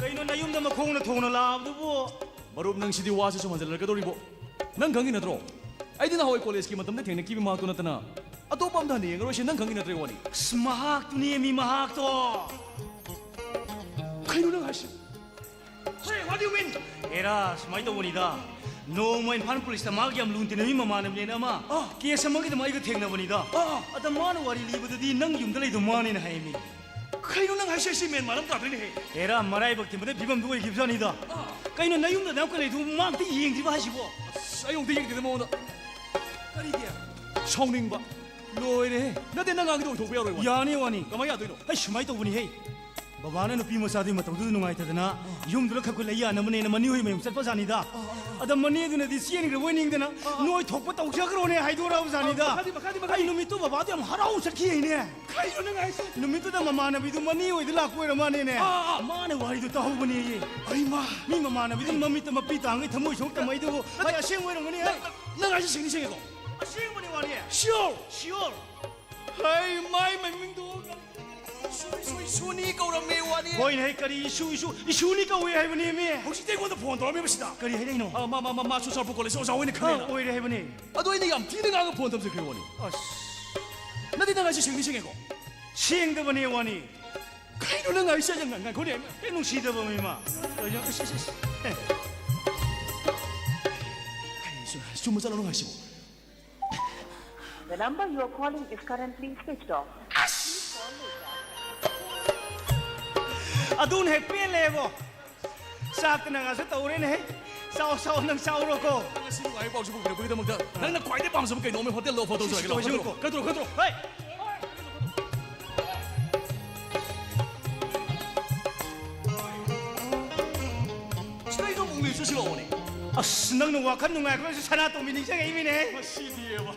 ꯀꯩꯅꯣ, ꯅꯌꯨꯝꯗ ꯃꯈꯣꯡꯅ ꯊꯣꯡꯅ ꯂꯥꯛꯑꯕꯗꯨꯕꯨ? ꯃꯔꯨꯞ, ꯅꯪꯁꯤꯗꯤ ꯋꯥꯁꯦ ꯁꯨꯝ ꯍꯟꯖꯤꯜꯂꯛꯀꯗꯧꯔꯤꯕꯣ꯫ ꯅꯪ ꯈꯪꯉꯤ ꯅꯠꯇ꯭ꯔꯣ? ꯑꯩꯗꯤ ꯅꯍꯥꯟꯋꯥꯏ ꯀꯣꯂꯦꯖꯀꯤ ꯃꯇꯝꯗ ꯊꯦꯡꯅꯈꯤꯕ ꯃꯍꯥꯛꯇꯨ ꯅꯠꯇꯅ ꯑꯇꯣꯞꯄ ꯑꯝꯇ ꯍꯟꯅ ꯌꯦꯡꯉꯔꯣꯏꯁꯦ, ꯅꯪ ꯈꯪꯉꯤ ꯅꯠꯇ꯭ꯔꯣ, ꯋꯥꯅꯤ? ꯑꯁ, ꯃꯍꯥꯛꯇꯨꯅꯦ ꯃꯤ, ꯃꯍꯥꯛꯇꯣ꯫ ꯀꯩꯅꯣ ꯅꯪ ꯍꯥꯏꯁꯤ? Hey, what do you mean? ꯑꯦꯔꯥ, ꯁꯨꯃꯥꯏꯅ ꯇꯧꯕꯅꯤꯗ, ꯅꯣꯡꯃ ꯏꯝꯐꯥꯜ ꯄꯨꯂꯤꯁꯇ ꯃꯥꯒꯤ ꯌꯥꯝ ꯂꯨꯅ ꯇꯤꯟꯅꯕ ꯏꯃꯥꯟꯅꯕꯅꯦꯅ ꯑꯃ ꯑꯥ꯫ ꯀꯦꯁ ꯑꯃꯒꯤꯗꯃꯛ ꯑꯩꯒ ꯊꯦꯡꯅꯕꯅꯤꯗ꯫ ꯑꯥ꯫ ꯑꯗ ꯃꯥꯅ ꯋꯥꯔꯤ ꯂꯤꯕꯗꯗꯤ ꯅꯪ ꯌꯨꯝꯗ ꯂꯩꯗꯧ ꯃꯥꯅꯦꯅ ꯍꯥꯏꯃꯤ꯫ ꯀꯩꯅꯣ ꯅꯪ ꯍꯥꯏꯁꯦ? ꯁꯤ ꯃꯦꯟ ꯃꯥꯟ ꯑꯃ ꯇꯥꯗꯣꯏꯅꯦꯍꯦ꯫ ꯑꯦꯔꯥ, ꯃꯔꯥꯏꯕꯛ ꯊꯤꯕꯗ ꯐꯤꯕꯝꯗꯨ ꯑꯣꯏꯈꯤꯕꯖꯥꯠꯅꯤꯗ꯫ ꯑꯥ꯫ ꯀꯩꯅꯣ, ꯅꯌꯨꯝꯗ ꯑꯗꯨꯝ ꯀ ꯂꯩꯗꯨ ꯃꯥ ꯑꯝꯇ ꯌꯦꯡꯗ꯭ꯔꯤꯕ ꯍꯥꯏꯁꯤꯕꯣ? ꯑꯁ, ꯑꯩ ꯑꯃꯨꯛꯇ ꯌꯦꯡꯗꯦꯗ ꯃꯉꯣꯟꯗ꯫ ꯀꯔꯤꯒꯤ? ꯁꯥꯎꯅꯤꯡꯕ꯫ ꯂꯣꯏꯔꯦꯍꯦ꯫ ꯅꯠꯇꯦ, ꯅꯪ ꯉꯥꯡꯒꯤꯗꯣ ꯑꯣꯏꯊꯣꯛꯄ ꯌꯥꯔꯣꯏ, ꯋꯥꯅꯤ꯫ ꯌꯥꯅꯤ, ꯋꯥꯅꯤ꯫ ꯀꯃꯥꯏ ꯌꯥꯗꯣꯏꯅꯣ? ꯍꯩ, ꯁꯨꯃꯥꯏ ꯇꯧꯕꯅꯤꯍꯦ꯫ ꯕꯕꯥꯅ ꯅꯨꯄꯤ ꯃꯆꯥꯗꯨꯒꯤ ꯃꯇꯧꯗꯨꯗ ꯅꯨꯡꯉꯥꯏꯇꯗꯅ, ꯑꯥ꯫ ꯌꯨꯝꯗꯨꯗ ꯈꯔ ꯈꯨꯠ ꯂꯩ ꯌꯥꯅꯕꯅꯦꯅ ꯃꯅꯦ ꯍꯣꯏ ꯃꯌꯨꯝ ꯆꯠꯄꯖꯥꯠꯅꯤꯗ꯫ ꯑꯥ, ꯑꯥ, ꯑꯥ꯫ ꯑꯗ ꯃꯅꯦꯗꯨꯅꯗꯤ ꯆꯦꯟꯈ꯭ꯔꯕꯣꯏ ꯅꯤꯡꯗꯅ, ꯑꯥ, ꯑꯥ꯫ "ꯅꯣꯏ ꯊꯣꯛꯄ ꯇꯧꯖꯈ꯭ꯔꯣꯅꯦ" ꯍꯥꯏꯗꯣꯔꯛꯑꯕ ꯖꯥꯠꯅꯤꯗ꯫ ꯑꯥ, ꯃꯈꯥꯗꯤ, ꯃꯈꯥꯗꯤ, ꯃꯈꯥꯗꯤ꯫ ꯑꯩ ꯅꯨꯃꯤꯠꯇꯨ ꯕꯕꯥꯗꯣ ꯌꯥꯝ ꯍꯔꯥꯎ ꯆꯠꯈꯤꯅꯦ꯫ ꯀꯩꯅꯣ ꯅꯪ ꯍꯥꯏꯁꯦ? ꯅꯨꯃꯤꯠꯇꯨꯗ ꯃꯃꯥꯟꯅꯕꯤꯗꯨ ꯃꯅꯦ ꯍꯣꯏꯗ ꯂꯥꯛꯄ ꯑꯣꯏꯔ ꯃꯥꯅꯦꯅꯦ꯫ ꯑꯥ, ꯑꯥ, ꯑꯥ꯫ ꯃꯥꯅ ꯋꯥꯔꯤꯗꯨ ꯇꯥꯍꯧꯕꯅꯦꯌꯦ꯫ ꯑꯩꯃꯥ꯫ ꯃꯤ ꯃꯃꯥꯟꯅꯕꯤꯗꯨꯅ ꯃꯃꯤꯠꯇ ꯃꯄꯤ ꯇꯥꯡꯒꯩ ꯊꯃꯣꯏ ꯁꯣꯛ ꯇꯝꯃꯩꯗꯨꯕꯨ꯫ ꯅꯠꯇꯦ, ꯑꯁꯦꯡꯕ ꯑꯣꯏꯔꯝꯒꯅꯤ꯫ ꯅꯪ, ꯅꯪ ꯍꯥꯏꯁꯦ ꯁꯦꯡꯗꯤ ꯁꯦꯡꯉꯦꯀꯣ? ꯑꯁꯦꯡꯕꯅꯤ ꯋꯥꯅꯤ꯫ Sure? Sure. ꯍꯩ, ꯃꯥꯏ ꯃꯃꯤꯡꯗꯣ ꯏꯁꯨ, ꯏꯁꯨ, ꯏꯁꯨꯅꯤ ꯀꯧꯔꯝꯃꯦ ꯋꯥꯅꯤ꯫ ꯍꯣꯏꯅꯦ, ꯍꯩ, ꯀꯔꯤ ꯏꯁꯨ, ꯏꯁꯨ, ꯏꯁꯨꯅꯤ ꯀꯧꯏ ꯍꯥꯏꯕꯅꯦꯃꯤ꯫ ꯍꯧꯖꯤꯛꯇ ꯑꯩꯉꯣꯟꯗ ꯐꯣꯟ ꯇꯧꯔꯝꯃꯦꯕ ꯁꯤꯗ꯫ ꯀꯔꯤ ꯍꯥꯏꯔꯛꯏꯅꯣ? ꯑ, ꯃꯥ, ꯃꯥ, ꯃꯥ, ꯃꯥ ꯆꯨꯔꯆꯥꯟꯄꯨꯔ ꯀꯣꯂꯦꯖ ꯑꯣꯖꯥ ꯑꯣꯏꯅ ꯑ, ꯈꯪꯅꯩꯅ꯫ ꯑꯣꯏꯔꯦ ꯍꯥꯏꯕꯅꯦ꯫ ꯑꯗꯣ ꯑꯩꯅ ꯌꯥꯝ ꯊꯤꯅ ꯉꯥꯡꯉ ꯐꯣꯟ ꯊꯝꯖꯈ꯭ꯔꯦ ꯋꯥꯅꯤ꯫ ꯑꯁ꯫ ꯅꯠꯇꯦ, ꯅꯪ ꯍꯥꯏꯁꯦ ꯁꯦꯡꯗꯤ ꯁꯦꯡꯉꯦꯀꯣ? ꯁꯦꯡꯗꯕꯅꯦ ꯋꯥꯅꯤ꯫ ꯀꯩꯅꯣ ꯅꯪ ꯍꯥꯏꯁꯦ? ꯉꯥꯏꯈꯣꯅꯦ꯫ ꯍꯦꯛ ꯅꯨꯡꯁꯤꯗꯕ ꯃꯤꯃ꯫ ꯀꯩꯅꯣ, ꯑꯁ, ꯑꯁ, ꯑꯁ꯫ ꯍꯦ꯫ ꯀꯩꯅꯣ, ꯆꯨꯝ-, ꯆꯨꯝꯕ ꯆꯠꯂꯣ ꯅꯪ ꯍꯥꯏꯁꯤꯕꯣ? The number you are calling is currently switched off. ꯑꯁ! ꯑꯗꯨꯅ ꯍꯦꯛ ꯄꯦꯜꯂꯦꯕꯣ꯫ ꯆꯥꯛꯇꯅ ꯉꯥꯁꯨ ꯇꯧꯔꯦꯅꯦꯍꯦ꯫ ꯆꯥꯎ, ꯆꯥꯎ, ꯅꯪ ꯆꯥꯎꯔꯣꯀꯣ꯫ ꯉꯁꯤ ꯅꯨꯡꯉꯥꯏꯕ ꯄꯥꯎꯁꯤ ꯄꯨꯕꯤꯔꯛꯄꯒꯤꯗꯃꯛꯇ ꯅꯪꯅ ꯈ꯭ꯋꯥꯏꯗꯩ ꯄꯥꯝꯖꯕ ꯀꯩꯅꯣꯝꯃ ꯍꯣꯇꯦꯜꯗ ꯑꯣꯐꯔ ꯇꯧꯖꯔꯒꯦ꯫ ꯂꯥꯛꯑꯣ, ꯀꯧꯁꯤꯟꯀꯣ꯫ ꯀꯠꯇ꯭ꯔꯣ, ꯀꯠꯇ꯭ꯔꯣ, ꯀꯠꯇ꯭ꯔꯣ꯫ ꯍꯩ! ꯁꯤꯂꯛꯑꯣꯅꯦ꯫ ꯑꯁ, ꯅꯪꯅ ꯋꯥꯈꯜ ꯅꯨꯡꯉꯥꯏꯈ꯭ꯔꯁꯨ ꯁꯅꯥꯇꯣꯝꯕꯤ ꯅꯤꯡꯁꯤꯡꯉꯛꯏꯃꯤꯅꯦ꯫ ꯃꯁꯤꯗꯤꯕ꯫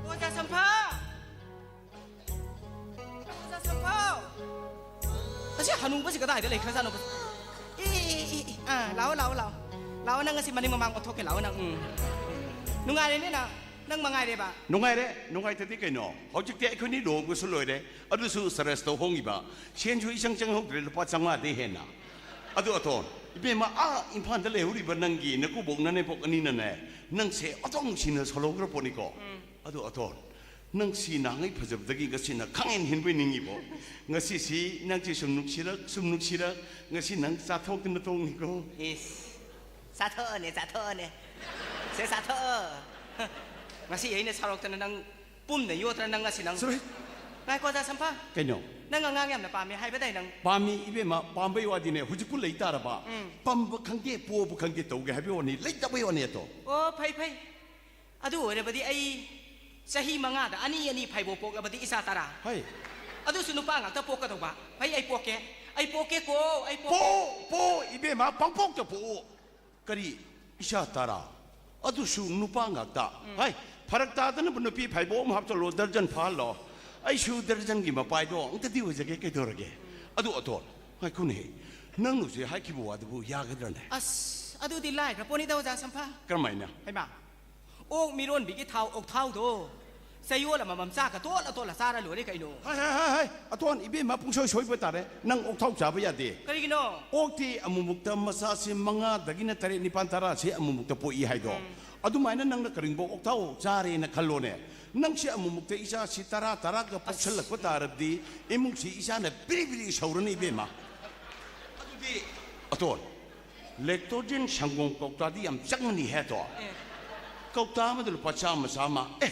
ꯑꯣꯖꯥ ꯁꯝꯐꯥ! ꯑꯣꯖꯥ ꯁꯝꯐꯥ! ꯑꯁꯤ ꯍꯅꯨꯕꯁꯤ ꯀꯗꯥꯏꯗ ꯂꯩꯈ꯭ꯔꯖꯥꯠꯅꯣ? ꯏ, ꯏ, ꯏ, ꯏ, ꯑꯥ, ꯂꯥꯛꯑꯣ, ꯂꯥꯛꯑꯣ, ꯂꯥꯛꯑꯣ꯫ ꯂꯥꯛꯑꯣ, ꯅꯪ ꯑꯁꯤ ꯃꯅꯤꯡ ꯃꯃꯥꯡ ꯑꯣꯟꯊꯣꯛꯀꯦ, ꯂꯥꯛꯑꯣ ꯅꯪ꯫ ꯎꯝ꯫ ꯅꯨꯡꯉꯥꯏꯔꯦꯅꯦ ꯅꯪ? ꯅꯪ ꯃꯉꯥꯏꯔꯦꯕ? ꯅꯨꯡꯉꯥꯏꯔꯦ, ꯅꯨꯡꯉꯥꯏꯇꯗꯤ ꯀꯩꯅꯣ? ꯍꯧꯖꯤꯛꯇꯤ ꯑꯩꯈꯣꯏꯅꯤ ꯂꯨꯍꯣꯡꯕꯁꯨ ꯂꯣꯏꯔꯦ, ꯑꯗꯨꯁꯨ ꯁꯔꯁꯇ ꯍꯣꯡꯉꯤꯕ꯫ ꯁꯦꯟꯁꯨ ꯏꯆꯪ ꯆꯪꯍꯧꯗ꯭ꯔꯦ, ꯂꯨꯄꯥ ꯆꯥꯝꯃꯉꯥꯗꯩ ꯍꯦꯟꯅ꯫ ꯑꯗꯨ ꯑꯇꯣꯟ, ꯏꯕꯦꯝꯃ, ꯑꯥ ꯏꯝꯐꯥꯜꯗ ꯂꯩꯍꯧꯔꯤꯕ ꯅꯪꯒꯤ ꯅꯀꯨꯕꯣꯛ ꯅꯅꯦꯝꯕꯣꯛ ꯑꯅꯤꯅꯅꯦ, ꯅꯪꯁꯦ ꯑꯣꯟꯊꯣꯛ ꯅꯨꯡꯁꯤꯅ ꯁꯣꯜꯍꯧꯈ꯭ꯔ ꯄꯣꯠꯅꯤꯀꯣ꯫ ꯎꯝ꯫ ꯑꯗꯨ ꯑꯇꯣꯟ, ꯅꯪꯁꯤ ꯅꯍꯥꯟꯉꯩ ꯐꯖꯕꯗꯒꯤ ꯉꯁꯤꯅ ꯈꯪꯍꯦꯟ ꯍꯦꯟꯕꯣꯏ ꯅꯤꯡꯉꯤꯕꯣ꯫ ꯉꯁꯤꯁꯤ ꯅꯪꯁꯤ ꯁꯨꯝ ꯅꯨꯡꯁꯤꯔꯛ, ꯁꯨꯝ ꯅꯨꯡꯁꯤꯔꯛ, ꯉꯁꯤ ꯅꯪ ꯆꯥꯊꯣꯛꯇꯅ ꯇꯣꯡꯅꯤꯀꯣ꯫ ꯏꯁ, ꯆꯥꯊꯣꯛꯑꯅꯦ, ꯆꯥꯊꯣꯛꯑꯅꯦ꯫ ꯁꯦ, ꯆꯥꯊꯣꯛꯑꯣ꯫ ꯉꯁꯤ ꯑꯩꯅ ꯁꯥꯎꯔꯛꯇꯅ ꯅꯪ ꯄꯨꯝꯅ ꯌꯣꯠꯇꯅ ꯅꯪ ꯉꯁꯤ ꯅꯪ ꯁꯨꯔꯦ꯫ ꯉꯥꯏꯈꯣ, ꯑꯣꯖꯥ ꯁꯝꯐꯥ꯫ ꯀꯩꯅꯣ? ꯅꯪ ꯑꯉꯥꯡ ꯌꯥꯝꯅ ꯄꯥꯝꯃꯦ ꯍꯥꯏꯕꯗꯥꯏ ꯅꯪ? ꯄꯥꯝꯃꯤ ꯏꯕꯦꯝꯃ, ꯄꯥꯝꯕꯩ ꯋꯥꯗꯤꯅꯦ, ꯍꯧꯖꯤꯛꯄꯨ ꯂꯩ ꯇꯥꯔꯕ꯫ ꯎꯝ꯫ ꯄꯝꯕ ꯈꯪꯗꯦ, ꯄꯣꯕ ꯈꯪꯗꯦ, ꯇꯧꯒꯦ ꯍꯥꯏꯕꯩ ꯋꯥꯅꯤ, ꯂꯩꯇꯕꯩ ꯋꯥꯅꯤ ꯑꯗꯣ꯫ ꯑꯣ, ꯐꯩ, ꯐꯩ꯫ ꯑꯗꯨ ꯑꯣꯏꯔꯕꯗꯤ ꯑꯩ ꯆꯍꯤ ꯃꯉꯥꯗ ꯑꯅꯤ ꯑꯅꯤ ꯐꯥꯏꯕꯣꯛ ꯄꯣꯛꯂꯕꯗꯤ ꯏꯆꯥ ꯇꯔꯥ꯫ ꯍꯩ꯫ ꯑꯗꯨꯁꯨ ꯅꯨꯄꯥ ꯉꯥꯛꯇ ꯄꯣꯛꯀꯗꯧꯕ꯫ ꯐꯩ, ꯑꯩ ꯄꯣꯛꯀꯦ꯫ ꯑꯩ ꯄꯣꯛꯀꯦꯀꯣ, ꯑꯩ ꯄꯣꯛꯀꯦ꯫ ꯄꯣꯛꯑꯣ, ꯄꯣꯛꯑꯣ, ꯏꯕꯦꯝꯃ, ꯄꯪꯄꯣꯛꯇ ꯄꯣꯛꯑꯣ꯫ ꯀꯔꯤ? ꯏꯆꯥ ꯇꯔꯥ? ꯑꯗꯨꯁꯨ ꯅꯨꯄꯥ ꯉꯥꯛꯇ? ꯎꯝ꯫ ꯍꯩ, ꯐꯔꯛ ꯇꯥꯗꯅꯕ ꯅꯨꯄꯤ ꯐꯥꯏꯕꯣꯛ ꯑꯃ ꯍꯥꯞꯆꯜꯂꯣ, ꯗꯔꯖꯟ ꯐꯥꯍꯜꯂꯣ꯫ ꯑꯩꯁꯨ ꯗꯔꯖꯟꯒꯤ ꯃꯄꯥꯏꯗꯣ ꯑꯝꯇꯗꯤ ꯑꯣꯏꯖꯒꯦ, ꯀꯩꯗꯧꯔꯒꯦ? ꯑꯗꯨ ꯑꯇꯣꯟ, ꯉꯥꯏꯈꯣꯅꯦꯍꯦ꯫ ꯅꯪ ꯍꯧꯖꯤꯛ ꯍꯥꯏꯈꯤꯕ ꯋꯥꯗꯨꯕꯨ ꯌꯥꯒꯗ꯭ꯔꯅꯦ? ꯑꯁ, ꯑꯗꯨꯗꯤ ꯂꯥꯏꯈ꯭ꯔ ꯄꯣꯠꯅꯤꯗ, ꯑꯣꯖꯥ ꯁꯝꯐꯥ꯫ ꯀꯔꯝꯍꯥꯏꯅ? ꯍꯩꯃꯥ, ꯑꯣꯛ ꯃꯤꯔꯣꯟꯕꯤꯒꯤ ꯊꯥꯎ ꯑꯣꯛꯊꯥꯎꯗꯣ ꯆꯌꯣꯜ ꯑꯃꯃꯝ ꯆꯥꯛꯀ ꯇꯣꯠꯂ ꯇꯣꯠꯂ ꯆꯥꯔ ꯂꯣꯏꯔꯦ ꯀꯩꯅꯣ꯫ ꯍꯥꯏ, ꯍꯥꯏ, ꯍꯥꯏ, ꯍꯥꯏ, ꯑꯇꯣꯟ, ꯏꯕꯦꯝꯃ ꯄꯨꯡꯁꯣꯏ ꯁꯣꯏꯕ ꯇꯥꯔꯦ꯫ ꯅꯪ ꯑꯣꯛꯊꯥꯎ ꯆꯥꯕ ꯌꯥꯗꯦ꯫ ꯀꯔꯤꯒꯤꯅꯣ? ꯑꯣꯛꯇꯤ ꯑꯃꯨꯛꯃꯨꯛꯇ ꯃꯆꯥꯁꯤ ꯃꯉꯥꯗꯒꯤꯅ ꯇꯔꯦꯠ, ꯅꯤꯄꯥꯟ, ꯇꯔꯥꯁꯤ ꯑꯃꯨꯛꯃꯨꯛꯇ ꯄꯣꯛꯏ ꯍꯥꯏꯗꯣ꯫ ꯎꯝ꯫ ꯑꯗꯨꯃꯥꯏꯅ ꯅꯪꯅ ꯀꯔꯤꯒꯨꯝꯕ ꯑꯣꯛꯊꯥꯎ ꯆꯥꯔꯦꯅ ꯈꯜꯂꯣꯅꯦ꯫ ꯅꯪꯁꯤ ꯑꯃꯨꯛꯃꯨꯛꯇ ꯏꯆꯥꯁꯤ ꯇꯔꯥ, ꯇꯔꯥꯒ ꯑꯁ꯫ ꯄꯣꯛꯁꯜꯂꯛꯄ ꯇꯥꯔꯕꯗꯤ ꯏꯃꯨꯡꯁꯤ ꯏꯆꯥꯅ ꯕꯤꯔꯤ ꯕꯤꯔꯤ ꯁꯧꯔꯅꯤ ꯏꯕꯦꯝꯃ꯫ ꯑꯗꯨꯗꯤ ꯑꯇꯣꯟ, ꯂꯦꯛꯇꯣꯖꯦꯟ ꯁꯪꯒꯣꯝ ꯀꯧꯇꯥꯗꯤ ꯌꯥꯝ ꯆꯪꯉꯅꯤ ꯍꯦ ꯑꯇꯣꯟ꯫ ꯑꯦ꯫ ꯀꯧꯇꯥ ꯑꯃꯗ ꯂꯨꯄꯥ ꯆꯥꯝꯃ, ꯆꯥꯝꯃ꯫ ꯑꯦ,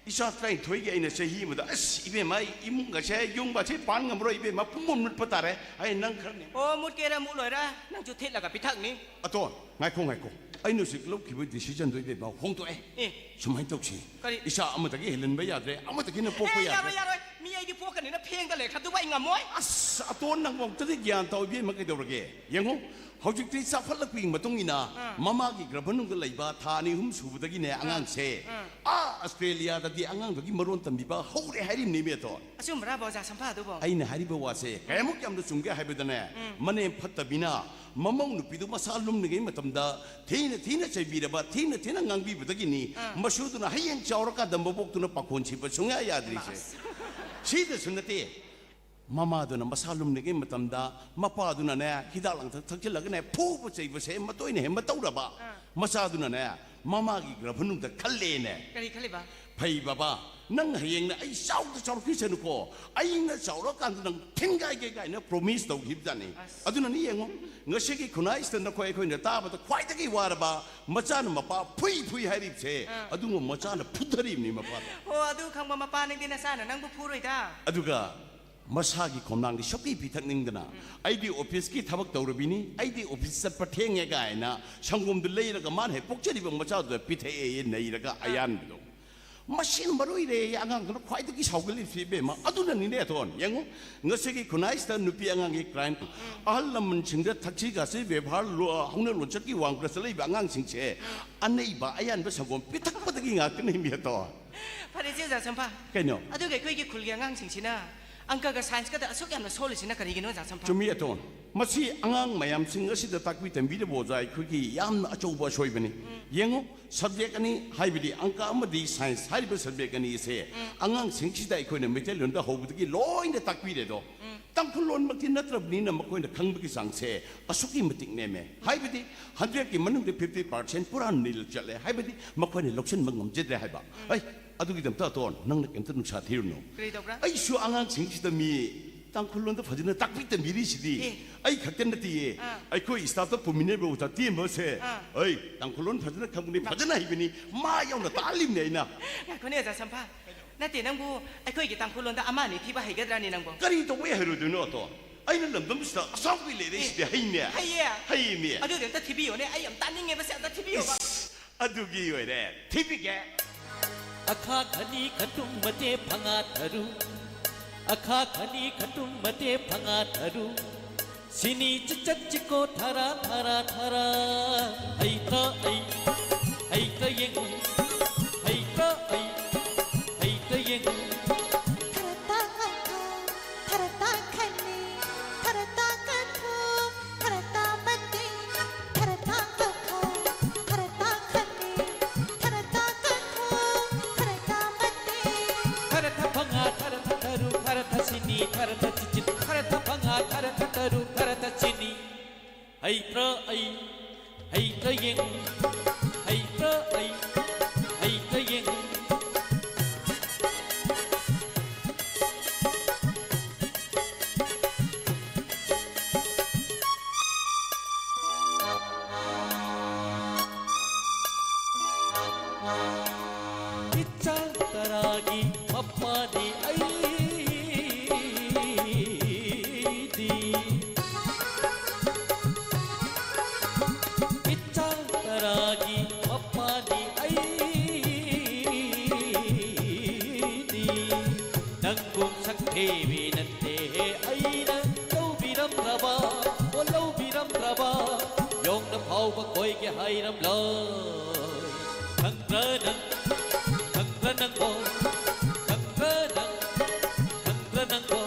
ꯏꯆꯥ ꯇꯔꯥꯅꯤꯊꯣꯏꯒꯤ ꯑꯩꯅ ꯆꯍꯤ ꯑꯃꯗ, ꯑꯁ, ꯏꯕꯦꯝꯃ, ꯑꯩ ꯏꯃꯨꯡꯒꯁꯦ, ꯌꯨꯝꯒꯁꯦ ꯄꯥꯟ ꯉꯝꯃꯔꯣꯏ, ꯏꯕꯦꯝꯃ, ꯄꯨꯡꯃꯨꯠ ꯃꯨꯠꯄ ꯇꯥꯔꯦ꯫ ꯑꯩ ꯅꯪ ꯈꯔꯅꯦ꯫ ꯑꯣ, ꯃꯨꯠꯀꯦꯔꯥ ꯃꯨꯠꯂꯣꯏꯔꯥ, ꯅꯪꯁꯨ ꯊꯤꯠꯂꯒ ꯄꯤꯊꯛꯅꯤ꯫ ꯑꯇꯣꯟ, ꯉꯥꯏꯈꯣ, ꯉꯥꯏꯈꯣ꯫ ꯑꯩꯅ ꯍꯧꯖꯤꯛ ꯂꯧꯈꯤꯕ decisionꯗꯣ, ꯏꯕꯦꯝꯃ, ꯍꯣꯡꯗꯣꯛꯑꯦ꯫ ꯑꯦ꯫ ꯁꯨꯃꯥꯏꯅ ꯇꯧꯁꯤ꯫ ꯀꯔꯤ? ꯏꯆꯥ ꯑꯃꯗꯒꯤ ꯍꯦꯜꯍꯟꯕ ꯌꯥꯗ꯭ꯔꯦ, ꯑꯃꯗꯒꯤꯅ ꯄꯣꯛꯄ ꯑꯦ, ꯌꯥꯗ꯭ꯔꯦ꯫ ꯌꯥꯔꯣꯏ, ꯌꯥꯔꯣꯏ꯫ ꯃꯤ ꯑꯩꯗꯤ ꯄꯣꯛꯀꯅꯤꯅ ꯐꯦꯡꯗ ꯂꯩꯈ꯭ꯔꯗꯨꯕꯨ ꯑꯩ ꯉꯝꯃꯣꯏ꯫ ꯑꯁ, ꯑꯇꯣꯟ, ꯅꯪꯕꯨ ꯑꯝꯇꯗꯤ ꯒ꯭ꯌꯥꯟ ꯇꯧ, ꯏꯕꯦꯝꯃ, ꯀꯩꯗꯧꯔꯒꯦ? ꯌꯦꯡꯉꯨ, ꯍꯧꯖꯤꯛꯇꯤ ꯆꯥꯎꯈꯠꯂꯛꯄꯒꯤ ꯃꯇꯨꯡ ꯏꯟꯅ ꯑꯥ꯫ ꯃꯃꯥꯒꯤ ꯒꯔꯚꯅꯨꯡꯗ ꯂꯩꯕ ꯊꯥ ꯑꯅꯤ ꯑꯍꯨꯝ ꯁꯨꯕꯗꯒꯤꯅꯦ ꯑꯉꯥꯡꯁꯦ, ꯑꯥ꯫ ꯑꯥ, ꯑꯁꯇ꯭ꯔꯦꯂꯤꯌꯥꯗꯗꯤ ꯑꯉꯥꯡꯗꯨꯒꯤ ꯃꯔꯣꯟ ꯇꯝꯕꯤꯕ ꯍꯧꯔꯦ ꯍꯥꯏꯔꯤꯕꯅꯦ, ꯏꯕꯦꯇꯣꯟ꯫ ꯑꯆꯨꯝꯕ꯭ꯔꯥꯕ, ꯑꯣꯖꯥ ꯁꯝꯐꯥ ꯑꯗꯨꯕꯣ? ꯑꯩꯅ ꯍꯥꯏꯔꯤꯕ ꯋꯥꯁꯦ ꯀꯌꯥꯃꯨꯛ ꯌꯥꯝꯅ ꯆꯨꯝꯒꯦ ꯍꯥꯏꯕꯗꯅꯦ, ꯎꯝ꯫ ꯃꯅꯦꯝ ꯐꯠꯇꯕꯤꯅ ꯃꯃꯧ ꯅꯨꯄꯤꯗꯨ ꯃꯁꯥ ꯂꯨꯝꯂꯤꯉꯩ ꯃꯇꯝꯗ ꯊꯤꯅ ꯊꯤꯅ ꯆꯩꯕꯤꯔꯕ, ꯊꯤꯅ ꯊꯤꯅ ꯉꯥꯡꯕꯤꯕꯗꯒꯤꯅꯤ, ꯑꯥ꯫ ꯃꯁꯨꯗꯨꯅ ꯍꯌꯦꯡ ꯆꯥꯎꯔꯀꯥꯟꯗ ꯃꯕꯣꯛꯇꯨꯅ ꯄꯥꯈꯣꯟ ꯁꯤꯕ ꯁꯨꯡꯌꯥ ꯌꯥꯗ꯭ꯔꯤꯁꯦ꯫ ꯑꯁ꯫ ꯁꯤꯗꯁꯨ ꯅꯠꯇꯦ, ꯃꯃꯥꯗꯨꯅ ꯃꯁꯥ ꯂꯨꯝꯂꯤꯉꯩ ꯃꯇꯝꯗ ꯃꯄꯥꯗꯨꯅꯅꯦ, ꯍꯤꯗꯥꯛ ꯂꯥꯡꯊꯛ ꯊꯛꯆꯤꯜꯂꯒꯅꯦ, ꯐꯨꯕ ꯆꯩꯕꯁꯦ ꯃꯇꯣꯏꯅ ꯍꯦꯟꯕ ꯇꯧꯔꯕ, ꯑꯥ꯫ ꯃꯆꯥꯗꯨꯅꯅꯦ, ꯃꯃꯥꯒꯤ ꯒꯔꯚꯅꯨꯡꯗ ꯈꯜꯂꯦꯅꯦ꯫ ꯀꯔꯤ ꯈꯜꯂꯤꯕ? "ꯐꯩ ꯕꯕꯥ, ꯅꯪ ꯍꯌꯦꯡꯅ ꯑꯩ ꯆꯥꯎꯗ ꯆꯥꯎꯔꯛꯈꯤꯁꯅꯨꯀꯣ, ꯑꯩꯅ ꯆꯥꯎꯔꯀꯥꯟꯗ ꯅꯪ ꯊꯤꯡꯒꯥꯏꯒꯦ" ꯀꯥꯏꯅ promise ꯇꯧꯈꯤꯕꯖꯥꯠꯅꯤ꯫ ꯑꯁ꯫ ꯑꯗꯨꯅꯅꯤ ꯌꯦꯡꯉꯣ, ꯉꯁꯤꯒꯤ ꯈꯨꯟꯅꯥꯏꯁꯤꯗ ꯅꯈꯣꯏ ꯑꯩꯈꯣꯏꯅ ꯇꯥꯕꯗ ꯈ꯭ꯋꯥꯏꯗꯒꯤ ꯋꯥꯔꯕ, ꯃꯆꯥꯅ ꯃꯄꯥ ꯐꯨꯏ ꯐꯨꯏ ꯍꯥꯏꯔꯤꯕꯁꯦ, ꯑꯥ꯫ ꯑꯗꯨꯒꯨꯝꯕ ꯃꯆꯥꯅ ꯐꯨꯊꯔꯤꯕꯅꯤ ꯃꯄꯥꯗꯣ꯫ ꯑꯣ, ꯑꯗꯨ ꯈꯪꯕ ꯃꯄꯥ ꯅꯪꯗꯤ ꯅꯆꯥꯅ ꯅꯪꯕꯨ ꯐꯨꯔꯣꯏꯗ꯫ ꯑꯗꯨꯒ ꯃꯁꯥꯒꯤ ꯈꯣꯝꯂꯥꯡꯒꯤ ꯁꯛꯄꯤ ꯄꯤꯊꯛꯅꯤꯡꯗꯅ, "ꯑꯩꯗꯤ ꯑꯣꯐꯤꯁꯀꯤ ꯊꯕꯛ ꯇꯧꯔꯕꯤꯅꯤ, ꯑꯩꯗꯤ ꯑꯣꯐꯤꯁ ꯆꯠꯄ ꯊꯦꯡꯉꯦ" ꯀꯥꯏꯅ ꯁꯪꯒꯣꯝꯗꯨ ꯂꯩꯔꯒ ꯃꯥꯅ ꯍꯦꯛ ꯄꯣꯛꯆꯔꯤꯕ ꯃꯆꯥꯗꯨꯗ ꯄꯤꯊꯛꯑꯦ ꯅꯩꯔꯒ ꯑꯌꯥꯟꯕꯗꯣ꯫ ꯃꯁꯤꯅ ꯃꯔꯨ ꯑꯣꯏꯔꯦ ꯑꯉꯥꯡꯗꯨꯅ ꯈ꯭ꯋꯥꯏꯗꯒꯤ ꯁꯥꯎꯒꯠꯂꯤꯕꯁꯤ, ꯏꯕꯦꯝꯃ꯫ ꯑꯗꯨꯅꯅꯤꯅꯦ, ꯑꯊꯣꯟ, ꯌꯦꯡꯉꯨ, ꯉꯁꯤꯒꯤ ꯈꯨꯟꯅꯥꯏꯁꯤꯗ ꯅꯨꯄꯤ ꯑꯉꯥꯡꯒꯤ crime, ꯑꯍꯜ ꯂꯃꯟꯁꯤꯡꯗ ꯊꯛꯁꯤ ꯈꯥꯁꯤ ꯕꯦꯕꯥꯔ ꯂꯣ-, ꯍꯧꯅ ꯂꯣꯟꯆꯠꯀꯤ ꯋꯥꯡꯃꯗ ꯆꯠꯂꯛꯏꯕ ꯑꯉꯥꯡꯁꯤꯡꯁꯦ ꯑꯅꯩꯕ ꯑꯌꯥꯟꯕ ꯁꯪꯒꯣꯝ ꯄꯤꯊꯛꯄꯗꯒꯤ ꯉꯥꯛꯇꯅꯤ, ꯃꯤ ꯑꯇꯣ꯫ ꯐꯔꯦꯁꯦ, ꯑꯣꯖꯥ ꯁꯝꯐꯥ꯫ ꯀꯩꯅꯣ? ꯑꯗꯨꯒ ꯑꯩꯈꯣꯏꯒꯤ ꯈꯨꯜꯒꯤ ꯑꯉꯥꯡꯁꯤꯡꯁꯤꯅ ꯑꯪꯀꯒ ꯁꯥꯏꯟꯁꯀꯗ ꯑꯁꯨꯛ ꯌꯥꯝꯅ ꯁꯣꯜꯂꯤꯁꯤꯅ ꯀꯔꯤꯒꯤꯅꯣ, ꯑꯣꯖꯥ ꯁꯝꯐꯥ? ꯆꯨꯝꯃꯤ, ꯑꯊꯣꯟ꯫ ꯃꯁꯤ ꯑꯉꯥꯡ ꯃꯌꯥꯝꯁꯤꯡ ꯑꯁꯤꯗ ꯇꯥꯛꯄꯤ ꯇꯝꯕꯤꯔꯤꯕ ꯑꯣꯖꯥ ꯑꯩꯈꯣꯏꯒꯤ ꯌꯥꯝꯅ ꯑꯆꯧꯕ ꯑꯁꯣꯏꯕꯅꯤ꯫ ꯌꯦꯡꯉꯨ, subject ꯑꯅꯤ, ꯍꯥꯏꯕꯗꯤ ꯑꯪꯀ ꯑꯃꯗꯤ ꯁꯥꯏꯟꯁ ꯍꯥꯏꯔꯤꯕ subject ꯑꯅꯤ ꯑꯁꯦ ꯑꯉꯥꯡꯁꯤꯡꯁꯤꯗ ꯑꯩꯈꯣꯏꯅ ꯃꯩꯇꯩꯂꯣꯟꯗ ꯍꯧꯕꯗꯒꯤ ꯂꯣꯏꯅ ꯇꯥꯛꯄꯤꯔꯦꯗꯣ꯫ ꯇꯥꯡꯈꯨꯜꯂꯣꯟꯃꯛꯇꯤ ꯅꯠꯇ꯭ꯔꯕꯅꯤꯅ ꯃꯈꯣꯏꯅ ꯈꯪꯕꯒꯤ ꯆꯥꯡꯁꯦ ꯑꯁꯨꯛꯀꯤ ꯃꯇꯤꯛ ꯅꯦꯝꯃꯦ꯫ ꯍꯥꯏꯕꯗꯤ hundredꯀꯤ ꯃꯅꯨꯡꯗ fifty percent ꯄꯨꯔꯥ nil ꯆꯠꯂꯦ꯫ ꯍꯥꯏꯕꯗꯤ ꯃꯈꯣꯏꯅ ꯂꯧꯁꯤꯟꯕ ꯉꯝꯖꯗ꯭ꯔꯦ ꯍꯥꯏꯕ꯫ ꯑꯩ, ꯑꯗꯨꯒꯤꯗꯃꯛꯇ ꯑꯇꯣꯟ, ꯅꯪꯅ ꯀꯩꯝꯇ ꯅꯨꯡꯁꯥ ꯊꯤꯔꯨꯅꯨ꯫ ꯀꯔꯤ ꯇꯧꯕ꯭ꯔꯥ? ꯑꯩꯁꯨ ꯑꯉꯥꯡꯁꯤꯡꯁꯤꯗ ꯃꯤ ꯇꯥꯡꯈꯨꯜꯂꯣꯟꯗ ꯐꯖꯅ ꯇꯥꯛꯄꯤ ꯇꯝꯕꯤꯔꯤꯁꯤꯗꯤ꯫ ꯑꯦ꯫ ꯑꯩ ꯈꯛꯇ ꯅꯠꯇꯤꯌꯦ꯫ ꯑꯥ꯫ ꯑꯩꯈꯣꯏ staffꯇ ꯄꯨꯃꯤꯟꯅꯔꯤꯕ ꯑꯣꯖꯥ ꯇꯦꯝꯕꯁꯦ, ꯑꯥ꯫ ꯑꯩ ꯇꯥꯡꯈꯨꯜꯂꯣꯟ ꯐꯖꯅ ꯈꯪꯕꯅꯤ, ꯐꯖꯅ ꯍꯩꯕꯅꯤ, ꯃꯥ ꯌꯥꯎꯅ ꯇꯥꯛꯍꯜꯂꯤꯕꯅꯦ ꯑꯩꯅ꯫ ꯉꯥꯏꯈꯣꯅꯦ, ꯑꯣꯖꯥ ꯁꯝꯐꯥ꯫ ꯅꯠꯇꯦ, ꯅꯪꯕꯨ ꯑꯩꯈꯣꯏꯒꯤ ꯇꯥꯡꯈꯨꯜꯂꯣꯟꯗ ꯑꯃ ꯑꯅꯤ ꯊꯤꯕ ꯍꯩꯒꯗ꯭ꯔꯥꯅꯦ ꯅꯪꯕꯨ? ꯀꯔꯤ ꯇꯧꯕꯩ ꯍꯩꯔꯣꯏꯗꯣꯏꯅꯣ, ꯑꯇꯣꯟ? ꯑꯩꯅ ꯂꯝꯗꯝꯁꯤꯗ ꯑꯆꯥꯎꯕꯤ ꯂꯩꯔꯛꯏꯁꯤꯗꯤ ꯍꯩꯅꯦ꯫ ꯍꯩꯌꯦ꯫ ꯍꯩꯃꯤ꯫ ꯑꯗꯨꯗꯤ ꯑꯝꯇ ꯊꯤꯕꯤꯌꯣꯅꯦ, ꯑꯩ ꯌꯥꯝ ꯇꯥꯅꯤꯡꯉꯦꯕ, ꯁꯦ ꯑꯝꯇ ꯊꯤꯕꯤꯌꯣꯕ꯫ ꯏꯁ, ꯑꯗꯨꯒꯤ ꯑꯣꯏꯔꯦ꯫ ꯊꯤꯕꯤꯒꯦ꯫ ꯑꯈꯥ ꯈꯅꯤ ꯈꯇꯨꯝ ꯃꯇꯦ ꯐꯉꯥ ꯊꯔꯨ꯫ ꯑꯈꯥ ꯈꯅꯤ ꯈꯇꯨꯝ ꯃꯇꯦ ꯐꯉꯥ ꯊꯔꯨ꯫ ꯁꯤꯅꯤ ꯆꯤꯆꯠ ꯆꯤꯀꯣ ꯊꯔꯥ ꯊꯔꯥ ꯊꯔꯥ꯫ ꯍꯩꯇ ꯑꯩ ꯍꯩꯇ ꯌꯦꯡꯉꯨ꯫ ꯍꯩꯇ ꯑꯩ ꯍꯩꯇ ꯌꯦꯡꯉꯨ꯫ ꯊꯔꯇ ꯈꯈ, ꯊꯔꯇ ꯈꯅꯤ, ꯊꯔꯇ ꯀꯊꯨ, ꯊꯔꯇ ꯃꯇꯦ, ꯊꯔꯇ ꯈꯈ, ꯊꯔꯇ ꯈꯅꯤ, ꯊꯔꯇ ꯀꯊꯨ, ꯊꯔꯇ ꯃꯇꯦ꯫ ꯊꯔ ꯊ ꯐꯉꯥ ꯊꯔ ꯊ ꯊꯔꯨ ꯊꯔ ꯊ ꯁꯤꯅꯤ ꯊꯔ ꯊ ꯆꯤꯆꯤꯠ ꯊꯔ ꯊ ꯐꯉꯥ ꯊꯔ ꯊ ꯊꯔꯨ ꯊꯔ ꯊ ꯁꯤꯅꯤ꯫ ꯍꯩꯇ꯭ꯔ ꯑꯩ ꯍꯩꯇ ꯌꯦꯡꯉꯨ꯫ ꯍꯩꯇ꯭ꯔ ꯑꯩ ꯍꯩꯇ ꯌꯦꯡꯉꯨ꯫ ꯏꯆꯥ ꯇꯔꯥꯒꯤ ꯃꯄꯥꯅꯤ ꯑꯩꯗꯤ꯫ ꯏꯆꯥ ꯇꯔꯥꯒꯤ ꯃꯄꯥꯅꯤ ꯑꯩꯗꯤ꯫ ꯅꯪꯒꯨꯝ ꯁꯛꯊꯤꯕꯤ ꯅꯠꯇꯦꯍꯦ ꯑꯩꯅ ꯂꯧꯕꯤꯔꯝꯗ꯭ꯔꯕ, ꯑꯣ ꯂꯧꯕꯤꯔꯝꯗ꯭ꯔꯕ꯫ ꯌꯣꯡꯅ ꯐꯥꯎꯕ ꯀꯣꯏꯒꯦ ꯍꯥꯏꯔꯝꯂꯣꯏ꯫ ꯈꯪꯗ꯭ꯔ ꯅꯪ, ꯈꯪꯗ꯭ꯔ ꯅꯪꯕꯣ, ꯈꯪꯗ꯭ꯔ ꯅꯪ, ꯈꯪꯗ꯭ꯔ ꯅꯪꯕꯣ꯫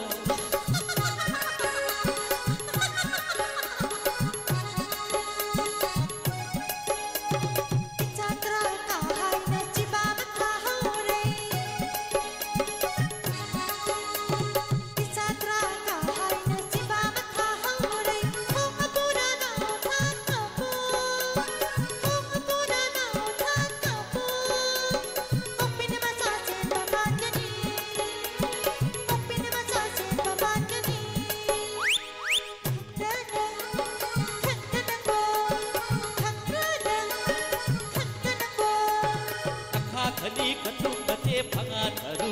ꯑꯈꯥ ꯈꯅꯤ ꯈꯇꯨꯝ ꯃꯇꯦ ꯐꯉꯥ ꯊꯔꯨ꯫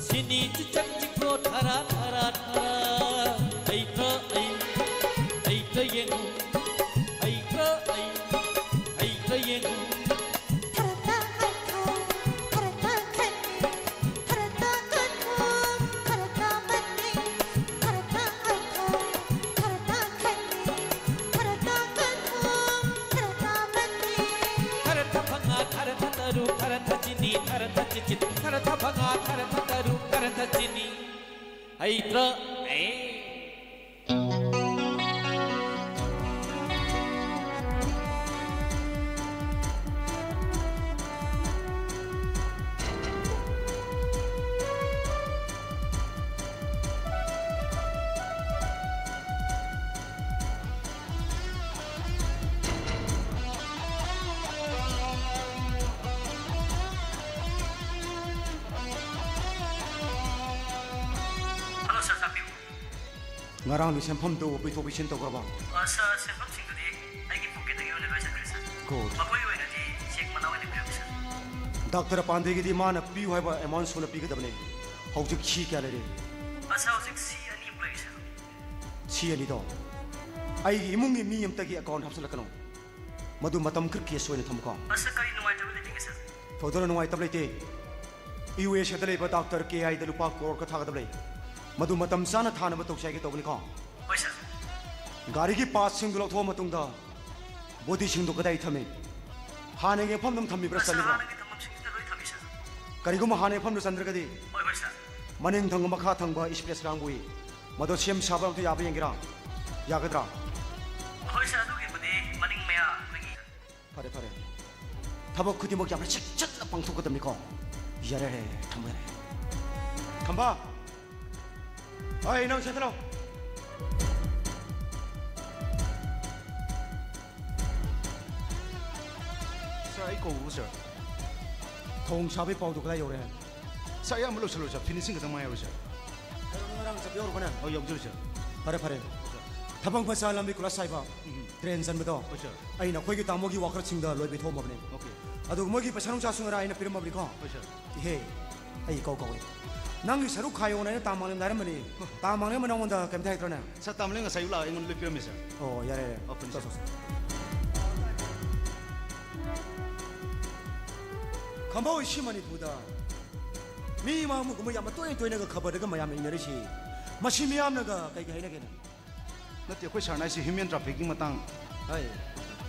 ꯁꯤꯅꯤ ꯆꯤꯆꯠ ꯆꯤꯀ꯭ꯔꯣ ꯊꯔꯥ ꯊꯔꯥ ꯊꯔꯥ꯫ ꯆꯤꯅꯤ ꯍꯩꯇ꯭ꯔꯥ? ꯑꯦ꯫ ꯍꯜꯂꯣ ꯁꯥꯔ, ꯇꯥꯛꯄꯤꯌꯨ꯫ ꯉꯔꯥꯡꯒꯤ ꯁꯦꯟꯐꯝꯗꯨ ꯄꯤꯊꯣꯛ ꯄꯤꯁꯤꯟ ꯇꯧꯈ꯭ꯔꯕ? ꯑ, ꯁꯥꯔ, ꯁꯦꯟꯐꯝꯁꯤꯡꯗꯨꯗꯤ ꯑꯩꯒꯤ ꯄꯣꯀꯦꯠꯇꯒꯤ ꯑꯣꯏꯅ ꯂꯣꯏ ꯆꯠꯈ꯭ꯔꯦ, ꯁꯥꯔ꯫ ꯒꯨꯗ꯫ ꯃꯈꯣꯏꯒꯤ ꯑꯣꯏꯅꯗꯤ ꯆꯦꯛ ꯃꯅꯥ ꯑꯣꯏꯅ ꯄꯤꯔꯝꯃꯤ, ꯁꯥꯔ꯫ ꯗꯥꯛꯇꯔ ꯄꯥꯟꯗꯦꯒꯤꯗꯤ ꯃꯥꯅ ꯄꯤꯌꯨ ꯍꯥꯏꯕ ꯑꯦꯃꯥꯎꯟ ꯁꯨꯅ ꯄꯤꯒꯗꯕꯅꯤ꯫ ꯍꯧꯖꯤꯛ ꯁꯤ ꯀꯌꯥ ꯂꯩꯔꯦ? ꯑ, ꯁꯥꯔ, ꯍꯧꯖꯤꯛ ꯁꯤ ꯑꯅꯤꯃꯨꯛ ꯂꯩꯔꯤ, ꯁꯥꯔ꯫ ꯁꯤ ꯑꯅꯤꯗꯣ ꯑꯩꯒꯤ ꯏꯃꯨꯡꯒꯤ ꯃꯤ ꯑꯃꯇꯒꯤ ꯑꯦꯀꯥꯎꯟ ꯍꯥꯞꯆꯤꯜꯂꯛꯀꯅꯨ꯫ ꯃꯗꯨ ꯃꯇꯝ ꯈꯔ ꯀꯦꯁ ꯑꯣꯏꯅ ꯊꯝꯃꯨꯀꯣ꯫ ꯑꯁ, ꯀꯔꯤ ꯅꯨꯡꯉꯥꯏꯇꯕ ꯂꯩꯕꯤꯒꯦ, ꯁꯥꯔ? ꯊꯣꯏꯗꯣꯛꯅ ꯅꯨꯡꯉꯥꯏꯇꯕ ꯂꯩꯇꯦ꯫ ꯌꯨ ꯑꯦꯁ ꯑꯦꯗ ꯂꯩꯕ ꯗꯥꯛꯇꯔ ꯀꯦ ꯑꯥꯏꯗ ꯂꯨꯄꯥ ꯀ꯭ꯔꯣꯔ ꯈꯔ ꯊꯥꯒꯗꯕ ꯂꯩ꯫ ꯃꯗꯨ ꯃꯇꯝ ꯆꯥꯅ ꯊꯥꯅꯕ ꯇꯧꯁꯤ ꯍꯥꯏꯒꯦ ꯇꯧꯕꯅꯤꯀꯣ꯫ ꯍꯣꯏ, ꯁꯥꯔ꯫ ꯒꯥꯔꯤꯒꯤ ꯄꯥꯔꯠꯁꯤꯡꯗꯨ ꯂꯧꯊꯣꯛꯑ ꯃꯇꯨꯡꯗ ꯕꯣꯗꯤꯁꯤꯡꯗꯨ ꯀꯗꯥꯏ ꯊꯝꯃꯤ? ꯍꯥꯟꯅꯒꯤ ꯃꯐꯝꯗꯨ ꯑꯗꯨꯝ ꯊꯝꯃꯤꯕ꯭ꯔꯥ, ꯑꯁ, ꯆꯜꯂꯤꯕ꯭ꯔꯥ? ꯍꯥꯟꯅꯒꯤ ꯊꯝꯐꯝꯁꯤꯡꯗꯨꯗ ꯂꯣꯏ ꯊꯝꯃꯤ, ꯁꯥꯔ꯫ ꯀꯔꯤꯒꯨꯝꯕ ꯍꯥꯟꯅꯒꯤ ꯃꯐꯝꯗꯨ ꯆꯟꯗ꯭ꯔꯒꯗꯤ, ꯍꯣꯏ, ꯍꯣꯏ, ꯁꯥꯔ꯫ ꯃꯅꯤꯡ ꯊꯪꯕ ꯃꯈꯥ ꯊꯪꯕ ꯁ꯭ꯄꯦꯁ ꯒ꯭ꯔꯥꯎꯟꯕꯨ ꯃꯗꯨ ꯁꯦꯝ ꯁꯥꯕ ꯑꯝꯇ ꯌꯥꯕ꯭ꯔꯥ ꯌꯦꯡꯒꯦꯔꯥ? ꯌꯥꯒꯗ꯭ꯔꯥ? ꯍꯣꯏ, ꯁꯥꯔ, ꯑꯗꯨꯒꯤꯕꯨꯗꯤ ꯃꯅꯤꯡ ꯃꯌꯥ ꯑꯩꯈꯣꯏꯒꯤ ꯐꯔꯦ, ꯐꯔꯦ꯫ ꯊꯕꯛ ꯈꯨꯗꯤꯡꯃꯛ ꯌꯥꯝꯅ ꯆꯦꯛꯁꯤꯟꯅ ꯄꯥꯡꯊꯣꯛꯀꯗꯕꯅꯤꯀꯣ꯫ ꯌꯥꯔꯦ, ꯊꯝꯕ ꯌꯥꯔꯦ꯫ ꯈꯝꯕ! ꯑꯩ ꯅꯪ ꯁꯦꯟꯗꯂꯣ꯫ ꯁꯥꯔ, ꯑꯩ ꯀꯧꯕꯕꯨ, ꯁꯥꯔ? ꯊꯣꯡ ꯁꯥꯕꯒꯤ ꯄꯥꯎꯗꯨ ꯀꯗꯥꯏ ꯌꯧꯔꯦ? ꯁꯥꯔ, ꯑꯌꯥꯝꯕ ꯂꯣꯏꯁꯤꯜꯂꯣ, ꯁꯥꯔ꯫ ꯐꯤꯅꯤꯁꯤꯡ ꯈꯛꯇꯪ ꯉꯥꯏꯍꯧꯔꯦ, ꯁꯥꯔ꯫ ꯀꯩꯅꯣ, ꯅꯪ ꯉꯔꯥꯡ ꯆꯠꯄ ꯌꯧꯔꯕꯅꯦ? ꯑꯧ, ꯌꯧꯖꯔꯦ, ꯁꯥꯔ꯫ ꯐꯔꯦ, ꯐꯔꯦ꯫ ꯊꯕꯛ ꯃꯆꯥ ꯂꯝꯕꯤ ꯀꯣꯏꯂꯥꯁ ꯁꯥꯏꯕ, ꯎꯝ꯫ ꯗ꯭ꯔꯦꯟ ꯆꯟꯕꯗꯣ, ꯍꯣꯏ, ꯁꯥꯔ꯫ ꯑꯩꯅ ꯑꯩꯈꯣꯏꯒꯤ ꯇꯥꯃꯣꯒꯤ ꯋꯥꯀꯔꯁꯤꯡꯗ ꯂꯣꯏ ꯄꯤꯊꯣꯛꯑꯝꯃꯕꯅꯦ꯫ ꯑꯣꯀꯦ꯫ ꯑꯗꯨꯒ ꯃꯣꯏꯒꯤ ꯄꯩꯁꯥ ꯅꯨꯡꯁꯥꯁꯨ ꯉꯔꯥꯡ ꯑꯩꯅ ꯄꯤꯔꯝꯃꯕꯅꯤꯀꯣ꯫ ꯍꯣꯏ, ꯁꯥꯔ꯫ ꯏꯍꯦ, ꯑꯩ ꯏꯀꯧ ꯀꯧꯏ꯫ ꯅꯪꯒꯤ ꯁꯔꯨꯛ ꯈꯥꯏꯌꯣꯅ ꯑꯩꯅ ꯇꯥ ꯃꯥꯂꯦꯝꯗ ꯍꯥꯏꯔꯝꯕꯅꯤ꯫ ꯇꯥ ꯃꯥꯂꯦꯝꯅ ꯅꯉꯣꯟꯗ ꯀꯩꯝꯇ ꯍꯥꯏꯔꯛꯇ꯭ꯔꯅꯦ? ꯁꯥꯔ, ꯇꯥ ꯃꯥꯂꯦꯝ ꯉꯁꯥꯏ ꯑꯌꯨꯛ ꯂꯥꯛꯑꯒ ꯑꯩꯉꯣꯟꯗ ꯂꯣꯏ ꯄꯤꯔꯝꯃꯦ, ꯁꯥꯔ꯫ ꯑꯣ, ꯌꯥꯔꯦ, ꯌꯥꯔꯦ꯫ ꯑꯣ, ꯐꯅꯤ, ꯆꯠꯂꯣ, ꯁꯥꯔ꯫ ꯆꯠꯂꯣ꯫ ꯈꯝꯕ ꯍꯣꯏ, ꯁꯤ ꯃꯅꯤꯄꯨꯔꯗ ꯃꯤ ꯃꯥꯡꯕꯒꯨꯝꯕ ꯌꯥꯝꯅ ꯇꯣꯏꯅ ꯇꯣꯏꯅꯒ ꯈꯕꯔꯗꯒ ꯃꯌꯥꯝꯅ ꯏꯅꯔꯤꯁꯤ, ꯃꯁꯤ ꯃꯤꯌꯥꯝꯅꯒ ꯀꯩ ꯀꯩ ꯍꯥꯏꯅꯒꯦꯅꯦ? ꯅꯠꯇꯦ, ꯑꯩꯈꯣꯏ ꯁꯥꯔꯅ ꯍꯥꯏꯁꯦ ꯍ꯭ꯌꯨꯃꯦꯟ ꯇ꯭ꯔꯥꯐꯤꯛꯀꯤꯡ ꯃꯇꯥꯡ꯫ ꯍꯣꯏ꯫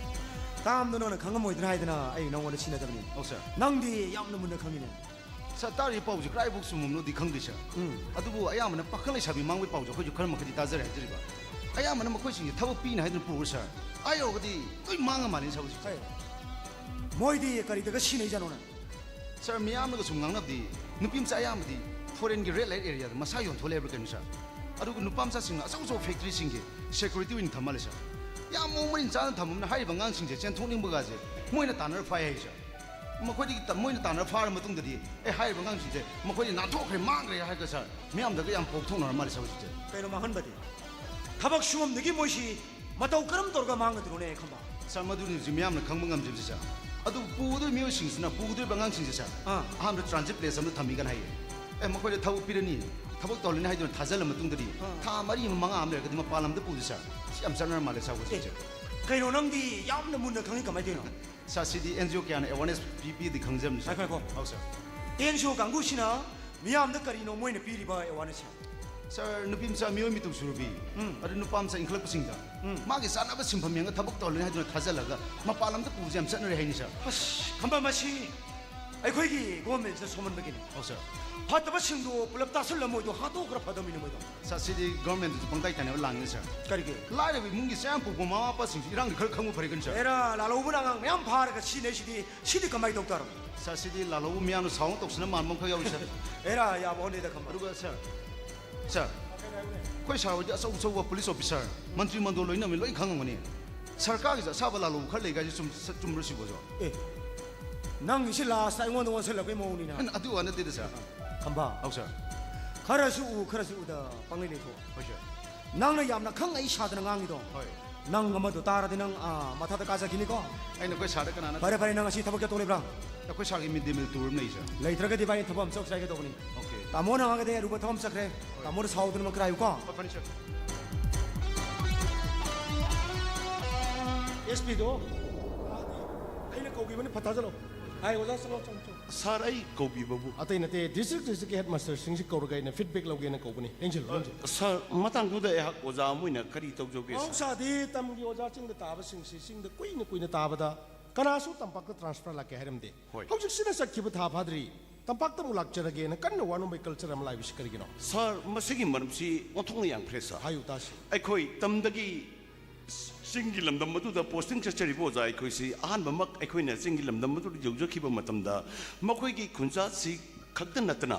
ꯇꯥꯝꯗꯣ ꯅꯪꯅ ꯈꯪꯉꯝꯃꯣꯏꯗ꯭ꯔꯥ ꯍꯥꯏꯗꯅ ꯑꯩ ꯅꯪꯉꯣꯟꯗ ꯁꯤꯟꯅꯗꯕꯅꯤ꯫ ꯑꯧ, ꯁꯥꯔ꯫ ꯅꯪꯗꯤ ꯌꯥꯝꯅ ꯃꯨꯟꯅ ꯈꯪꯉꯤꯅꯦ꯫ ꯁꯥꯔ, ꯇꯥꯔꯤꯕ ꯄꯥꯎꯁꯦ ꯀꯗꯥꯏꯐꯥꯎ ꯆꯨꯝꯃꯝꯅꯣꯗꯤ ꯈꯪꯗꯦ, ꯁꯥꯔ꯫ ꯎꯝ꯫ ꯑꯗꯨꯕꯨ ꯑꯌꯥꯝꯕꯅ ꯄꯥꯈꯪ ꯂꯩꯁꯥꯕꯤ ꯃꯥꯡꯕꯒꯤ ꯄꯥꯎꯁꯦ ꯑꯩꯈꯣꯏꯁꯨ ꯈꯔ ꯃꯈꯩꯗꯤ ꯇꯥꯖꯔꯦ ꯍꯥꯏꯖꯔꯤꯕ꯫ ꯑꯌꯥꯝꯕꯅ ꯃꯈꯣꯏꯁꯤꯡꯁꯦ ꯊꯕꯛ ꯄꯤꯅꯤ ꯍꯥꯏꯗꯨꯅ ꯄꯨꯔ, ꯁꯥꯔ, ꯑꯥ ꯌꯧꯔꯒꯗꯤ ꯂꯣꯏ ꯃꯥꯡꯉ ꯃꯥꯜꯂꯦ, ꯁꯥꯔ, ꯍꯧꯖꯤꯛꯁꯦ꯫ ꯍꯣꯏ꯫ ꯃꯣꯏꯗꯤ ꯀꯔꯤꯗꯒ ꯁꯤꯟꯅꯩꯖꯥꯠꯅꯣꯅꯦ? ꯁꯥꯔ, ꯃꯤꯌꯥꯝꯅꯒ ꯁꯨꯝ ꯉꯥꯡꯅꯕꯗꯤ ꯅꯨꯄꯤ ꯃꯆꯥ ꯑꯌꯥꯝꯕꯗꯤ foreign ꯒꯤ red light area ꯗ ꯃꯁꯥ ꯌꯣꯟꯊꯣꯛꯂꯦ ꯍꯥꯏꯕ꯭ꯔꯥ ꯀꯩꯅꯣ, ꯁꯥꯔ꯫ ꯑꯗꯨꯒ ꯅꯨꯄꯥ ꯃꯆꯥꯁꯤꯡꯅ ꯑꯆꯧ ꯑꯆꯧꯕ factory ꯁꯤꯡꯒꯤ security ꯑꯣꯏꯅ ꯊꯝꯃ ꯂꯩ, ꯁꯥꯔ꯫ ꯌꯥꯝ ꯃꯑꯣꯡ ꯃꯔꯤꯟ ꯆꯥꯅ ꯊꯝꯃꯕꯅꯤꯅ ꯍꯥꯏꯔꯤꯕ ꯑꯉꯥꯡꯁꯤꯡꯁꯦ ꯆꯦꯟꯊꯣꯛꯅꯤꯡꯕꯒꯁꯦ ꯃꯣꯏꯅ ꯇꯥꯟꯅꯔ ꯐꯥꯏ ꯍꯥꯏ, ꯁꯥꯔ꯫ ꯃꯈꯣꯏꯗꯒꯤ ꯇ-, ꯃꯣꯏꯅ ꯇꯥꯟꯅ ꯐꯥꯔ ꯃꯇꯨꯡꯗꯗꯤ, "ꯑꯦ, ꯍꯥꯏꯔꯤꯕ ꯑꯉꯥꯡꯁꯤꯡꯁꯦ ꯃꯈꯣꯏꯗꯤ ꯅꯥꯟꯊꯣꯛꯈ꯭ꯔꯦ, ꯃꯥꯡꯈ꯭ꯔꯦ" ꯍꯥꯏꯔꯒ, ꯁꯥꯔ, ꯃꯤꯌꯥꯝꯗꯒ ꯌꯥꯝ ꯄꯣꯛꯊꯣꯛꯅꯔ ꯃꯥꯜꯂꯦ, ꯁꯥꯔ, ꯍꯧꯖꯤꯛꯁꯦ꯫ ꯀꯩꯅꯣ ꯃꯥꯡꯍꯟꯕꯗꯤ? ꯊꯕꯛ ꯁꯨꯐꯝꯗꯒꯤ ꯃꯣꯏꯁꯤ ꯃꯇꯧ ꯀꯔꯝ ꯇꯧꯔꯒ ꯃꯥꯡꯒꯗ꯭ꯔꯣꯅꯦ, ꯈꯝꯕ? ꯁꯥꯔ, ꯃꯗꯨꯅꯤ ꯍꯧꯖꯤꯛ ꯃꯤꯌꯥꯝꯅ ꯈꯪꯕ ꯉꯝꯗ꯭ꯔꯤꯕꯁꯦ, ꯁꯥꯔ꯫ ꯑꯗꯨꯕꯨ ꯄꯨꯒꯗꯧꯔꯤꯕ ꯃꯤꯑꯣꯏꯁꯤꯡꯁꯤꯅ, ꯄꯨꯒꯗꯧꯔꯤꯕ ꯑꯉꯥꯡꯁꯤꯡꯁꯦ, ꯁꯥꯔ, ꯑꯥ꯫ ꯑꯍꯥꯟꯕꯗ transit place ꯑꯃꯗ ꯊꯝꯃꯤꯒꯅ ꯍꯥꯏꯌꯦ꯫ "ꯑꯦ, ꯃꯈꯣꯏꯗ ꯊꯕꯛ ꯄꯤꯔꯅꯤ, ꯊꯕꯛ ꯇꯧꯍꯜꯂꯅꯤ" ꯍꯥꯏꯗꯨꯅ ꯊꯥꯖꯜꯂ ꯃꯇꯨꯡꯗꯗꯤ, ꯑꯥ꯫ ꯊꯥ ꯃꯔꯤ ꯑꯃ, ꯃꯉꯥ ꯑꯃ ꯂꯩꯔꯒꯗꯤ ꯃꯄꯥꯟ ꯂꯝꯗ ꯄꯨꯗꯣꯏ, ꯁꯥꯔ꯫ ꯁꯤ ꯌꯥꯝ ꯆꯠꯅꯔ ꯃꯥꯜꯂꯦ, ꯁꯥꯔ, ꯍꯧꯖꯤꯛꯁꯦ꯫ ꯑꯦ, ꯀꯩꯅꯣ, ꯅꯪꯗꯤ ꯌꯥꯝꯅ ꯃꯨꯟꯅ ꯈꯪꯉꯤ, ꯀꯃꯥꯏꯅ ꯇꯧꯔꯤꯅꯣ? ꯁꯥꯔ, ꯁꯤꯗꯤ NGO ꯀꯌꯥꯅ awareness ꯄꯤ-, ꯄꯤꯗꯤ ꯈꯪꯖꯕꯅꯤ, ꯁꯥꯔ꯫ ꯉꯥꯏꯈꯣ, ꯉꯥꯏꯈꯣ꯫ ꯑꯧ, ꯁꯥꯔ꯫ NGO ꯀꯥꯡꯕꯨꯁꯤꯅ ꯃꯤꯌꯥꯝꯗ ꯀꯔꯤꯅꯣ ꯃꯣꯏꯅ ꯄꯤꯔꯤꯕ awareness ꯁꯦ? ꯁꯥꯔ, ꯅꯨꯄꯤ ꯃꯆꯥ ꯃꯤꯑꯣꯏ ꯃꯤꯇꯧ ꯁꯨꯔꯕꯤ, ꯎꯝ꯫ ꯑꯗꯨ ꯅꯨꯄꯥ ꯃꯆꯥ ꯏꯟꯈꯠꯂꯛꯄꯁꯤꯡꯗ ꯎꯝ꯫ ꯃꯥꯒꯤ ꯆꯥꯅꯕ ꯁꯤꯟꯐꯝ ꯌꯦꯡꯉꯒ ꯊꯕꯛ ꯇꯧꯍꯜꯂꯅꯤ ꯍꯥꯏꯗꯨꯅ ꯊꯥꯖꯜꯂꯒ ꯃꯄꯥꯟ ꯂꯝꯗ ꯄꯨꯕꯁꯦ ꯌꯥꯝ ꯆꯠꯅꯔꯦ ꯍꯥꯏꯅꯤ, ꯁꯥꯔ꯫ ꯑꯁ, ꯈꯝꯕ, ꯃꯁꯤ ꯑꯩꯈꯣꯏꯒꯤ government ꯁꯤꯅ ꯁꯣꯝꯍꯟꯕꯒꯤꯅꯤ꯫ ꯑꯧ, ꯁꯥꯔ꯫ ꯐꯠꯇꯕꯁꯤꯡꯗꯣ ꯄꯨꯂꯞ ꯇꯥꯁꯜꯂ ꯃꯣꯏꯗꯣ ꯍꯥꯠꯇꯣꯛꯈ꯭ꯔ ꯐꯗꯧꯃꯤꯅꯦ ꯃꯣꯏꯗꯣ꯫ ꯁꯥꯔ, ꯁꯤꯗꯤ government ꯇꯁꯨ ꯄꯪꯇꯥꯏ ꯇꯥꯏꯅꯕ ꯂꯥꯟꯅꯤ, ꯁꯥꯔ꯫ ꯀꯔꯤꯒꯤ? ꯂꯥꯏꯔꯕ ꯏꯃꯨꯡꯒꯤ ꯆꯥ ꯌꯥꯝ ꯄꯣꯛꯄ ꯃꯃꯥ ꯃꯄꯥꯁꯤꯡꯁꯨ ꯏꯔꯥꯡꯗꯤ ꯈꯔ ꯈꯪꯕ ꯐꯔꯦ ꯀꯩꯅꯣ, ꯁꯥꯔ꯫ ꯑꯦꯔꯥ, ꯂꯥꯜꯍꯧꯕꯅ ꯑꯉꯥꯡ ꯃꯌꯥꯝ ꯐꯥꯔꯒ ꯁꯤꯅꯩꯁꯤꯗꯤ, ꯁꯤꯗꯤ ꯀꯃꯥꯏꯅ ꯇꯧ ꯇꯥꯔꯕ? ꯁꯥꯔ, ꯁꯤꯗꯤ ꯂꯥꯜꯍꯧꯕ ꯃꯤꯌꯥꯝꯅ ꯁꯥꯎꯅ ꯇꯧꯁꯤꯟꯅ ꯃꯥꯟꯕ ꯑꯃꯈꯛ ꯌꯥꯎꯏ, ꯁꯥꯔ꯫ ꯑꯦꯔꯥ, ꯌꯥꯕ ꯍꯣꯠꯅꯗꯦꯗ ꯈꯝꯕ꯫ ꯑꯗꯨꯒ, ꯁꯥꯔ, ꯁꯥꯔ, ꯑꯩꯈꯣꯏ ꯁꯥꯔ ꯍꯣꯏꯗꯤ ꯑꯆꯧ ꯑꯆꯧꯕ police officer, ꯃꯟꯇ꯭ꯔꯤ ꯃꯟꯗꯣꯜ ꯂꯣꯏꯅꯃꯛ ꯂꯣꯏ ꯈꯪꯉꯝꯒꯅꯤ꯫ ꯁꯔꯀꯥꯔꯒꯤꯁꯨ ꯑꯁꯥꯕ ꯂꯥꯜꯍꯧꯕ ꯈꯔ ꯂꯩ ꯀꯥꯏꯁꯦ ꯆꯨꯝ-, ꯆꯨꯝꯕ꯭ꯔꯣ ꯁꯤꯕꯣꯁꯨ? ꯑꯦ, ꯅꯪꯒꯤꯁꯤ last ꯑꯩꯉꯣꯟꯗ ꯑꯣꯟꯁꯤꯜꯂꯛꯄꯩ ꯃꯑꯣꯡꯅꯤꯅ꯫ ꯑꯗꯨ ꯋꯥ ꯅꯠꯇꯦꯗ, ꯁꯥꯔ꯫ ꯈꯝꯕ꯫ ꯑꯧ, ꯁꯥꯔ꯫ ꯈꯔꯁꯨ ꯎ, ꯈꯔꯁꯨ ꯎꯗ ꯄꯪꯂꯩ ꯂꯩꯊꯣꯛ꯫ ꯍꯣꯏ, ꯁꯥꯔ꯫ ꯅꯪꯅ ꯌꯥꯝꯅ ꯈꯪ ꯑꯩ ꯁꯥꯗꯅ ꯉꯥꯡꯉꯤꯗꯣ꯫ ꯍꯣꯏ꯫ ꯅꯪ ꯑꯃꯗꯣ ꯇꯥꯔꯗꯤ ꯅꯪ, ꯑꯥ, ꯃꯊꯥꯗ ꯀꯥꯖꯈꯤꯅꯤꯀꯣ꯫ ꯑꯩꯅ ꯑꯩꯈꯣꯏ ꯁꯥꯔꯗ ꯀꯅꯥꯅ ꯐꯔꯦ, ꯐꯔꯦ, ꯅꯪ ꯉꯁꯤ ꯊꯕꯛ ꯆꯠꯇꯧ ꯂꯩꯕ꯭ꯔꯥ? ꯑꯩꯈꯣꯏ ꯁꯥꯔꯒꯤ mid day meal tour ꯑꯃ ꯂꯩ, ꯁꯥꯔ꯫ ꯂꯩꯇ꯭ꯔꯒꯗꯤ ꯏꯕꯥꯅꯤ ꯊꯕꯛ ꯑꯃ ꯆꯠꯂꯨꯁꯦ ꯍꯥꯏꯒꯦ ꯇꯧꯕꯅꯤ꯫ ꯑꯣꯀꯦ꯫ ꯇꯥꯃꯣꯅ ꯉꯥꯡꯒꯗꯤ ꯑꯔꯨꯕ ꯊꯕꯛ ꯑꯃ ꯆꯠꯈ꯭ꯔꯦ꯫ ꯍꯣꯏ꯫ ꯇꯥꯃꯣꯗ ꯁꯥꯎꯗꯅ ꯈꯔ ꯍꯥꯏꯌꯨꯀꯣ꯫ ꯍꯣꯏ, ꯐꯅꯤ, ꯁꯥꯔ꯫ ꯑꯦꯁ ꯄꯤꯗꯣ ꯑꯩꯅ ꯀꯧꯈꯤꯕꯅꯤ, ꯐꯠ ꯊꯥꯖꯤꯜꯂꯣ꯫ ꯍꯥꯏ, ꯑꯣꯖꯥ, ꯆꯪꯉꯣ, ꯆꯪꯉꯣ, ꯆꯪꯉꯣ꯫ ꯁꯥꯔ, ꯑꯩ ꯀꯧꯕꯤꯕꯕꯨ? ꯑꯇꯩ ꯅꯠꯇꯦ, district district ꯀꯤ headmaster ꯁꯤꯡꯁꯤ ꯀꯧꯔꯒ ꯑꯩꯅ feedback ꯂꯧꯒꯦꯅ ꯀꯧꯕꯅꯤ꯫ ꯂꯦꯡꯁꯤꯜꯂꯨ, ꯂꯦꯡꯁꯤꯜꯂꯨ꯫ ꯁꯥꯔ, ꯃꯇꯥꯡꯗꯨꯗ ꯑꯩꯍꯥꯛ ꯑꯣꯖꯥ ꯑꯃ ꯑꯣꯏꯅ ꯀꯔꯤ ꯇꯧꯖꯧꯒꯦ, ꯁꯥꯔ? ꯃꯍꯧꯁꯥꯗꯤ ꯇꯝꯒꯤ ꯑꯣꯖꯥꯁꯤꯡꯗ ꯇꯥꯕꯁꯤꯡꯁꯤ ꯆꯤꯡꯗ ꯀꯨꯏꯅ ꯀꯨꯏꯅ ꯇꯥꯕꯗ ꯀꯅꯥꯁꯨ ꯇꯝꯄꯥꯛꯇ transfer ꯂꯥꯛꯀꯦ ꯍꯥꯏꯔꯝꯗꯦ꯫ ꯍꯣꯏ꯫ ꯍꯧꯖꯤꯛꯁꯤꯅ ꯆꯠꯈꯤꯕ ꯊꯥ ꯐꯥꯗ꯭ꯔꯤ, ꯇꯝꯄꯥꯛꯇ ꯑꯃꯨꯛ ꯂꯥꯛꯆꯔꯒꯦꯅ ꯀꯟꯅ ꯋꯥꯅꯣꯝꯕꯩ ꯀꯜꯆꯔ ꯑꯃ ꯂꯥꯛꯏꯕꯁꯤ ꯀꯔꯤꯒꯤꯅꯣ? ꯁꯥꯔ, ꯃꯁꯤꯒꯤ ꯃꯔꯝꯁꯤ ꯑꯣꯟꯊꯣꯛꯅ ꯌꯥꯝꯈ꯭ꯔꯦ, ꯁꯥꯔ꯫ ꯍꯥꯏꯌꯨ ꯇꯥꯁꯤ꯫ ꯑꯩꯈꯣꯏ ꯇꯝꯗꯒꯤ ꯆꯤꯡꯒꯤ ꯂꯝꯗꯝ ꯑꯗꯨꯗ ꯄꯣꯁꯇꯤꯡ ꯆꯠꯆꯔꯤꯕ ꯑꯣꯖꯥ ꯑꯩꯈꯣꯏꯁꯤ ꯑꯍꯥꯟꯕꯃꯛ ꯑꯩꯈꯣꯏꯅ ꯆꯤꯡꯒꯤ ꯂꯝꯗꯝ ꯑꯗꯨꯗ ꯌꯧꯖꯈꯤꯕ ꯃꯇꯝꯗ ꯃꯈꯣꯏꯒꯤ ꯈꯨꯟꯖꯥꯁꯤ ꯈꯛꯇ ꯅꯠꯇꯅ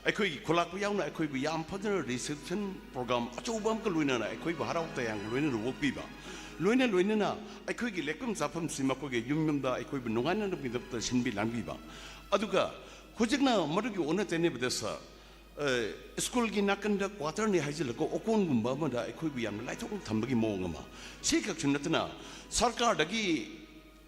ꯑꯩꯈꯣꯏꯒꯤ ꯈꯨꯂꯥꯛꯄ ꯌꯥꯎꯅ ꯑꯩꯈꯣꯏꯕꯨ ꯌꯥꯝ ꯐꯖꯅ ꯔꯤꯁꯦꯞꯁꯟ ꯄ꯭ꯔꯣꯒ꯭ꯔꯥꯝ ꯑꯆꯧꯕ ꯑꯃꯒ ꯂꯣꯏꯅꯅ ꯑꯩꯈꯣꯏꯕꯨ ꯍꯔꯥꯎ ꯇꯌꯥꯝꯕ ꯂꯣꯏꯅꯅ ꯑꯣꯛꯄꯤꯕ, ꯂꯣꯏꯅ ꯂꯣꯏꯅꯅ ꯑꯩꯈꯣꯏꯒꯤ ꯂꯦꯛꯐꯝ ꯆꯥꯐꯝꯁꯤ ꯃꯈꯣꯏꯒꯤ ꯌꯨꯝ ꯌꯨꯝꯗ ꯑꯩꯈꯣꯏꯕꯨ ꯅꯨꯡꯉꯥꯏꯅꯅꯕꯒꯤꯗꯃꯛꯇ ꯁꯤꯟꯕꯤ ꯂꯥꯡꯕꯤꯕ꯫ ꯑꯗꯨꯒ ꯍꯧꯖꯤꯛꯅ ꯃꯗꯨꯒꯤ ꯑꯣꯟꯅ ꯇꯩꯅꯕꯗ, ꯁꯥꯔ, ꯑ, ꯁ꯭ꯀꯨꯜꯒꯤ ꯅꯥꯀꯟꯗ ꯀ꯭ꯋꯥꯇꯔꯅꯤ ꯍꯥꯏꯖꯤꯜꯂꯒ ꯑꯣꯀꯣꯟꯒꯨꯝꯕ ꯑꯃꯗ ꯑꯩꯈꯣꯏꯕꯨ ꯌꯥꯝꯅ ꯂꯥꯏꯊꯣꯛꯅ ꯊꯝꯕꯒꯤ ꯃꯑꯣꯡ ꯑꯃ꯫ ꯁꯤ ꯈꯛꯁꯨ ꯅꯠꯇꯅ ꯁꯔꯀꯥꯔꯗꯒꯤ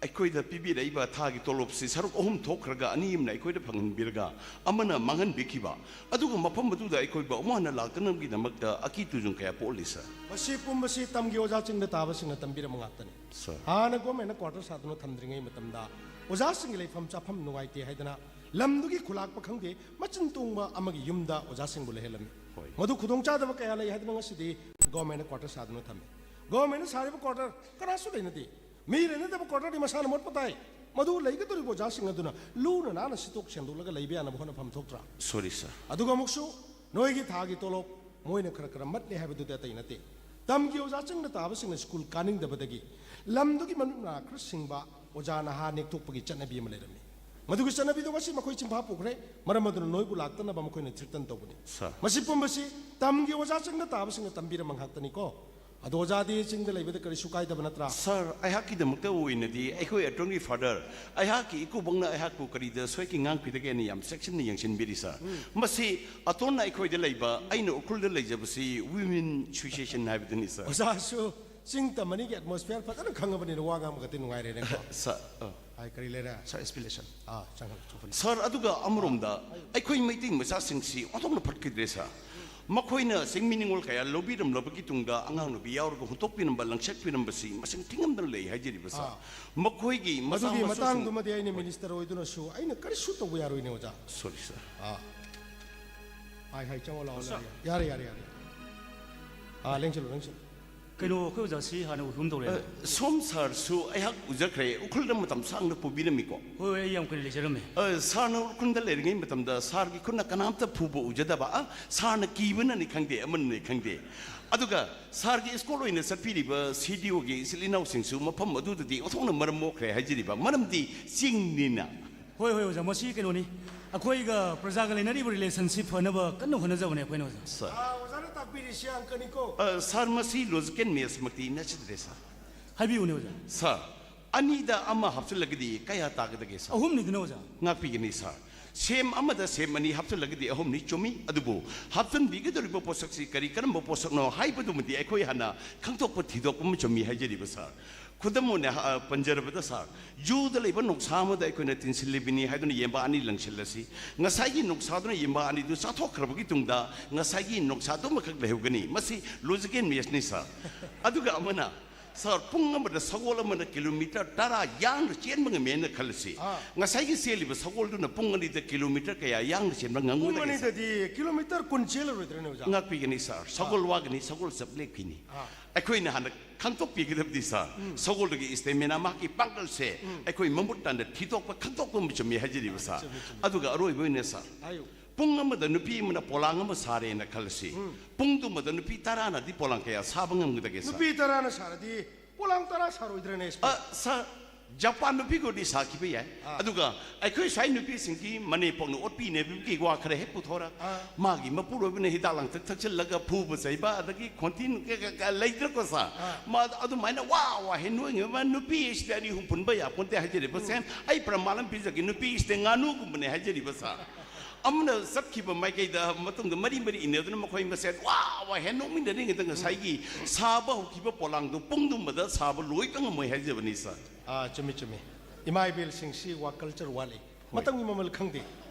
ꯑꯩꯈꯣꯏꯗ ꯄꯤꯕꯤꯔꯛꯏꯕ ꯊꯥꯒꯤ ꯇꯣꯂꯣꯞꯁꯤ ꯁꯔꯨꯛ ꯑꯍꯨꯝ ꯊꯣꯛꯈ꯭ꯔꯒ ꯑꯅꯤ ꯑꯃꯅ ꯑꯩꯈꯣꯏꯗ ꯐꯪꯍꯟꯕꯤꯔꯒ ꯑꯃꯅ ꯃꯥꯡꯍꯟꯕꯤꯈꯤꯕ꯫ ꯑꯗꯨꯒ ꯃꯐꯝ ꯑꯗꯨꯗ ꯑꯩꯈꯣꯏꯕꯨ ꯑꯃꯨꯛ ꯍꯟꯅ ꯂꯥꯛꯇꯅꯕꯒꯤꯗꯃꯛꯇ ꯑꯀꯤ ꯇꯨꯖꯨꯡ ꯀꯌꯥ ꯄꯣꯛꯍꯜꯂꯤ, ꯁꯥꯔ꯫ ꯃꯁꯤ ꯄꯨꯝꯕꯁꯤ ꯇꯝꯒꯤ ꯑꯣꯖꯥꯁꯤꯡꯗ ꯇꯥꯕꯁꯤꯡꯅ ꯇꯝꯕꯤꯔꯝꯕ ꯉꯥꯛꯇꯅꯤ꯫ ꯁꯥꯔ꯫ ꯍꯥꯟꯅ ꯒꯣꯔꯃꯦꯟꯅ ꯀ꯭ꯋꯥꯇꯔ ꯁꯥꯗꯨꯅ ꯊꯝꯗ꯭ꯔꯤꯉꯩ ꯃꯇꯝꯗ ꯑꯣꯖꯥꯁꯤꯡꯒꯤ ꯂꯩꯐꯝ ꯆꯥꯐꯝ ꯅꯨꯡꯉꯥꯏꯇꯦ ꯍꯥꯏꯗꯅ ꯂꯝꯗꯨꯒꯤ ꯈꯨꯂꯥꯛꯄ ꯈꯪꯗꯦ, ꯃꯆꯤꯟ ꯇꯣꯡꯕ ꯑꯃꯒꯤ ꯌꯨꯝꯗ ꯑꯣꯖꯥꯁꯤꯡꯕꯨ ꯂꯩꯍꯜꯂꯝꯃꯤ꯫ ꯍꯣꯏ꯫ ꯃꯗꯨ ꯈꯨꯗꯣꯡꯆꯥꯗꯕ ꯀꯌꯥ ꯂꯩ ꯍꯥꯏꯗꯅ ꯉꯁꯤꯗꯤ ꯒꯣꯔꯃꯦꯟꯅ ꯀ꯭ꯋꯥꯇꯔ ꯁꯥꯗꯨꯅ ꯊꯝꯃꯤ꯫ ꯒꯣꯔꯃꯦꯟꯅ ꯁꯥꯔꯤꯕ ꯀ꯭ꯋꯥꯇꯔ ꯀꯅꯥꯁꯨ ꯂꯩꯅꯗꯦ꯫ ꯃꯤ ꯂꯩꯅꯗꯕ ꯀ꯭ꯋꯥꯇꯔꯗꯤ ꯃꯁꯥꯅ ꯃꯣꯠꯄ ꯇꯥꯏ꯫ ꯃꯗꯨ ꯂꯩꯒꯗꯧꯔꯤꯕ ꯑꯣꯖꯥꯁꯤꯡ ꯑꯗꯨꯅ ꯂꯨꯅ ꯅꯥꯟꯅ ꯁꯤꯠꯇꯣꯛ ꯁꯦꯡꯗꯣꯛꯂꯒ ꯂꯩꯕ ꯌꯥꯅꯕ ꯍꯣꯠꯅꯐꯝ ꯊꯣꯛꯇ꯭ꯔꯥ? ꯁꯣꯔꯤ, ꯁꯥꯔ꯫ ꯑꯗꯨꯒ ꯑꯃꯨꯛꯁꯨ ꯅꯣꯏꯒꯤ ꯊꯥꯒꯤ ꯇꯣꯂꯣꯞ ꯃꯣꯏꯅ ꯈꯔ ꯈꯔ ꯃꯠꯂꯦ ꯍꯥꯏꯕꯗꯨꯗꯤ ꯑꯇꯩ ꯅꯠꯇꯦ꯫ ꯇꯝꯒꯤ ꯑꯣꯖꯥꯁꯤꯡꯅ ꯇꯥꯕꯁꯤꯡꯅ ꯁ꯭ꯀꯨꯜ ꯀꯥꯅꯤꯡꯗꯕꯗꯒꯤ ꯂꯝꯗꯨꯒꯤ ꯃꯃꯤꯠ ꯃꯅꯥ ꯈꯔ ꯁꯤꯡꯕ ꯑꯣꯖꯥ ꯅꯍꯥ ꯅꯦꯛꯊꯣꯛꯄꯒꯤ ꯆꯠꯅꯕꯤ ꯑꯃ ꯂꯩꯔꯝꯃꯤ꯫ ꯃꯗꯨꯒꯤ ꯆꯠꯅꯕꯤꯗꯣ ꯉꯁꯤ ꯃꯈꯣꯏ ꯆꯤꯟꯐꯥ ꯄꯨꯈ꯭ꯔꯦ꯫ ꯃꯔꯝ ꯑꯗꯨꯅ ꯅꯣꯏꯕꯨ ꯂꯥꯛꯇꯅꯕ ꯃꯈꯣꯏꯅ ꯊ꯭ꯔꯤꯇꯟ ꯇꯧꯕꯅꯤ꯫ ꯁꯥꯔ꯫ ꯃꯁꯤ ꯄꯨꯝꯕꯁꯤ ꯇꯝꯒꯤ ꯑꯣꯖꯥꯁꯤꯡꯅ ꯇꯥꯕꯁꯤꯡꯅ ꯇꯝꯕꯤꯔꯝꯕ ꯉꯥꯛꯇꯅꯤꯀꯣ꯫ ꯑꯗꯣ ꯑꯣꯖꯥꯗꯤ ꯆꯤꯡꯗ ꯂꯩꯕꯗ ꯀꯔꯤꯁꯨ ꯀꯥꯏꯗꯕ ꯅꯠꯇ꯭ꯔꯥ? ꯁꯥꯔ, ꯑꯩꯍꯥꯛꯀꯤꯗꯃꯛꯇ ꯑꯣꯏꯅꯗꯤ ꯑꯩꯈꯣꯏ ꯑꯇꯣꯟꯒꯤ ꯐꯥꯗꯔ, ꯑꯩꯍꯥꯛꯀꯤ ꯏꯀꯨꯕꯣꯛꯅ ꯑꯩꯍꯥꯛꯄꯨ ꯀꯔꯤꯗ ꯁꯣꯏꯈꯤ ꯉꯥꯡꯈꯤꯗꯒꯦꯅ ꯌꯥꯝ ꯆꯦꯛꯁꯤꯟꯅ ꯌꯦꯡꯁꯤꯟꯕꯤꯔꯤ, ꯁꯥꯔ꯫ ꯃꯁꯤ ꯑꯇꯣꯟꯅ ꯑꯩꯈꯣꯏꯗ ꯂꯩꯕ, ꯑꯩꯅ ꯎꯈ꯭ꯔꯨꯜꯗ ꯂꯩꯖꯕꯁꯤ ꯋꯤꯃꯦꯟ ꯑꯦꯁꯣꯁꯤꯌꯦꯁꯟ ꯍꯥꯏꯕꯗꯨꯅꯤ, ꯁꯥꯔ꯫ ꯑꯣꯖꯥꯁꯨ ꯆꯤꯡ ꯇꯝ ꯑꯅꯤꯒꯤ ꯑꯦꯠꯃꯣꯁꯐꯤꯌꯔ ꯐꯖꯅ ꯈꯪꯉꯕꯅꯤꯅ ꯋꯥ ꯉꯥꯡꯕꯒꯗꯤ ꯅꯨꯡꯉꯥꯏꯔꯦꯅꯦꯀꯣ꯫ ꯁꯥꯔ, ꯑ, ꯍꯥꯏ, ꯀꯔꯤ ꯂꯩꯔꯦ? ꯁꯥꯔ, ꯑꯦꯛꯁꯄ꯭ꯂꯦꯅꯦꯁꯟ꯫ ꯑꯥ, ꯆꯪꯍꯜꯂꯣ, ꯆꯪꯍꯜꯂꯣ꯫ ꯁꯥꯔ, ꯑꯗꯨꯒ ꯑꯃꯔꯣꯝꯗ ꯑꯩꯈꯣꯏ ꯃꯩꯇꯩ ꯃꯆꯥꯁꯤꯡꯁꯤ ꯑꯣꯟꯊꯣꯛꯅ ꯐꯠꯈꯤꯗ꯭ꯔꯦ, ꯁꯥꯔ꯫ ꯃꯈꯣꯏꯅ ꯆꯤꯡꯃꯤ ꯅꯤꯉꯣꯜ ꯀꯌꯥ ꯂꯧꯕꯤꯔꯝꯂꯕꯒꯤ ꯇꯨꯡꯗ ꯑꯉꯥꯡ ꯅꯨꯄꯤ ꯌꯥꯎꯔꯒ ꯍꯨꯟꯇꯣꯛꯄꯤꯔꯝꯕ, ꯂꯪꯁꯛꯄꯤꯔꯝꯕꯁꯤ ꯃꯁꯤꯡ ꯊꯤꯉꯝꯗꯅ ꯂꯩ ꯍꯥꯏꯖꯔꯤꯕ, ꯁꯥꯔ꯫ ꯑꯥ꯫ ꯃꯈꯣꯏꯒꯤ ꯃꯆꯥ ꯃꯗꯨꯒꯤ ꯃꯁꯨꯁꯤꯡ- ꯃꯇꯥꯡꯗꯨꯃꯗꯤ ꯑꯩꯅ ꯍꯣꯏ꯫ ꯃꯤꯅꯤꯁꯇꯔ ꯑꯣꯏꯗꯨꯅꯁꯨ ꯑꯩꯅ ꯀꯔꯤꯁꯨ ꯇꯧꯕ ꯌꯥꯔꯣꯏꯅꯦ, ꯑꯣꯖꯥ꯫ ꯁꯣꯔꯤ, ꯁꯥꯔ꯫ ꯑꯥ꯫ ꯍꯥꯏ, ꯍꯥꯏ, ꯆꯪꯉꯣ ꯂꯥꯛꯑꯣ, ꯁꯥꯔ꯫ ꯌꯥꯔꯦ, ꯌꯥꯔꯦ, ꯌꯥꯔꯦ꯫ ꯑꯥ, ꯂꯦꯡꯁꯤꯜꯂꯨ, ꯂꯦꯡꯁꯤꯜꯂꯨ꯫ ꯀꯩꯅꯣ, ꯑꯩꯈꯣꯏ ꯑꯣꯖꯥꯁꯤ ꯍꯥꯟꯅ ꯎꯈꯤꯒꯨꯝ ꯇꯧꯔꯦ꯫ ꯑ, ꯁꯣꯝ ꯁꯥꯔꯁꯨ ꯑꯩꯍꯥꯛ ꯎꯖꯈ꯭ꯔꯦ, ꯎꯈ꯭ꯔꯨꯜꯗ ꯃꯇꯝ ꯁꯥꯡꯅ ꯄꯨꯕꯤꯔꯝꯃꯤꯀꯣ꯫ ꯍꯣꯏ, ꯍꯣꯏ, ꯑꯩ ꯌꯥꯝ ꯀꯨꯏꯅ ꯂꯩꯖꯔꯝꯃꯦ꯫ ꯑ, ꯁꯥꯔꯅ ꯎꯈ꯭ꯔꯨꯜꯗ ꯂꯩꯔꯤꯉꯩ ꯃꯇꯝꯗ ꯁꯥꯔꯒꯤ ꯈꯨꯠꯅ ꯀꯅꯥꯝꯇ ꯐꯨꯕ ꯎꯖꯗꯕ, ꯑ, ꯁꯥꯔꯅ ꯀꯤꯕꯅꯅꯤ ꯈꯪꯗꯦ, ꯑꯃꯅꯅꯤ ꯈꯪꯗꯦ꯫ ꯑꯗꯨꯒ ꯁꯥꯔꯒꯤ ꯁ꯭ꯀꯨꯜ ꯑꯣꯏꯅ ꯆꯠꯄꯤꯔꯤꯕ ꯁꯤ ꯗꯤ ꯑꯣꯒꯤ ꯏꯆꯤꯜ ꯏꯅꯥꯎꯁꯤꯡꯁꯨ ꯃꯐꯝ ꯑꯗꯨꯗꯗꯤ ꯑꯣꯟꯊꯣꯛꯅ ꯃꯔꯝ ꯃꯣꯛꯈ꯭ꯔꯦ ꯍꯥꯏꯖꯔꯤꯕ꯫ ꯃꯔꯝꯗꯤ ꯆꯤꯡꯅꯤꯅ꯫ ꯍꯣꯏ, ꯍꯣꯏ, ꯑꯣꯖꯥ, ꯃꯁꯤ ꯀꯩꯅꯣꯅꯤ, ꯑꯩꯈꯣꯏꯒ ꯄ꯭ꯔꯖꯥꯒ ꯂꯩꯅꯔꯤꯕ ꯔꯤꯂꯦꯁꯟꯁꯤꯞ ꯐꯅꯕ ꯀꯟꯅ ꯍꯣꯠꯅꯖꯕꯅꯦ ꯑꯩꯈꯣꯏꯅ, ꯑꯣꯖꯥ꯫ ꯁꯥꯔ꯫ ꯑꯥ, ꯑꯣꯖꯥꯅ ꯇꯥꯛꯄꯤꯔꯤꯁꯤ ꯑꯪꯀꯅꯤꯀꯣ꯫ ꯑ, ꯁꯥꯔ, ꯃꯁꯤ ꯂꯣꯖꯤꯀꯦꯜ ꯃꯦꯠꯁꯃꯛꯇꯤ ꯅꯠꯆꯗ꯭ꯔꯦ, ꯁꯥꯔ꯫ ꯍꯥꯏꯕꯤꯌꯨꯅꯦ, ꯑꯣꯖꯥ꯫ ꯁꯥꯔ, ꯑꯅꯤꯗ ꯑꯃ ꯍꯥꯞꯆꯤꯜꯂꯒꯗꯤ ꯀꯌꯥ ꯇꯥꯒꯗꯒꯦ, ꯁꯥꯔ? ꯑꯍꯨꯝꯅꯤꯗꯅ, ꯑꯣꯖꯥ꯫ ꯉꯥꯛꯄꯤꯒꯅꯤ, ꯁꯥꯔ꯫ ꯁꯦꯝ ꯑꯃꯗ ꯁꯦꯝ ꯑꯅꯤ ꯍꯥꯞꯆꯤꯜꯂꯒꯗꯤ ꯑꯍꯨꯝꯅꯤ, ꯆꯨꯝꯃꯤ꯫ ꯑꯗꯨꯕꯨ ꯍꯥꯞꯆꯤꯟꯕꯤꯒꯗꯧꯔꯤꯕ ꯄꯣꯠꯁꯛꯁꯤ ꯀꯔꯤ ꯀꯔꯝꯕ ꯄꯣꯠꯁꯛꯅꯣ ꯍꯥꯏꯕꯗꯨꯃꯗꯤ ꯑꯩꯈꯣꯏ ꯍꯥꯟꯅ ꯈꯪꯗꯣꯛꯄ ꯊꯤꯗꯣꯛꯄ ꯑꯃ ꯆꯨꯝꯃꯤ ꯍꯥꯏꯖꯔꯤꯕ, ꯁꯥꯔ꯫ ꯈꯨꯗꯝ ꯑꯣꯏꯅ, ꯑ, ꯄꯟꯖꯔꯕꯗ, ꯁꯥꯔ, ꯖꯨꯗ ꯂꯩꯕ ꯅꯣꯡꯁꯥ ꯑꯃꯗ ꯑꯩꯈꯣꯏꯅ ꯇꯤꯟꯁꯤꯜꯂꯤꯕꯅꯤ ꯍꯥꯏꯗꯨꯅ ꯌꯦꯟꯕꯥ ꯑꯅꯤ ꯂꯪꯁꯤꯜꯂꯁꯤ꯫ ꯉꯁꯥꯏꯒꯤ ꯅꯣꯡꯁꯥꯗꯨꯅ ꯌꯦꯟꯕꯥ ꯑꯅꯤꯗꯨ ꯆꯥꯊꯣꯛꯈ꯭ꯔꯕꯒꯤ ꯇꯨꯡꯗ ꯉꯁꯥꯏꯒꯤ ꯅꯣꯡꯁꯥꯗꯨꯃꯈꯛ ꯂꯩꯍꯧꯒꯅꯤ꯫ ꯃꯁꯤ ꯂꯣꯖꯤꯀꯦꯜ ꯃꯦꯠꯁꯅꯤ, ꯁꯥꯔ꯫ ꯑꯗꯨꯒ ꯑꯃꯅ, ꯁꯥꯔ, ꯄꯨꯡ ꯑꯃꯗ ꯁꯒꯣꯜ ꯑꯃꯅ ꯀꯤꯂꯣꯃꯤꯇꯔ ꯇꯔꯥ ꯌꯥꯡꯅ ꯆꯦꯟꯕ ꯉꯝꯃꯦꯅ ꯈꯜꯂꯁꯤ꯫ ꯑꯥ꯫ ꯉꯁꯥꯏꯒꯤ ꯆꯦꯜꯂꯤꯕ ꯁꯒꯣꯜꯗꯨꯅ ꯄꯨꯡ ꯑꯅꯤꯗ ꯀꯤꯂꯣꯃꯤꯇꯔ ꯀꯌꯥ ꯌꯥꯡꯅ ꯆꯦꯟꯕ ꯄꯨꯡ ꯉꯝꯒꯗꯒꯦ, ꯁꯥꯔ? ꯑꯅꯤꯗꯗꯤ ꯀꯤꯂꯣꯃꯤꯇꯔ ꯀꯨꯟ ꯆꯦꯜꯂꯔꯣꯏꯗ꯭ꯔꯅꯦ, ꯑꯣꯖꯥ? ꯉꯥꯛꯄꯤꯒꯅꯤ, ꯁꯥꯔ꯫ ꯁꯒꯣꯜ ꯋꯥꯒꯅꯤ, ꯁꯒꯣꯜ ꯆꯞ ꯂꯦꯞꯈꯤꯅꯤ꯫ ꯑꯥ꯫ ꯑꯩꯈꯣꯏꯅ ꯍꯥꯟꯅ ꯈꯪꯗꯣꯛꯄꯤꯒꯗꯕꯗꯤ, ꯁꯥꯔ, ꯁꯒꯣꯜꯗꯨꯒꯤ ꯏꯁꯇꯦꯃꯤꯅꯥ, ꯃꯍꯥꯛꯀꯤ ꯄꯥꯡꯒꯜꯁꯦ ꯑꯩꯈꯣꯏ ꯃꯃꯨꯠ ꯇꯥꯅ ꯊꯤꯗꯣꯛꯄ, ꯈꯪꯗꯣꯛꯄ ꯑꯃ ꯆꯨꯝꯃꯤ ꯍꯥꯏꯖꯔꯤꯕ, ꯁꯥꯔ꯫ ꯑꯗꯨꯒ ꯑꯔꯣꯏꯕ ꯑꯣꯏꯅ, ꯁꯥꯔ, ꯍꯥꯏꯌꯨ꯫ ꯄꯨꯡ ꯑꯃꯗ ꯅꯨꯄꯤ ꯑꯃꯅ ꯄꯣꯂꯥꯡ ꯑꯃ ꯁꯥꯔꯦꯅ ꯈꯜꯂꯁꯤ꯫ ꯄꯨꯡꯗꯨꯃꯗ ꯅꯨꯄꯤ ꯇꯔꯥꯅꯗꯤ ꯄꯣꯂꯥꯡ ꯀꯌꯥ ꯁꯥꯕ ꯉꯝꯒꯗꯒꯦ, ꯁꯥꯔ? ꯅꯨꯄꯤ ꯇꯔꯥꯅ ꯁꯥꯔꯗꯤ ꯄꯣꯂꯥꯡ ꯇꯔꯥ ꯁꯥꯔꯣꯏꯗ꯭ꯔꯅꯦ? ꯑ, ꯁꯥꯔ, ꯖꯄꯥꯟ ꯅꯨꯄꯤꯒꯗꯤ ꯁꯥꯈꯤꯕ ꯌꯥꯏ꯫ ꯑꯗꯨꯒ ꯑꯩꯈꯣꯏ ꯁ꯭ꯋꯥꯏ ꯅꯨꯄꯤꯁꯤꯡꯒꯤ ꯃꯅꯦ ꯄꯣꯛꯅ ꯑꯣꯠꯄꯤꯅꯕꯒꯤ ꯋꯥ ꯈꯔ ꯍꯦꯛ ꯄꯨꯊꯣꯔꯛ꯫ ꯃꯥꯒꯤ ꯃꯄꯨꯔꯣꯏꯕꯅ ꯍꯤꯗꯥꯛ ꯂꯥꯡꯊꯛ ꯊꯛꯆꯤꯜꯂꯒ ꯐꯨꯕ ꯆꯩꯕ, ꯑꯗꯒꯤ ꯈꯣꯟꯊꯤ ꯀ-, ꯀ-, ꯀ-, ꯂꯩꯗ꯭ꯔꯀꯣ, ꯁꯥꯔ? ꯃꯥ ꯑꯗꯨꯃꯥꯏꯅ ꯋꯥ ꯋꯥ ꯍꯦꯟ ꯅꯣꯏꯉꯤꯕ ꯅꯨꯄꯤ ꯑꯁꯤꯗꯤ ꯑꯅꯤ ꯑꯍꯨꯝ ꯄꯨꯟꯕ ꯌꯥꯄꯣꯟꯇꯦ ꯍꯥꯏꯖꯔꯤꯕ, ꯁꯦ꯫ ꯑꯩ ꯄ꯭ꯔꯃꯥꯟ ꯑꯃ ꯄꯤꯖꯒꯦ, ꯅꯨꯄꯤ ꯑꯁꯤꯗꯤ ꯉꯥꯅꯨꯒꯨꯝꯕꯅꯦ ꯍꯥꯏꯖꯔꯤꯕ, ꯁꯥꯔ꯫ ꯑꯃꯅ ꯆꯠꯈꯤꯕ ꯃꯥꯏꯀꯩꯗ ꯃꯇꯨꯡꯗ ꯃꯔꯤ ꯃꯔꯤ ꯏꯟꯅꯗꯨꯅ ꯃꯈꯣꯏ ꯃꯁꯦꯟ ꯋꯥ ꯋꯥ ꯍꯦꯟ ꯅꯣꯛꯃꯤꯟꯅꯔꯤꯉꯩꯗ ꯉꯁꯥꯏꯒꯤ ꯁꯥꯕ ꯍꯧꯈꯤꯕ ꯄꯣꯂꯥꯡꯗꯨ ꯄꯨꯡꯗꯨꯃꯗ ꯁꯥꯕ ꯂꯣꯏꯕ ꯉꯝꯃꯣꯏ ꯍꯥꯏꯖꯕꯅꯤ, ꯁꯥꯔ꯫ ꯑꯥ, ꯆꯨꯝꯃꯤ, ꯆꯨꯝꯃꯤ꯫ ꯏꯃꯥ ꯏꯕꯦꯜꯁꯤꯡꯁꯤ ꯋꯥ ꯀꯜꯆꯔ ꯋꯥꯠꯂꯤ꯫ ꯃꯇꯝꯒꯤ ꯃꯃꯜ ꯈꯪꯗꯦ꯫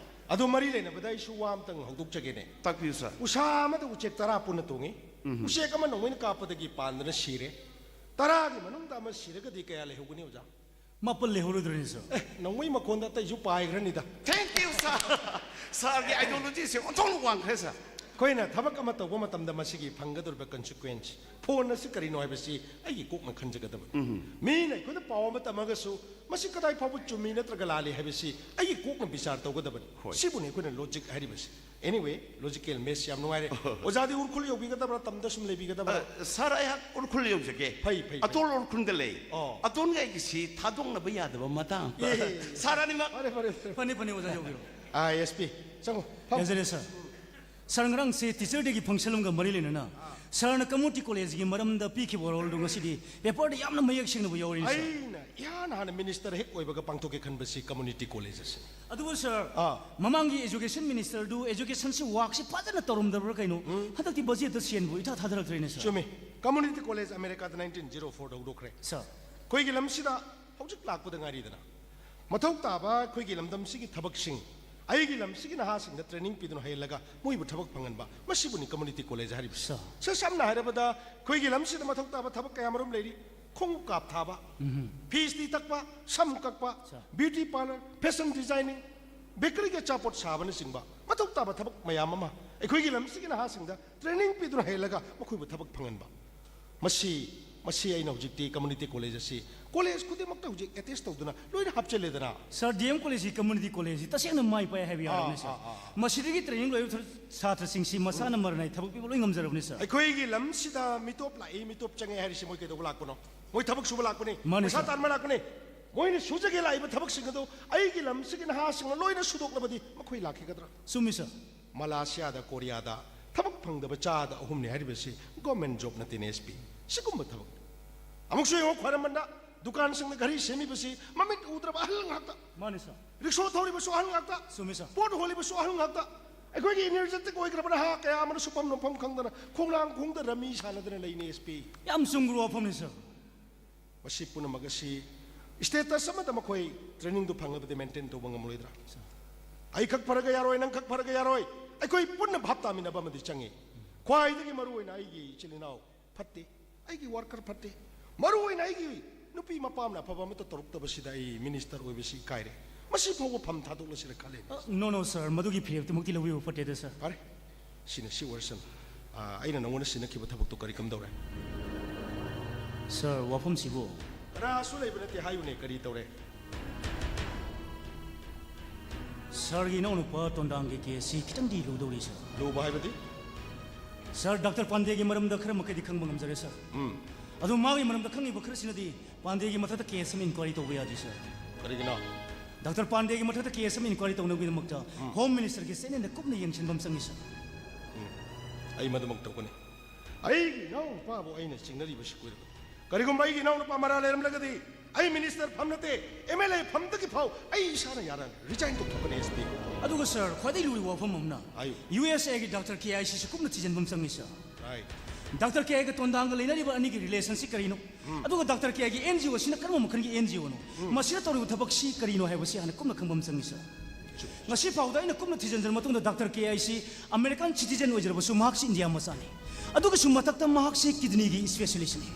ꯑꯗꯣ ꯃꯔꯤ ꯂꯩꯅꯕꯗ ꯑꯩꯁꯨ ꯋꯥ ꯑꯃꯇꯪ ꯍꯧꯗꯣꯛꯆꯒꯦꯅꯦ꯫ ꯇꯥꯛꯄꯤꯌꯨ, ꯁꯥꯔ꯫ ꯎꯁꯥ ꯑꯃꯗ ꯎꯆꯦꯛ ꯇꯔꯥ ꯄꯨꯟꯅ ꯇꯣꯡꯉꯤ꯫ ꯎꯆꯦꯛ ꯑꯃ ꯅꯣꯡꯃꯩꯅ ꯀꯥꯞꯄꯗꯒꯤ ꯄꯥꯟꯗꯅ ꯁꯤꯔꯦ꯫ ꯇꯔꯥꯒꯤ ꯃꯅꯨꯡꯗ ꯑꯃ ꯁꯤꯔꯒꯗꯤ ꯀꯌꯥ ꯂꯩꯍꯧꯒꯅꯤ, ꯑꯣꯖꯥ? ꯃꯥꯄꯜ ꯂꯩꯍꯧꯔꯣꯏꯗ꯭ꯔꯅꯤ, ꯁꯥꯔ? ꯑꯦ, ꯅꯣꯡꯃꯩ ꯃꯈꯣꯟꯗ ꯑꯇꯩꯁꯨ ꯄꯥꯏꯈ꯭ꯔꯅꯤꯗ꯫ Thank you, sir. ꯁꯥꯔꯒꯤ ideology ꯁꯦ ꯑꯣꯟꯊꯣꯛꯅ ꯋꯥꯡꯈ꯭ꯔꯦ, ꯁꯥꯔ꯫ ꯑꯩꯈꯣꯏꯅ ꯊꯕꯛ ꯑꯃ ꯇꯧꯕ ꯃꯇꯝꯗ ꯃꯁꯤꯒꯤ ꯐꯪꯒꯗꯧꯔꯤꯕ consequence, ꯐꯣꯟ ꯑꯁꯤ ꯀꯔꯤꯅꯣ ꯍꯥꯏꯕꯁꯤ ꯑꯩꯒꯤ ꯀꯣꯛꯅ ꯈꯟꯖꯒꯗꯕꯅꯤ꯫ ꯃꯤꯅ ꯑꯩꯈꯣꯏꯗ ꯄꯥꯎ ꯑꯃ ꯇꯝꯃꯒꯁꯨ ꯃꯁꯤ ꯀꯗꯥꯏ ꯐꯥꯎꯕ ꯆꯨꯝꯃꯤ ꯅꯠꯇ꯭ꯔꯒ ꯂꯥꯜꯂꯤ ꯍꯥꯏꯕꯁꯤ ꯑꯩꯒꯤ ꯀꯣꯛꯅ ꯕꯤꯆꯥꯔ ꯇꯧꯒꯗꯕꯅꯤ꯫ ꯍꯣꯏ꯫ ꯁꯤꯕꯨꯅꯤ ꯑꯩꯈꯣꯏꯅ logic ꯍꯥꯏꯔꯤꯕꯁꯤ꯫ Anyway, logical mess ꯌꯥꯝ ꯅꯨꯡꯉꯥꯏꯔꯦ꯫ ꯑꯣꯖꯥꯗꯤ ꯎꯔꯈꯨꯜ ꯌꯧꯕꯤꯒꯗꯕ꯭ꯔꯥ, ꯇꯝꯗ ꯁꯨꯝ ꯂꯩꯕꯤꯒꯗꯕ꯭ꯔꯥ? ꯑ, ꯁꯥꯔ, ꯑꯩꯍꯥꯛ ꯎꯔꯈꯨꯜ ꯌꯧꯖꯒꯦ꯫ ꯐꯩ, ꯐꯩ, ꯐꯩ꯫ ꯑꯇꯣꯜ ꯎꯔꯈꯨꯜꯗ ꯂꯩ꯫ ꯑꯣ꯫ ꯑꯇꯣꯜꯒ ꯑꯩꯒꯤꯁꯤ ꯊꯥꯗꯣꯛꯅꯕ ꯌꯥꯗꯕ ꯃꯇꯥꯡ꯫ ꯑꯦ꯫ ꯁꯥꯔ ꯑꯅꯤꯃꯛ꯫ ꯐꯔꯦ, ꯐꯔꯦ, ꯐꯔꯦ꯫ ꯐꯅꯤ, ꯐꯅꯤ, ꯑꯣꯖꯥ ꯌꯧꯕꯤꯔꯣ꯫ ꯑꯥ, ꯑꯦꯁ ꯄꯤ, ꯆꯪꯉꯣ, ꯐꯝ꯫ ꯌꯥꯖꯔꯦ, ꯁꯥꯔ꯫ ꯁꯥꯔ, ꯉꯔꯥꯡꯁꯦ Teacher Day ꯒꯤ function ꯑꯃꯒ ꯃꯔꯤ ꯂꯩꯅꯅ ꯁꯥꯔꯅ community college ꯒꯤ ꯃꯔꯝꯗ ꯄꯤꯈꯤꯕ ꯋꯥꯔꯣꯜꯗꯨ ꯉꯁꯤꯗꯤ paper ꯗ ꯌꯥꯝꯅ ꯃꯌꯦꯛ ꯁꯦꯡꯅꯕ ꯌꯥꯎꯔꯤꯅꯤ, ꯁꯥꯔ꯫ ꯑꯩꯅ ꯏꯍꯥꯟ ꯍꯥꯟꯅ minister ꯍꯦꯛ ꯑꯣꯏꯕꯒ ꯄꯥꯡꯊꯣꯛꯀꯦ ꯈꯟꯕꯁꯤ community college ꯑꯁꯤꯅꯤ꯫ ꯑꯗꯨꯕꯨ ꯁꯥꯔ, ꯑꯥ꯫ ꯃꯃꯥꯡꯒꯤ education minister ꯗꯨ education ꯁꯤ work ꯁꯤ ꯐꯖꯅ ꯇꯧꯔꯝꯗꯕ꯭ꯔꯥ ꯀꯩꯅꯣ? ꯎꯝ꯫ ꯍꯟꯗꯛꯇꯤ budget ꯇ ꯁꯦꯟꯕꯨ ꯏꯊꯥ ꯊꯥꯗꯔꯛꯇ꯭ꯔꯦꯅꯦ, ꯁꯥꯔ꯫ ꯆꯨꯝꯃꯤ꯫ Community college America ꯗ nineteen zero four ꯗ ꯍꯧꯗꯣꯛꯈ꯭ꯔꯦ꯫ ꯁꯥꯔ꯫ ꯑꯩꯈꯣꯏꯒꯤ ꯂꯝꯁꯤꯗ ꯍꯧꯖꯤꯛ ꯂꯥꯛꯄꯗ ꯉꯥꯏꯔꯤꯗꯅ꯫ ꯃꯊꯧ ꯇꯥꯕ ꯑꯩꯈꯣꯏꯒꯤ ꯂꯝꯗꯝꯁꯤꯒꯤ ꯊꯕꯛꯁꯤꯡ, ꯑꯩꯒꯤ ꯂꯝꯁꯤꯒꯤ ꯅꯍꯥꯁꯤꯡꯗ training ꯄꯤꯗꯨꯅ ꯍꯩꯍꯜꯂꯒ ꯃꯣꯏꯕꯨ ꯊꯕꯛ ꯐꯪꯍꯟꯕ, ꯃꯁꯤꯕꯨꯅꯤ community college ꯍꯥꯏꯔꯤꯕꯁꯤ꯫ ꯁꯥꯔ꯫ ꯁꯥꯔ, ꯁꯝꯅ ꯍꯥꯏꯔꯕꯗ ꯑꯩꯈꯣꯏꯒꯤ ꯂꯝꯁꯤꯗ ꯃꯊꯧ ꯇꯥꯕ ꯊꯕꯛ ꯀꯌꯥ ꯃꯔꯨꯝ ꯂꯩꯔꯤ꯫ ꯈꯣꯡꯎꯞ ꯀꯥꯞ ꯊꯥꯕ, ꯎꯝꯍꯨꯝ꯫ ꯐꯤꯁꯇꯤ ꯇꯛꯄ, ꯁꯝ ꯀꯛꯄ, ꯁꯥꯔ꯫ Beauty parlour, fashion designing, bakery ꯒꯤ ꯑꯆꯥꯄꯣꯠ ꯁꯥꯕꯅꯆꯤꯡꯕ ꯃꯊꯧ ꯇꯥꯕ ꯊꯕꯛ ꯃꯌꯥꯝ ꯑꯃ ꯑꯩꯈꯣꯏꯒꯤ ꯂꯝꯁꯤꯒꯤ ꯅꯍꯥꯁꯤꯡꯗ training ꯄꯤꯗꯨꯅ ꯍꯩꯍꯜꯂꯒ ꯃꯈꯣꯏꯕꯨ ꯊꯕꯛ ꯐꯪꯍꯟꯕ꯫ ꯃꯁꯤ, ꯃꯁꯤ ꯑꯩꯅ ꯍꯧꯖꯤꯛꯇꯤ community college ꯑꯁꯤ college ꯈꯨꯗꯤꯡꯃꯛꯇ ꯍꯧꯖꯤꯛ attach ꯇꯧꯗꯨꯅ ꯂꯣꯏꯅ ꯍꯥꯞꯆꯤꯜꯂꯦꯗꯅ꯫ ꯁꯥꯔ, ꯗꯤ ꯑꯦꯝ ꯀꯣꯂꯦꯖꯀꯤ community college ꯁꯤ ꯇꯁꯦꯡꯅ ꯃꯥꯏ ꯄꯥꯛꯑꯦ ꯍꯥꯏꯕ ꯌꯥꯔꯕꯅꯤ, ꯑꯥ, ꯁꯥꯔ꯫ ꯑꯥ, ꯑꯥ, ꯑꯥ꯫ ꯃꯁꯤꯗꯒꯤ training ꯂꯣꯏꯕ ꯁꯥꯇ꯭ꯔꯁꯤꯡꯁꯤ ꯃꯁꯥꯅ ꯃꯔꯟ ꯅꯥꯏ ꯊꯕꯛ ꯄꯤꯕ ꯂꯣꯏ ꯉꯝꯖꯔꯕꯅꯤ, ꯁꯥꯔ꯫ ꯑꯩꯈꯣꯏꯒꯤ ꯂꯝꯁꯤꯗ ꯃꯤꯇꯣꯞ ꯂꯥꯛꯏ, ꯃꯤꯇꯣꯞ ꯆꯪꯉꯦ ꯍꯥꯏꯔꯤꯁꯤ ꯃꯣꯏ ꯀꯩꯗꯧꯕ ꯂꯥꯛꯄꯅꯣ? ꯃꯣꯏ ꯊꯕꯛ ꯁꯨꯕ ꯂꯥꯛꯄꯅꯤ, ꯃꯥꯅꯤ, ꯄꯩꯁꯥ ꯁꯥꯔ꯫ ꯇꯥꯟꯕ ꯂꯥꯛꯄꯅꯤ꯫ ꯃꯣꯏꯅ ꯁꯨꯖꯒꯦ ꯂꯥꯛꯏꯕ ꯊꯕꯛꯁꯤꯡ ꯑꯗꯨ ꯑꯩꯒꯤ ꯂꯝꯁꯤꯒꯤ ꯅꯍꯥꯁꯤꯡꯅ ꯂꯣꯏꯅ ꯁꯨꯗꯣꯛꯂꯕꯗꯤ ꯃꯈꯣꯏ ꯂꯥꯛꯈꯤꯒꯗ꯭ꯔꯥ? ꯆꯨꯝꯃꯤ, ꯁꯥꯔ꯫ ꯃꯂꯥꯁꯤꯌꯥꯗ, ꯀꯣꯔꯤꯌꯥꯗ ꯊꯕꯛ ꯐꯪꯗꯕ ꯆꯥꯗ ꯑꯍꯨꯝꯅꯤ ꯍꯥꯏꯔꯤꯕꯁꯤ government job ꯅꯠꯇꯦꯅꯦ, ꯑꯦꯁ ꯄꯤ꯫ ꯁꯤꯒꯨꯝꯕ ꯊꯕꯛꯅꯤ꯫ ꯑꯃꯨꯛꯁꯨ ꯌꯦꯡꯉꯨ, ꯈ꯭ꯋꯥꯏꯔꯝꯕꯟꯗ ꯗꯨꯀꯥꯟꯁꯤꯡꯗ ꯘꯔꯤ ꯁꯦꯝꯃꯤꯕꯁꯤ ꯃꯃꯤꯠ ꯎꯗ꯭ꯔꯕ ꯑꯍꯜ ꯉꯥꯛꯇ꯫ ꯃꯥꯅꯤ, ꯁꯥꯔ꯫ ꯔꯤꯛꯁꯣ ꯊꯧꯔꯤꯕꯁꯨ ꯑꯍꯜ ꯉꯥꯛꯇ꯫ ꯆꯨꯝꯃꯤ, ꯁꯥꯔ꯫ ꯄꯣꯠ ꯍꯣꯜꯂꯤꯕꯁꯨ ꯑꯍꯜ ꯉꯥꯛꯇ꯫ ꯑꯩꯈꯣꯏꯒꯤ energetic ꯑꯣꯏꯈ꯭ꯔꯕ ꯅꯍꯥ ꯀꯌꯥ ꯑꯃꯅ ꯁꯨꯐꯝ ꯅꯣꯝꯐꯝ ꯈꯪꯗꯅ ꯈꯣꯡꯅꯥꯡ ꯈꯣꯡꯗ ꯔꯝꯃꯤ ꯁꯥꯟꯅꯗꯅ ꯂꯩꯅꯩ, ꯑꯦꯁ ꯄꯤ꯫ ꯌꯥꯝ ꯆꯨꯝꯈ꯭ꯔꯕ ꯋꯥꯐꯝꯅꯤ, ꯁꯥꯔ꯫ ꯃꯁꯤ ꯄꯨꯝꯅꯃꯛ ꯑꯁꯤ status ꯑꯃꯗ ꯃꯈꯣꯏ training ꯗꯨ ꯐꯪꯂꯕꯗꯤ maintain ꯇꯧꯕ ꯉꯝꯂꯣꯏꯗ꯭ꯔꯥ? ꯑꯩ ꯈꯛ ꯐꯔꯒ ꯌꯥꯔꯣꯏ, ꯅꯪ ꯈꯛ ꯐꯔꯒ ꯌꯥꯔꯣꯏ, ꯑꯩꯈꯣꯏ ꯄꯨꯟꯅ ꯚꯥꯞ ꯇꯥꯃꯤꯟꯅꯕ ꯑꯃꯗꯤ ꯆꯪꯉꯤ꯫ ꯈ꯭ꯋꯥꯏꯗꯒꯤ ꯃꯔꯨ ꯑꯣꯏꯅ ꯑꯩꯒꯤ ꯏꯆꯤꯜ ꯏꯅꯥꯎ ꯐꯠꯇꯦ, ꯑꯩꯒꯤ worker ꯐꯠꯇꯦ, ꯃꯔꯨ ꯑꯣꯏꯅ ꯑꯩꯒꯤ ꯅꯨꯄꯤ ꯃꯄꯥꯝꯅ ꯑꯐꯕ ꯑꯃꯠꯇ ꯇꯧꯔꯛꯇꯕꯁꯤꯗ ꯑꯩ minister ꯑꯣꯏꯕꯁꯤ ꯏꯀꯥꯏꯔꯦ꯫ ꯃꯁꯤ ꯐꯥꯎꯕ ꯐꯝ ꯊꯥꯗꯣꯛꯂꯁꯤꯔ ꯈꯜꯂꯦ꯫ ꯑ, no, no, sir, ꯃꯗꯨꯒꯤ ꯐꯤꯔꯦꯞꯇꯨꯃꯛꯇꯤ ꯂꯧꯕꯤꯕ ꯐꯠꯇꯦꯗ, sir꯫ ꯐꯔꯦ, ꯁꯤꯅ ꯁꯤ ꯑꯣꯏꯔꯁꯅꯨ꯫ ꯑꯥ, ꯑꯩꯅ ꯅꯉꯣꯟꯗ ꯁꯤꯟꯅꯈꯤꯕ ꯊꯕꯛꯇꯣ ꯀꯔꯤ ꯀꯝꯗꯧꯔꯦ? ꯁꯥꯔ, ꯋꯥꯐꯝꯁꯤꯕꯨ? ꯀꯅꯥꯁꯨ ꯂꯩꯕ ꯅꯠꯇꯦ, ꯍꯥꯏꯌꯨꯅꯦ, ꯀꯔꯤ ꯇꯧꯔꯦ? ꯁꯥꯔꯒꯤ ꯏꯅꯥꯎꯅꯨꯄꯥ ꯇꯣꯟꯗꯥꯡꯒꯤ ꯀꯦꯁꯁꯤ ꯈꯤꯇꯪꯗꯤ ꯂꯨꯗꯧꯔꯤ, ꯁꯥꯔ꯫ ꯂꯨꯕ ꯍꯥꯏꯕꯗꯤ? ꯁꯥꯔ, ꯗꯥꯛꯇꯔ ꯄꯥꯟꯗꯦꯒꯤ ꯃꯔꯝꯗ ꯈꯔ ꯃꯈꯩꯗꯤ ꯈꯪꯕ ꯉꯝꯖꯔꯦ, ꯁꯥꯔ꯫ ꯎꯝ꯫ ꯑꯗꯣ ꯃꯥꯒꯤ ꯃꯔꯝꯗ ꯈꯪꯉꯤꯕ ꯈꯔꯁꯤꯅꯗꯤ ꯄꯥꯟꯗꯦꯒꯤ ꯃꯊꯛꯇ ꯀꯦꯁ ꯑꯃ ꯏꯟꯀ꯭ꯋꯥꯏꯔꯤ ꯇꯧꯕ ꯌꯥꯗꯦ, ꯁꯥꯔ꯫ ꯀꯔꯤꯒꯤꯅꯣ? ꯗꯥꯛꯇꯔ ꯄꯥꯟꯗꯦꯒꯤ ꯃꯊꯛꯇ ꯀꯦꯁ ꯑꯃ ꯏꯟꯀ꯭ꯋꯥꯏꯔꯤ ꯇꯧꯅꯕꯒꯤꯗꯃꯛꯇ ꯍꯣꯝ ꯃꯤꯅꯤꯁꯇꯔꯒꯤ ꯆꯦꯠꯅꯦꯟꯗ ꯀꯨꯞꯅ ꯌꯦꯡꯁꯤꯟꯕ ꯑꯃ ꯆꯪꯉꯤ, ꯁꯥꯔ꯫ ꯎꯝ꯫ ꯑꯩ ꯃꯗꯨꯃꯛ ꯇꯧꯒꯅꯤ꯫ ꯑꯩꯒꯤ ꯏꯅꯥꯎꯅꯨꯄꯥꯕꯨ ꯑꯩꯅ ꯆꯤꯡꯅꯔꯤꯕꯁꯤ ꯀꯨꯏꯔꯕꯅꯤ꯫ ꯀꯔꯤꯒꯨꯝꯕ ꯑꯩꯒꯤ ꯏꯅꯥꯎꯅꯨꯄꯥ ꯃꯔꯥ ꯂꯩꯔꯝꯂꯒꯗꯤ ꯑꯩ ꯃꯤꯅꯤꯁꯇꯔ ꯐꯝ ꯅꯠꯇꯦ, ꯑꯦꯝ ꯑꯦꯜ ꯑꯦ ꯐꯝꯗꯒꯤ ꯐꯥꯎ ꯑꯩ ꯏꯁꯥꯅ ꯌꯥꯔꯅꯤ, ꯔꯤꯖꯥꯏꯟ ꯇꯧꯊꯣꯛꯀꯅꯤ, ꯑꯦꯁ ꯄꯤ꯫ ꯑꯗꯨꯒ ꯁꯥꯔ, ꯈ꯭ꯋꯥꯏꯗꯒꯤ ꯂꯨꯔꯤꯕ ꯋꯥꯐꯝ ꯑꯃꯅ ꯍꯥꯏꯌꯨ꯫ ꯌꯨ ꯑꯦꯁ ꯑꯦꯒꯤ ꯗꯥꯛꯇꯔ ꯀꯦ ꯑꯥꯏ ꯁꯤꯁꯤ ꯀꯨꯞꯅ ꯊꯤꯖꯤꯟꯕ ꯑꯃ ꯆꯪꯉꯤ, ꯁꯥꯔ꯫ ꯔꯥꯏꯠ꯫ ꯗꯥꯛꯇꯔ ꯀꯦ ꯑꯥꯏꯒ ꯇꯣꯟꯗꯥꯡꯒ ꯂꯩꯅꯔꯤꯕ ꯑꯅꯤꯒꯤ ꯔꯤꯂꯦꯁꯟꯁꯤ ꯀꯔꯤꯅꯣ? ꯑꯗꯨꯒ ꯗꯥꯛꯇꯔ ꯀꯦ ꯑꯥꯏꯒꯤ ꯑꯦꯟ ꯖꯤ ꯑꯣ ꯑꯁꯤꯅ ꯀꯔꯝꯕ ꯃꯈꯜꯒꯤ ꯑꯦꯟ ꯖꯤ ꯑꯣꯅꯣ? ꯃꯁꯤꯅ ꯇꯧꯔꯤꯕ ꯊꯕꯛꯁꯤ ꯀꯔꯤꯅꯣ ꯍꯥꯏꯕꯁꯤ ꯍꯥꯟꯅ ꯀꯨꯞꯅ ꯈꯪꯕ ꯑꯃ ꯆꯪꯉꯤ, ꯁꯥꯔ꯫ ꯉꯁꯤ ꯐꯥꯎꯗ ꯑꯩꯅ ꯀꯨꯞꯅ ꯊꯤꯖꯤꯟꯖꯔꯕ ꯃꯇꯨꯡꯗ doctor K I C American citizen ꯑꯣꯏꯖꯔꯕꯁꯨ ꯃꯍꯥꯛꯁꯤ ꯏꯟꯗꯤꯌꯥ ꯃꯆꯥꯅꯤ꯫ ꯑꯗꯨꯒꯁꯨ ꯃꯊꯛꯇ ꯃꯍꯥꯛꯁꯤ ꯀꯤꯗꯅꯤꯒꯤ ꯏꯁꯄꯦꯁꯤꯌꯦꯂꯤꯁ꯭ꯠꯅꯤ꯫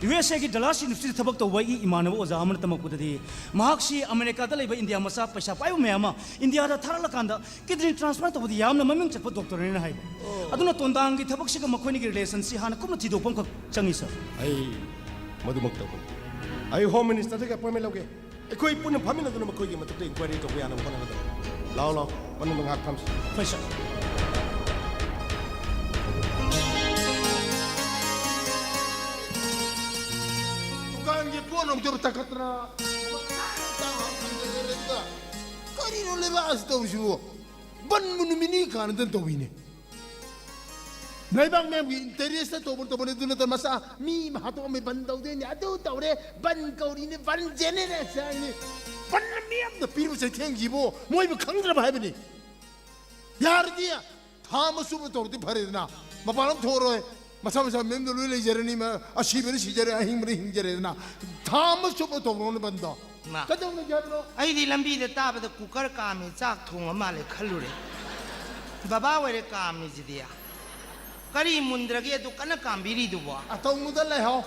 ꯌꯨ ꯑꯦꯁ ꯑꯦꯒꯤ ꯗꯂꯥꯁ ꯌꯨꯅꯤꯚꯔꯁꯤꯇꯤꯗ ꯊꯕꯛ ꯇꯧꯕ ꯑꯩꯒꯤ ꯏꯃꯥꯟꯅꯕ ꯑꯣꯖꯥ ꯑꯃꯅ ꯇꯝꯃꯛꯄꯗꯗꯤ ꯃꯍꯥꯛꯁꯤ ꯑꯃꯦꯔꯤꯀꯥꯗ ꯂꯩꯕ ꯏꯟꯗꯤꯌꯥ ꯃꯆꯥ ꯄꯩꯁꯥ ꯄꯥꯏꯕ ꯃꯌꯥꯝ ꯑꯃ ꯏꯟꯗꯤꯌꯥꯗ ꯊꯥꯔꯛꯂꯀꯥꯟꯗ ꯀꯤꯗꯅꯤ ꯇ꯭ꯔꯥꯟꯁꯄ꯭ꯂꯥꯟ ꯇꯧꯕꯗ ꯌꯥꯝꯅ ꯃꯃꯤꯡ ꯆꯠꯄ ꯗꯣꯛꯇꯔꯅꯦꯅ ꯍꯥꯏꯕ꯫ ꯑꯗꯨꯅ ꯇꯣꯟꯗꯥꯡꯒꯤ ꯊꯕꯛꯁꯤꯒ ꯃꯈꯣꯏꯅꯤꯒꯤ ꯔꯤꯂꯦꯁꯟꯁꯤ ꯍꯥꯟꯅ ꯀꯨꯞꯅ ꯊꯤꯗꯣꯛꯄ ꯑꯃꯈꯛ ꯆꯪꯉꯤ, ꯁꯥꯔ꯫ ꯑꯩ ꯃꯗꯨꯃꯛ ꯇꯧꯒꯅꯤ꯫ ꯑꯩ ꯍꯣꯝ ꯃꯤꯅꯤꯁꯇꯔꯗꯒꯤ ꯑꯦꯄꯣꯏꯟꯃꯦꯟ ꯂꯧꯒꯦ꯫ ꯑꯩꯈꯣꯏ ꯄꯨꯟꯅ ꯐꯝꯃꯤꯟꯅꯗꯨꯅ ꯃꯈꯣꯏꯒꯤ ꯃꯊꯛꯇ ꯏꯟꯀ꯭ꯋꯥꯏꯔꯤ ꯇꯧꯕ ꯌꯥꯅꯕ ꯍꯣꯠꯅꯒꯗꯕꯅꯤ꯫ ꯂꯥꯛꯑꯣ, ꯂꯥꯛꯑꯣ, ꯃꯅꯨꯡꯗ ꯉꯥꯏꯍꯥꯛ ꯐꯝꯁꯤ꯫ ꯍꯣꯏ, ꯁꯥꯔ꯫ ꯗꯨꯀꯥꯟꯒꯤ ꯄꯣꯠ ꯑꯃꯨꯛꯇ ꯇꯥꯈꯠꯇꯅ꯫ ꯀꯔꯤꯅꯣ ꯂꯩꯕꯥꯛ ꯑꯁꯤ ꯇꯧꯔꯤꯁꯤꯕꯨ? ꯕꯟꯕꯨ ꯅꯨꯃꯤꯠ ꯅꯤꯅꯤ ꯀꯥꯟꯅꯗꯅ ꯇꯧꯏꯅꯦ꯫ ꯂꯩꯕꯥꯛ ꯃꯌꯥꯝꯒꯤ ꯏꯟꯇꯔꯦꯁꯇ ꯇꯧꯕ ꯇꯧꯕꯅꯦ, ꯑꯗꯨ ꯅꯠꯇꯅ ꯃꯆꯥ ꯃꯤ ꯑꯃ ꯍꯥꯠꯇꯣꯛꯑꯝꯃꯦ, ꯕꯟ ꯇꯧꯗꯣꯏꯅꯦ, ꯑꯗꯨ ꯇꯧꯔꯦ, ꯕꯟ ꯀꯧꯔꯤꯅꯦ, ꯕꯟ ꯖꯦꯅꯦꯔꯦꯁꯟꯅꯤ꯫ ꯕꯟ ꯃꯤꯌꯥꯝꯗ ꯄꯤꯔꯤꯕ ꯆꯩꯊꯦꯡꯁꯤꯕꯨ ꯃꯣꯏꯕꯨ ꯈꯪꯗ꯭ꯔꯕ ꯍꯥꯏꯕꯅꯤ꯫ ꯌꯥꯔꯗꯤ ꯊꯥ ꯑꯃ ꯆꯨꯞꯅ ꯇꯧꯔꯗꯤ ꯐꯔꯦꯗꯅ, ꯃꯄꯥꯟ ꯑꯃ ꯊꯣꯛꯑꯔꯣꯏ, ꯃꯁꯥ ꯃꯁꯥ ꯃꯌꯨꯝꯗ ꯂꯣꯏ ꯂꯩꯖꯔꯅꯤ, ꯃ-, ꯑꯁꯤꯕꯅ ꯁꯤꯖꯔꯦ, ꯑꯍꯤꯡꯕꯅ ꯍꯤꯡꯖꯔꯦꯗꯅ꯫ ꯊꯥ ꯑꯃ ꯆꯨꯞꯅ ꯇꯧꯔꯣꯅꯦ ꯕꯟꯗꯣ꯫ ꯃꯥ꯫ ꯀꯩꯗꯧꯅꯒꯦ ꯍꯥꯏꯕꯅꯣ? ꯑꯩꯗꯤ ꯂꯝꯕꯤꯗ ꯇꯥꯕꯗ ꯀꯨꯀꯔ ꯀꯥꯝꯃꯤ, ꯆꯥꯛ ꯊꯣꯡꯉ ꯃꯥꯜꯂꯦ ꯈꯜꯂꯨꯔꯦ꯫ ꯕꯕꯥ ꯑꯣꯏꯔꯦ ꯀꯥꯝꯃꯤꯁꯤꯗꯤ꯫ ꯀꯔꯤ ꯃꯨꯟꯗ꯭ꯔꯒꯦ ꯑꯗꯨ ꯀꯟꯅ ꯀꯥꯝꯕꯤꯔꯤꯗꯨꯕꯣ? ꯑꯇꯧꯅꯨꯗ ꯂꯩꯍꯧ꯫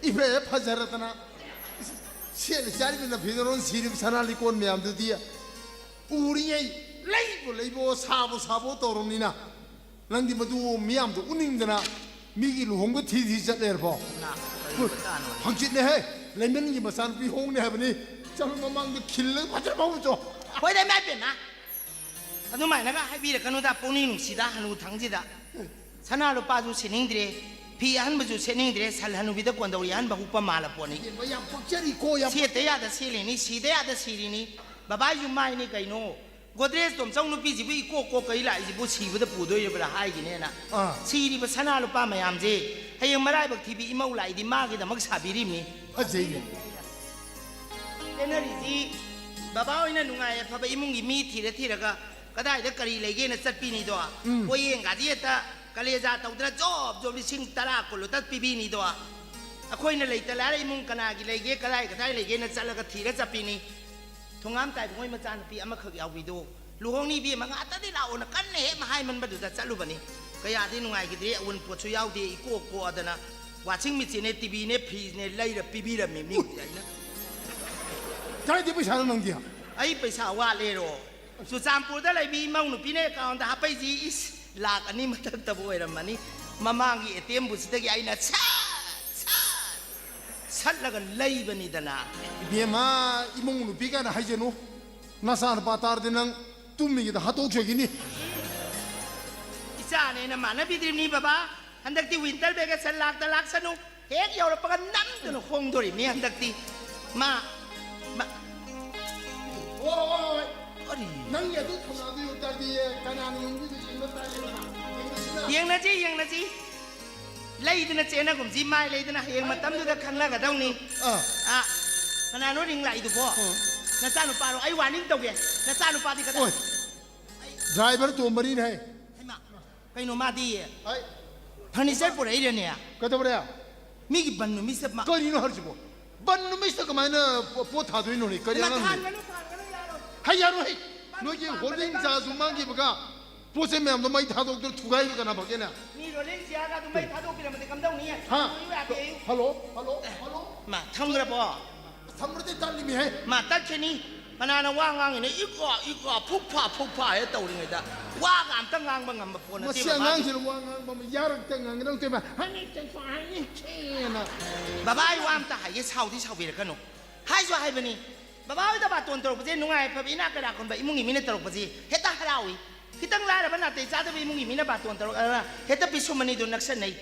ꯏꯐ ꯍꯦꯛ ꯐꯖꯔꯗꯅ ꯁꯦꯠꯂꯤ ꯆꯥꯔꯤꯕ ꯅꯐꯤꯗꯔꯣꯟ ꯁꯤꯔꯤꯕ ꯁꯅꯥ ꯂꯤꯀꯣꯟ ꯃꯌꯥꯝꯗꯨꯗꯤ ꯎꯔꯤꯉꯩ ꯂꯩꯕꯨ ꯂꯩꯕꯣ ꯁꯥꯕꯨ ꯁꯥꯕꯣ ꯇꯧꯔꯕꯅꯤꯅ ꯅꯪꯗꯤ ꯃꯗꯨ ꯃꯤꯌꯥꯝꯗ ꯎꯠꯅꯤꯡꯗꯅ ꯃꯤꯒꯤ ꯂꯨꯍꯣꯡꯕ ꯊꯤ ꯊꯤ ꯆꯠꯂꯦꯔꯕꯣ? ꯅꯥ, ꯀꯔꯤ ꯃꯇꯥꯡꯅꯣꯅꯦ? ꯍꯪꯆꯤꯠꯅꯦꯍꯦ, ꯂꯩꯃꯟꯒꯤ ꯃꯆꯥꯅꯨꯄꯤ ꯍꯣꯡꯅꯤ ꯍꯥꯏꯕꯅꯤ꯫ ꯆꯠꯂꯨ, ꯃꯃꯥꯡꯗ ꯈꯤꯜꯂꯒ ꯐꯖꯅ ꯐꯥꯎꯕ ꯆꯣ꯫ ꯍꯣꯏꯗ, ꯏꯃꯥ ꯏꯕꯦꯝꯃ꯫ ꯑꯗꯨꯃꯥꯏꯅꯒ ꯍꯥꯏꯕꯤꯔꯛꯀꯅꯨꯗ, ꯄꯨꯛꯅꯤꯡ ꯅꯨꯡꯁꯤꯗ ꯍꯅꯨ ꯊꯪꯁꯤꯗ꯫ ꯁꯅꯥ ꯂꯨꯄꯥꯁꯨ ꯁꯤꯅꯤꯡꯗ꯭ꯔꯦ, ꯐꯤ ꯑꯍꯟꯕꯁꯨ ꯁꯦꯠꯅꯤꯡꯗ꯭ꯔꯦ, ꯁꯜ ꯍꯅꯨꯕꯤꯗ ꯀꯣꯟꯗꯧꯔꯤ ꯑꯍꯟꯕ ꯍꯨꯛꯄ ꯃꯥꯜꯂ ꯄꯣꯠꯅꯤ꯫ ꯏꯕꯦꯝꯃ, ꯌꯥꯝ ꯄꯛꯆꯔꯤꯀꯣ, ꯌꯥꯝ ꯁꯦꯠꯇ ꯌꯥꯗ ꯁꯦꯠꯂꯤꯅꯤ, ꯁꯤꯗ ꯌꯥꯗ ꯁꯤꯔꯤꯅꯤ꯫ ꯕꯕꯥ ꯑꯩꯁꯨ ꯃꯥꯏꯅꯤ ꯀꯩꯅꯣ꯫ ꯒꯣꯗ꯭ꯔꯦꯖ ꯇꯣꯝꯆꯧ ꯅꯨꯄꯤꯁꯤꯕꯨ ꯏꯀꯣꯛ ꯀꯣꯛ ꯀꯩ ꯂꯥꯛꯏꯁꯤꯕꯨ ꯁꯤꯕꯗ ꯄꯨꯗꯣꯏꯔꯤꯕ꯭ꯔꯥ ꯍꯥꯏꯒꯤꯅꯦꯅ꯫ ꯑꯥ꯫ ꯁꯤꯔꯤꯕ ꯁꯅꯥ ꯂꯨꯄꯥ ꯃꯌꯥꯝꯁꯦ ꯍꯌꯦꯡ ꯃꯔꯥꯏꯕꯛ ꯊꯤꯕꯤ ꯏꯃꯧ ꯂꯥꯛꯏꯗꯤ ꯃꯥꯒꯤꯗꯃꯛ ꯁꯥꯕꯤꯔꯤꯕꯅꯤ꯫ ꯐꯖꯩꯅꯦ꯫ ꯆꯦꯟꯅꯔꯤꯁꯤ ꯕꯕꯥ ꯍꯣꯏꯅ ꯅꯨꯡꯉꯥꯏ ꯑꯐꯕ ꯏꯃꯨꯡꯒꯤ ꯃꯤ ꯊꯤꯔ ꯊꯤꯔꯒ ꯀꯗꯥꯏꯗ ꯀꯔꯤ ꯂꯩꯒꯦꯅ ꯆꯠꯄꯤꯅꯤꯗꯣ꯫ ꯎꯝ꯫ ꯄꯣꯌꯦꯡꯒꯥꯗꯤ ꯍꯦꯛꯇ ꯀꯂꯦꯖꯥ ꯇꯧꯗꯅ ꯖꯣꯕ ꯖꯣꯕ ꯂꯤꯁꯤꯡ ꯇꯔꯥ ꯀꯨꯟ ꯂꯣꯇ ꯄꯤꯕꯤꯅꯤꯗꯣ꯫ ꯑꯩꯈꯣꯏꯅ ꯂꯩꯇ ꯂꯥꯏꯔ ꯏꯃꯨꯡ ꯀꯅꯥꯒꯤ ꯂꯩꯒꯦ, ꯀꯗꯥꯏ ꯀꯗꯥꯏ ꯂꯩꯒꯦꯅ ꯆꯠꯂꯒ ꯊꯤꯔ ꯆꯠꯄꯤꯅꯤ꯫ ꯊꯣꯉꯥꯝ ꯇꯥꯏꯕ ꯃꯣꯏ ꯃꯆꯥꯅꯨꯄꯤ ꯑꯃꯈꯛ ꯌꯥꯎꯕꯤꯗꯣ ꯂꯨꯍꯣꯡꯅꯤ ꯏꯕꯦꯝꯃ, ꯉꯥꯛꯇꯗꯤ ꯂꯥꯛꯑꯣꯅ ꯀꯟꯅ ꯍꯦꯛ ꯍꯥꯏꯃꯟꯕꯗꯨꯗ ꯆꯠꯂꯨꯕꯅꯤ꯫ ꯀꯌꯥꯗꯤ ꯅꯨꯡꯉꯥꯏꯈꯤꯗ꯭ꯔꯦ, ꯑꯋꯨꯟꯄꯣꯠꯁꯨ ꯌꯥꯎꯗꯦ, ꯏꯀꯣꯛ ꯀꯣꯛꯑꯗꯅ꯫ ꯋꯥꯁꯤꯡ ꯃꯦꯆꯤꯟꯅꯦ, ꯇꯤ ꯚꯤꯅꯦ, ꯐ꯭ꯔꯤꯖꯅꯦ ꯂꯩꯔ ꯄꯤꯕꯤꯔꯝꯃꯤꯕꯅꯤ ꯑꯩꯅ꯫ ꯀꯥꯏꯗꯩ ꯄꯩꯁꯥꯅꯣ ꯅꯪꯗꯤ? ꯑꯩ ꯄꯩꯁꯥ ꯋꯥꯠꯂꯦꯔꯣ? ꯆꯨꯔꯆꯥꯟꯄꯨꯔꯗ ꯂꯩꯕꯤ ꯏꯃꯧ ꯅꯨꯄꯤꯅ ꯑꯦꯀꯥꯎꯟꯗ ꯍꯥꯞꯄꯛꯏꯁꯤ, ꯏꯁ, ꯂꯥꯛ ꯑꯅꯤ ꯃꯊꯛꯇꯕꯨ ꯑꯣꯏꯔꯝꯃꯅꯤ꯫ ꯃꯃꯥꯡꯒꯤ ꯑꯦ ꯇꯤ ꯑꯦꯝ ꯕꯨꯠꯁꯤꯗꯒꯤ ꯑꯩꯅ ꯁꯠ ꯁꯠ ꯁꯠꯂꯒ ꯂꯩꯕꯅꯤꯗꯅ꯫ ꯏꯕꯦꯝꯃ, ꯏꯃꯧ ꯅꯨꯄꯤ ꯀꯥꯏꯅ ꯍꯥꯏꯖꯅꯨ꯫ ꯅꯆꯥꯅꯨꯄꯥ ꯇꯥꯔꯗꯤ ꯅꯪ ꯇꯨꯝꯃꯤꯉꯩꯗ ꯍꯥꯠꯇꯣꯛꯆꯈꯤꯅꯤ꯫ ꯏꯆꯥꯅꯦꯅ ꯃꯥꯟꯅꯕꯤꯗ꯭ꯔꯤꯕꯅꯤ ꯕꯕꯥ꯫ ꯍꯟꯗꯛꯇꯤ ꯋꯤꯟꯇꯔ ꯚꯦꯀꯦꯁꯟ ꯂꯥꯛꯇ ꯂꯥꯛꯁꯅꯨ꯫ ꯍꯦꯛ ꯌꯧꯔꯛꯄꯒ ꯅꯝꯗꯨꯅ ꯍꯣꯡꯗꯣꯔꯤꯕꯅꯤ ꯍꯟꯗꯛꯇꯤ꯫ ꯃꯥ, ꯃꯥ꯫ ꯍꯣꯏ, ꯍꯣꯏ, ꯍꯣꯏ꯫ ꯀꯔꯤ? ꯅꯪꯒꯤ ꯑꯗꯨ ꯊꯧꯅꯥꯗꯨ ꯌꯧ ꯇꯥꯔꯗꯤ ꯀꯅꯥꯅ ꯌꯦꯡꯕꯤꯕ ꯌꯦꯡꯕ ꯇꯥꯔꯦꯗꯅ꯫ ꯌꯦꯡꯉꯁꯤꯅ꯫ ꯌꯦꯡꯅꯁꯤ, ꯌꯦꯡꯅꯁꯤ꯫ ꯂꯩꯗꯅ ꯆꯦꯟꯅꯒꯨꯝꯁꯤ, ꯃꯥꯏ ꯂꯩꯗꯅ ꯍꯌꯦꯡ ꯃꯇꯝꯗꯨꯗ ꯈꯪꯅꯒꯗꯧꯅꯤ꯫ ꯑꯥ꯫ ꯑꯥ, ꯀꯅꯥꯅꯣ ꯔꯤꯡ ꯂꯥꯛꯏꯗꯨꯕꯣ? ꯑꯥ꯫ ꯅꯆꯥꯅꯨꯄꯥꯔꯣ? ꯑꯩ ꯋꯥꯔꯅꯤꯡ ꯇꯧꯒꯦ꯫ ꯅꯆꯥꯅꯨꯄꯥꯗꯤ ꯀꯗꯥꯏ? ꯑꯣꯏ꯫ ꯗ꯭ꯔꯥꯏꯚꯔ ꯇꯣꯝꯕꯅꯤꯅꯦ ꯍꯦ꯫ ꯍꯩꯃꯥ, ꯀꯩꯅꯣ ꯃꯥꯗꯤ? ꯍꯥꯏ꯫ ꯐꯔꯅꯤꯆꯔ ꯄꯨꯔꯛꯏꯔꯅꯦ? ꯀꯩꯗꯧꯔꯦ? ꯃꯤꯒꯤ ꯕꯟ ꯅꯨꯃꯤꯠꯁꯤꯗ ꯃꯥ ꯀꯔꯤꯅꯣ ꯍꯥꯏꯁꯤꯕꯣ? ꯕꯟ ꯅꯨꯃꯤꯠꯁꯤꯗ ꯀꯃꯥꯏꯅ ꯄꯣ-, ꯄꯣꯠ ꯊꯥꯗꯣꯏꯅꯣꯅꯦ? ꯀꯔꯤ ꯍꯩꯃꯥ, ꯑꯉꯥꯡꯅꯣ? ꯊꯥꯟꯒꯅꯨ, ꯊꯥꯟꯒꯅꯨ, ꯌꯥꯔꯣꯏ꯫ ꯍꯩ, ꯌꯥꯔꯣꯏ, ꯍꯩ꯫ ꯕꯟ ꯅꯣꯏꯒꯤ ꯄꯥꯟꯕ ꯍꯣꯜꯗꯤꯡ ꯂꯩꯕꯥꯛ ꯆꯥꯁꯨ ꯃꯥꯡꯈꯤꯕꯒ ꯄꯣꯠ ꯆꯩ ꯃꯌꯥꯝꯗꯣ ꯃꯩ ꯊꯥꯗꯣꯛꯇꯅ ꯊꯨꯒꯥꯏꯕ ꯀꯅꯥ ꯐꯒꯦꯅꯦ? ꯃꯤ ꯔꯣꯂꯤꯡ ꯆꯤꯌꯥꯔꯒ ꯑꯗꯨꯝ ꯃꯩ ꯊꯥꯗꯣꯛꯄꯤꯔꯝꯃꯗꯤ ꯀꯝꯗꯧꯅꯤ? ꯍꯥ? ꯊꯨꯒꯥꯏꯌꯨ ꯌꯥꯗꯦ ꯑꯌꯨꯛ꯫ Hello, hello, hello. ꯃꯥ ꯊꯝꯈ꯭ꯔꯕꯣ? ꯊꯝꯈ꯭ꯔꯗꯤ ꯇꯠꯂꯤꯃꯤ ꯍꯦ꯫ ꯃꯥ ꯇꯠꯈꯤꯅꯤ꯫ ꯀꯅꯥꯅ ꯋꯥ ꯉꯥꯡꯉꯤꯅꯣ? ꯏꯀꯣ, ꯏꯀꯣ, ꯐꯨꯛ ꯐꯥ, ꯐꯨꯛ ꯐꯥ ꯍꯦꯛ ꯇꯧꯔꯤꯉꯩꯗ ꯋꯥꯒ ꯑꯝꯇ ꯉꯥꯡꯕ ꯉꯝꯕ ꯄꯣꯠ ꯅꯠꯇꯦ ꯃꯁꯤ ꯕꯕꯥꯗꯤ꯫ ꯑꯉꯥꯡꯁꯤꯅ ꯋꯥ ꯉꯥꯡꯕ ꯑꯃ ꯌꯥꯔꯛꯇ ꯉꯥꯡꯉꯤ, ꯅꯪ ꯇꯣꯏꯕ, "ꯍꯥꯏꯅꯤ, ꯆꯠꯄ ꯍꯥꯏꯅꯤ, ꯁꯦꯅ"꯫ ꯕꯕꯥ, ꯑꯩ ꯋꯥ ꯑꯝꯇ ꯍꯥꯏꯒꯦ, ꯁꯥꯎꯗꯤ ꯁꯥꯎꯕꯤꯔꯛꯀꯅꯨ꯫ ꯍꯥꯏꯁꯨ ꯍꯥꯏꯕꯅꯤ, ꯕꯕꯥ ꯍꯣꯏꯗ ꯕꯥꯇꯣꯟ ꯇꯧꯔꯛꯄꯁꯦ ꯅꯨꯡꯉꯥꯏ ꯐꯕ ꯏꯅꯥꯛ ꯀꯩꯔꯥꯛ ꯈꯨꯟꯕ ꯏꯃꯨꯡꯒꯤ ꯃꯤꯅ ꯇꯧꯔꯛꯄꯁꯤ ꯍꯦꯛꯇ ꯍꯔꯥꯎꯏ꯫ ꯈꯤꯇꯪ ꯂꯥꯏꯔꯕ ꯅꯥꯇꯩ ꯆꯥꯗꯕ ꯏꯃꯨꯡꯒꯤ ꯃꯤꯅ ꯕꯥꯇꯣꯟ ꯇꯧꯔꯛꯑꯒ ꯍꯦꯛꯇ ꯄꯤꯁꯨꯝ ꯑꯅꯤꯗꯨ ꯅꯛꯁꯟꯅꯩ꯫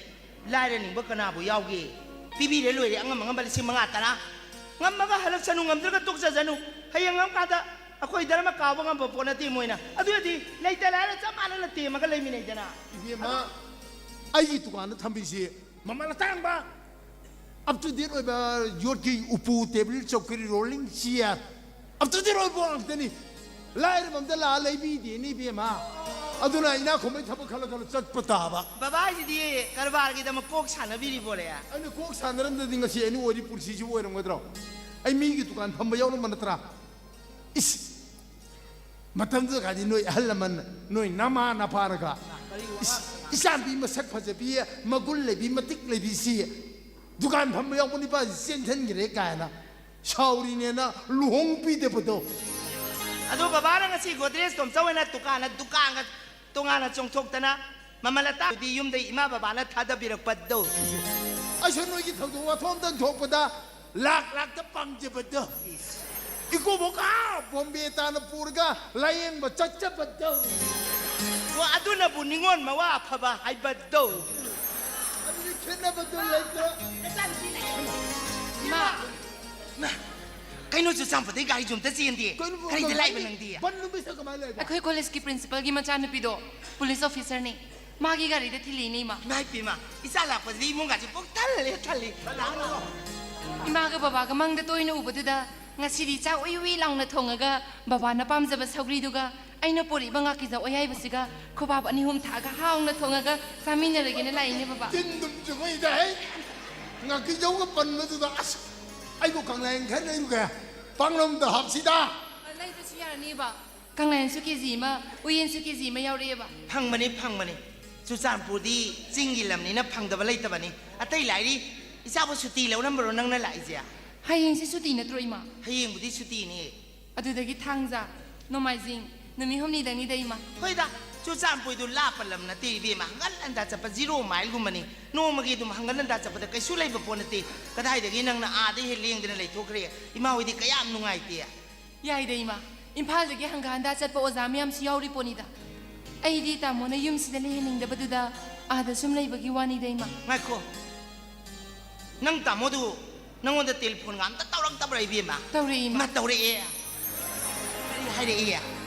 ꯂꯥꯏꯔꯅꯤꯡꯕ ꯀꯅꯥꯕꯨ ꯌꯥꯎꯒꯦ? ꯄꯤꯕꯤꯔꯦ ꯂꯣꯏꯔꯦ, ꯑꯉꯝ ꯑꯉꯝꯕ ꯂꯤꯁꯤꯡ ꯃꯉꯥ ꯇꯔꯥ꯫ ꯉꯝꯃꯒ ꯍꯜꯂꯛꯁꯅꯨ, ꯉꯝꯗ꯭ꯔꯒ ꯇꯣꯛꯆꯖꯅꯨ꯫ ꯍꯌꯦꯡ ꯉꯝꯀꯥꯟꯗ ꯑꯩꯈꯣꯏ ꯙꯔꯃ ꯀꯥꯎꯕ ꯉꯝꯕ ꯄꯣꯠ ꯅꯠꯇꯦ ꯃꯣꯏꯅ꯫ ꯑꯗꯨ ꯑꯣꯏꯔꯗꯤ ꯂꯩꯇ ꯂꯥꯏꯔ ꯆꯞ ꯃꯥꯟꯅꯅ ꯇꯦꯝꯃꯒ ꯂꯩꯃꯤꯟꯅꯩꯗꯅ꯫ ꯏꯕꯦꯝꯃ, ꯑꯩꯒꯤ ꯗꯨꯀꯥꯟꯗ ꯊꯝꯕꯤꯁꯤ ꯃꯃꯜ ꯑꯇꯥꯡꯕ, up to date ꯑꯣꯏꯕ ꯌꯣꯠꯀꯤ ꯎꯄꯨ, table, ꯆꯧꯀ꯭ꯔꯤ, rolling chair, up to date ꯑꯣꯏꯕ ꯉꯥꯛꯇꯅꯤ꯫ ꯂꯥꯏꯔꯕ ꯑꯝꯇ ꯂꯥꯛꯑ ꯂꯩꯕꯤꯗꯦꯅꯦ ꯏꯕꯦꯝꯃ꯫ ꯑꯗꯨꯅ ꯏꯅꯥꯛ ꯈꯨꯟꯕꯩ ꯊꯕꯛ ꯈꯜꯂ ꯈꯜꯂ ꯆꯠꯄ ꯇꯥꯕ꯫ ꯕꯕꯥ ꯍꯥꯏꯁꯤꯗꯤ ꯀꯔꯕꯥꯔꯒꯤꯗꯃꯛ ꯀꯣꯛ ꯁꯥꯟꯅꯕꯤꯔꯤꯕꯣꯔꯦ? ꯑꯩꯅ ꯀꯣꯛ ꯁꯥꯟꯅꯔꯝꯗꯗꯤ ꯉꯁꯤ ꯑꯩꯅ ꯑꯣꯏꯔꯤ ꯄꯨꯟꯁꯤꯁꯤꯕꯨ ꯑꯣꯏꯔꯝꯒꯗ꯭ꯔꯣ? ꯑꯩ ꯃꯤꯒꯤ ꯗꯨꯀꯥꯟ ꯐꯝꯕ ꯌꯥꯎꯔꯝꯕ ꯅꯠꯇ꯭ꯔꯥ? ꯏꯁ! ꯃꯇꯝꯗꯨꯗ ꯀꯥꯗꯤ ꯅꯣꯏ ꯑꯍꯜ ꯂꯃꯟ, ꯅꯣꯏ ꯅꯃꯥ ꯅꯄꯥꯅꯒ, "ꯏꯁ, ꯏꯆꯥꯅꯨꯄꯤ ꯃꯁꯛ ꯐꯖꯕꯤ, ꯃꯒꯨꯟ ꯂꯩꯕꯤ, ꯃꯇꯤꯛ ꯂꯩꯕꯤꯁꯤ ꯗꯨꯀꯥꯟ ꯐꯝꯕ ꯌꯥꯎꯕ ꯅꯨꯄꯥꯁꯤ ꯆꯦꯟꯁꯤꯟꯈ꯭ꯔꯦ" ꯀꯥꯏꯅ ꯁꯥꯎꯔꯤꯅꯦꯅ ꯂꯨꯍꯣꯡꯕꯤꯗꯕꯗꯣ꯫ ꯑꯗꯣ ꯕꯕꯥꯅ ꯉꯁꯤ ꯒꯣꯗ꯭ꯔꯦꯖ ꯇꯣꯝꯆꯧ ꯍꯣꯏꯅ ꯗꯨꯀꯥꯟ, ꯗꯨꯀꯥꯟꯒ ꯇꯣꯉꯥꯟꯅ ꯆꯣꯡꯊꯣꯛꯇꯅ ꯃꯃꯜ ꯑꯇꯥꯡꯕꯗꯤ ꯌꯨꯝꯗ ꯏꯃꯥ ꯕꯕꯥꯅ ꯊꯥꯗꯕꯤꯔꯛꯄꯗꯣ꯫ ꯑꯩꯁꯨ ꯅꯣꯏꯒꯤ ꯊꯧꯗꯣꯛ ꯋꯥꯊꯣꯛ ꯑꯝꯇꯪ ꯊꯣꯛꯄꯗ ꯂꯥꯛ ꯂꯥꯛꯇ ꯄꯥꯝꯖꯕꯗꯣ꯫ ꯏꯀꯨꯕꯣꯛ ꯑꯥ ꯕꯣꯝꯕꯦ ꯇꯥꯅ ꯄꯨꯔꯒ ꯂꯥꯌꯦꯡꯕ ꯆꯠꯆꯕꯗꯣ꯫ ꯑꯣ, ꯑꯗꯨꯅꯕꯨ ꯅꯤꯉꯣꯜ ꯃꯋꯥ ꯑꯐꯕ ꯍꯥꯏꯕꯗꯣ꯫ ꯑꯗꯨꯗꯤ ꯈꯦꯠꯅꯕꯗꯣ ꯂꯩꯇ꯭ꯔꯦ꯫ ꯏꯃꯥ! ꯏꯃꯥ! ꯀꯩꯅꯣ, ꯆꯨꯔꯆꯥꯟꯄꯨꯔꯗꯩ ꯒꯥꯔꯤꯁꯨ ꯑꯝꯇ ꯆꯦꯟꯗꯦ? ꯀꯩꯅꯣ, ꯀꯔꯤꯗ ꯂꯥꯛꯏꯕ ꯅꯪꯗꯤ? ꯕꯟ ꯅꯨꯃꯤꯠꯇ ꯀꯃꯥꯏꯅ ꯂꯥꯛꯏꯕ? ꯑꯩꯈꯣꯏ ꯀꯣꯂꯦꯖꯀꯤ ꯄ꯭ꯔꯤꯟꯁꯤꯄꯜꯒꯤ ꯃꯆꯥꯅꯨꯄꯤꯗꯣ ꯄꯨꯂꯤꯁ ꯑꯣꯐꯤꯁꯔꯅꯤ꯫ ꯃꯥꯒꯤ ꯒꯥꯔꯤꯗ ꯊꯤꯜꯂꯤꯅꯦ, ꯏꯃꯥ꯫ ꯏꯃꯥ ꯏꯄꯦꯝꯃ, ꯏꯆꯥ ꯂꯥꯛꯄꯁꯤꯗꯤ ꯏꯃꯨꯡꯒꯁꯦ ꯄꯨꯛ ꯊꯜꯂꯦ, ꯊꯜꯂꯤ꯫ ꯏꯃꯥꯒ ꯕꯕꯥꯒ ꯃꯪꯗ ꯇꯣꯏꯅ ꯎꯕꯗꯨꯗ ꯉꯁꯤꯗꯤ ꯆꯥꯛ ꯎꯏ ꯎꯏ ꯂꯥꯎꯅ ꯊꯣꯡꯉꯒ ꯕꯕꯥꯅ ꯄꯥꯝꯖꯕ ꯁꯧꯒ꯭ꯔꯤꯗꯨꯒ ꯑꯩꯅ ꯄꯣꯔꯛꯏꯕ ꯉꯥꯀꯤꯖꯧ ꯑꯌꯥꯏꯕꯁꯤꯒ ꯈꯨꯕꯥꯛ ꯑꯅꯤ ꯑꯍꯨꯝ ꯊꯥꯛꯑꯒ ꯍꯥꯎꯅ ꯊꯣꯡꯉꯒ ꯆꯥꯃꯤꯟꯅꯔꯒꯦꯅ ꯂꯥꯛꯏꯅꯦ, ꯕꯕꯥ꯫ ꯇꯤꯟ ꯑꯗꯨꯝ ꯆꯨꯝꯃꯛꯏꯗ, ꯍꯩ! ꯉꯥꯀꯤꯖꯧꯒ ꯄꯟꯕꯗꯨꯗ, ꯑꯁ! ꯑꯩꯕꯨ ꯀꯪꯂꯥꯌꯦꯟ ꯈꯔ ꯂꯩꯔꯨꯒꯦ꯫ ꯄꯥꯛꯅꯝꯗ ꯍꯥꯞꯁꯤꯗ꯫ ꯂꯩꯗ꯭ꯔꯁꯨ ꯌꯥꯔꯅꯤꯕ꯫ ꯀꯪꯂꯥꯌꯦꯟꯁꯨ ꯀꯦ ꯖꯤ ꯑꯃ, ꯎꯌꯦꯟꯁꯨ ꯀꯦ ꯖꯤ ꯑꯃ ꯌꯥꯎꯔꯛꯑꯦꯕ꯫ ꯐꯪꯕꯅꯤ, ꯐꯪꯕꯅꯤ꯫ ꯆꯨꯔꯆꯥꯟꯄꯨꯔꯗꯤ ꯆꯤꯡꯒꯤ ꯂꯝꯅꯤꯅ ꯐꯪꯗꯕ ꯂꯩꯇꯕꯅꯤ꯫ ꯑꯇꯩ ꯂꯥꯏꯔꯤ, ꯏꯆꯥꯕꯨ ꯁꯨꯇꯤ ꯂꯧꯔꯝꯕꯔꯣ ꯅꯪꯅ ꯂꯥꯛꯏꯁꯦ? ꯍꯌꯦꯡꯁꯤ ꯁꯨꯇꯤ ꯅꯠꯇ꯭ꯔꯣ, ꯏꯃꯥ? ꯍꯌꯦꯡꯕꯨꯗꯤ ꯁꯨꯇꯤꯅꯤ꯫ ꯑꯗꯨꯗꯒꯤ ꯊꯥꯡꯖ, ꯅꯣꯡꯃꯥꯏꯖꯤꯡ, ꯅꯨꯃꯤꯠ ꯍꯨꯝꯅꯤꯗꯪꯅꯤꯗ, ꯏꯃꯥ꯫ ꯍꯣꯏꯗ, ꯆꯨꯔꯆꯥꯟꯄꯨꯏꯗꯨ ꯂꯥꯞꯄ ꯂꯝ ꯅꯠꯇꯦ, ꯏꯕꯦꯝꯃ꯫ ꯍꯪꯒꯠ ꯍꯟꯗ ꯆꯠꯄ zero mile ꯒꯨꯝꯕꯅꯤ꯫ ꯅꯣꯡꯃꯒꯤ ꯑꯗꯨꯝ ꯍꯪꯒꯠ ꯍꯟꯗ ꯆꯠꯄꯗ ꯀꯩꯁꯨ ꯂꯩꯕ ꯄꯣꯠ ꯅꯠꯇꯦ꯫ ꯀꯗꯥꯏꯗꯒꯤ ꯅꯪꯅ ꯑꯥꯗ ꯍꯦꯛ ꯂꯦꯡꯗꯅ ꯂꯩꯊꯣꯛꯈ꯭ꯔꯦ? ꯏꯃꯥ ꯍꯣꯏꯗꯤ ꯀꯌꯥꯝ ꯅꯨꯡꯉꯥꯏꯇꯦ꯫ ꯌꯥꯏꯗ, ꯏꯃꯥ꯫ ꯏꯝꯐꯥꯜꯗꯒꯤ ꯍꯪꯒꯠ ꯍꯟꯗ ꯆꯠꯄ ꯑꯣꯖꯥ ꯃꯌꯥꯝꯁꯨ ꯌꯥꯎꯔꯤ ꯄꯣꯠꯅꯤꯗ꯫ ꯑꯩꯗꯤ ꯇꯥꯃꯣꯅ ꯌꯨꯝꯁꯤꯗ ꯂꯩꯍꯟꯅꯤꯡꯗꯕꯗꯨꯗ ꯑꯥꯗ ꯁꯨꯝ ꯂꯩꯕꯒꯤ ꯋꯥꯅꯤꯗ, ꯏꯃꯥ꯫ ꯉꯥꯏꯈꯣ꯫ ꯅꯪ ꯇꯥꯃꯣꯗꯨ ꯅꯪꯉꯣꯟꯗ ꯇꯦꯂꯤꯐꯣꯟꯒ ꯑꯝꯇ ꯇꯧꯔꯛꯇꯕ꯭ꯔꯥ, ꯏꯕꯦꯝꯃ? ꯇꯧꯔꯛꯏ, ꯏꯃꯥ꯫ ꯃꯥ ꯇꯧꯔꯛꯑꯦ? ꯀꯔꯤ ꯍꯥꯏꯔꯛꯏ?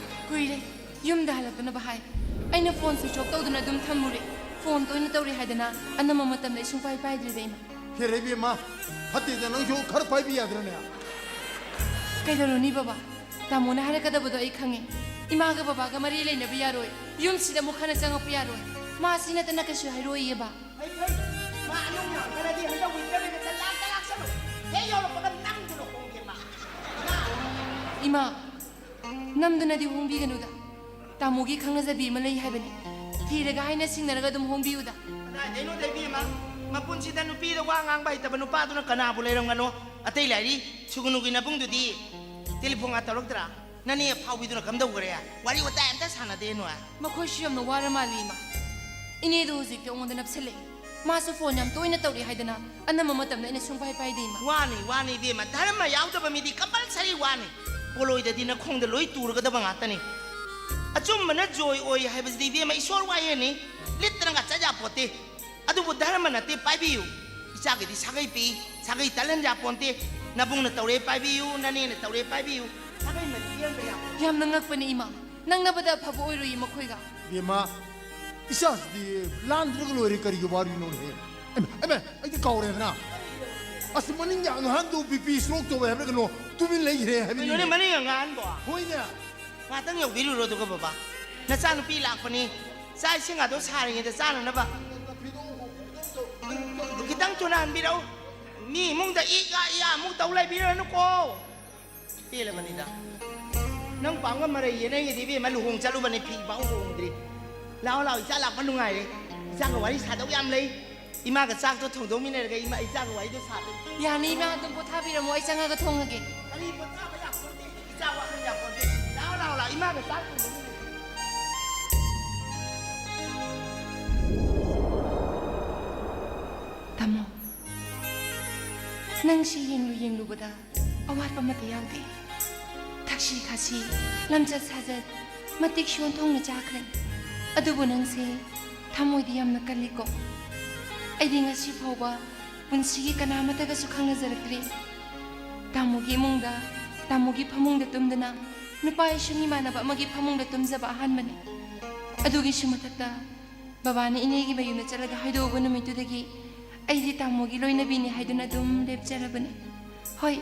ꯀꯨꯏꯔꯦ꯫ ꯌꯨꯝꯗ ꯍꯜꯂꯛꯇꯅꯕ ꯍꯥꯏ꯫ ꯑꯩꯅ ꯐꯣꯟ switch off ꯇꯧꯗꯨꯅ ꯑꯗꯨꯝ ꯊꯝꯃꯨꯔꯦ꯫ ꯐꯣꯟ ꯇꯣꯏꯅ ꯇꯧꯔꯦ ꯍꯥꯏꯗꯅ ꯑꯅꯝꯕ ꯃꯇꯝꯗ ꯑꯩ ꯁꯨꯡꯄꯥꯏ ꯄꯥꯏꯗ꯭ꯔꯤꯗ, ꯏꯃꯥ꯫ ꯍꯦꯔꯥ ꯏꯕꯦꯝꯃ, ꯐꯠꯇꯦꯗ, ꯅꯪꯁꯨ ꯈꯔ ꯄꯥꯏꯕꯤ ꯌꯥꯗ꯭ꯔꯅꯦ? ꯀꯩꯗꯧꯔꯨꯅꯤ ꯕꯕꯥ? ꯇꯥꯃꯣꯅ ꯍꯥꯏꯔꯛꯀꯗꯕꯗꯣ ꯑꯩ ꯈꯪꯉꯦ꯫ ꯏꯃꯥꯒ ꯕꯕꯥꯒ ꯃꯔꯤ ꯂꯩꯅꯕ ꯌꯥꯔꯣꯏ꯫ ꯌꯨꯝꯁꯤꯗ ꯑꯃꯨꯛ ꯍꯟꯅ ꯆꯪꯉꯛꯄ ꯌꯥꯔꯣꯏ꯫ ꯃꯥ ꯁꯤ ꯅꯠꯇꯅ ꯀꯩꯁꯨ ꯍꯥꯏꯔꯣꯏꯌꯦ, ꯕꯥ꯫ ꯐꯩ, ꯐꯩ꯫ ꯃꯥ ꯑꯅꯧ ꯌꯥꯝꯈꯠꯂꯗꯤ ꯍꯟꯗꯛ winter ꯗ ꯆꯠꯂꯥꯛ ꯆꯠꯂꯥꯛꯁꯅꯨ꯫ ꯍꯦꯛ ꯌꯧꯔꯛꯄꯒ ꯅꯝꯗꯨꯅ ꯍꯣꯡꯒꯦ ꯃꯥ꯫ ꯏꯃꯥ, ꯅꯝꯗꯨꯅꯗꯤ ꯍꯣꯡꯕꯤꯒꯅꯨꯗ꯫ ꯇꯥꯃꯣꯒꯤ ꯈꯪꯅꯖꯕꯤ ꯑꯃ ꯂꯩ ꯍꯥꯏꯕꯅꯤ꯫ ꯊꯤꯔꯒ ꯍꯥꯏꯅ ꯁꯤꯡꯅꯔꯒ ꯑꯗꯨꯝ ꯍꯣꯡꯕꯤꯌꯨꯗ꯫ ꯀꯗꯥꯏꯗꯩꯅꯣꯗ ꯏꯕꯦꯝꯃ? ꯃꯄꯨꯟꯁꯤꯗ ꯅꯨꯄꯤꯗ ꯋꯥ ꯉꯥꯡꯕ ꯍꯩꯇꯕ ꯅꯨꯄꯥꯗꯨꯅ ꯀꯅꯥꯕꯨ ꯂꯩꯔꯝꯒꯅꯣ? ꯑꯇꯩ ꯂꯥꯏꯔꯤ, ꯁꯨꯒꯨꯅꯨꯒꯤ ꯅꯕꯨꯡꯗꯨꯗꯤ ꯇꯦꯂꯤꯐꯣꯟꯒ ꯇꯧꯔꯛꯇ꯭ꯔꯥ? ꯅꯅꯦ ꯑꯐꯥꯎꯕꯤꯗꯨꯅ ꯀꯝꯗꯧꯈ꯭ꯔꯦ? ꯋꯥꯔꯤ ꯋꯥꯇꯥꯏ ꯑꯝꯇ ꯁꯥꯟꯅꯗꯦ ꯅꯣꯏ? ꯃꯈꯣꯏꯁꯨ ꯌꯥꯝꯅ ꯋꯥꯔ ꯃꯥꯜꯂꯤ, ꯏꯃꯥ꯫ ꯏꯅꯦꯗꯣ ꯍꯧꯖꯤꯛꯇꯤ ꯑꯩꯉꯣꯟꯗ ꯅꯞꯁꯜꯂꯛꯏ꯫ ꯃꯥꯁꯨ ꯐꯣꯟ ꯌꯥꯝ ꯇꯣꯏꯅ ꯇꯧꯔꯛꯏ ꯍꯥꯏꯗꯅ ꯑꯅꯝꯕ ꯃꯇꯝꯗ ꯑꯩꯅ ꯁꯨꯡꯄꯥꯏ ꯄꯥꯏꯗꯦ, ꯏꯃꯥ꯫ ꯋꯥꯅꯤ, ꯋꯥꯅꯤ ꯏꯕꯦꯝꯃ, ꯙꯔꯃ ꯌꯥꯎꯗꯕ ꯃꯤꯗꯤ compulsory ꯋꯥꯅꯤ꯫ ꯄꯣꯂꯣꯏꯗꯗꯤ ꯅꯈꯣꯡꯗ ꯂꯣꯏ ꯇꯨꯔꯒꯗꯕ ꯉꯥꯛꯇꯅꯤ꯫ ꯑꯆꯨꯝꯕꯅ ꯖꯣꯏ ꯑꯣꯏ ꯍꯥꯏꯕꯁꯤꯗꯤ ꯏꯕꯦꯝꯃ ꯏꯁꯣꯔ ꯋꯥꯍꯩꯅꯤ, ꯂꯤꯠꯇꯅꯒ ꯆꯠ ꯌꯥꯄꯣꯠꯇꯦ꯫ ꯑꯗꯨꯕꯨ ꯙꯔꯃ ꯅꯠꯇꯦ, ꯄꯥꯏꯕꯤꯌꯨ꯫ ꯏꯆꯥꯒꯤꯗꯤ ꯁꯥꯒꯩ ꯄꯤ, ꯁꯥꯒꯩ ꯇꯠꯍꯟ ꯌꯥꯄꯣꯟꯇꯦ꯫ ꯅꯕꯨꯡꯅ ꯇꯧꯔꯦ ꯄꯥꯏꯕꯤꯌꯨ, ꯅꯅꯦꯅ ꯇꯧꯔꯦ ꯄꯥꯏꯕꯤꯌꯨ꯫ ꯁꯥꯒꯩ ꯃꯔꯤ ꯄꯤꯍꯟꯕ ꯌꯥꯄꯣꯟꯇꯦ꯫ ꯌꯥꯝꯅ ꯉꯛꯄꯅꯤ, ꯏꯃꯥ꯫ ꯅꯪꯅꯕꯗ ꯑꯐꯕ ꯑꯣꯏꯔꯣꯏꯌꯦ ꯃꯈꯣꯏꯒ꯫ ꯕꯦꯝꯃ, ꯏꯆꯥꯁꯤꯗꯤ ꯂꯥꯟꯗ꯭ꯔꯒ ꯂꯣꯏꯔꯦ, ꯀꯔꯤꯒꯤ ꯋꯥꯔꯤꯅꯣꯅꯦ? ꯑꯩꯃ, ꯑꯩꯃ, ꯑꯩꯗꯤ ꯀꯥꯎꯔꯦꯗꯅ꯫ ꯑꯁ, ꯃꯅꯤꯡꯒꯤ ꯑꯉꯥꯡꯗꯣ BP stroke ꯇꯧꯋꯦ ꯍꯥꯏꯕ꯭ꯔꯥ ꯀꯩꯅꯣ, ꯇꯨꯃꯤꯟ ꯂꯩꯈ꯭ꯔꯦ ꯍꯥꯏꯕꯅꯤꯅꯦ꯫ ꯀꯩꯅꯣꯅꯦ, ꯃꯅꯤꯡ ꯑꯉꯥꯡꯕꯣ? ꯍꯣꯏꯅꯦ꯫ ꯉꯥꯛꯇꯪ ꯌꯧꯕꯤꯔꯨꯔꯣ, ꯑꯗꯨꯒ ꯕꯕꯥ, ꯅꯆꯥꯅꯨꯄꯤ ꯂꯥꯛꯄꯅꯤ, ꯆꯥꯛ ꯏꯁꯤꯡ ꯑꯗꯣ ꯁꯥꯔꯤꯉꯩꯗ ꯆꯥꯅꯅꯕ ꯈꯤꯇꯪ ꯊꯨꯅ ꯍꯟꯕꯤꯔꯛꯎ꯫ ꯃꯤ ꯏꯃꯨꯡꯗ ꯏ ꯀꯥ ꯏ ꯑꯃꯨꯛ ꯇꯧ ꯂꯩꯕꯤꯔꯅꯨꯀꯣ꯫ ꯄꯦꯜꯂꯕꯅꯤꯗ꯫ ꯅꯪ ꯄꯥꯝꯒ ꯃꯔꯩ ꯌꯦꯠꯅꯩꯒꯤꯗꯤ ꯏꯕꯦꯝꯃ, ꯂꯨꯍꯣꯡ ꯆꯠꯂꯨꯕꯅꯤ, ꯐꯤ ꯄꯥꯎ ꯍꯣꯡꯗ꯭ꯔꯤ꯫ ꯂꯥꯛꯑꯣ, ꯂꯥꯛꯑꯣ, ꯏꯆꯥ ꯂꯥꯛꯄ ꯅꯨꯡꯉꯥꯏꯔꯦ꯫ ꯏꯆꯥꯒ ꯋꯥꯔꯤ ꯁꯥꯗꯧ ꯌꯥꯝ ꯂꯩ꯫ ꯏꯃꯥꯒ ꯆꯥꯛꯇꯣ ꯊꯣꯡꯗꯣꯛꯃꯤꯟꯅꯔꯒ ꯏꯃꯥ, ꯏꯆꯥꯒ ꯋꯥꯔꯤꯗꯣ ꯁꯥꯗꯣꯏ꯫ ꯌꯥꯅꯤ ꯏꯃꯥ, ꯑꯗꯨꯝ ꯄꯣꯊꯥꯕꯤꯔꯝꯃꯣ, ꯑꯩ ꯆꯪꯉꯒ ꯊꯣꯡꯉꯒꯦ꯫ ꯀꯔꯤ ꯄꯣꯊꯥꯕ ꯌꯥꯄꯣꯟꯇꯦ, ꯏꯆꯥ ꯋꯥꯈꯜ ꯌꯥꯄꯣꯟꯇꯦ꯫ ꯂꯥꯛꯑꯣ, ꯂꯥꯛꯑꯣ, ꯂꯥꯛꯑꯣ꯫ ꯏꯃꯥꯒ ꯆꯥꯛ ꯊꯣꯡꯕ ꯃꯤꯅꯦ꯫ ꯇꯥꯃꯣ, ꯅꯪꯁꯤ ꯌꯦꯡꯂꯨ ꯌꯦꯡꯂꯨꯕꯗ ꯑꯋꯥꯠꯄ ꯑꯃꯠꯇ ꯌꯥꯎꯗꯦ꯫ ꯊꯛꯁꯤ ꯈꯥꯁꯤ, ꯂꯝꯆꯠ ꯁꯥꯖꯠ, ꯃꯇꯤꯛ ꯁꯤꯑꯣꯟꯊꯣꯡꯅ ꯆꯥꯈ꯭ꯔꯦ꯫ ꯑꯗꯨꯕꯨ ꯅꯪꯁꯦ ꯊꯃꯣꯏꯗꯤ ꯌꯥꯝꯅ ꯀꯜꯂꯤꯀꯣ꯫ ꯑꯩꯗꯤ ꯉꯁꯤ ꯐꯥꯎꯕ ꯄꯨꯟꯁꯤꯒꯤ ꯀꯅꯥ ꯑꯃꯠꯇꯒꯁꯨ ꯈꯪꯅꯖꯔꯛꯇ꯭ꯔꯤ꯫ ꯇꯥꯃꯣꯒꯤ ꯏꯃꯨꯡꯗ, ꯇꯥꯃꯣꯒꯤ ꯐꯃꯨꯡꯗ ꯇꯨꯝꯗꯨꯅ ꯅꯨꯄꯥ ꯏꯁꯨꯡ ꯏꯃꯥꯟꯅꯕ ꯑꯃꯒꯤ ꯐꯃꯨꯡꯗ ꯇꯨꯝꯖꯕ ꯑꯍꯥꯟꯕꯅꯤ꯫ ꯑꯗꯨꯒꯤꯁꯨ ꯃꯊꯛꯇ ꯕꯕꯥꯅ ꯏꯅꯦꯒꯤ ꯃꯌꯨꯝꯗ ꯆꯠꯂꯒ ꯍꯥꯏꯗꯣꯛꯎꯕ ꯅꯨꯃꯤꯠꯇꯨꯗꯒꯤ ꯑꯩꯗꯤ ꯇꯥꯃꯣꯒꯤ ꯂꯣꯏꯅꯕꯤꯅꯤ ꯍꯥꯏꯗꯨꯅ ꯑꯗꯨꯝ ꯂꯦꯞꯆꯔꯕꯅꯤ꯫ ꯍꯣꯏ,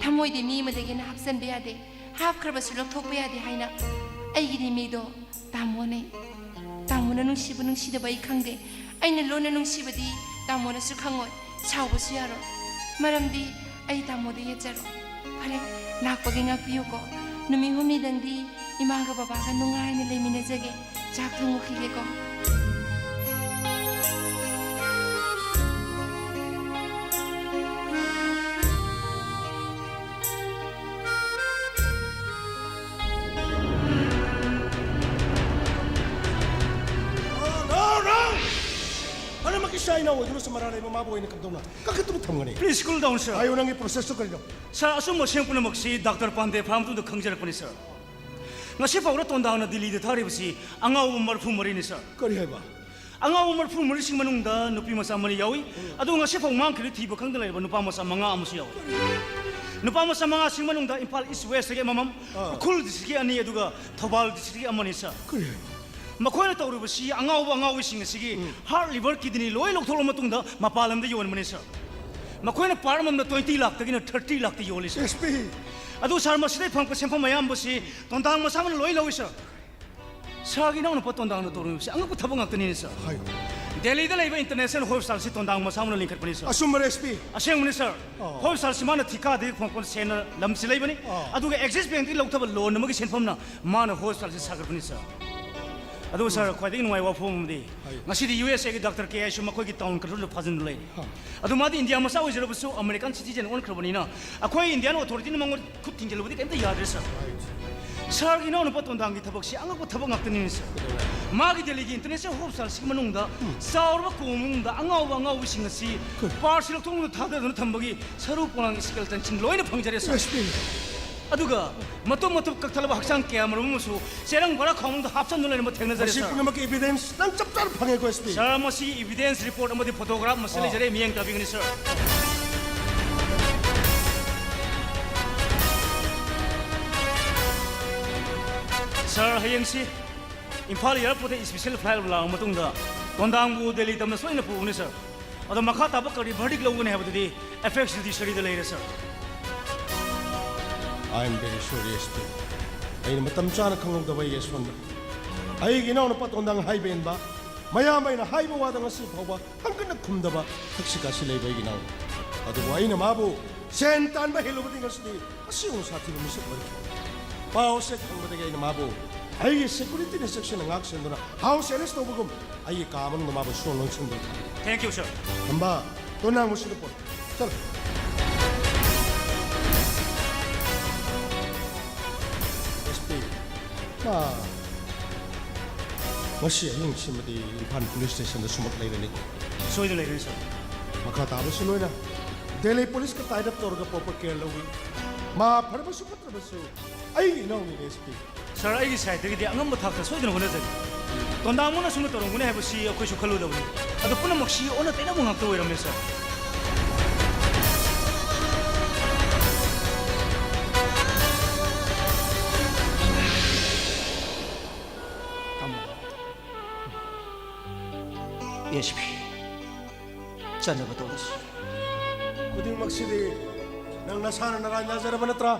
ꯊꯃꯣꯏꯗꯤ ꯃꯤ ꯑꯃꯗꯒꯤ ꯍꯦꯟꯅ ꯍꯥꯞꯆꯟꯕ ꯌꯥꯗꯦ, ꯍꯥꯞꯈ꯭ꯔꯕꯁꯨ ꯂꯧꯊꯣꯛꯄ ꯌꯥꯗꯦ ꯍꯥꯏꯅ ꯑꯩꯒꯤꯗꯤ ꯃꯤꯗꯣ ꯇꯥꯃꯣꯅꯦ꯫ ꯇꯥꯃꯣꯅ ꯅꯨꯡꯁꯤꯕ ꯅꯨꯡꯁꯤꯗꯕ ꯑꯩ ꯈꯪꯗꯦ꯫ ꯑꯩꯅ ꯂꯣꯟꯅ ꯅꯨꯡꯁꯤꯕꯗꯤ ꯇꯥꯃꯣꯅꯁꯨ ꯈꯪꯉꯣꯏ, ꯁꯥꯎꯕꯁꯨ ꯌꯥꯔꯣꯏ꯫ ꯃꯔꯝꯗꯤ ꯑꯩ ꯇꯥꯃꯣꯗ ꯌꯦꯠꯆꯔꯣꯏ꯫ ꯐꯔꯦ, ꯂꯥꯛꯄꯒꯤ ꯉꯥꯛꯄꯤꯌꯨꯀꯣ꯫ ꯅꯨꯃꯤꯠ ꯍꯨꯝꯅꯤꯗꯪꯗꯤ ꯏꯃꯥꯒ ꯕꯕꯥꯒ ꯅꯨꯡꯉꯥꯏꯅ ꯂꯩꯃꯤꯟꯅꯖꯒꯦ꯫ ꯆꯥꯛ ꯊꯣꯡꯉꯨꯈꯤꯒꯦꯀꯣ꯫ No, no, no! ꯑꯅꯤꯃꯛꯀꯤ ꯁꯥꯏꯅ ꯑꯣꯏꯗꯨꯅꯁꯨ ꯃꯔꯥꯜ ꯂꯩꯕ ꯃꯥꯕꯨ ꯑꯣꯏꯅ ꯀꯝꯗꯧꯅ ꯀꯛꯈꯠꯇꯨꯅ ꯊꯝꯒꯅꯤ? Please cool down, sir. ꯍꯥꯏꯌꯨ, ꯅꯪꯒꯤ process ꯇꯨ ꯀꯔꯤꯅꯣ? Sir, ꯑꯁꯨꯝꯕ ꯁꯦꯝ ꯄꯨꯝꯅꯃꯛꯁꯤ ꯗꯥꯛꯇꯔ ꯄꯥꯟꯗꯦ ꯐꯥꯔꯕ ꯃꯇꯨꯡꯗ ꯈꯪꯖꯔꯛꯄꯅꯤ, sir꯫ ꯉꯁꯤ ꯐꯥꯎꯕꯗ ꯇꯣꯟꯗꯥꯡꯅ ꯗꯤꯜꯂꯤꯗ ꯊꯥꯔꯤꯕꯁꯤ ꯑꯉꯥꯎꯕ ꯃꯔꯤꯐꯨ ꯃꯔꯤꯅꯤ, sir꯫ ꯀꯔꯤ ꯍꯥꯏꯕ? ꯑꯉꯥꯎꯕ ꯃꯔꯤꯐꯨ ꯃꯔꯤꯁꯤꯡ ꯃꯅꯨꯡꯗ ꯅꯨꯄꯤ ꯃꯆꯥ ꯃꯔꯤ ꯌꯥꯎꯏ꯫ ꯎꯝ꯫ ꯑꯗꯨ ꯉꯁꯤ ꯐꯥꯎ ꯃꯥꯡꯈꯤꯕ ꯊꯤꯕ ꯈꯪꯗꯅ ꯂꯩꯔꯕ ꯅꯨꯄꯥ ꯃꯆꯥ ꯃꯉꯥ ꯑꯃꯁꯨ ꯌꯥꯎꯏ꯫ ꯅꯨꯄꯥ ꯃꯆꯥ ꯃꯉꯥꯁꯤꯡ ꯃꯅꯨꯡꯗ ꯏꯝꯐꯥꯜ East West ꯀꯤ ꯑꯃꯃꯝ, ꯑꯥ꯫ ꯎꯈ꯭ꯔꯨꯜ district ꯀꯤ ꯑꯅꯤ, ꯑꯗꯨꯒ ꯊꯧꯕꯥꯜ district ꯀꯤ ꯑꯃꯅꯤ, sir꯫ ꯀꯔꯤ ꯍꯥꯏꯕ? ꯃꯈꯣꯏꯅ ꯇꯧꯔꯤꯕꯁꯤ ꯑꯉꯥꯎꯕ ꯑꯉꯥꯎꯕꯤꯁꯤꯡ ꯑꯁꯤꯒꯤ ꯎꯝ꯫ Heart, liver, kidney ꯂꯣꯏ ꯂꯧꯊꯣꯛꯂꯕ ꯃꯇꯨꯡꯗ ꯃꯄꯥꯟ ꯂꯝꯗ ꯌꯣꯟꯕꯅꯤ, sir꯫ ꯃꯈꯣꯏꯅ part ꯑꯃꯃꯝꯗ twenty ꯂꯥꯛꯇꯒꯤꯅ thirty ꯂꯥꯛꯇ ꯌꯣꯜꯂꯤ, sir꯫ S P꯫ ꯑꯗꯨ sir, ꯃꯁꯤꯗꯒꯤ ꯐꯪꯉꯛꯄ ꯁꯦꯟꯐꯝ ꯑꯌꯥꯝꯕꯁꯤ ꯇꯣꯟꯗꯥꯡ ꯃꯁꯥꯃꯛꯅ ꯂꯣꯏ ꯂꯧꯏ, sir꯫ Sir ꯒꯤ ꯏꯅꯥꯎꯅꯨꯄꯥ ꯇꯣꯟꯗꯥꯡꯅ ꯇꯧꯔꯤꯕꯁꯤ ꯑꯉꯛꯄ ꯊꯕꯛ ꯉꯥꯛꯇꯅꯤꯅꯦ, sir꯫ ꯍꯥꯏꯌꯨ꯫ ꯗꯦꯜꯂꯤꯗ ꯂꯩꯕ international hospital ꯁꯤ ꯇꯣꯟꯗꯥꯡ ꯃꯁꯥꯃꯛꯅ ꯂꯤꯡꯈꯠꯄꯅꯤ, sir꯫ ꯑꯆꯨꯝꯕꯔ, S P? ꯑꯁꯦꯡꯕꯅꯤ, sir꯫ ꯑꯣ꯫ Hospital ꯁꯤ ꯃꯥꯅ ꯊꯤꯀꯥꯗꯒꯤ ꯈꯣꯝꯂꯛꯄ ꯁꯦꯟꯅ ꯂꯝꯁꯤ ꯂꯩꯕꯅꯤ꯫ ꯑꯣ꯫ ꯑꯗꯨꯒ Axis Bank ꯇꯒꯤ ꯂꯧꯊꯕ loan ꯑꯃꯒꯤ ꯁꯦꯟꯐꯝꯅ ꯃꯥꯅ hospital ꯁꯤ ꯁꯥꯒꯠꯄꯅꯤ, sir꯫ ꯑꯗꯨ ꯁꯥꯔ, ꯈ꯭ꯋꯥꯏꯗꯒꯤ ꯅꯨꯡꯉꯥꯏꯕ ꯋꯥꯐꯝ ꯑꯃꯗꯤ, ꯍꯥꯏꯌꯨ꯫ ꯉꯁꯤꯗꯤ ꯌꯨ ꯑꯦꯁ ꯑꯦꯒꯤ ꯗꯥꯛꯇꯔ ꯀꯦ ꯑꯥꯏꯁꯨ ꯃꯈꯣꯏꯒꯤ ꯇꯥꯎꯟ ꯀꯟꯇ꯭ꯔꯣꯜꯗ ꯐꯥꯖꯤꯟꯗꯨꯅ ꯂꯩꯔꯤ꯫ ꯍꯥ꯫ ꯑꯗꯨ ꯃꯥꯗꯤ ꯏꯟꯗꯤꯌꯥ ꯃꯆꯥ ꯑꯣꯏꯖꯔꯕꯁꯨ ꯑꯃꯦꯔꯤꯀꯥꯟ ꯁꯤꯇꯤꯖꯦꯟ ꯑꯣꯟꯈ꯭ꯔꯕꯅꯤꯅ ꯑꯩꯈꯣꯏ ꯏꯟꯗꯤꯌꯥꯟ ꯑꯣꯊꯣꯔꯤꯇꯤꯅ ꯃꯉꯣꯟꯗ ꯈꯨꯠ ꯊꯤꯡꯖꯤꯜꯂꯨꯕꯗꯤ ꯀꯩꯝꯇ ꯌꯥꯗ꯭ꯔꯦ ꯁꯥꯔ꯫ ꯁꯥꯔꯒꯤ ꯏꯅꯥꯎꯅꯨꯄꯥ ꯇꯣꯟꯗꯥꯡꯒꯤ ꯊꯕꯛꯁꯤ ꯑꯉꯛꯄ ꯊꯕꯛ ꯉꯥꯛꯇꯅꯤꯅꯦ ꯁꯥꯔ꯫ ꯃꯥꯒꯤ ꯗꯦꯜꯂꯤꯒꯤ ꯏꯟꯇꯔꯅꯦꯁꯅꯦꯜ ꯍꯣꯁꯄꯤꯇꯥꯜꯁꯤꯒꯤ ꯃꯅꯨꯡꯗ ꯆꯥꯎꯔꯕ ꯀꯣꯝ ꯃꯅꯨꯡꯗ ꯑꯉꯥꯎꯕ ꯑꯉꯥꯎꯕꯁꯤꯡ ꯑꯁꯤ ꯄꯥꯔꯁꯤ ꯂꯧꯊꯣꯛꯅ ꯊꯥꯗꯗꯨꯅ ꯊꯝꯕꯒꯤ ꯁꯔꯨ ꯄꯣꯂꯥꯡꯒꯤ ꯁ꯭ꯀꯦꯜꯇꯟꯁꯤꯡ ꯂꯣꯏꯅ ꯐꯪꯖꯔꯦ ꯁꯥꯔ꯫ S P. ꯑꯗꯨꯒ ꯃꯇꯨꯝ ꯃꯇꯨꯝ ꯀꯛꯊꯠꯂꯕ ꯍꯛꯆꯥꯡ ꯀꯌꯥ ꯃꯔꯨꯝ ꯑꯃꯁꯨ ꯆꯦꯔꯪ ꯕꯣꯔꯥ ꯈꯥꯎꯃꯅꯨꯡꯗ ꯍꯥꯞꯆꯟꯗꯨꯅ ꯂꯩꯔꯝꯕ ꯊꯦꯡꯅꯖꯔꯦ ꯃꯁꯤ ꯁꯥꯔ꯫ ꯄꯨꯝꯅꯃꯛꯀꯤ ꯏꯚꯤꯗꯦꯟꯁ ꯅꯪ ꯆꯞ ꯆꯥꯅ ꯐꯪꯉꯦꯀꯣ, ꯑꯦꯁ ꯄꯤ꯫ ꯁꯥꯔ, ꯃꯁꯤꯒꯤ ꯏꯚꯤꯗꯦꯟꯁ ꯔꯤꯄꯣꯔꯠ ꯑꯃꯗꯤ ꯐꯣꯇꯣꯒ꯭ꯔꯥꯐ ꯃꯁꯤ ꯑꯥ꯫ ꯂꯩꯖꯔꯦ, ꯃꯤꯠꯌꯦꯡ ꯇꯥꯕꯤꯒꯅꯤ ꯁꯥꯔ꯫ ꯁꯥꯔ, ꯍꯌꯦꯡꯁꯤ ꯏꯝꯐꯥꯜ ꯑꯦꯌꯥꯔꯄꯣꯔꯠꯇ ꯏꯁꯄꯤꯁꯦꯜ ꯐ꯭ꯂꯥꯏꯠ ꯑꯃ ꯂꯥꯛꯑꯕ ꯃꯇꯨꯡꯗ ꯇꯣꯟꯗꯥꯡꯕꯨ ꯗꯦꯜꯂꯤ ꯇꯝꯅ ꯁꯣꯏꯅ ꯄꯨꯒꯅꯤ ꯁꯥꯔ꯫ ꯑꯗꯣ ꯃꯈꯥ ꯇꯥꯕ ꯀꯔꯤ ꯚꯔꯗꯤꯛ ꯂꯧꯒꯅꯤ ꯍꯥꯏꯕꯗꯨꯗꯤ ꯑꯦꯄꯦꯛꯁ ꯖꯨꯗꯤꯁꯔꯤꯗ ꯂꯩꯔꯦ ꯁꯥꯔ꯫ I am very sorry, S P. ꯑꯩꯅ ꯃꯇꯝ ꯆꯥꯅ ꯈꯪꯍꯧꯗꯕ ꯑꯩꯒꯤ ꯑꯁꯣꯟꯕꯅꯤ꯫ ꯑꯩꯒꯤ ꯏꯅꯥꯎꯅꯨꯄꯥ ꯇꯣꯟꯗꯥꯡ ꯍꯥꯏꯕ ꯏꯟꯕ, ꯃꯌꯥꯝ ꯑꯩꯅ ꯍꯥꯏꯕ ꯋꯥꯗ ꯉꯁꯤ ꯐꯥꯎꯕ ꯍꯪꯒꯠꯅ ꯈꯨꯝꯗꯕ ꯊꯛꯁꯤ ꯈꯥꯁꯤ ꯂꯩꯕ ꯑꯩꯒꯤ ꯏꯅꯥꯎ꯫ ꯑꯗꯨꯕꯨ ꯑꯩꯅ ꯃꯥꯕꯨ ꯁꯦꯟ ꯇꯥꯟꯕ ꯍꯦꯜꯂꯨꯕꯗꯤ ꯉꯁꯤꯗꯤ ꯑꯁꯤꯒꯨꯝꯕ ꯁꯥꯊꯤꯕ ꯃꯤꯁꯛ ꯑꯣꯏꯔꯛꯈꯤ꯫ ꯄꯥꯎ ꯑꯁꯤ ꯈꯪꯕꯗꯒꯤ ꯑꯩꯅ ꯃꯥꯕꯨ ꯑꯩꯒꯤ ꯁꯦꯀ꯭ꯌꯨꯔꯤꯇꯤꯅ ꯆꯦꯛꯁꯤꯟꯅ ꯉꯥꯛ ꯁꯦꯟꯗꯨꯅ ꯍꯥꯎꯁ ꯑꯦꯔꯦꯁ ꯇꯧꯕꯒꯨꯝ ꯑꯩꯒꯤ ꯀꯥ ꯃꯅꯨꯡꯗ ꯃꯥꯕꯨ ꯁꯨꯡ ꯂꯣꯟꯁꯤꯟꯗꯦ꯫ Thank you, sir. ꯇꯝꯕ, ꯇꯣꯟꯗꯥꯡꯕꯨ ꯁꯤꯗ ꯄꯨꯔꯛꯎ꯫ ꯆꯠꯂꯣ꯫ ꯑꯦꯁ ꯄꯤ, ꯃꯥ ꯉꯁꯤ ꯑꯍꯤꯡꯁꯤꯃꯗꯤ ꯏꯝꯐꯥꯜ ꯄꯨꯂꯤꯁ ꯁ꯭ꯇꯦꯁꯟꯗ ꯁꯨꯃꯛ ꯂꯩꯔꯅꯤ꯫ ꯁꯣꯏꯗꯅ ꯂꯩꯔꯅꯤ, ꯁꯥꯔ꯫ ꯃꯈꯥ ꯇꯥꯕꯁꯨ ꯂꯣꯏꯅ ꯗꯦꯜꯂꯤ ꯄꯨꯂꯤꯁꯀ ꯇꯥꯏꯗ ꯑꯞ ꯇꯧꯔꯒ ꯄ꯭ꯔꯣꯄꯔ ꯀꯦꯌꯔ ꯂꯧꯏ꯫ ꯃꯥ ꯐꯔꯕꯁꯨ ꯐꯠꯇ꯭ꯔꯕꯁꯨ ꯑꯩꯒꯤ ꯏꯅꯥꯎꯅꯤꯅꯦ, ꯑꯦꯁ ꯄꯤ꯫ ꯁꯥꯔ, ꯑꯩꯒꯤ ꯁꯥꯏꯠꯇꯒꯤꯗꯤ ꯑꯉꯝꯕ ꯊꯥꯛꯇ ꯁꯣꯏꯗꯅ ꯍꯣꯠꯅꯖꯒꯦ꯫ ꯇꯣꯟꯗꯥꯡꯕꯅ ꯑꯁꯨꯝꯅ ꯇꯧꯔꯝꯒꯅꯤ ꯍꯥꯏꯕꯁꯤ ꯑꯩꯈꯣꯏꯁꯨ ꯈꯜꯂꯨꯗꯕꯅꯤ꯫ ꯑꯗꯨ ꯄꯨꯝꯅꯃꯛꯁꯤ ꯑꯣꯟꯅ ꯇꯩꯅꯕ ꯉꯥꯛꯇ ꯑꯣꯏꯔꯝꯃꯦ, ꯁꯥꯔ꯫ ꯇꯥꯃꯣ꯫ S P. ꯆꯠꯅꯕ ꯇꯧꯔꯁꯤ꯫ ꯈꯨꯗꯤꯡꯃꯛꯁꯤꯗꯤ ꯅꯪ ꯅꯁꯥꯅ ꯅꯔꯥꯏ ꯌꯥꯖꯔꯕ ꯅꯠꯇ꯭ꯔꯥ?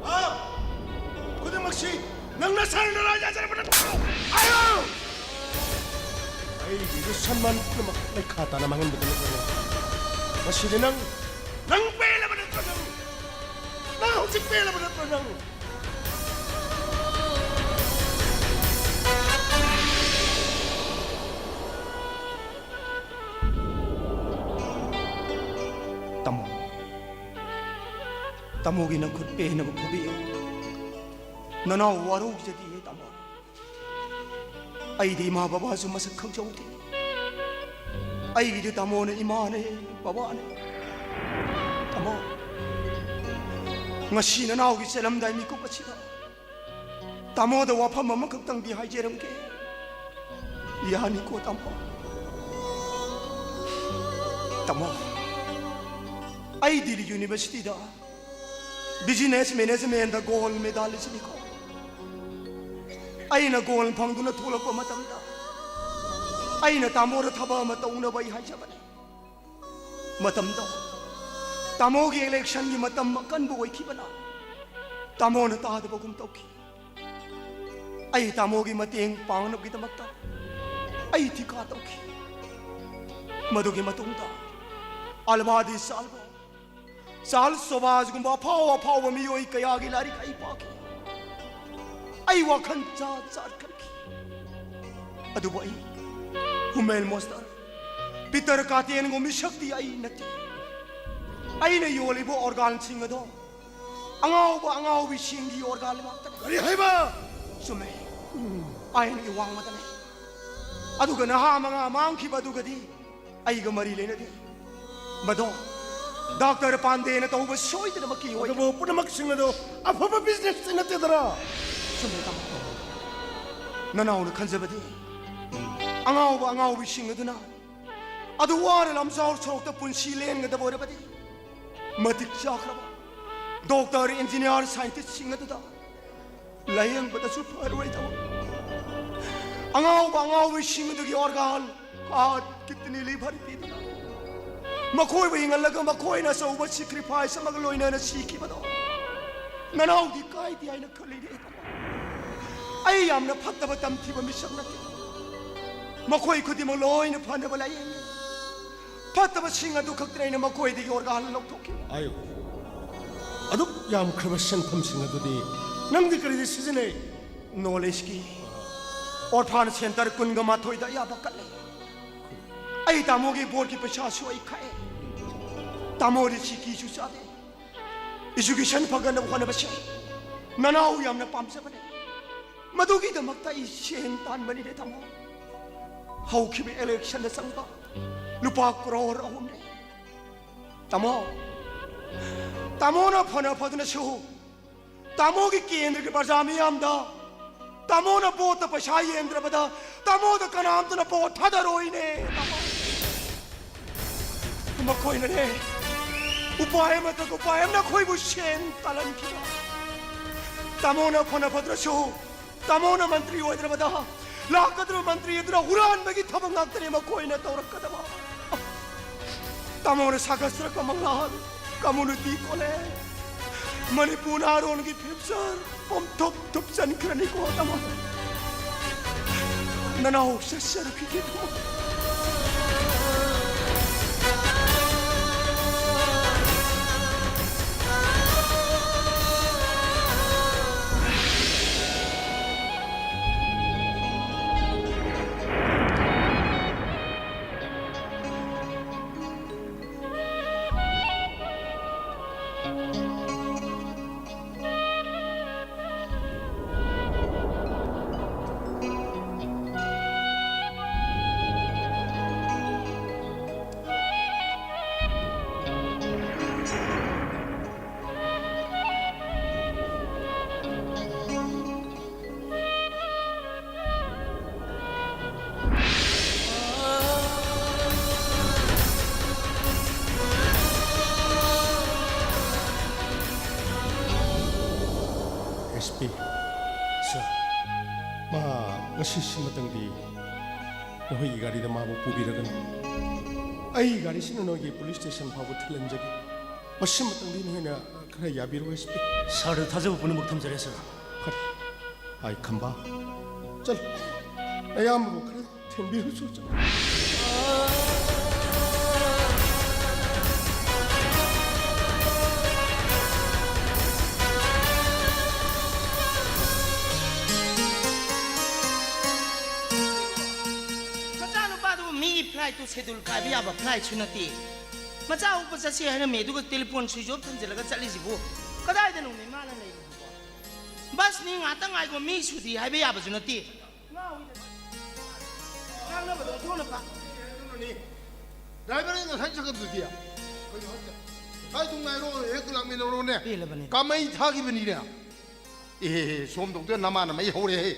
ꯍꯥ? ꯈꯨꯗꯤꯡꯃꯛꯁꯤ ꯅꯪ ꯅꯁꯥꯅ ꯅꯔꯥꯏ ꯌꯥꯖꯔꯕ ꯅꯠꯇ꯭ꯔꯥ? ꯍꯥꯏꯌꯨ! ꯑꯩꯒꯤꯁꯨ ꯁꯟꯃꯥꯟ ꯄꯨꯝꯅꯃꯛ ꯂꯩꯈꯥ ꯇꯥꯅ ꯃꯥꯡꯍꯟꯕꯗꯨ ꯅꯠꯇ꯭ꯔꯅꯦ? ꯃꯁꯤꯗꯤ ꯅꯪ, ꯅꯪ ꯄꯦꯜꯂꯕ ꯅꯠꯇ꯭ꯔꯣ ꯅꯪ? ꯅꯪ ꯍꯧꯖꯤꯛ ꯄꯦꯜꯂꯕ ꯅꯠꯇ꯭ꯔꯣ ꯅꯪ? ꯇꯥꯃꯣ, ꯇꯥꯃꯣꯒꯤ ꯅꯈꯨꯠ ꯄꯦꯟꯅꯕ ꯐꯨꯕꯤꯌꯨ꯫ ꯅꯅꯥꯎ ꯋꯥꯔꯧꯖꯗꯤꯌꯦ ꯇꯥꯃꯣ꯫ ꯑꯩꯗꯤ ꯏꯃꯥ ꯕꯕꯥꯁꯨ ꯃꯁꯛ ꯈꯪꯖꯍꯧꯗꯦ꯫ ꯑꯩꯒꯤꯗꯤ ꯇꯥꯃꯣꯅ ꯏꯃꯥꯅꯦ, ꯕꯕꯥꯅꯦ꯫ ꯇꯥꯃꯣ, ꯉꯁꯤ ꯅꯅꯥꯎꯒꯤ ꯆꯦꯜꯂꯝꯗꯥꯏ ꯃꯤꯀꯨꯞ ꯑꯁꯤꯗ ꯇꯥꯃꯣꯗ ꯋꯥꯐꯝ ꯑꯃꯈꯛꯇꯪꯗꯤ ꯍꯥꯏꯖꯔꯝꯒꯦ꯫ ꯌꯥꯅꯤꯀꯣ ꯇꯥꯃꯣ? ꯇꯥꯃꯣ, ꯑꯩ ꯗꯤꯜꯂꯤ ꯌꯨꯅꯤꯚꯔꯁꯤꯇꯤꯗ ꯕꯤꯖꯤꯅꯦꯁ ꯃꯦꯅꯦꯖꯃꯦꯟꯗ ꯒꯣꯜ ꯃꯦꯗꯥꯂꯤꯁꯅꯤꯀꯣ꯫ ꯑꯩꯅ ꯒꯣꯜ ꯐꯪꯗꯨꯅ ꯊꯣꯛꯂꯛꯄ ꯃꯇꯝꯗ ꯑꯩꯅ ꯇꯥꯃꯣꯗ ꯊꯕꯛ ꯑꯃ ꯇꯧꯅꯕ ꯑꯩ ꯍꯥꯏꯖꯕꯅꯤ꯫ ꯃꯇꯝꯗꯣ ꯇꯥꯃꯣꯒꯤ ꯏꯂꯦꯛꯁꯟꯒꯤ ꯃꯇꯝ ꯑꯀꯟꯕ ꯑꯣꯏꯈꯤꯕꯅ ꯇꯥꯃꯣꯅ ꯇꯥꯗꯕꯒꯨꯝ ꯇꯧꯈꯤ꯫ ꯑꯩ ꯇꯥꯃꯣꯒꯤ ꯃꯇꯦꯡ ꯄꯥꯡꯅꯕꯒꯤꯗꯃꯛꯇ ꯑꯩ ꯊꯤꯀꯥ ꯇꯧꯈꯤ꯫ ꯃꯗꯨꯒꯤ ꯃꯇꯨꯡꯗ ꯑꯜꯕꯥꯗꯤ ꯆꯥꯜꯕ, ꯆꯥꯔꯜꯁ ꯁꯣꯕꯥꯖꯒꯨꯝꯕ ꯑꯐꯥꯎ ꯑꯐꯥꯎꯕ ꯃꯤꯑꯣꯏ ꯀꯌꯥꯒꯤ ꯂꯥꯏꯔꯤꯛ ꯑꯩ ꯄꯥꯈꯤ꯫ ꯑꯩ ꯋꯥꯈꯜ ꯖꯥꯠ ꯖꯥꯠ ꯈꯟꯈꯤ꯫ ꯑꯗꯨꯕꯨ ꯑꯩ ꯍꯨꯃꯦꯜ ꯃꯣꯁꯇꯔ, ꯄꯤꯇꯔ ꯀꯥꯇꯦꯟꯒꯨꯝꯕ ꯃꯤꯁꯛꯇꯤ ꯑꯩ ꯅꯠꯇꯦ꯫ ꯑꯩꯅ ꯌꯣꯜꯂꯤꯕ ꯑꯣꯔꯒꯥꯟꯁꯤꯡ ꯑꯗꯣ ꯑꯉꯥꯎꯕ ꯑꯉꯥꯎꯕꯤꯁꯤꯡꯒꯤ ꯑꯣꯔꯒꯥꯟ ꯉꯥꯛꯇꯅꯤ꯫ ꯀꯔꯤ ꯍꯥꯏꯕ? ꯆꯨꯝꯃꯦ꯫ ꯑꯥꯏꯟꯒꯤ ꯋꯥꯡꯃꯗ ꯂꯩ꯫ ꯑꯗꯨꯒ ꯅꯍꯥ ꯃꯉꯥ ꯃꯥꯡꯈꯤꯕ ꯑꯗꯨꯒꯗꯤ ꯑꯩꯒ ꯃꯔꯤ ꯂꯩꯅꯗꯦ꯫ ꯃꯗꯣ ꯗꯥꯛꯇꯔ ꯄꯥꯟꯗꯦꯅ ꯇꯧꯕ ꯁꯣꯏꯗꯅꯃꯛꯀꯤ ꯑꯣꯏ꯫ ꯑꯗꯨꯕꯨ ꯄꯨꯝꯅꯃꯛꯁꯤꯡ ꯑꯗꯨ ꯑꯐꯕ ꯕꯤꯖꯤꯅꯦꯁꯇꯤ ꯅꯠꯇꯦꯗꯅ꯫ ꯆꯨꯝꯃꯦ, ꯇꯥꯃꯣ꯫ ꯅꯅꯥꯎꯅ ꯈꯟꯖꯕꯗꯤ ꯑꯉꯥꯎꯕ ꯑꯉꯥꯎꯕꯤꯁꯤꯡ ꯑꯗꯨꯅ ꯑꯗꯨ ꯋꯥꯅ ꯂꯝꯖꯥꯎ ꯁꯣꯔꯣꯛꯇ ꯄꯨꯟꯁꯤ ꯂꯦꯟꯒꯗꯕ ꯑꯣꯏꯔꯕꯗꯤ ꯃꯇꯤꯛ ꯆꯥꯈ꯭ꯔꯕ ꯗꯣꯛꯇꯔ, ꯏꯟꯖꯤꯅꯤꯌꯥꯔ, ꯁꯥꯏꯟꯇꯤꯁꯁꯤꯡ ꯑꯗꯨꯗ ꯂꯥꯌꯦꯡꯕꯗꯁꯨ ꯐꯔꯣꯏꯗꯕ ꯑꯉꯥꯎꯕ ꯑꯉꯥꯎꯕꯤꯁꯤꯡ ꯑꯗꯨꯒꯤ ꯑꯣꯔꯒꯥꯟ, ꯍꯥꯔꯠ, ꯀꯤꯗꯅꯤ, ꯂꯤꯚꯔ ꯄꯤꯗꯨꯅ ꯃꯈꯣꯏꯕꯨ ꯍꯤꯡꯍꯜꯂꯒ ꯃꯈꯣꯏꯅ ꯑꯆꯧꯕ ꯁꯦꯀ꯭ꯔꯤꯐꯥꯏꯁ ꯑꯃꯒ ꯂꯣꯏꯅꯅ ꯁꯤꯈꯤꯕꯗꯣ ꯅꯅꯥꯎꯗꯤ ꯀꯥꯏꯗꯦ ꯍꯥꯏꯅ ꯈꯜꯂꯤꯅꯦ꯫ ꯑꯩ ꯌꯥꯝꯅ ꯐꯠꯇꯕ ꯇꯝꯊꯤꯕ ꯃꯤꯁꯛ ꯅꯠꯇꯦ꯫ ꯃꯈꯣꯏ ꯈꯨꯗꯤꯡꯃꯛ ꯂꯣꯏꯅ ꯐꯅꯕ ꯂꯥꯌꯦꯡꯉꯤ꯫ ꯐꯠꯇꯕꯁꯤꯡ ꯑꯗꯨ ꯈꯛꯇꯅ ꯑꯩꯅ ꯃꯈꯣꯏꯗꯒꯤ ꯑꯣꯔꯒꯥꯟ ꯂꯧꯊꯣꯛꯈꯤ꯫ ꯑꯌꯨ, ꯑꯗꯨꯛ ꯌꯥꯝꯈ꯭ꯔꯕ ꯁꯦꯟꯐꯝꯁꯤꯡ ꯑꯗꯨꯗꯤ ꯅꯪꯗꯤ ꯀꯔꯤꯗ ꯁꯤꯖꯤꯟꯅꯩ? ꯅꯣꯂꯦꯖꯀꯤ ꯑꯣꯔꯐꯥꯟ ꯁꯦꯟꯇꯔ ꯀꯨꯟꯒ ꯃꯥꯊꯣꯏꯗ ꯑꯌꯥꯕ ꯀꯠꯂꯦ꯫ ꯑꯩ ꯇꯥꯃꯣꯒꯤ ꯕꯣꯔꯒꯤ ꯄꯩꯁꯥꯁꯨ ꯑꯩ ꯈꯥꯛꯑꯦ꯫ ꯇꯥꯃꯣꯗꯤ ꯁꯤꯀꯤꯁꯨ ꯆꯥꯗꯦ꯫ ꯏꯖꯨꯀꯦꯁꯟ ꯐꯒꯠꯅꯕ ꯍꯣꯠꯅꯕꯁꯦ ꯅꯅꯥꯎ ꯌꯥꯝꯅ ꯄꯥꯝꯖꯕꯅꯦ꯫ ꯃꯗꯨꯒꯤꯗꯃꯛꯇ ꯑꯩ ꯁꯦꯟ ꯇꯥꯟꯕꯅꯤꯅꯦ ꯇꯥꯃꯣ꯫ ꯍꯧꯈꯤꯕ ꯏꯂꯦꯛꯁꯟꯗ ꯆꯪꯕ ꯂꯨꯄꯥ ꯀ꯭ꯔꯣꯔ ꯑꯍꯨꯝꯅꯦ꯫ ꯇꯥꯃꯣ, ꯇꯥꯃꯣꯅ ꯐꯅ ꯐꯗꯨꯅꯁꯨ ꯇꯥꯃꯣꯒꯤ ꯀꯦꯟꯗ꯭ꯔꯒꯤ ꯄ꯭ꯔꯖꯥ ꯃꯤꯌꯥꯝꯗ ꯇꯥꯃꯣꯅ ꯚꯣꯠꯇ ꯄꯩꯁꯥ ꯌꯦꯟꯗ꯭ꯔꯕꯗ ꯇꯥꯃꯣꯗ ꯀꯅꯥꯝꯇꯅ ꯚꯣꯠ ꯊꯥꯗꯔꯣꯏꯅꯦ ꯇꯥꯃꯣ꯫ ꯃꯈꯣꯏꯅꯅꯦ ꯎꯄꯥꯏ ꯑꯃꯠꯇꯒ ꯎꯄꯥꯏ ꯑꯃꯅ ꯑꯩꯈꯣꯏꯕꯨ ꯁꯦꯟ ꯇꯥꯜꯍꯟꯈꯤꯕ꯫ ꯇꯥꯃꯣꯅ ꯐꯅ ꯐꯗ꯭ꯔꯁꯨ ꯇꯥꯃꯣꯅ ꯃꯟꯇ꯭ꯔꯤ ꯑꯣꯏꯗ꯭ꯔꯕꯗ ꯂꯥꯛꯀꯗꯧꯔꯤꯕ ꯃꯟꯇ꯭ꯔꯤ ꯑꯗꯨꯅ ꯍꯨꯔꯥꯟꯕꯒꯤ ꯊꯕꯛ ꯉꯥꯛꯇꯅꯤ ꯃꯈꯣꯏꯅ ꯇꯧꯔꯛꯀꯗꯕ꯫ ꯇꯥꯃꯣꯅ ꯁꯥꯒꯠꯆꯔꯛꯄ ꯃꯪꯂꯥꯟ ꯀꯝꯃꯨꯅꯤꯇꯤ ꯀꯣꯂꯦꯖ ꯃꯅꯤꯄꯨꯔ ꯅꯍꯥꯔꯣꯜꯒꯤ ꯐ꯭ꯌꯨꯆꯔ ꯄꯨꯝꯊꯨꯞ ꯊꯨꯞꯆꯟꯈ꯭ꯔꯅꯤꯀꯣ ꯇꯥꯃꯣ꯫ ꯅꯅꯥꯎ ꯆꯠꯆꯔꯨꯈꯤꯒꯦ ꯇꯥꯃꯣ꯫ S P. ꯁꯥꯔ꯫ ꯃꯥ ꯉꯁꯤꯁꯤꯃꯇꯪꯗꯤ ꯅꯈꯣꯏꯒꯤ ꯒꯥꯔꯤꯗ ꯃꯥꯕꯨ ꯄꯨꯕꯤꯔꯒꯅꯨ꯫ ꯑꯩꯒꯤ ꯒꯥꯔꯤꯁꯤꯅ ꯅꯣꯏꯒꯤ ꯄꯨꯂꯤꯁ ꯁ꯭ꯇꯦꯁꯟ ꯐꯥꯎꯕ ꯊꯤꯜꯍꯟꯖꯒꯦ꯫ ꯃꯁꯤꯃꯇꯪꯗꯤ ꯅꯈꯣꯏꯅ ꯈꯔ ꯌꯥꯕꯤꯔꯣ ꯑꯦꯁ ꯄꯤ꯫ ꯁꯥꯔꯗ ꯊꯥꯖꯕ ꯄꯨꯝꯅꯃꯛ ꯊꯝꯖꯔꯦ ꯁꯥꯔ꯫ ꯐꯔꯦ꯫ ꯑꯥꯏ ꯈꯝꯕ꯫ ꯆꯠꯂꯨ꯫ ꯑꯌꯥꯝꯕꯕꯨ ꯈꯔ ꯊꯦꯝꯕꯤꯔꯨꯆꯣ꯫ ꯃꯆꯥꯅꯨꯄꯥꯗꯨꯕꯨ ꯃꯤꯒꯤ ꯐ꯭ꯂꯥꯏꯠꯇꯨ ꯁꯦꯗꯨꯜ ꯀꯥꯏꯕ ꯌꯥꯕ ꯐ꯭ꯂꯥꯏꯠꯁꯨ ꯅꯠꯇꯦ꯫ ꯃꯆꯥ ꯎꯞꯄ ꯆꯠꯁꯦ ꯍꯥꯏꯔꯝꯃꯦ, ꯑꯗꯨꯒ ꯇꯦꯂꯤꯐꯣꯟ ꯁ꯭ꯋꯤꯆ ꯑꯣꯐ ꯊꯝꯖꯤꯜꯂꯒ ꯆꯠꯂꯤꯁꯤꯕꯨ ꯀꯗꯥꯏꯗꯅꯣꯅꯦ ꯃꯥꯅ ꯂꯩꯔꯤꯕꯣ? ꯕꯁꯅꯤ, ꯉꯥꯛꯇꯪ ꯉꯥꯏꯈꯣ, ꯃꯤ ꯁꯨꯗ꯭ꯔꯤ ꯍꯥꯏꯕ ꯌꯥꯕꯁꯨ ꯅꯠꯇꯦ꯫ ꯉꯥꯎꯏꯗ꯫ ꯉꯥꯡꯅꯕꯗꯣ ꯑꯣꯟꯊꯣꯛꯅ ꯐ- ꯗ꯭ꯔꯥꯏꯚꯔ, ꯑꯩ ꯉꯁꯥꯏ ꯆꯠꯈ꯭ꯔꯕꯗꯨꯗꯤ꯫ ꯀꯩꯅꯣ ꯍꯥꯏꯁꯦ? ꯀꯥꯏꯗ ꯉꯥꯏꯔꯣ, ꯍꯦꯛ ꯂꯥꯛꯃꯤꯟꯅꯔꯣꯅꯦ꯫ ꯄꯦꯜꯂꯕꯅꯤ꯫ ꯀꯥꯃꯩ ꯊꯥꯈꯤꯕꯅꯤꯅꯦ꯫ ꯑꯦ, ꯁꯣꯝ ꯗꯣꯛꯇꯔ, ꯅꯃꯥꯟꯅꯕ ꯑꯩ ꯍꯧꯔꯦꯍꯦ꯫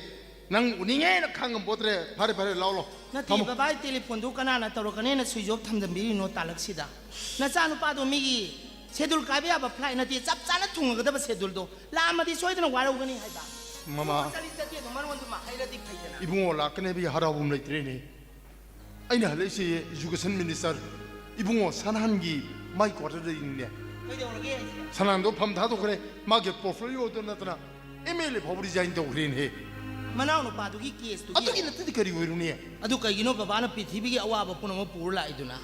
ꯅꯪ ꯎꯅꯤꯡꯉꯦꯅ ꯈꯪꯉꯝꯄꯣꯠꯇ꯭ꯔꯦ꯫ ꯐꯔꯦ, ꯐꯔꯦ, ꯂꯥꯎ, ꯂꯥꯎ꯫ ꯅꯠꯇꯦ, ꯊꯝꯃꯣ꯫ ꯕꯕꯥ, ꯑꯩ ꯇꯦꯂꯤꯐꯣꯟꯗꯨ ꯀꯅꯥꯅ ꯇꯧꯔꯛꯀꯅꯦꯅ ꯁ꯭ꯋꯤꯆ ꯑꯣꯐ ꯊꯝꯖꯟꯕꯤꯔꯤꯅꯣ ꯇꯥꯂꯛꯁꯤꯗ? ꯅꯆꯥꯅꯨꯄꯥꯗꯣ ꯃꯤꯒꯤ ꯁꯦꯗꯨꯜ ꯀꯥꯏꯕ ꯌꯥꯕ ꯐ꯭ꯂꯥꯏꯠ ꯅꯠꯇꯦ, ꯆꯞ ꯆꯥꯅ ꯊꯨꯡꯉꯒꯗꯕ ꯁꯦꯗꯨꯜꯗꯣ꯫ ꯂꯥꯛꯑꯝꯃꯗꯤ ꯁꯣꯏꯗꯅ ꯋꯥꯔꯧꯒꯅꯤ ꯍꯥꯏꯕ꯫ ꯃꯃꯥ꯫ ꯆꯠꯂꯤ ꯆꯠꯇꯦꯗꯣ ꯃꯔꯣꯟꯗꯨꯃ ꯍꯩꯔꯗꯤ ꯐꯩꯗꯅ꯫ ꯏꯕꯨꯡꯉꯣ ꯂꯥꯛꯀꯅꯤ ꯍꯥꯏꯕꯒꯤ ꯍꯔꯥꯎꯕ ꯑꯃ ꯂꯩꯇ꯭ꯔꯦꯅꯦ꯫ ꯑꯩꯅ ꯍꯜꯂꯛꯏꯁꯦ education minister ꯏꯕꯨꯡꯉꯣ ꯁꯅꯥꯍꯟꯒꯤ ꯃꯥꯏ quarter ꯗꯒꯤꯅꯤꯅꯦ꯫ ꯀꯩꯗꯧꯔꯒꯦ ꯍꯥꯏꯁꯦ? ꯁꯅꯥꯍꯟꯗꯣ ꯐꯝ ꯊꯥꯗꯣꯛꯈ꯭ꯔꯦ, ꯃꯥꯒꯤ portfolio ꯗꯨ ꯅꯠꯇꯅ M L A ꯐꯥꯎꯕ resign ꯇꯧꯈ꯭ꯔꯦꯅꯦꯍꯦ꯫ ꯃꯅꯥꯎ ꯅꯨꯄꯥꯗꯨꯒꯤ case ꯇꯨꯒꯤ? ꯑꯗꯨꯒꯤ ꯅꯠꯇꯗꯤ ꯀꯔꯤ ꯑꯣꯏꯔꯨꯅꯤ? ꯑꯗꯨ ꯀꯩꯒꯤꯅꯣ ꯕꯕꯥꯅ ꯄ꯭ꯔꯤꯊꯤꯕꯤꯒꯤ ꯑꯋꯥꯕ ꯄꯨꯝꯅꯃꯛ ꯄꯨꯔ ꯂꯥꯛꯏꯗꯨꯅ?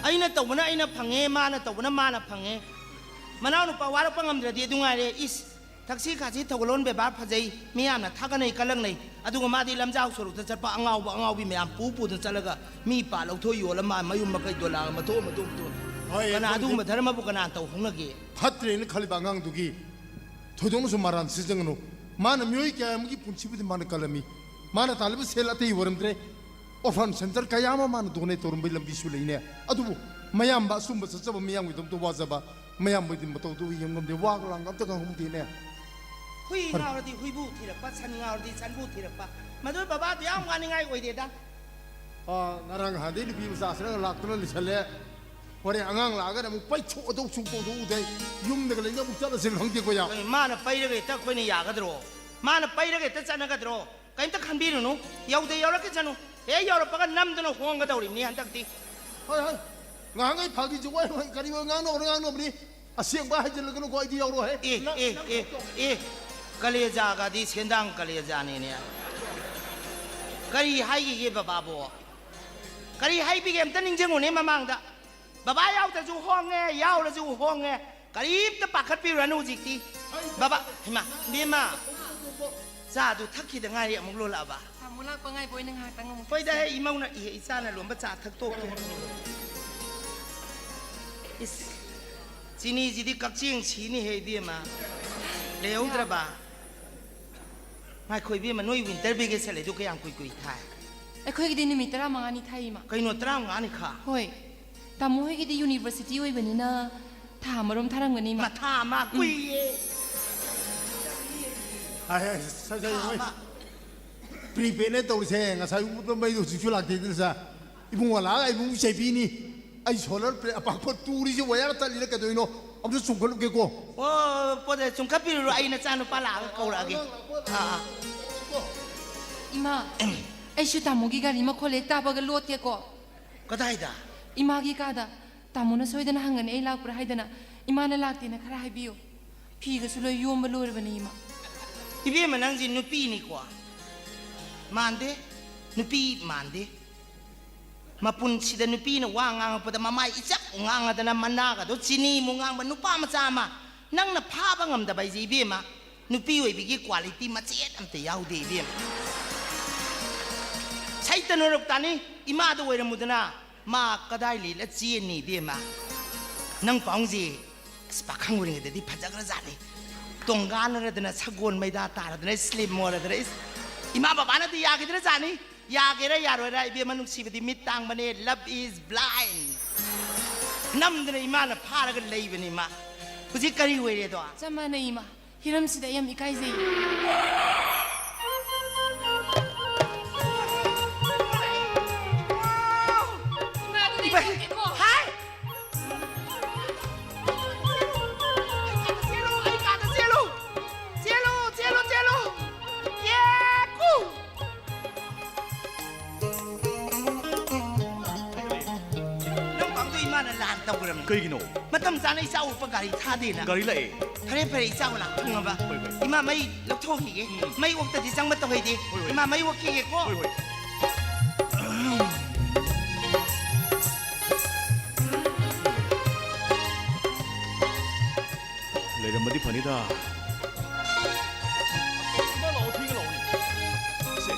ꯑꯩꯅ ꯇꯧꯕꯅ ꯑꯩꯅ ꯐꯪꯉꯦ, ꯃꯥꯅ ꯇꯧꯕꯅ ꯃꯥꯅ ꯐꯪꯉꯦ꯫ ꯃꯅꯥꯎ ꯅꯨꯄꯥ ꯋꯥꯔꯛꯄ ꯉꯝꯗ꯭ꯔꯗꯤ ꯑꯗꯨ ꯉꯥꯏꯔꯦ꯫ ꯏꯁ, ꯊꯛꯁꯤ ꯈꯥꯁꯤ ꯊꯧꯒꯜꯂꯣꯟ ꯕꯦꯕꯥꯔ ꯐꯖꯩ, ꯃꯤꯌꯥꯝꯅ ꯊꯥꯒꯠꯅꯩ, ꯀꯜꯂꯛꯅꯩ, ꯑꯗꯨꯒ ꯃꯥꯗꯤ ꯂꯝꯖꯥꯎ ꯁꯣꯔꯣꯛꯇ ꯆꯠꯄ ꯑꯉꯥꯎꯕ ꯑꯉꯥꯎꯕꯤ ꯃꯌꯥꯝ ꯄꯨ ꯄꯨꯗꯅ ꯆꯠꯂꯒ ꯃꯤ ꯄꯥ ꯂꯧꯊꯣꯛ ꯌꯣꯜꯂ ꯃꯥ ꯃꯌꯨꯝ ꯃꯀꯩ ꯗꯣꯂꯥ ꯃꯇꯣꯛ ꯃꯇꯣꯛ ꯃꯇꯣꯛ꯫ ꯍꯣꯏ, ꯀꯅꯥ ꯑꯗꯨ ꯑꯗꯨꯒꯨꯝꯕ ꯙꯔꯃꯕꯨ ꯀꯅꯥ ꯇꯧ ꯍꯧꯅꯒꯦ? ꯐꯠꯇ꯭ꯔꯦꯅ ꯈꯜꯂꯤꯕ ꯑꯉꯥꯡꯗꯨꯒꯤ ꯊꯣꯏꯗꯣꯛꯅꯁꯨ ꯃꯔꯥꯟ ꯁꯤꯖꯤꯟꯅꯒꯅꯨ꯫ ꯃꯥꯅ ꯃꯤꯑꯣꯏ ꯀꯌꯥ ꯑꯃꯒꯤ ꯄꯨꯟꯁꯤꯕꯨꯗꯤ ꯃꯥꯅ ꯀꯜꯂꯝꯃꯤ꯫ ꯃꯥꯅ ꯇꯥꯜꯂꯤꯕ ꯁꯦꯜ ꯑꯇꯩ ꯑꯣꯏꯔꯝꯗ꯭ꯔꯦ꯫ Orphan center ꯀꯌꯥ ꯑꯃ ꯃꯥꯅ donate ꯇꯧꯔꯝꯕꯒꯤ ꯂꯝꯕꯤꯁꯨ ꯂꯩꯅꯦ꯫ ꯑꯗꯨꯕꯨ ꯃꯌꯥꯝꯕ ꯑꯆꯨꯝꯕ ꯆꯠꯆꯕ ꯃꯤꯌꯥꯝꯒꯤꯗꯃꯛꯇ ꯋꯥꯖꯕ, ꯃꯌꯥꯝꯕꯒꯤꯗꯤ ꯃꯇꯧꯗꯨ ꯌꯦꯡ ꯉꯝꯗꯦ, ꯋꯥꯒ ꯂꯥꯡꯒ ꯑꯝꯇ ꯉꯥꯡꯍꯧꯗꯦꯅꯦ꯫ ꯍꯨꯏ ꯐꯔꯦ꯫ ꯉꯥꯎꯔꯗꯤ ꯍꯨꯏꯕꯨ ꯊꯤꯔꯛꯄ, ꯁꯟ ꯉꯥꯎꯔꯗꯤ ꯁꯟꯕꯨ ꯊꯤꯔꯛꯄ꯫ ꯃꯗꯨ ꯕꯕꯥꯗꯨ ꯌꯥꯝ ꯋꯥꯅꯤꯡꯉꯥꯏ ꯑꯣꯏꯗꯦꯗ꯫ ꯑꯥ, ꯉꯔꯥꯡ ꯅꯍꯥꯟꯗꯩ ꯅꯨꯄꯤ ꯃꯆꯥꯁꯤꯅ ꯂꯥꯛꯇꯅ ꯂꯩꯁꯜꯂꯦ꯫ ꯍꯣꯔꯦꯟ ꯑꯉꯥꯡ ꯂꯥꯛꯑꯒꯅ ꯑꯃꯨꯛ ꯄꯩꯊꯣꯛꯑꯗꯧ ꯁꯨꯡꯇꯧꯗꯧ ꯎꯗꯦ꯫ ꯌꯨꯝꯗꯒ ꯂꯩꯅ ꯑꯃꯨꯛ ꯆꯠꯂꯁꯤꯔ ꯈꯪꯗꯦꯀꯣ, ꯌꯥ꯫ ꯀꯩ, ꯃꯥꯅ ꯄꯩꯔꯒ ꯍꯦꯛꯇ ꯑꯩꯈꯣꯏꯅ ꯌꯥꯒꯗ꯭ꯔꯣ? ꯃꯥꯅ ꯄꯩꯔꯒ ꯍꯦꯛꯇ ꯆꯠꯅꯒꯗ꯭ꯔꯣ? ꯀꯩꯝꯇ ꯈꯟꯕꯤꯔꯨꯅꯨ꯫ ꯌꯧꯗ ꯌꯧꯔꯛꯈꯤꯁꯅꯨ꯫ ꯍꯦꯛ ꯌꯧꯔꯛꯄꯒ ꯅꯝꯗꯨꯅ ꯍꯣꯡꯒꯗꯧꯔꯤꯕꯅꯤ ꯍꯟꯗꯛꯇꯤ꯫ ꯍꯣꯏ, ꯍꯣꯏ꯫ ꯉꯍꯥꯟꯈꯩ ꯐꯥꯒꯤ ꯖꯨꯒꯥꯏ ꯍꯣꯏ ꯀꯔꯤ ꯑꯣꯏ ꯉꯥꯡꯅꯕꯅꯣ ꯉꯥꯡꯅꯕꯅꯤ꯫ ꯑꯁꯦꯡꯕ ꯍꯥꯏꯖꯤꯜꯂꯒꯅꯨꯀꯣ, ꯑꯩꯗꯤ ꯌꯧꯔꯣꯏꯍꯦ꯫ ꯑꯦ, ꯅꯪ, ꯑꯦ, ꯅꯪ ꯑꯦ, ꯊꯣꯛꯇꯣ꯫ ꯑꯦ꯫ ꯀꯂꯦꯖꯥꯒꯗꯤ ꯁꯦꯟꯗꯥꯡ ꯀꯂꯦꯖꯥꯅꯤꯅꯦ꯫ ꯀꯔꯤ ꯍꯥꯏꯈꯤꯒꯦ ꯕꯕꯥꯕꯣ? ꯀꯔꯤ ꯍꯥꯏꯕꯤꯒꯦ ꯑꯝꯇ ꯅꯤꯡꯁꯤꯡꯉꯨꯅꯦ ꯃꯃꯥꯡꯗ꯫ ꯕꯕꯥ ꯌꯥꯎꯗ꯭ꯔꯁꯨ ꯍꯣꯡꯉꯦ, ꯌꯥꯎꯔꯁꯨ ꯍꯣꯡꯉꯦ꯫ ꯀꯔꯤꯝꯇ ꯄꯥꯈꯠꯄꯤꯔꯨꯔꯅꯨ ꯍꯧꯖꯤꯛꯇꯤ꯫ ꯕꯕꯥ, ꯍꯩꯃꯥ, ꯏꯕꯦꯝꯃ, ꯆꯥꯗꯨ ꯊꯛꯈꯤꯗ ꯉꯥꯏꯔꯤ ꯑꯃꯨꯛ ꯂꯣꯜꯂꯛꯑꯕ? ꯇꯥꯃꯣ ꯂꯥꯛꯄ ꯉꯥꯏꯕ ꯑꯣꯏꯅ ꯉꯥꯏꯍꯥꯛꯇꯪ ꯑꯃꯨꯛ ꯍꯣꯏꯗ, ꯊꯛꯁꯤ꯫ ꯍꯦ, ꯏꯃꯧꯅ, ꯏꯍꯦ, ꯏꯆꯥꯅ ꯂꯣꯟꯕ ꯆꯥ ꯊꯛꯇꯣꯛꯀꯦ꯫ ꯏꯁ, ꯆꯤꯅꯤꯁꯤꯗꯤ ꯀꯛꯆꯦꯡ ꯁꯤꯅꯤꯍꯦ, ꯏꯕꯦꯝꯃ꯫ ꯂꯩꯍꯧꯗ꯭ꯔꯕ? ꯉꯥꯏꯈꯣ, ꯏꯕꯦꯝꯃ, ꯅꯣꯏ winter vacation ꯂꯩꯗꯣ ꯀꯌꯥꯝ ꯀꯨꯏ ꯀꯨꯏ ꯊꯥꯏ? ꯑꯩꯈꯣꯏꯒꯤꯗꯤ ꯅꯨꯃꯤꯠ ꯇꯔꯥꯃꯉꯥꯅꯤ ꯊꯥꯏ, ꯏꯃꯥ꯫ ꯀꯩꯅꯣ, ꯇꯔꯥꯃꯉꯥꯅꯤ ꯈꯛ? ꯍꯣꯏ꯫ ꯇꯥꯃꯣ ꯍꯣꯏꯒꯤꯗꯤ university ꯑꯣꯏꯕꯅꯤꯅ ꯊꯥ ꯑꯃꯔꯣꯝ ꯊꯥꯔꯝꯒꯅꯤ, ꯏꯃꯥ꯫ ꯃꯊꯥ ꯑꯃ ꯎꯝ꯫ ꯀꯨꯏꯌꯦ꯫ ꯍꯥꯏ, ꯍꯥꯏ, ꯁꯥꯏ, ꯁꯥꯏ, ꯊꯥ ꯍꯣꯏ꯫ ꯑꯃ꯫ Prepaid ꯅꯦ ꯇꯧꯔꯤꯁꯦ, ꯉꯁꯥꯏ ꯎꯠꯄ ꯃꯩꯗꯣ ꯍꯧꯖꯤꯛꯁꯨ ꯂꯥꯛꯇꯦꯗꯅ, ꯁꯥ꯫ ꯏꯕꯨꯡꯉꯣ ꯂꯥꯛꯑꯒ ꯑꯩꯕꯨꯡ ꯆꯩꯕꯤꯅꯤ꯫ ꯑꯩ solar plate ꯑꯄꯥꯛꯄ ꯇꯨꯔꯤꯁꯤ wire ꯇꯠꯂꯤꯔ ꯀꯩꯗꯧꯔꯤꯅꯣ? ꯑꯝꯇ ꯆꯨꯝꯈꯠꯂꯨꯒꯦꯀꯣ꯫ ꯑꯣ, ꯄꯣꯠ ꯆꯨꯝꯈꯠꯄꯤꯔꯨꯔꯣ, ꯑꯩ ꯅꯆꯥꯅꯨꯄꯥ ꯂꯥꯛꯑꯒ ꯀꯧꯔꯛꯑꯒꯦ꯫ ꯑꯥ, ꯑꯥ꯫ ꯏꯃꯥ, ꯑꯩꯁꯨ ꯇꯥꯃꯣꯒꯤ ꯒꯥꯔꯤ ꯃꯈꯣꯜ ꯍꯦꯛ ꯇꯥꯕꯒ ꯂꯣꯠꯀꯦꯀꯣ꯫ ꯀꯗꯥꯏꯗ? ꯏꯃꯥꯒꯤ ꯀꯥꯗ꯫ ꯇꯥꯃꯣꯅ ꯁꯣꯏꯗꯅ ꯍꯪꯒꯅꯤ ꯑꯩ ꯂꯥꯛꯄ꯭ꯔꯥ ꯍꯥꯏꯗꯅ꯫ ꯏꯃꯥꯅ ꯂꯥꯛꯇꯦꯅ ꯈꯔ ꯍꯥꯏꯕꯤꯌꯨ꯫ ꯐꯤꯒꯁꯨ ꯂꯣꯏ ꯌꯣꯝꯕ ꯂꯣꯏꯔꯕꯅꯦ, ꯏꯃꯥ꯫ ꯏꯕꯦꯝꯃ, ꯅꯪꯁꯤ ꯅꯨꯄꯤꯅꯤꯀꯣ? ꯃꯥꯟꯗꯦ꯫ ꯅꯨꯄꯤ ꯃꯥꯟꯗꯦ꯫ ꯃꯄꯨꯟꯁꯤꯗ ꯅꯨꯄꯤꯅ ꯋꯥ ꯉꯥꯡꯉꯛꯄꯗ ꯃꯃꯥꯏ ꯏꯆꯞ ꯉꯥꯡꯉꯗꯅ ꯃꯅꯥꯒꯗꯣ ꯆꯤꯅꯤꯃꯨꯛ ꯉꯥꯡꯕ ꯅꯨꯄꯥ ꯃꯆꯥ ꯑꯃ ꯅꯪꯅ ꯐꯥꯕ ꯉꯝꯗꯕ ꯍꯥꯏꯁꯦ, ꯏꯕꯦꯝꯃ, ꯅꯨꯄꯤ ꯑꯣꯏꯕꯤꯒꯤ quality ꯃꯆꯦꯠ ꯑꯝꯇ ꯌꯥꯎꯗꯦ, ꯏꯕꯦꯝꯃ꯫ ꯁꯩꯇ ꯅꯣꯔꯣꯛꯇꯥꯅꯤ, ꯏꯃꯥꯗ ꯑꯣꯏꯔꯝꯃꯨꯗꯅ ꯃꯥ ꯀꯗꯥꯏ ꯂꯤꯠꯂ ꯆꯦꯟꯅꯤ, ꯏꯕꯦꯝꯃ? ꯅꯪ ꯄꯥꯎꯡꯁꯤ ꯑꯁ, ꯄꯥꯈꯪ ꯑꯣꯏꯔꯤꯉꯩꯗꯗꯤ ꯐꯖꯈ꯭ꯔꯖꯥꯠꯅꯤ꯫ ꯇꯣꯡꯒꯥꯟꯅꯔꯗꯅ, ꯁꯒꯣꯜ ꯃꯩꯗꯥ ꯇꯥꯔꯗꯅ, slim ꯑꯣꯏꯔꯗꯅ, ꯏꯁ, ꯏꯃꯥ ꯕꯕꯥꯅꯗꯤ ꯌꯥꯈꯤꯗ꯭ꯔꯖꯥꯠꯅꯤ꯫ ꯌꯥꯒꯦꯔꯥ ꯌꯥꯔꯣꯏꯔꯥ, ꯏꯕꯦꯝꯃ, ꯅꯨꯡꯁꯤꯕꯗꯤ ꯃꯤꯠ ꯇꯥꯡꯕꯅꯦ, love is blind꯫ ꯅꯝꯗꯅ ꯏꯃꯥꯅ ꯐꯥꯔꯒ ꯂꯩꯕꯅꯤ ꯃꯥ꯫ ꯍꯧꯖꯤꯛ ꯀꯔꯤ ꯑꯣꯏꯔꯦꯗꯣ? ꯆꯞ ꯃꯥꯟꯅꯩ, ꯏꯃꯥ꯫ ꯍꯤꯔꯝꯁꯤꯗ ꯑꯩ ꯌꯥꯝ ꯏꯀꯥꯏꯖꯩ꯫ ꯏꯃꯥ, ꯑꯗꯨꯗꯤ ꯑꯩ ꯏꯃꯥ! ꯊꯣꯛꯀꯦꯀꯣ꯫ ꯍꯥꯏ! ꯑꯩ ꯀꯥꯗ ꯆꯦꯜꯂꯨ, ꯑꯩ ꯀꯥꯗ ꯆꯦꯜꯂꯨ! ꯆꯦꯜꯂꯨ, ꯆꯦꯜꯂꯨ, ꯆꯦꯜꯂꯨ! ꯌꯦꯀꯨ! ꯅꯪ ꯄꯥꯝꯗꯣꯏ ꯏꯃꯥꯅ ꯂꯥꯟ ꯇꯧꯈ꯭ꯔꯕꯅꯤ꯫ ꯀꯩꯒꯤꯅꯣ? ꯃꯇꯝ ꯆꯥꯅ ꯏꯆꯥ ꯑꯣꯛꯄ ꯒꯥꯔꯤ ꯊꯥꯗꯦꯅ꯫ ꯒꯥꯔꯤ ꯂꯥꯛꯑꯦ꯫ ꯐꯔꯦ, ꯐꯔꯦ, ꯏꯆꯥ ꯑꯣꯂꯥ ꯊꯨꯡꯉꯕ꯫ ꯍꯣꯏ, ꯍꯣꯏ꯫ ꯏꯃꯥ, ꯃꯩ ꯂꯧꯊꯣꯛꯈꯤꯒꯦ꯫ ꯎꯝ꯫ ꯃꯩ ꯑꯣꯛꯇꯗꯤ ꯆꯪꯕ ꯇꯧꯍꯩꯗꯦ꯫ ꯍꯣꯏ, ꯍꯣꯏ꯫ ꯏꯃꯥ, ꯃꯩ ꯑꯣꯛꯈꯤꯒꯦꯀꯣ꯫ ꯍꯣꯏ, ꯍꯣꯏ꯫ ꯂꯩꯔꯝꯃꯗꯤ ꯐꯅꯤꯗ꯫ ꯊꯤꯒ ꯂꯥꯛꯑꯣ, ꯊꯤꯒ ꯂꯥꯛꯑꯣꯅꯦ꯫ ꯁꯦ꯫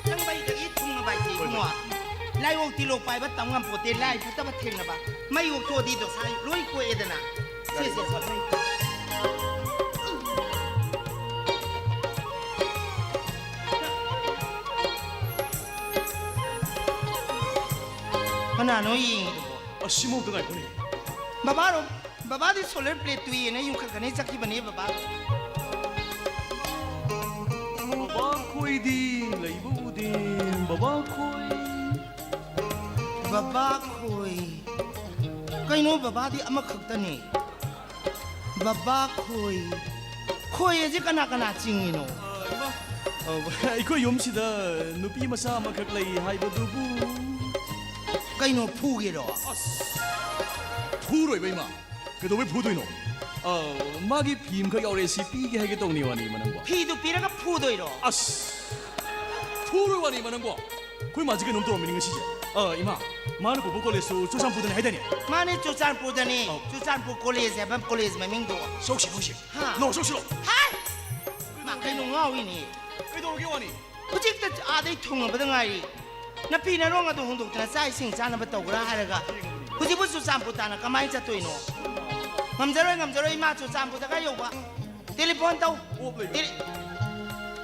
ꯅꯪ ꯃꯩꯗꯒꯤ ꯊꯨꯡꯉꯕ ꯍꯥꯏꯁꯦ, ꯍꯣꯏ, ꯏꯕꯨꯡꯉꯣ? ꯍꯣꯏ꯫ ꯂꯥꯏꯑꯣꯛ ꯇꯤꯂꯣꯛ ꯄꯥꯏꯕ ꯇꯝ ꯉꯝꯄꯣꯠꯇꯦ, ꯂꯥꯏ ꯐꯠꯇꯕ ꯊꯦꯡꯅꯕ꯫ ꯃꯩ ꯑꯣꯛꯊꯣꯛꯑꯗꯤ ꯗꯣꯁꯥ ꯂꯣꯏ ꯀꯣꯛꯑꯦꯗꯅ꯫ ꯁꯦ, ꯁꯦ, ꯁꯦ, ꯃꯩ꯫ ꯀꯅꯥꯅꯣ ꯌꯦꯡꯉꯤꯗꯨꯕꯣ? ꯑꯁ, ꯁꯤꯃꯨꯛꯇ ꯉꯥꯏꯈꯣꯅꯦ꯫ ꯕꯕꯥꯔꯣ? ꯕꯕꯥꯗꯤ solar plate ꯇꯨꯏꯌꯦꯅ ꯌꯨꯝꯈꯠꯀꯅꯤ ꯆꯠꯈꯤꯕꯅꯦ ꯕꯕꯥ꯫ ꯕꯕꯥ ꯈꯣꯏꯗꯤ ꯂꯩꯕ ꯎꯗꯦ, ꯕꯕꯥ ꯈꯣꯏ꯫ ꯕꯕꯥ ꯈꯣꯏ꯫ ꯀꯩꯅꯣ ꯕꯕꯥꯗꯤ ꯑꯃꯈꯛꯇꯅꯦ꯫ ꯕꯕꯥ ꯈꯣꯏ꯫ ꯈꯣꯏ ꯑꯁꯤ ꯀꯅꯥ ꯀꯅꯥ ꯆꯤꯡꯉꯤꯅꯣ? ꯑ, ꯏꯃꯥ꯫ ꯑ, ꯑꯩꯈꯣꯏ ꯌꯨꯝꯁꯤꯗ ꯅꯨꯄꯤ ꯃꯆꯥ ꯑꯃꯈꯛ ꯂꯩ ꯍꯥꯏꯕꯗꯨꯕꯨ꯫ ꯀꯩꯅꯣ ꯐꯨꯒꯦꯔꯣ? ꯑꯁ! ꯐꯨꯔꯣꯏꯕ ꯏꯃꯥ꯫ ꯀꯩꯗꯧꯕꯩ ꯐꯨꯗꯣꯏꯅꯣ? ꯑ, ꯃꯥꯒꯤ ꯐꯤ ꯑꯃꯈꯛ ꯌꯥꯎꯔꯦ, ꯁꯤ ꯄꯤꯒꯦ ꯍꯥꯏꯒꯦ ꯇꯧꯅꯤ ꯋꯥꯅꯤ ꯏꯃꯥ ꯅꯪꯕꯣ꯫ ꯐꯤꯗꯨ ꯄꯤꯔꯒ ꯐꯨꯗꯣꯏꯔꯣ? ꯑꯁ! ꯐꯨꯔꯣꯏ ꯋꯥꯅꯤ ꯏꯃꯥ ꯅꯪꯕꯣ꯫ ꯑꯩꯈꯣꯏ ꯃꯥꯁꯤ ꯀꯩꯅꯣꯝ ꯇꯧꯔꯝꯃꯤꯅꯤ ꯉꯁꯤꯁꯦ꯫ ꯑ, ꯏꯃꯥ, ꯃꯥꯅ ꯄꯨꯕ ꯀꯣꯂꯦꯖꯇꯨ ꯆꯨꯔꯆꯥꯟꯄꯨꯔꯗꯅꯤ ꯍꯥꯏꯗꯥꯏꯅꯦ? ꯃꯥꯅꯦ, ꯆꯨꯔꯆꯥꯟꯄꯨꯔꯗꯅꯤ꯫ ꯑꯧ꯫ ꯆꯨꯔꯆꯥꯟꯄꯨꯔ ꯀꯣꯂꯦꯖ ꯍꯥꯏꯕ ꯀꯣꯂꯦꯖ ꯃꯃꯤꯡꯗꯣ꯫ ꯁꯣꯛꯁꯤ, ꯁꯣꯛꯁꯤ꯫ ꯍꯥ? ꯅꯣ, ꯁꯣꯛꯁꯤꯔꯣ? ꯍꯥꯏ! ꯃꯥ ꯀꯩꯅꯣ ꯉꯥꯎꯔꯤꯅꯦ? ꯀꯩꯗꯧꯔꯒꯦ ꯋꯥꯅꯤ? ꯍꯧꯖꯤꯛꯇ ꯑꯥꯗꯩ ꯊꯨꯡꯉꯕꯗ ꯉꯥꯏꯔꯤ꯫ ꯅꯐꯤ ꯅꯔꯣꯡ ꯑꯗꯨ ꯍꯣꯡꯗꯣꯛꯇꯅ ꯆꯥꯛ ꯏꯁꯤꯡ ꯆꯥꯅꯕ ꯇꯧꯕ꯭ꯔꯥ ꯍꯥꯏꯔꯒ ꯍꯧꯖꯤꯛꯄꯨ ꯆꯨꯔꯆꯥꯟꯄꯨꯔ ꯇꯥꯟꯅ ꯀꯃꯥꯏꯅ ꯆꯠꯇꯣꯏꯅꯣ? ꯉꯝꯖꯔꯣꯏ, ꯉꯝꯖꯔꯣꯏ, ꯏꯃꯥ ꯆꯨꯔꯆꯥꯟꯄꯨꯔꯗꯒ ꯌꯧꯕ꯫ ꯇꯦꯂꯤꯐꯣꯟ ꯇꯧ꯫ ꯑꯣꯞ ꯂꯩꯕ꯫ ꯇꯦꯂꯤ-,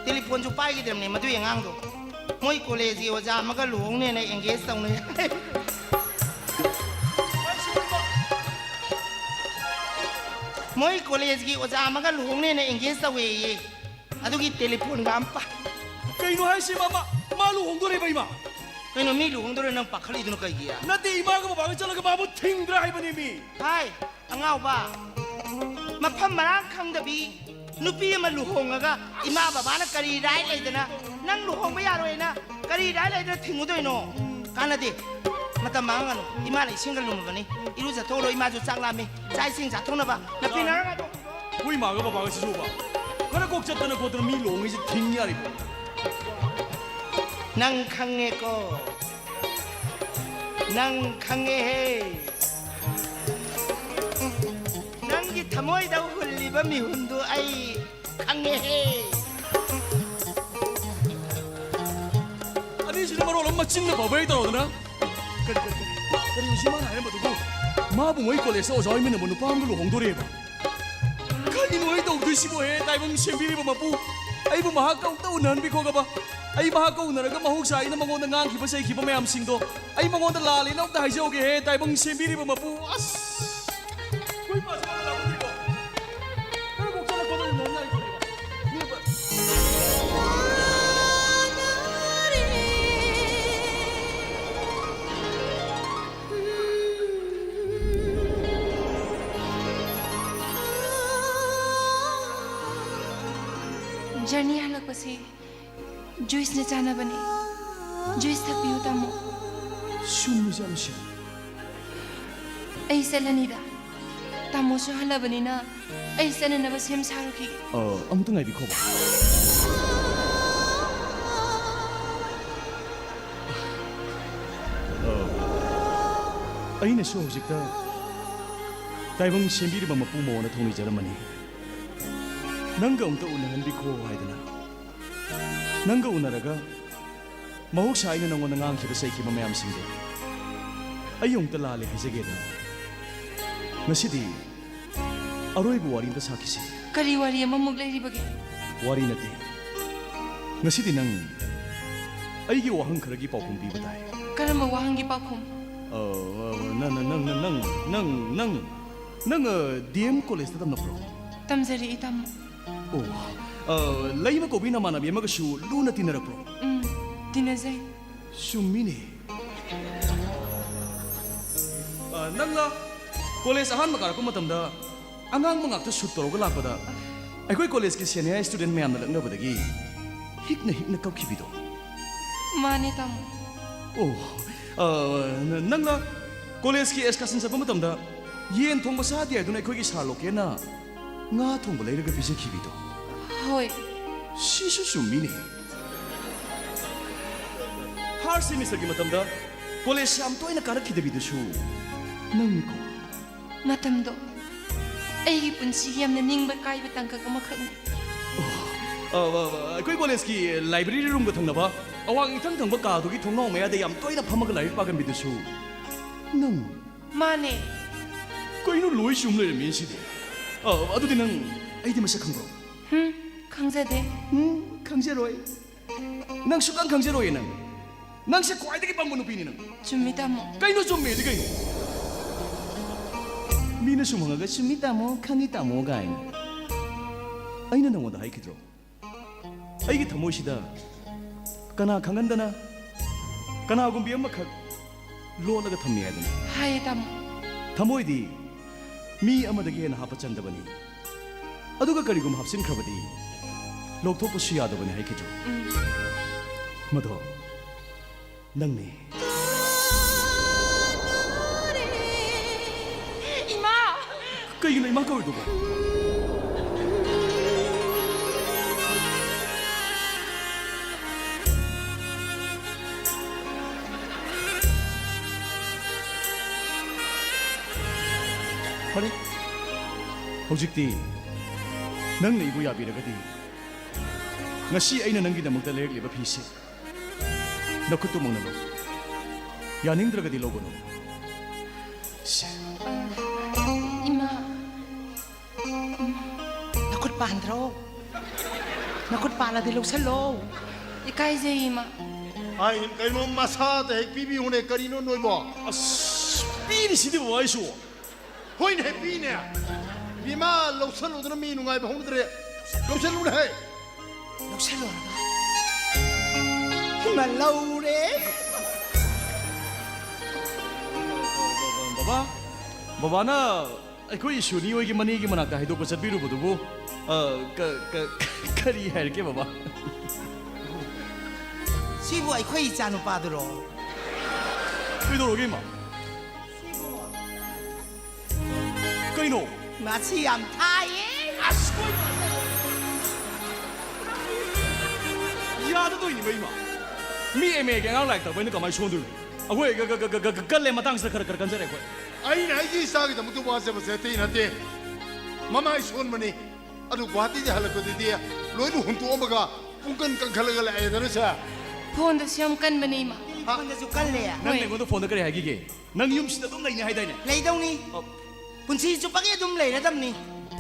ꯇꯦꯂꯤꯐꯣꯟꯁꯨ ꯄꯥꯏꯈꯤꯗ꯭ꯔꯕꯅꯦ ꯃꯗꯨꯒꯤ ꯑꯉꯥꯡꯗꯣ꯫ ꯃꯣꯏ ꯀꯣꯂꯦꯖꯀꯤ ꯑꯣꯖꯥ ꯑꯃꯒ ꯂꯨꯍꯣꯡꯅꯦꯅ ꯑꯦꯡꯒꯦꯖ ꯇꯧꯅꯩ꯫ ꯃꯣꯏ ꯀꯣꯂꯦꯖꯀꯤ ꯑꯣꯖꯥ ꯑꯃꯒ ꯂꯨꯍꯣꯡꯅꯦꯅ ꯑꯦꯡꯒꯦꯖ ꯇꯧꯋꯦꯌꯦ꯫ ꯑꯗꯨꯒꯤ ꯇꯦꯂꯤꯐꯣꯟꯒ ꯑꯝ ꯄꯥꯏ꯫ ꯀꯩꯅꯣ ꯍꯥꯏꯁꯤ, ꯃꯥ, ꯃꯥ, ꯃꯥ ꯂꯨꯍꯣꯡꯗꯣꯔꯦꯕ, ꯏꯃꯥ? ꯀꯩꯅꯣ, ꯃꯤ ꯂꯨꯍꯣꯡꯗꯣꯔꯦ ꯅꯪ ꯄꯥꯈꯠꯂꯤꯗꯨꯅ ꯀꯩꯒꯤ? ꯅꯠꯇꯦ, ꯏꯃꯥꯒ ꯕꯕꯥꯒ ꯆꯠꯂꯒ ꯃꯥꯕꯨ ꯊꯤꯡꯗ꯭ꯔꯥ ꯍꯥꯏꯕꯅꯦ ꯃꯤ꯫ ꯍꯥꯏ, ꯑꯉꯥꯎꯕ, ꯃꯐꯝ ꯃꯔꯥꯡ ꯈꯪꯗꯕꯤ ꯅꯨꯄꯤ ꯑꯃ ꯂꯨꯍꯣꯡꯉꯒ ꯏꯃꯥ ꯕꯕꯥꯅ ꯀꯔꯤ ꯔꯥꯏꯠ ꯂꯩꯗꯅ ꯅꯪ ꯂꯨꯍꯣꯡꯕ ꯌꯥꯔꯣꯏꯅ ꯀꯔꯤ ꯔꯥꯏꯠ ꯂꯩꯗꯅ ꯊꯤꯡꯉꯨꯗꯣꯏꯅꯣ? ꯀꯥꯟꯅꯗꯦ꯫ ꯃꯇꯝ ꯃꯥꯡꯍꯟꯒꯅꯨ꯫ ꯏꯃꯥꯅ ꯏꯁꯤꯡꯒ ꯂꯨꯝꯃꯕꯅꯤ꯫ ꯏꯔꯨꯖꯊꯣꯛꯎꯔꯣ, ꯏꯃꯥꯁꯨ ꯆꯥꯛ ꯂꯥꯝꯃꯤ꯫ ꯆꯥꯛ ꯏꯁꯤꯡ ꯆꯥꯊꯣꯛꯅꯕ ꯅꯐꯤ ꯅꯔꯥꯡ ꯍꯥꯏꯗꯣ꯫ ꯑꯩꯈꯣꯏ ꯏꯃꯥꯒ ꯕꯕꯥꯒ ꯁꯤꯁꯨꯕ ꯈꯔ ꯀꯣꯛ ꯆꯠꯇꯅ ꯈꯣꯠꯇꯅ ꯃꯤ ꯂꯨꯍꯣꯡꯉꯤꯁꯦ ꯊꯤꯡ ꯌꯥꯔꯤꯕꯣ? ꯅꯪ ꯈꯪꯉꯦꯀꯣ? ꯅꯪ ꯈꯪꯉꯦꯍꯦ꯫ ꯅꯪꯒꯤ ꯊꯃꯣꯏꯗ ꯍꯨꯜꯂꯤꯕ ꯃꯤꯍꯨꯟꯗꯨ ꯑꯩ ꯈꯪꯉꯦꯍꯦ꯫ ꯑꯅꯤꯁꯤꯅ ꯃꯔꯣꯜ ꯃꯆꯤꯟꯅ ꯐꯕ ꯍꯦꯛ ꯇꯧꯔꯗꯅ꯫ ꯀꯔꯤ, ꯀꯔꯤ, ꯀꯔꯤ, ꯀꯔꯤ ꯍꯧꯖꯤꯛ ꯃꯥꯅ ꯍꯥꯏꯔꯝꯕꯗꯨꯕꯨ? ꯃꯥꯕꯨ ꯃꯣꯏ ꯀꯣꯂꯦꯖꯇ ꯑꯣꯖꯥ ꯑꯣꯏꯃꯤꯟꯅꯕ ꯅꯨꯄꯥ ꯑꯃꯒ ꯂꯨꯍꯣꯡꯗꯣꯔꯦꯕ꯫ ꯀꯔꯤꯅꯣ ꯑꯩ ꯇꯧꯗꯣꯏꯁꯤꯕꯣ? ꯍꯦ, ꯇꯥꯏꯕꯪ ꯁꯦꯝꯕꯤꯔꯤꯕ ꯃꯄꯨ, ꯑꯩꯕꯨ ꯃꯍꯥꯛꯀ ꯑꯃꯨꯛꯇ ꯎꯅꯍꯟꯕꯤꯈꯣꯒꯕ꯫ ꯑꯩ ꯃꯍꯥꯛꯀ ꯎꯅꯔꯒ ꯃꯍꯧꯁꯥ ꯑꯩꯅ ꯃꯉꯣꯟꯗ ꯉꯥꯡꯈꯤꯕ ꯆꯩꯈꯤꯕ ꯃꯌꯥꯝꯁꯤꯡꯗꯣ ꯑꯩ ꯃꯉꯣꯟꯗ ꯂꯥꯜꯂꯦꯅ ꯑꯃꯨꯛꯇ ꯍꯥꯏꯖꯍꯧꯒꯦ꯫ ꯍꯦ, ꯇꯥꯏꯕꯪ ꯁꯦꯝꯕꯤꯔꯤꯕ ꯃꯄꯨ, ꯑꯁ! ꯑꯩꯈꯣꯏ ꯄꯥꯁꯦ ꯃꯥꯅ ꯂꯥꯛꯄꯗꯤꯀꯣ꯫ ꯈꯔ ꯀꯣꯛ ꯆꯠꯂꯛꯄꯗ ꯎꯅꯍꯟ ꯌꯥꯏꯀꯣ꯫ ꯖꯔꯅꯤ ꯍꯜꯂꯛꯄꯁꯤ ꯖꯨꯏꯁꯅ ꯆꯥꯅꯕꯅꯦ꯫ ꯖꯨꯏꯁ ꯊꯛꯄꯤꯌꯨ, ꯇꯥꯃꯣ꯫ ꯁꯨꯝ ꯆꯠꯂꯨꯁꯤ꯫ ꯑꯩ ꯆꯠꯂꯅꯤꯗ꯫ ꯇꯥꯃꯣꯁꯨ ꯍꯜꯂꯕꯅꯤꯅ ꯑꯩ ꯆꯠꯅꯅꯕ ꯁꯦꯝ ꯁꯥꯔꯨꯈꯤꯒꯦ꯫ ꯑ, ꯑꯃꯨꯛꯇ ꯉꯥꯏꯕꯤꯈꯣꯕ꯫ ꯑ, ꯑꯩꯅꯁꯨ ꯍꯧꯖꯤꯛꯇ ꯇꯥꯏꯕꯪ ꯁꯦꯝꯕꯤꯔꯤꯕ ꯃꯄꯨ ꯃꯉꯣꯟꯗ ꯊꯧꯅꯤꯖꯔꯝꯃꯅꯤ꯫ ꯅꯪꯒ ꯑꯃꯨꯛꯇ ꯎꯅꯍꯟꯕꯤꯈꯣ ꯍꯥꯏꯗꯅ꯫ ꯅꯪꯒ ꯎꯅꯔꯒ ꯃꯍꯧꯁꯥ ꯑꯩꯅ ꯅꯪꯉꯣꯟꯗ ꯉꯥꯡꯈꯤꯕ ꯆꯩꯈꯤꯕ ꯃꯌꯥꯝꯁꯤꯡꯗꯣ ꯑꯩ ꯑꯃꯨꯛꯇ ꯂꯥꯜꯂꯦ ꯍꯥꯏꯖꯒꯦꯗꯅ꯫ ꯉꯁꯤꯗꯤ ꯑꯔꯣꯏꯕ ꯋꯥꯔꯤ ꯑꯝꯇ ꯁꯥꯈꯤꯁꯤ꯫ ꯀꯔꯤ ꯋꯥꯔꯤ ꯑꯃꯃꯨꯛ ꯂꯩꯔꯤꯕꯒꯦ? ꯋꯥꯔꯤ ꯅꯠꯇꯦ꯫ ꯉꯁꯤꯗꯤ ꯅꯪ ꯑꯩꯒꯤ ꯋꯥꯍꯪ ꯈꯔꯒꯤ ꯄꯥꯎꯈꯨꯝ ꯄꯤꯕ ꯇꯥꯏ꯫ ꯀꯔꯝꯕ ꯋꯥꯍꯪꯒꯤ ꯄꯥꯎꯈꯨꯝ? ꯑ, ꯑ, ꯅꯪ, ꯅꯪ, ꯅꯪ, ꯅꯪ, ꯅꯪ, ꯅꯪ, ꯅꯪ, ꯑ, ꯗꯤ ꯑꯦꯝ ꯀꯣꯂꯦꯖꯇ ꯇꯝꯂꯛꯄ꯭ꯔꯣ? ꯇꯝꯖꯔꯛꯏ, ꯇꯥꯃꯣ꯫ ꯑꯣ, ꯑ, ꯂꯩꯃ ꯀꯧꯕꯤ ꯅꯃꯥꯟꯅꯕꯤ ꯑꯃꯒꯁꯨ ꯂꯨꯅ ꯇꯤꯟꯅꯔꯛꯄ꯭ꯔꯣ? ꯎꯝ, ꯇꯤꯟꯅꯖꯩ꯫ ꯆꯨꯝꯃꯤꯅꯦ꯫ ꯑ, ꯅꯪꯅ ꯀꯣꯂꯦꯖ ꯑꯍꯥꯟꯕ ꯀꯥꯔꯛꯄ ꯃꯇꯝꯗ ꯑꯉꯥꯡꯕ ꯉꯥꯛꯇ ꯁꯨꯠ ꯇꯧꯔꯒ ꯂꯥꯛꯄꯗ ꯑꯩꯈꯣꯏ ꯀꯣꯂꯦꯖꯀꯤ ꯁꯦꯅꯤꯌꯔ ꯁ꯭ꯇꯨꯗꯦꯟ ꯃꯌꯥꯝꯅ ꯂꯛꯅꯕꯗꯒꯤ ꯍꯤꯛꯅ ꯍꯤꯛꯅ ꯀꯞꯈꯤꯕꯤꯗꯣ꯫ ꯃꯥꯅꯦ, ꯇꯥꯃꯣ꯫ ꯑꯣ, ꯑ, ꯅ-, ꯅꯪꯅ ꯀꯣꯂꯦꯖꯀꯤ ꯑꯦꯛꯁꯀꯔꯁꯟ ꯆꯠꯄ ꯃꯇꯝꯗ ꯌꯦꯟ ꯊꯣꯡꯕ ꯆꯥꯗꯦ ꯍꯥꯏꯗꯨꯅ ꯑꯩꯈꯣꯏꯒꯤ ꯁꯥꯔ ꯂꯣꯀꯦꯟꯅ ꯉꯥ ꯊꯣꯡꯕ ꯂꯩꯔꯒ ꯄꯤꯖꯈꯤꯕꯤꯗꯣ꯫ ꯍꯣꯏ꯫ ꯁꯤꯁꯨ ꯆꯨꯝꯃꯤꯅꯦ꯫ ꯊꯥꯔꯗ ꯁꯦꯃꯤꯁꯇꯔꯒꯤ ꯃꯇꯝꯗ ꯀꯣꯂꯦꯖ ꯌꯥꯝ ꯇꯣꯏꯅ ꯀꯥꯔꯛꯈꯤꯗꯕꯤꯗꯨꯁꯨ ꯅꯪꯅꯤꯀꯣ꯫ ꯃꯇꯝꯗꯣ ꯑꯩꯒꯤ ꯄꯨꯟꯁꯤꯒꯤ ꯌꯥꯝꯅ ꯅꯤꯡꯕ ꯀꯥꯏꯕ ꯇꯥꯡꯀꯛ ꯑꯃꯈꯛꯅꯤ꯫ ꯑ, ꯑ, ꯑ, ꯑꯩꯈꯣꯏ ꯀꯣꯂꯦꯖꯀꯤ ꯂꯥꯏꯕ꯭ꯔꯦꯔꯤ ꯔꯨꯝꯒ ꯊꯪꯅꯕ ꯑꯋꯥꯡ ꯏꯊꯪ ꯊꯪꯕ ꯀꯥꯗꯨꯒꯤ ꯊꯣꯡꯅꯥꯎ ꯃꯌꯥꯗ ꯌꯥꯝ ꯇꯣꯏꯅ ꯐꯝꯃꯒ ꯂꯥꯏꯔꯤꯛ ꯄꯥꯒꯟꯕꯤꯗꯨꯁꯨ ꯅꯪ? ꯃꯥꯅꯦ꯫ ꯀꯩꯅꯣ, ꯂꯣꯏ ꯆꯨꯝ ꯂꯩꯔꯝꯃꯤ ꯁꯤꯗꯤ꯫ ꯑ, ꯑꯗꯨꯗꯤ ꯅꯪ ꯑꯩꯗꯤ ꯃꯁꯛ ꯈꯪꯕ꯭ꯔꯣ? ꯍꯝ, ꯈꯪꯖꯗꯦ꯫ ꯎꯝ, ꯈꯪꯖꯔꯣꯏ꯫ ꯅꯪ ꯁꯨꯛꯈꯪ ꯈꯪꯖꯔꯣꯏꯌꯦ ꯅꯪ꯫ ꯅꯪꯁꯦ ꯈ꯭ꯋꯥꯏꯗꯒꯤ ꯄꯪꯕ ꯅꯨꯄꯤꯅꯤ ꯅꯪ꯫ ꯆꯨꯝꯃꯤ, ꯇꯥꯃꯣ꯫ ꯀꯩꯅꯣ ꯆꯨꯝꯃꯦꯗꯤ ꯀꯩꯅꯣ? ꯃꯤꯅ ꯁꯨꯝ ꯍꯪꯉꯒ "ꯆꯨꯝꯃꯤ, ꯇꯥꯃꯣ, ꯈꯪꯉꯤ, ꯇꯥꯃꯣ" ꯀꯥꯏꯅ꯫ ꯑꯩꯅ ꯅꯪꯉꯣꯟꯗ ꯍꯥꯏꯈꯤꯗ꯭ꯔꯣ? ꯑꯩꯒꯤ ꯊꯃꯣꯏꯁꯤꯗ ꯀꯅꯥ ꯈꯪꯍꯟꯗꯅ ꯀꯅꯥꯒꯨꯝꯕꯤ ꯑꯃꯈꯛ ꯂꯣꯠꯂꯒ ꯊꯝꯃꯤ ꯍꯥꯏꯗꯅ꯫ ꯍꯥꯏꯌꯦ, ꯇꯥꯃꯣ꯫ ꯊꯃꯣꯏꯗꯤ ꯃꯤ ꯑꯃꯗꯒꯤ ꯍꯦꯟꯅ ꯍꯥꯞꯄ ꯆꯟꯗꯕꯅꯤ꯫ ꯑꯗꯨꯒ ꯀꯔꯤꯒꯨꯝꯕ ꯍꯥꯞꯆꯤꯟꯈ꯭ꯔꯕꯗꯤ ꯂꯧꯊꯣꯛꯄꯁꯨ ꯌꯥꯗꯕꯅꯤ ꯍꯥꯏꯈꯤꯗ꯭ꯔꯣ? ꯎꯝ꯫ ꯃꯗꯣ ꯅꯪꯅꯤ꯫ ꯏꯃꯥ! ꯀꯩꯒꯤꯅꯣ ꯏꯃꯥ ꯀꯧꯔꯤꯗꯨꯕꯣ? ꯐꯔꯦ, ꯍꯧꯖꯤꯛꯇꯤ ꯅꯪꯅ ꯑꯩꯕꯨ ꯌꯥꯕꯤꯔꯒꯗꯤ, ꯉꯁꯤ ꯑꯩꯅ ꯅꯪꯒꯤꯗꯃꯛꯇ ꯂꯩꯔꯛꯂꯤꯕ ꯐꯤꯁꯦ ꯅꯈꯨꯠꯇꯨꯃꯛꯅ ꯂꯧ꯫ ꯌꯥꯅꯤꯡꯗ꯭ꯔꯒꯗꯤ ꯂꯧꯒꯅꯨ꯫ ꯁꯦ꯫ ꯏꯃꯥ꯫ ꯅꯈꯨꯠ ꯄꯥꯟꯗ꯭ꯔꯣ? ꯅꯈꯨꯠ ꯄꯥꯜꯂꯗꯤ ꯂꯧꯁꯜꯂꯣ꯫ ꯏꯀꯥꯏꯖꯩ, ꯏꯃꯥ꯫ ꯑꯩ ꯀꯩꯅꯣ, ꯃꯁꯥꯗ ꯍꯦꯛ ꯄꯤꯕꯤꯌꯨꯅꯦ, ꯀꯔꯤꯅꯣ ꯅꯣꯏꯕꯣ? ꯑꯁ, ꯄꯤꯔꯤꯁꯤꯗꯤꯕꯣ ꯑꯩꯁꯨ꯫ ꯍꯣꯏꯅꯦ, ꯄꯤꯅꯦ꯫ ꯏꯃꯥ, ꯂꯧꯁꯜꯂꯨꯗꯅ ꯃꯤ ꯅꯨꯡꯉꯥꯏꯕ ꯍꯧꯅꯗ꯭ꯔꯦ꯫ ꯂꯧꯁꯜꯂꯨꯅꯦ, ꯍꯦ꯫ ꯂꯧꯁꯜꯂꯨꯔꯒ? ꯏꯃꯥ, ꯂꯧꯔꯦ꯫ ꯕꯕꯥ, ꯕꯕꯥꯅ ꯑꯩꯈꯣꯏ ꯏꯁꯨꯅꯤ ꯍꯣꯏꯒꯤ ꯃꯅꯦꯒꯤ ꯃꯅꯥꯛꯇ ꯍꯥꯏꯗꯣꯛꯄ ꯆꯠꯄꯤꯔꯨꯕꯗꯨꯕꯨ, ꯑ, ꯀ-, ꯀ-, ꯀꯔꯤ ꯍꯥꯏꯔꯛꯀꯦ, ꯕꯕꯥ? ꯁꯤꯕꯨ ꯑꯩꯈꯣꯏ ꯏꯆꯥꯅꯨꯄꯥꯗꯨꯔꯣ? ꯀꯩꯗꯧꯔꯒꯦ, ꯏꯃꯥ? ꯀꯩꯅꯣ? ꯃꯁꯤ ꯌꯥꯝ ꯊꯥꯏꯌꯦ꯫ ꯑꯁ, ꯀꯣꯏ-, ꯌꯥꯗꯗꯣꯏꯅꯤꯕ, ꯏꯃꯥ꯫ ꯃꯤ ꯑꯦꯝ ꯑꯦꯒꯤ ꯑꯉꯥꯡ ꯂꯥꯏꯔꯤꯛ ꯇꯝꯕ ꯑꯩꯅ ꯀꯃꯥꯏꯅ ꯁꯣꯟꯗꯣꯏꯅꯣ? ꯑꯩꯈꯣꯏ ꯒ-, ꯒ-, ꯒ-, ꯒ-, ꯒ-, ꯀꯜꯂꯦ, ꯃꯇꯥꯡꯁꯤꯗ ꯈꯔ, ꯈꯔ ꯀꯟꯖꯔꯦ ꯑꯩꯈꯣꯏ꯫ ꯑꯩꯅ ꯑꯩꯒꯤ ꯏꯆꯥꯒꯤꯗꯃꯛꯇ ꯋꯥꯖꯕꯁꯦ ꯑꯇꯩ ꯅꯠꯇꯦ꯫ ꯃꯃꯥꯏ ꯁꯣꯟꯕꯅꯤ꯫ ꯑꯗꯨ ꯒꯨꯍꯥꯇꯤꯗ ꯍꯜꯂꯛꯄꯗꯗꯤ ꯂꯣꯏꯅ ꯍꯨꯟꯇꯣꯛꯑꯝꯃꯒ ꯄꯨꯡꯀꯟ ꯀꯟꯈꯠꯂꯒ ꯂꯥꯛꯑꯦꯗꯅ, ꯁꯦ꯫ ꯐꯣꯟꯗꯁꯨ ꯌꯥꯝ ꯀꯟꯕꯅꯦ, ꯏꯃꯥ꯫ ꯐꯣꯟꯗꯁꯨ ꯀꯜꯂꯦ꯫ ꯅꯪ ꯍꯣꯏ꯫ ꯑꯩꯉꯣꯟꯗ ꯐꯣꯟꯗ ꯀꯔꯤ ꯍꯥꯏꯈꯤꯒꯦ? ꯅꯪ ꯌꯨꯝꯁꯤꯗ ꯑꯗꯨꯝ ꯂꯩꯅꯤ ꯍꯥꯏꯗꯥꯏꯅꯦ? ꯂꯩꯗꯧꯅꯤ꯫ ꯑ꯫ ꯄꯨꯟꯁꯤ ꯆꯨꯞꯄꯒꯤ ꯑꯗꯨꯝ ꯂꯩꯔꯗꯝꯅꯤ꯫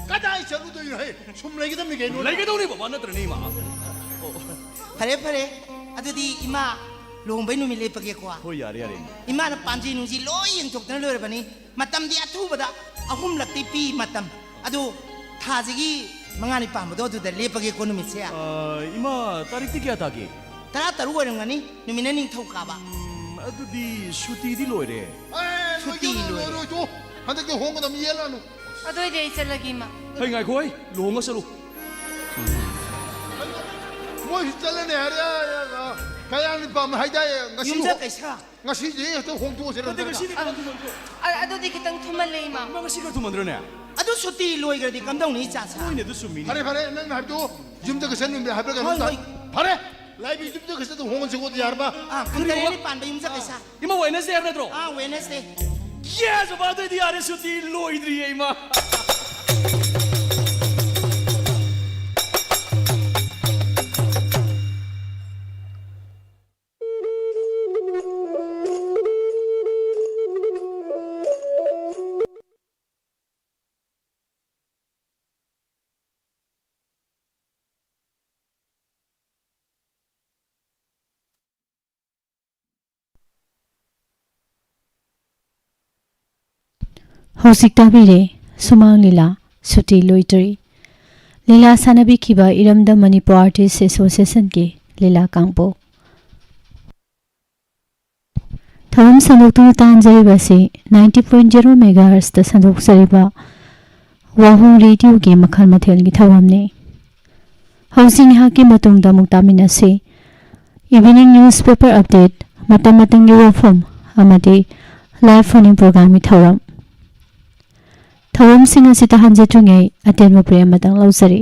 ꯀꯗꯥꯏ ꯆꯠꯂꯨꯗꯣꯏꯅꯣ ꯍꯦ? ꯁꯨꯝ ꯂꯩꯒꯗꯕꯅꯤ ꯀꯩꯅꯣ꯫ ꯂꯩꯒꯗꯧꯅꯤ ꯕꯕꯥ, ꯅꯠꯇ꯭ꯔꯅꯦ ꯏꯃꯥ? ꯐꯔꯦ, ꯐꯔꯦ꯫ ꯑꯗꯨꯗꯤ ꯏꯃꯥ, ꯂꯨꯍꯣꯡꯕꯩ ꯅꯨꯃꯤꯠ ꯂꯦꯞꯄꯒꯦꯀꯣ꯫ ꯍꯣꯏ, ꯌꯥꯔꯦ, ꯌꯥꯔꯦ, ꯏꯃꯥ꯫ ꯏꯃꯥꯅ ꯄꯥꯟꯖꯤ ꯅꯨꯡꯖꯤ ꯂꯣꯏ ꯌꯦꯡꯊꯣꯛꯇꯅ ꯂꯣꯏꯔꯕꯅꯤ꯫ ꯃꯇꯝꯗꯤ ꯑꯊꯨꯕꯗ ꯑꯍꯨꯝꯂꯛꯇꯤ ꯄꯤ ꯃꯇꯝ꯫ ꯑꯗꯨ ꯊꯥꯁꯤꯒꯤ ꯃꯉꯥꯅꯤ ꯄꯥꯟꯕꯗꯣ ꯑꯗꯨꯗ ꯂꯦꯞꯄꯒꯦꯀꯣ ꯅꯨꯃꯤꯠꯁꯦ꯫ ꯑ, ꯏꯃꯥ, ꯇꯥꯔꯤꯛꯇꯤ ꯀꯌꯥ ꯇꯥꯒꯦ? ꯇꯔꯥ ꯇꯔꯨꯛ ꯑꯣꯏꯔꯝꯒꯅꯤ, ꯅꯨꯃꯤꯠꯅ ꯅꯤꯡꯊꯧꯀꯥꯕ꯫ ꯎꯝ, ꯑꯗꯨꯗꯤ ꯁꯨꯇꯤꯗꯤ ꯂꯣꯏꯔꯦ꯫ ꯑꯦ, ꯁꯨꯇꯤ ꯂꯣꯏꯔꯦ, ꯂꯣꯏꯔꯦ꯫ ꯂꯣꯏꯔꯣꯏ, ꯇꯣ꯫ ꯍꯟꯗꯛꯇꯤ ꯍꯣꯡꯒꯗꯕ ꯌꯦꯜꯂꯅꯨ꯫ ꯑꯗꯨ ꯑꯣꯏꯗꯤ ꯑꯩ ꯆꯠꯂꯒꯦ, ꯏꯃꯥ꯫ ꯍꯩ, ꯉꯥꯏꯈꯣ, ꯑꯩ ꯂꯨꯍꯣꯡꯉ ꯆꯠꯂꯨ꯫ ꯃꯣꯏꯁꯨ ꯆꯠꯂꯅꯤ ꯍꯥꯏꯔꯦ, ꯀꯌꯥꯅꯤ ꯄꯥꯝꯃꯦ ꯍꯥꯏꯗꯥꯏ ꯉꯁꯤ? ꯌꯨꯝꯖ ꯀꯩꯁꯥ꯫ ꯉꯁꯤꯗꯤ ꯍꯦꯛꯇ ꯍꯣꯡꯗꯣꯛꯑꯁꯤꯔ ꯅꯠꯇꯦ, ꯅꯠꯇ꯭ꯔꯒ? ꯉꯁꯤꯗꯤ ꯀꯩꯅꯣ ꯊꯨꯝꯍꯟꯗ꯭ꯔꯣ? ꯑ-, ꯑꯗꯨꯗꯤ ꯈꯤꯇꯪ ꯊꯨꯝꯍꯜꯂꯦ, ꯏꯃꯥ꯫ ꯏꯃꯥ, ꯉꯁꯤ ꯈꯔ ꯊꯨꯝꯍꯟꯗ꯭ꯔꯣꯅꯦ? ꯑꯗꯨ ꯁꯨꯇꯤ ꯂꯣꯏꯈ꯭ꯔꯗꯤ ꯀꯝꯗꯧꯅꯤ, ꯏꯆꯥ ꯁꯥ? ꯍꯣꯏꯅꯦ, ꯑꯗꯨ ꯆꯨꯝꯃꯤꯅꯦ꯫ ꯐꯔꯦ, ꯐꯔꯦ, ꯅꯪꯅ ꯍꯥꯏꯕꯗꯣ ꯌꯨꯝꯗ ꯀꯩꯁꯥ ꯅꯨꯃꯤꯠ ꯍꯥꯏꯕ꯭ꯔꯥ ꯀꯩꯅꯣ ꯍꯣꯏ, ꯇꯥꯏ꯫ ꯍꯣꯏ꯫ ꯐꯔꯦ, ꯂꯥꯏꯕꯤ ꯌꯨꯝꯗ ꯀꯩꯁꯥꯗ ꯍꯣꯡꯉꯁꯤꯀꯣ, ꯌꯥꯔꯕ? ꯑꯥ, ꯀꯔꯤ ꯀꯨꯟꯇꯔꯦꯠꯅꯤ ꯍꯥꯏꯕ? ꯄꯥꯟꯕ ꯌꯨꯝꯖ ꯀꯩꯁꯥ꯫ ꯏꯃꯥ, ꯋꯦꯅꯁꯗꯦ ꯍꯥꯏꯕ ꯅꯠꯇ꯭ꯔꯣ? ꯑꯥ, ꯋꯦꯅꯁꯗꯦ꯫ ꯌꯦꯁ, ꯕꯕꯥ, ꯑꯗꯨꯑꯣꯏꯗꯤ ꯌꯥꯔꯦ, ꯁꯨꯇꯤ ꯂꯣꯏꯗ꯭ꯔꯤꯌꯦ, ꯏꯃꯥ꯫ ꯍꯧꯖꯤꯛ ꯇꯥꯕꯤꯔꯦ ꯁꯨꯃꯥꯡ ꯂꯤꯂꯥ ꯁꯨꯇꯤ ꯂꯣꯏꯗ꯭ꯔꯤ꯫ ꯂꯤꯂꯥ ꯁꯥꯟꯅꯕꯤꯈꯤꯕ ꯏꯔꯝꯗꯝ ꯃꯅꯤꯄꯨꯔ ꯑꯥꯔꯇꯤꯁ ꯑꯦꯁꯣꯁꯤꯌꯦꯁꯟꯒꯤ ꯂꯤꯂꯥ ꯀꯥꯡꯕꯨ꯫ ꯊꯧꯔꯝ ꯁꯟꯗꯣꯛꯇꯨꯅ ꯇꯥꯍꯟꯖꯔꯤꯕ ꯑꯁꯤ ninety point zero megahertzꯇ ꯁꯟꯗꯣꯛꯆꯔꯤꯕ ꯋꯥꯍꯣꯡ ꯔꯦꯗꯤꯑꯣꯒꯤ ꯃꯈꯜ ꯃꯊꯦꯜꯒꯤ ꯊꯧꯔꯝꯅꯤ꯫ ꯍꯧꯖꯤꯛ ꯉꯥꯏꯍꯥꯛꯀꯤ ꯃꯇꯨꯡꯗ ꯑꯃꯨꯛ ꯇꯥꯃꯤꯟꯅꯁꯤ꯫ Evening newspaper update, ꯃꯇꯝ ꯃꯇꯝꯒꯤ ꯋꯥꯐꯝ ꯑꯃꯗꯤ live phone-in programꯒꯤ ꯊꯧꯔꯝ꯫ ꯊꯧꯔꯝꯁꯤꯡ ꯑꯁꯤ ꯇꯥꯍꯟꯖꯗ꯭ꯔꯤꯉꯩ ꯑꯇꯦꯟꯕ break ꯑꯃꯇꯪ ꯂꯧꯖꯔꯤ꯫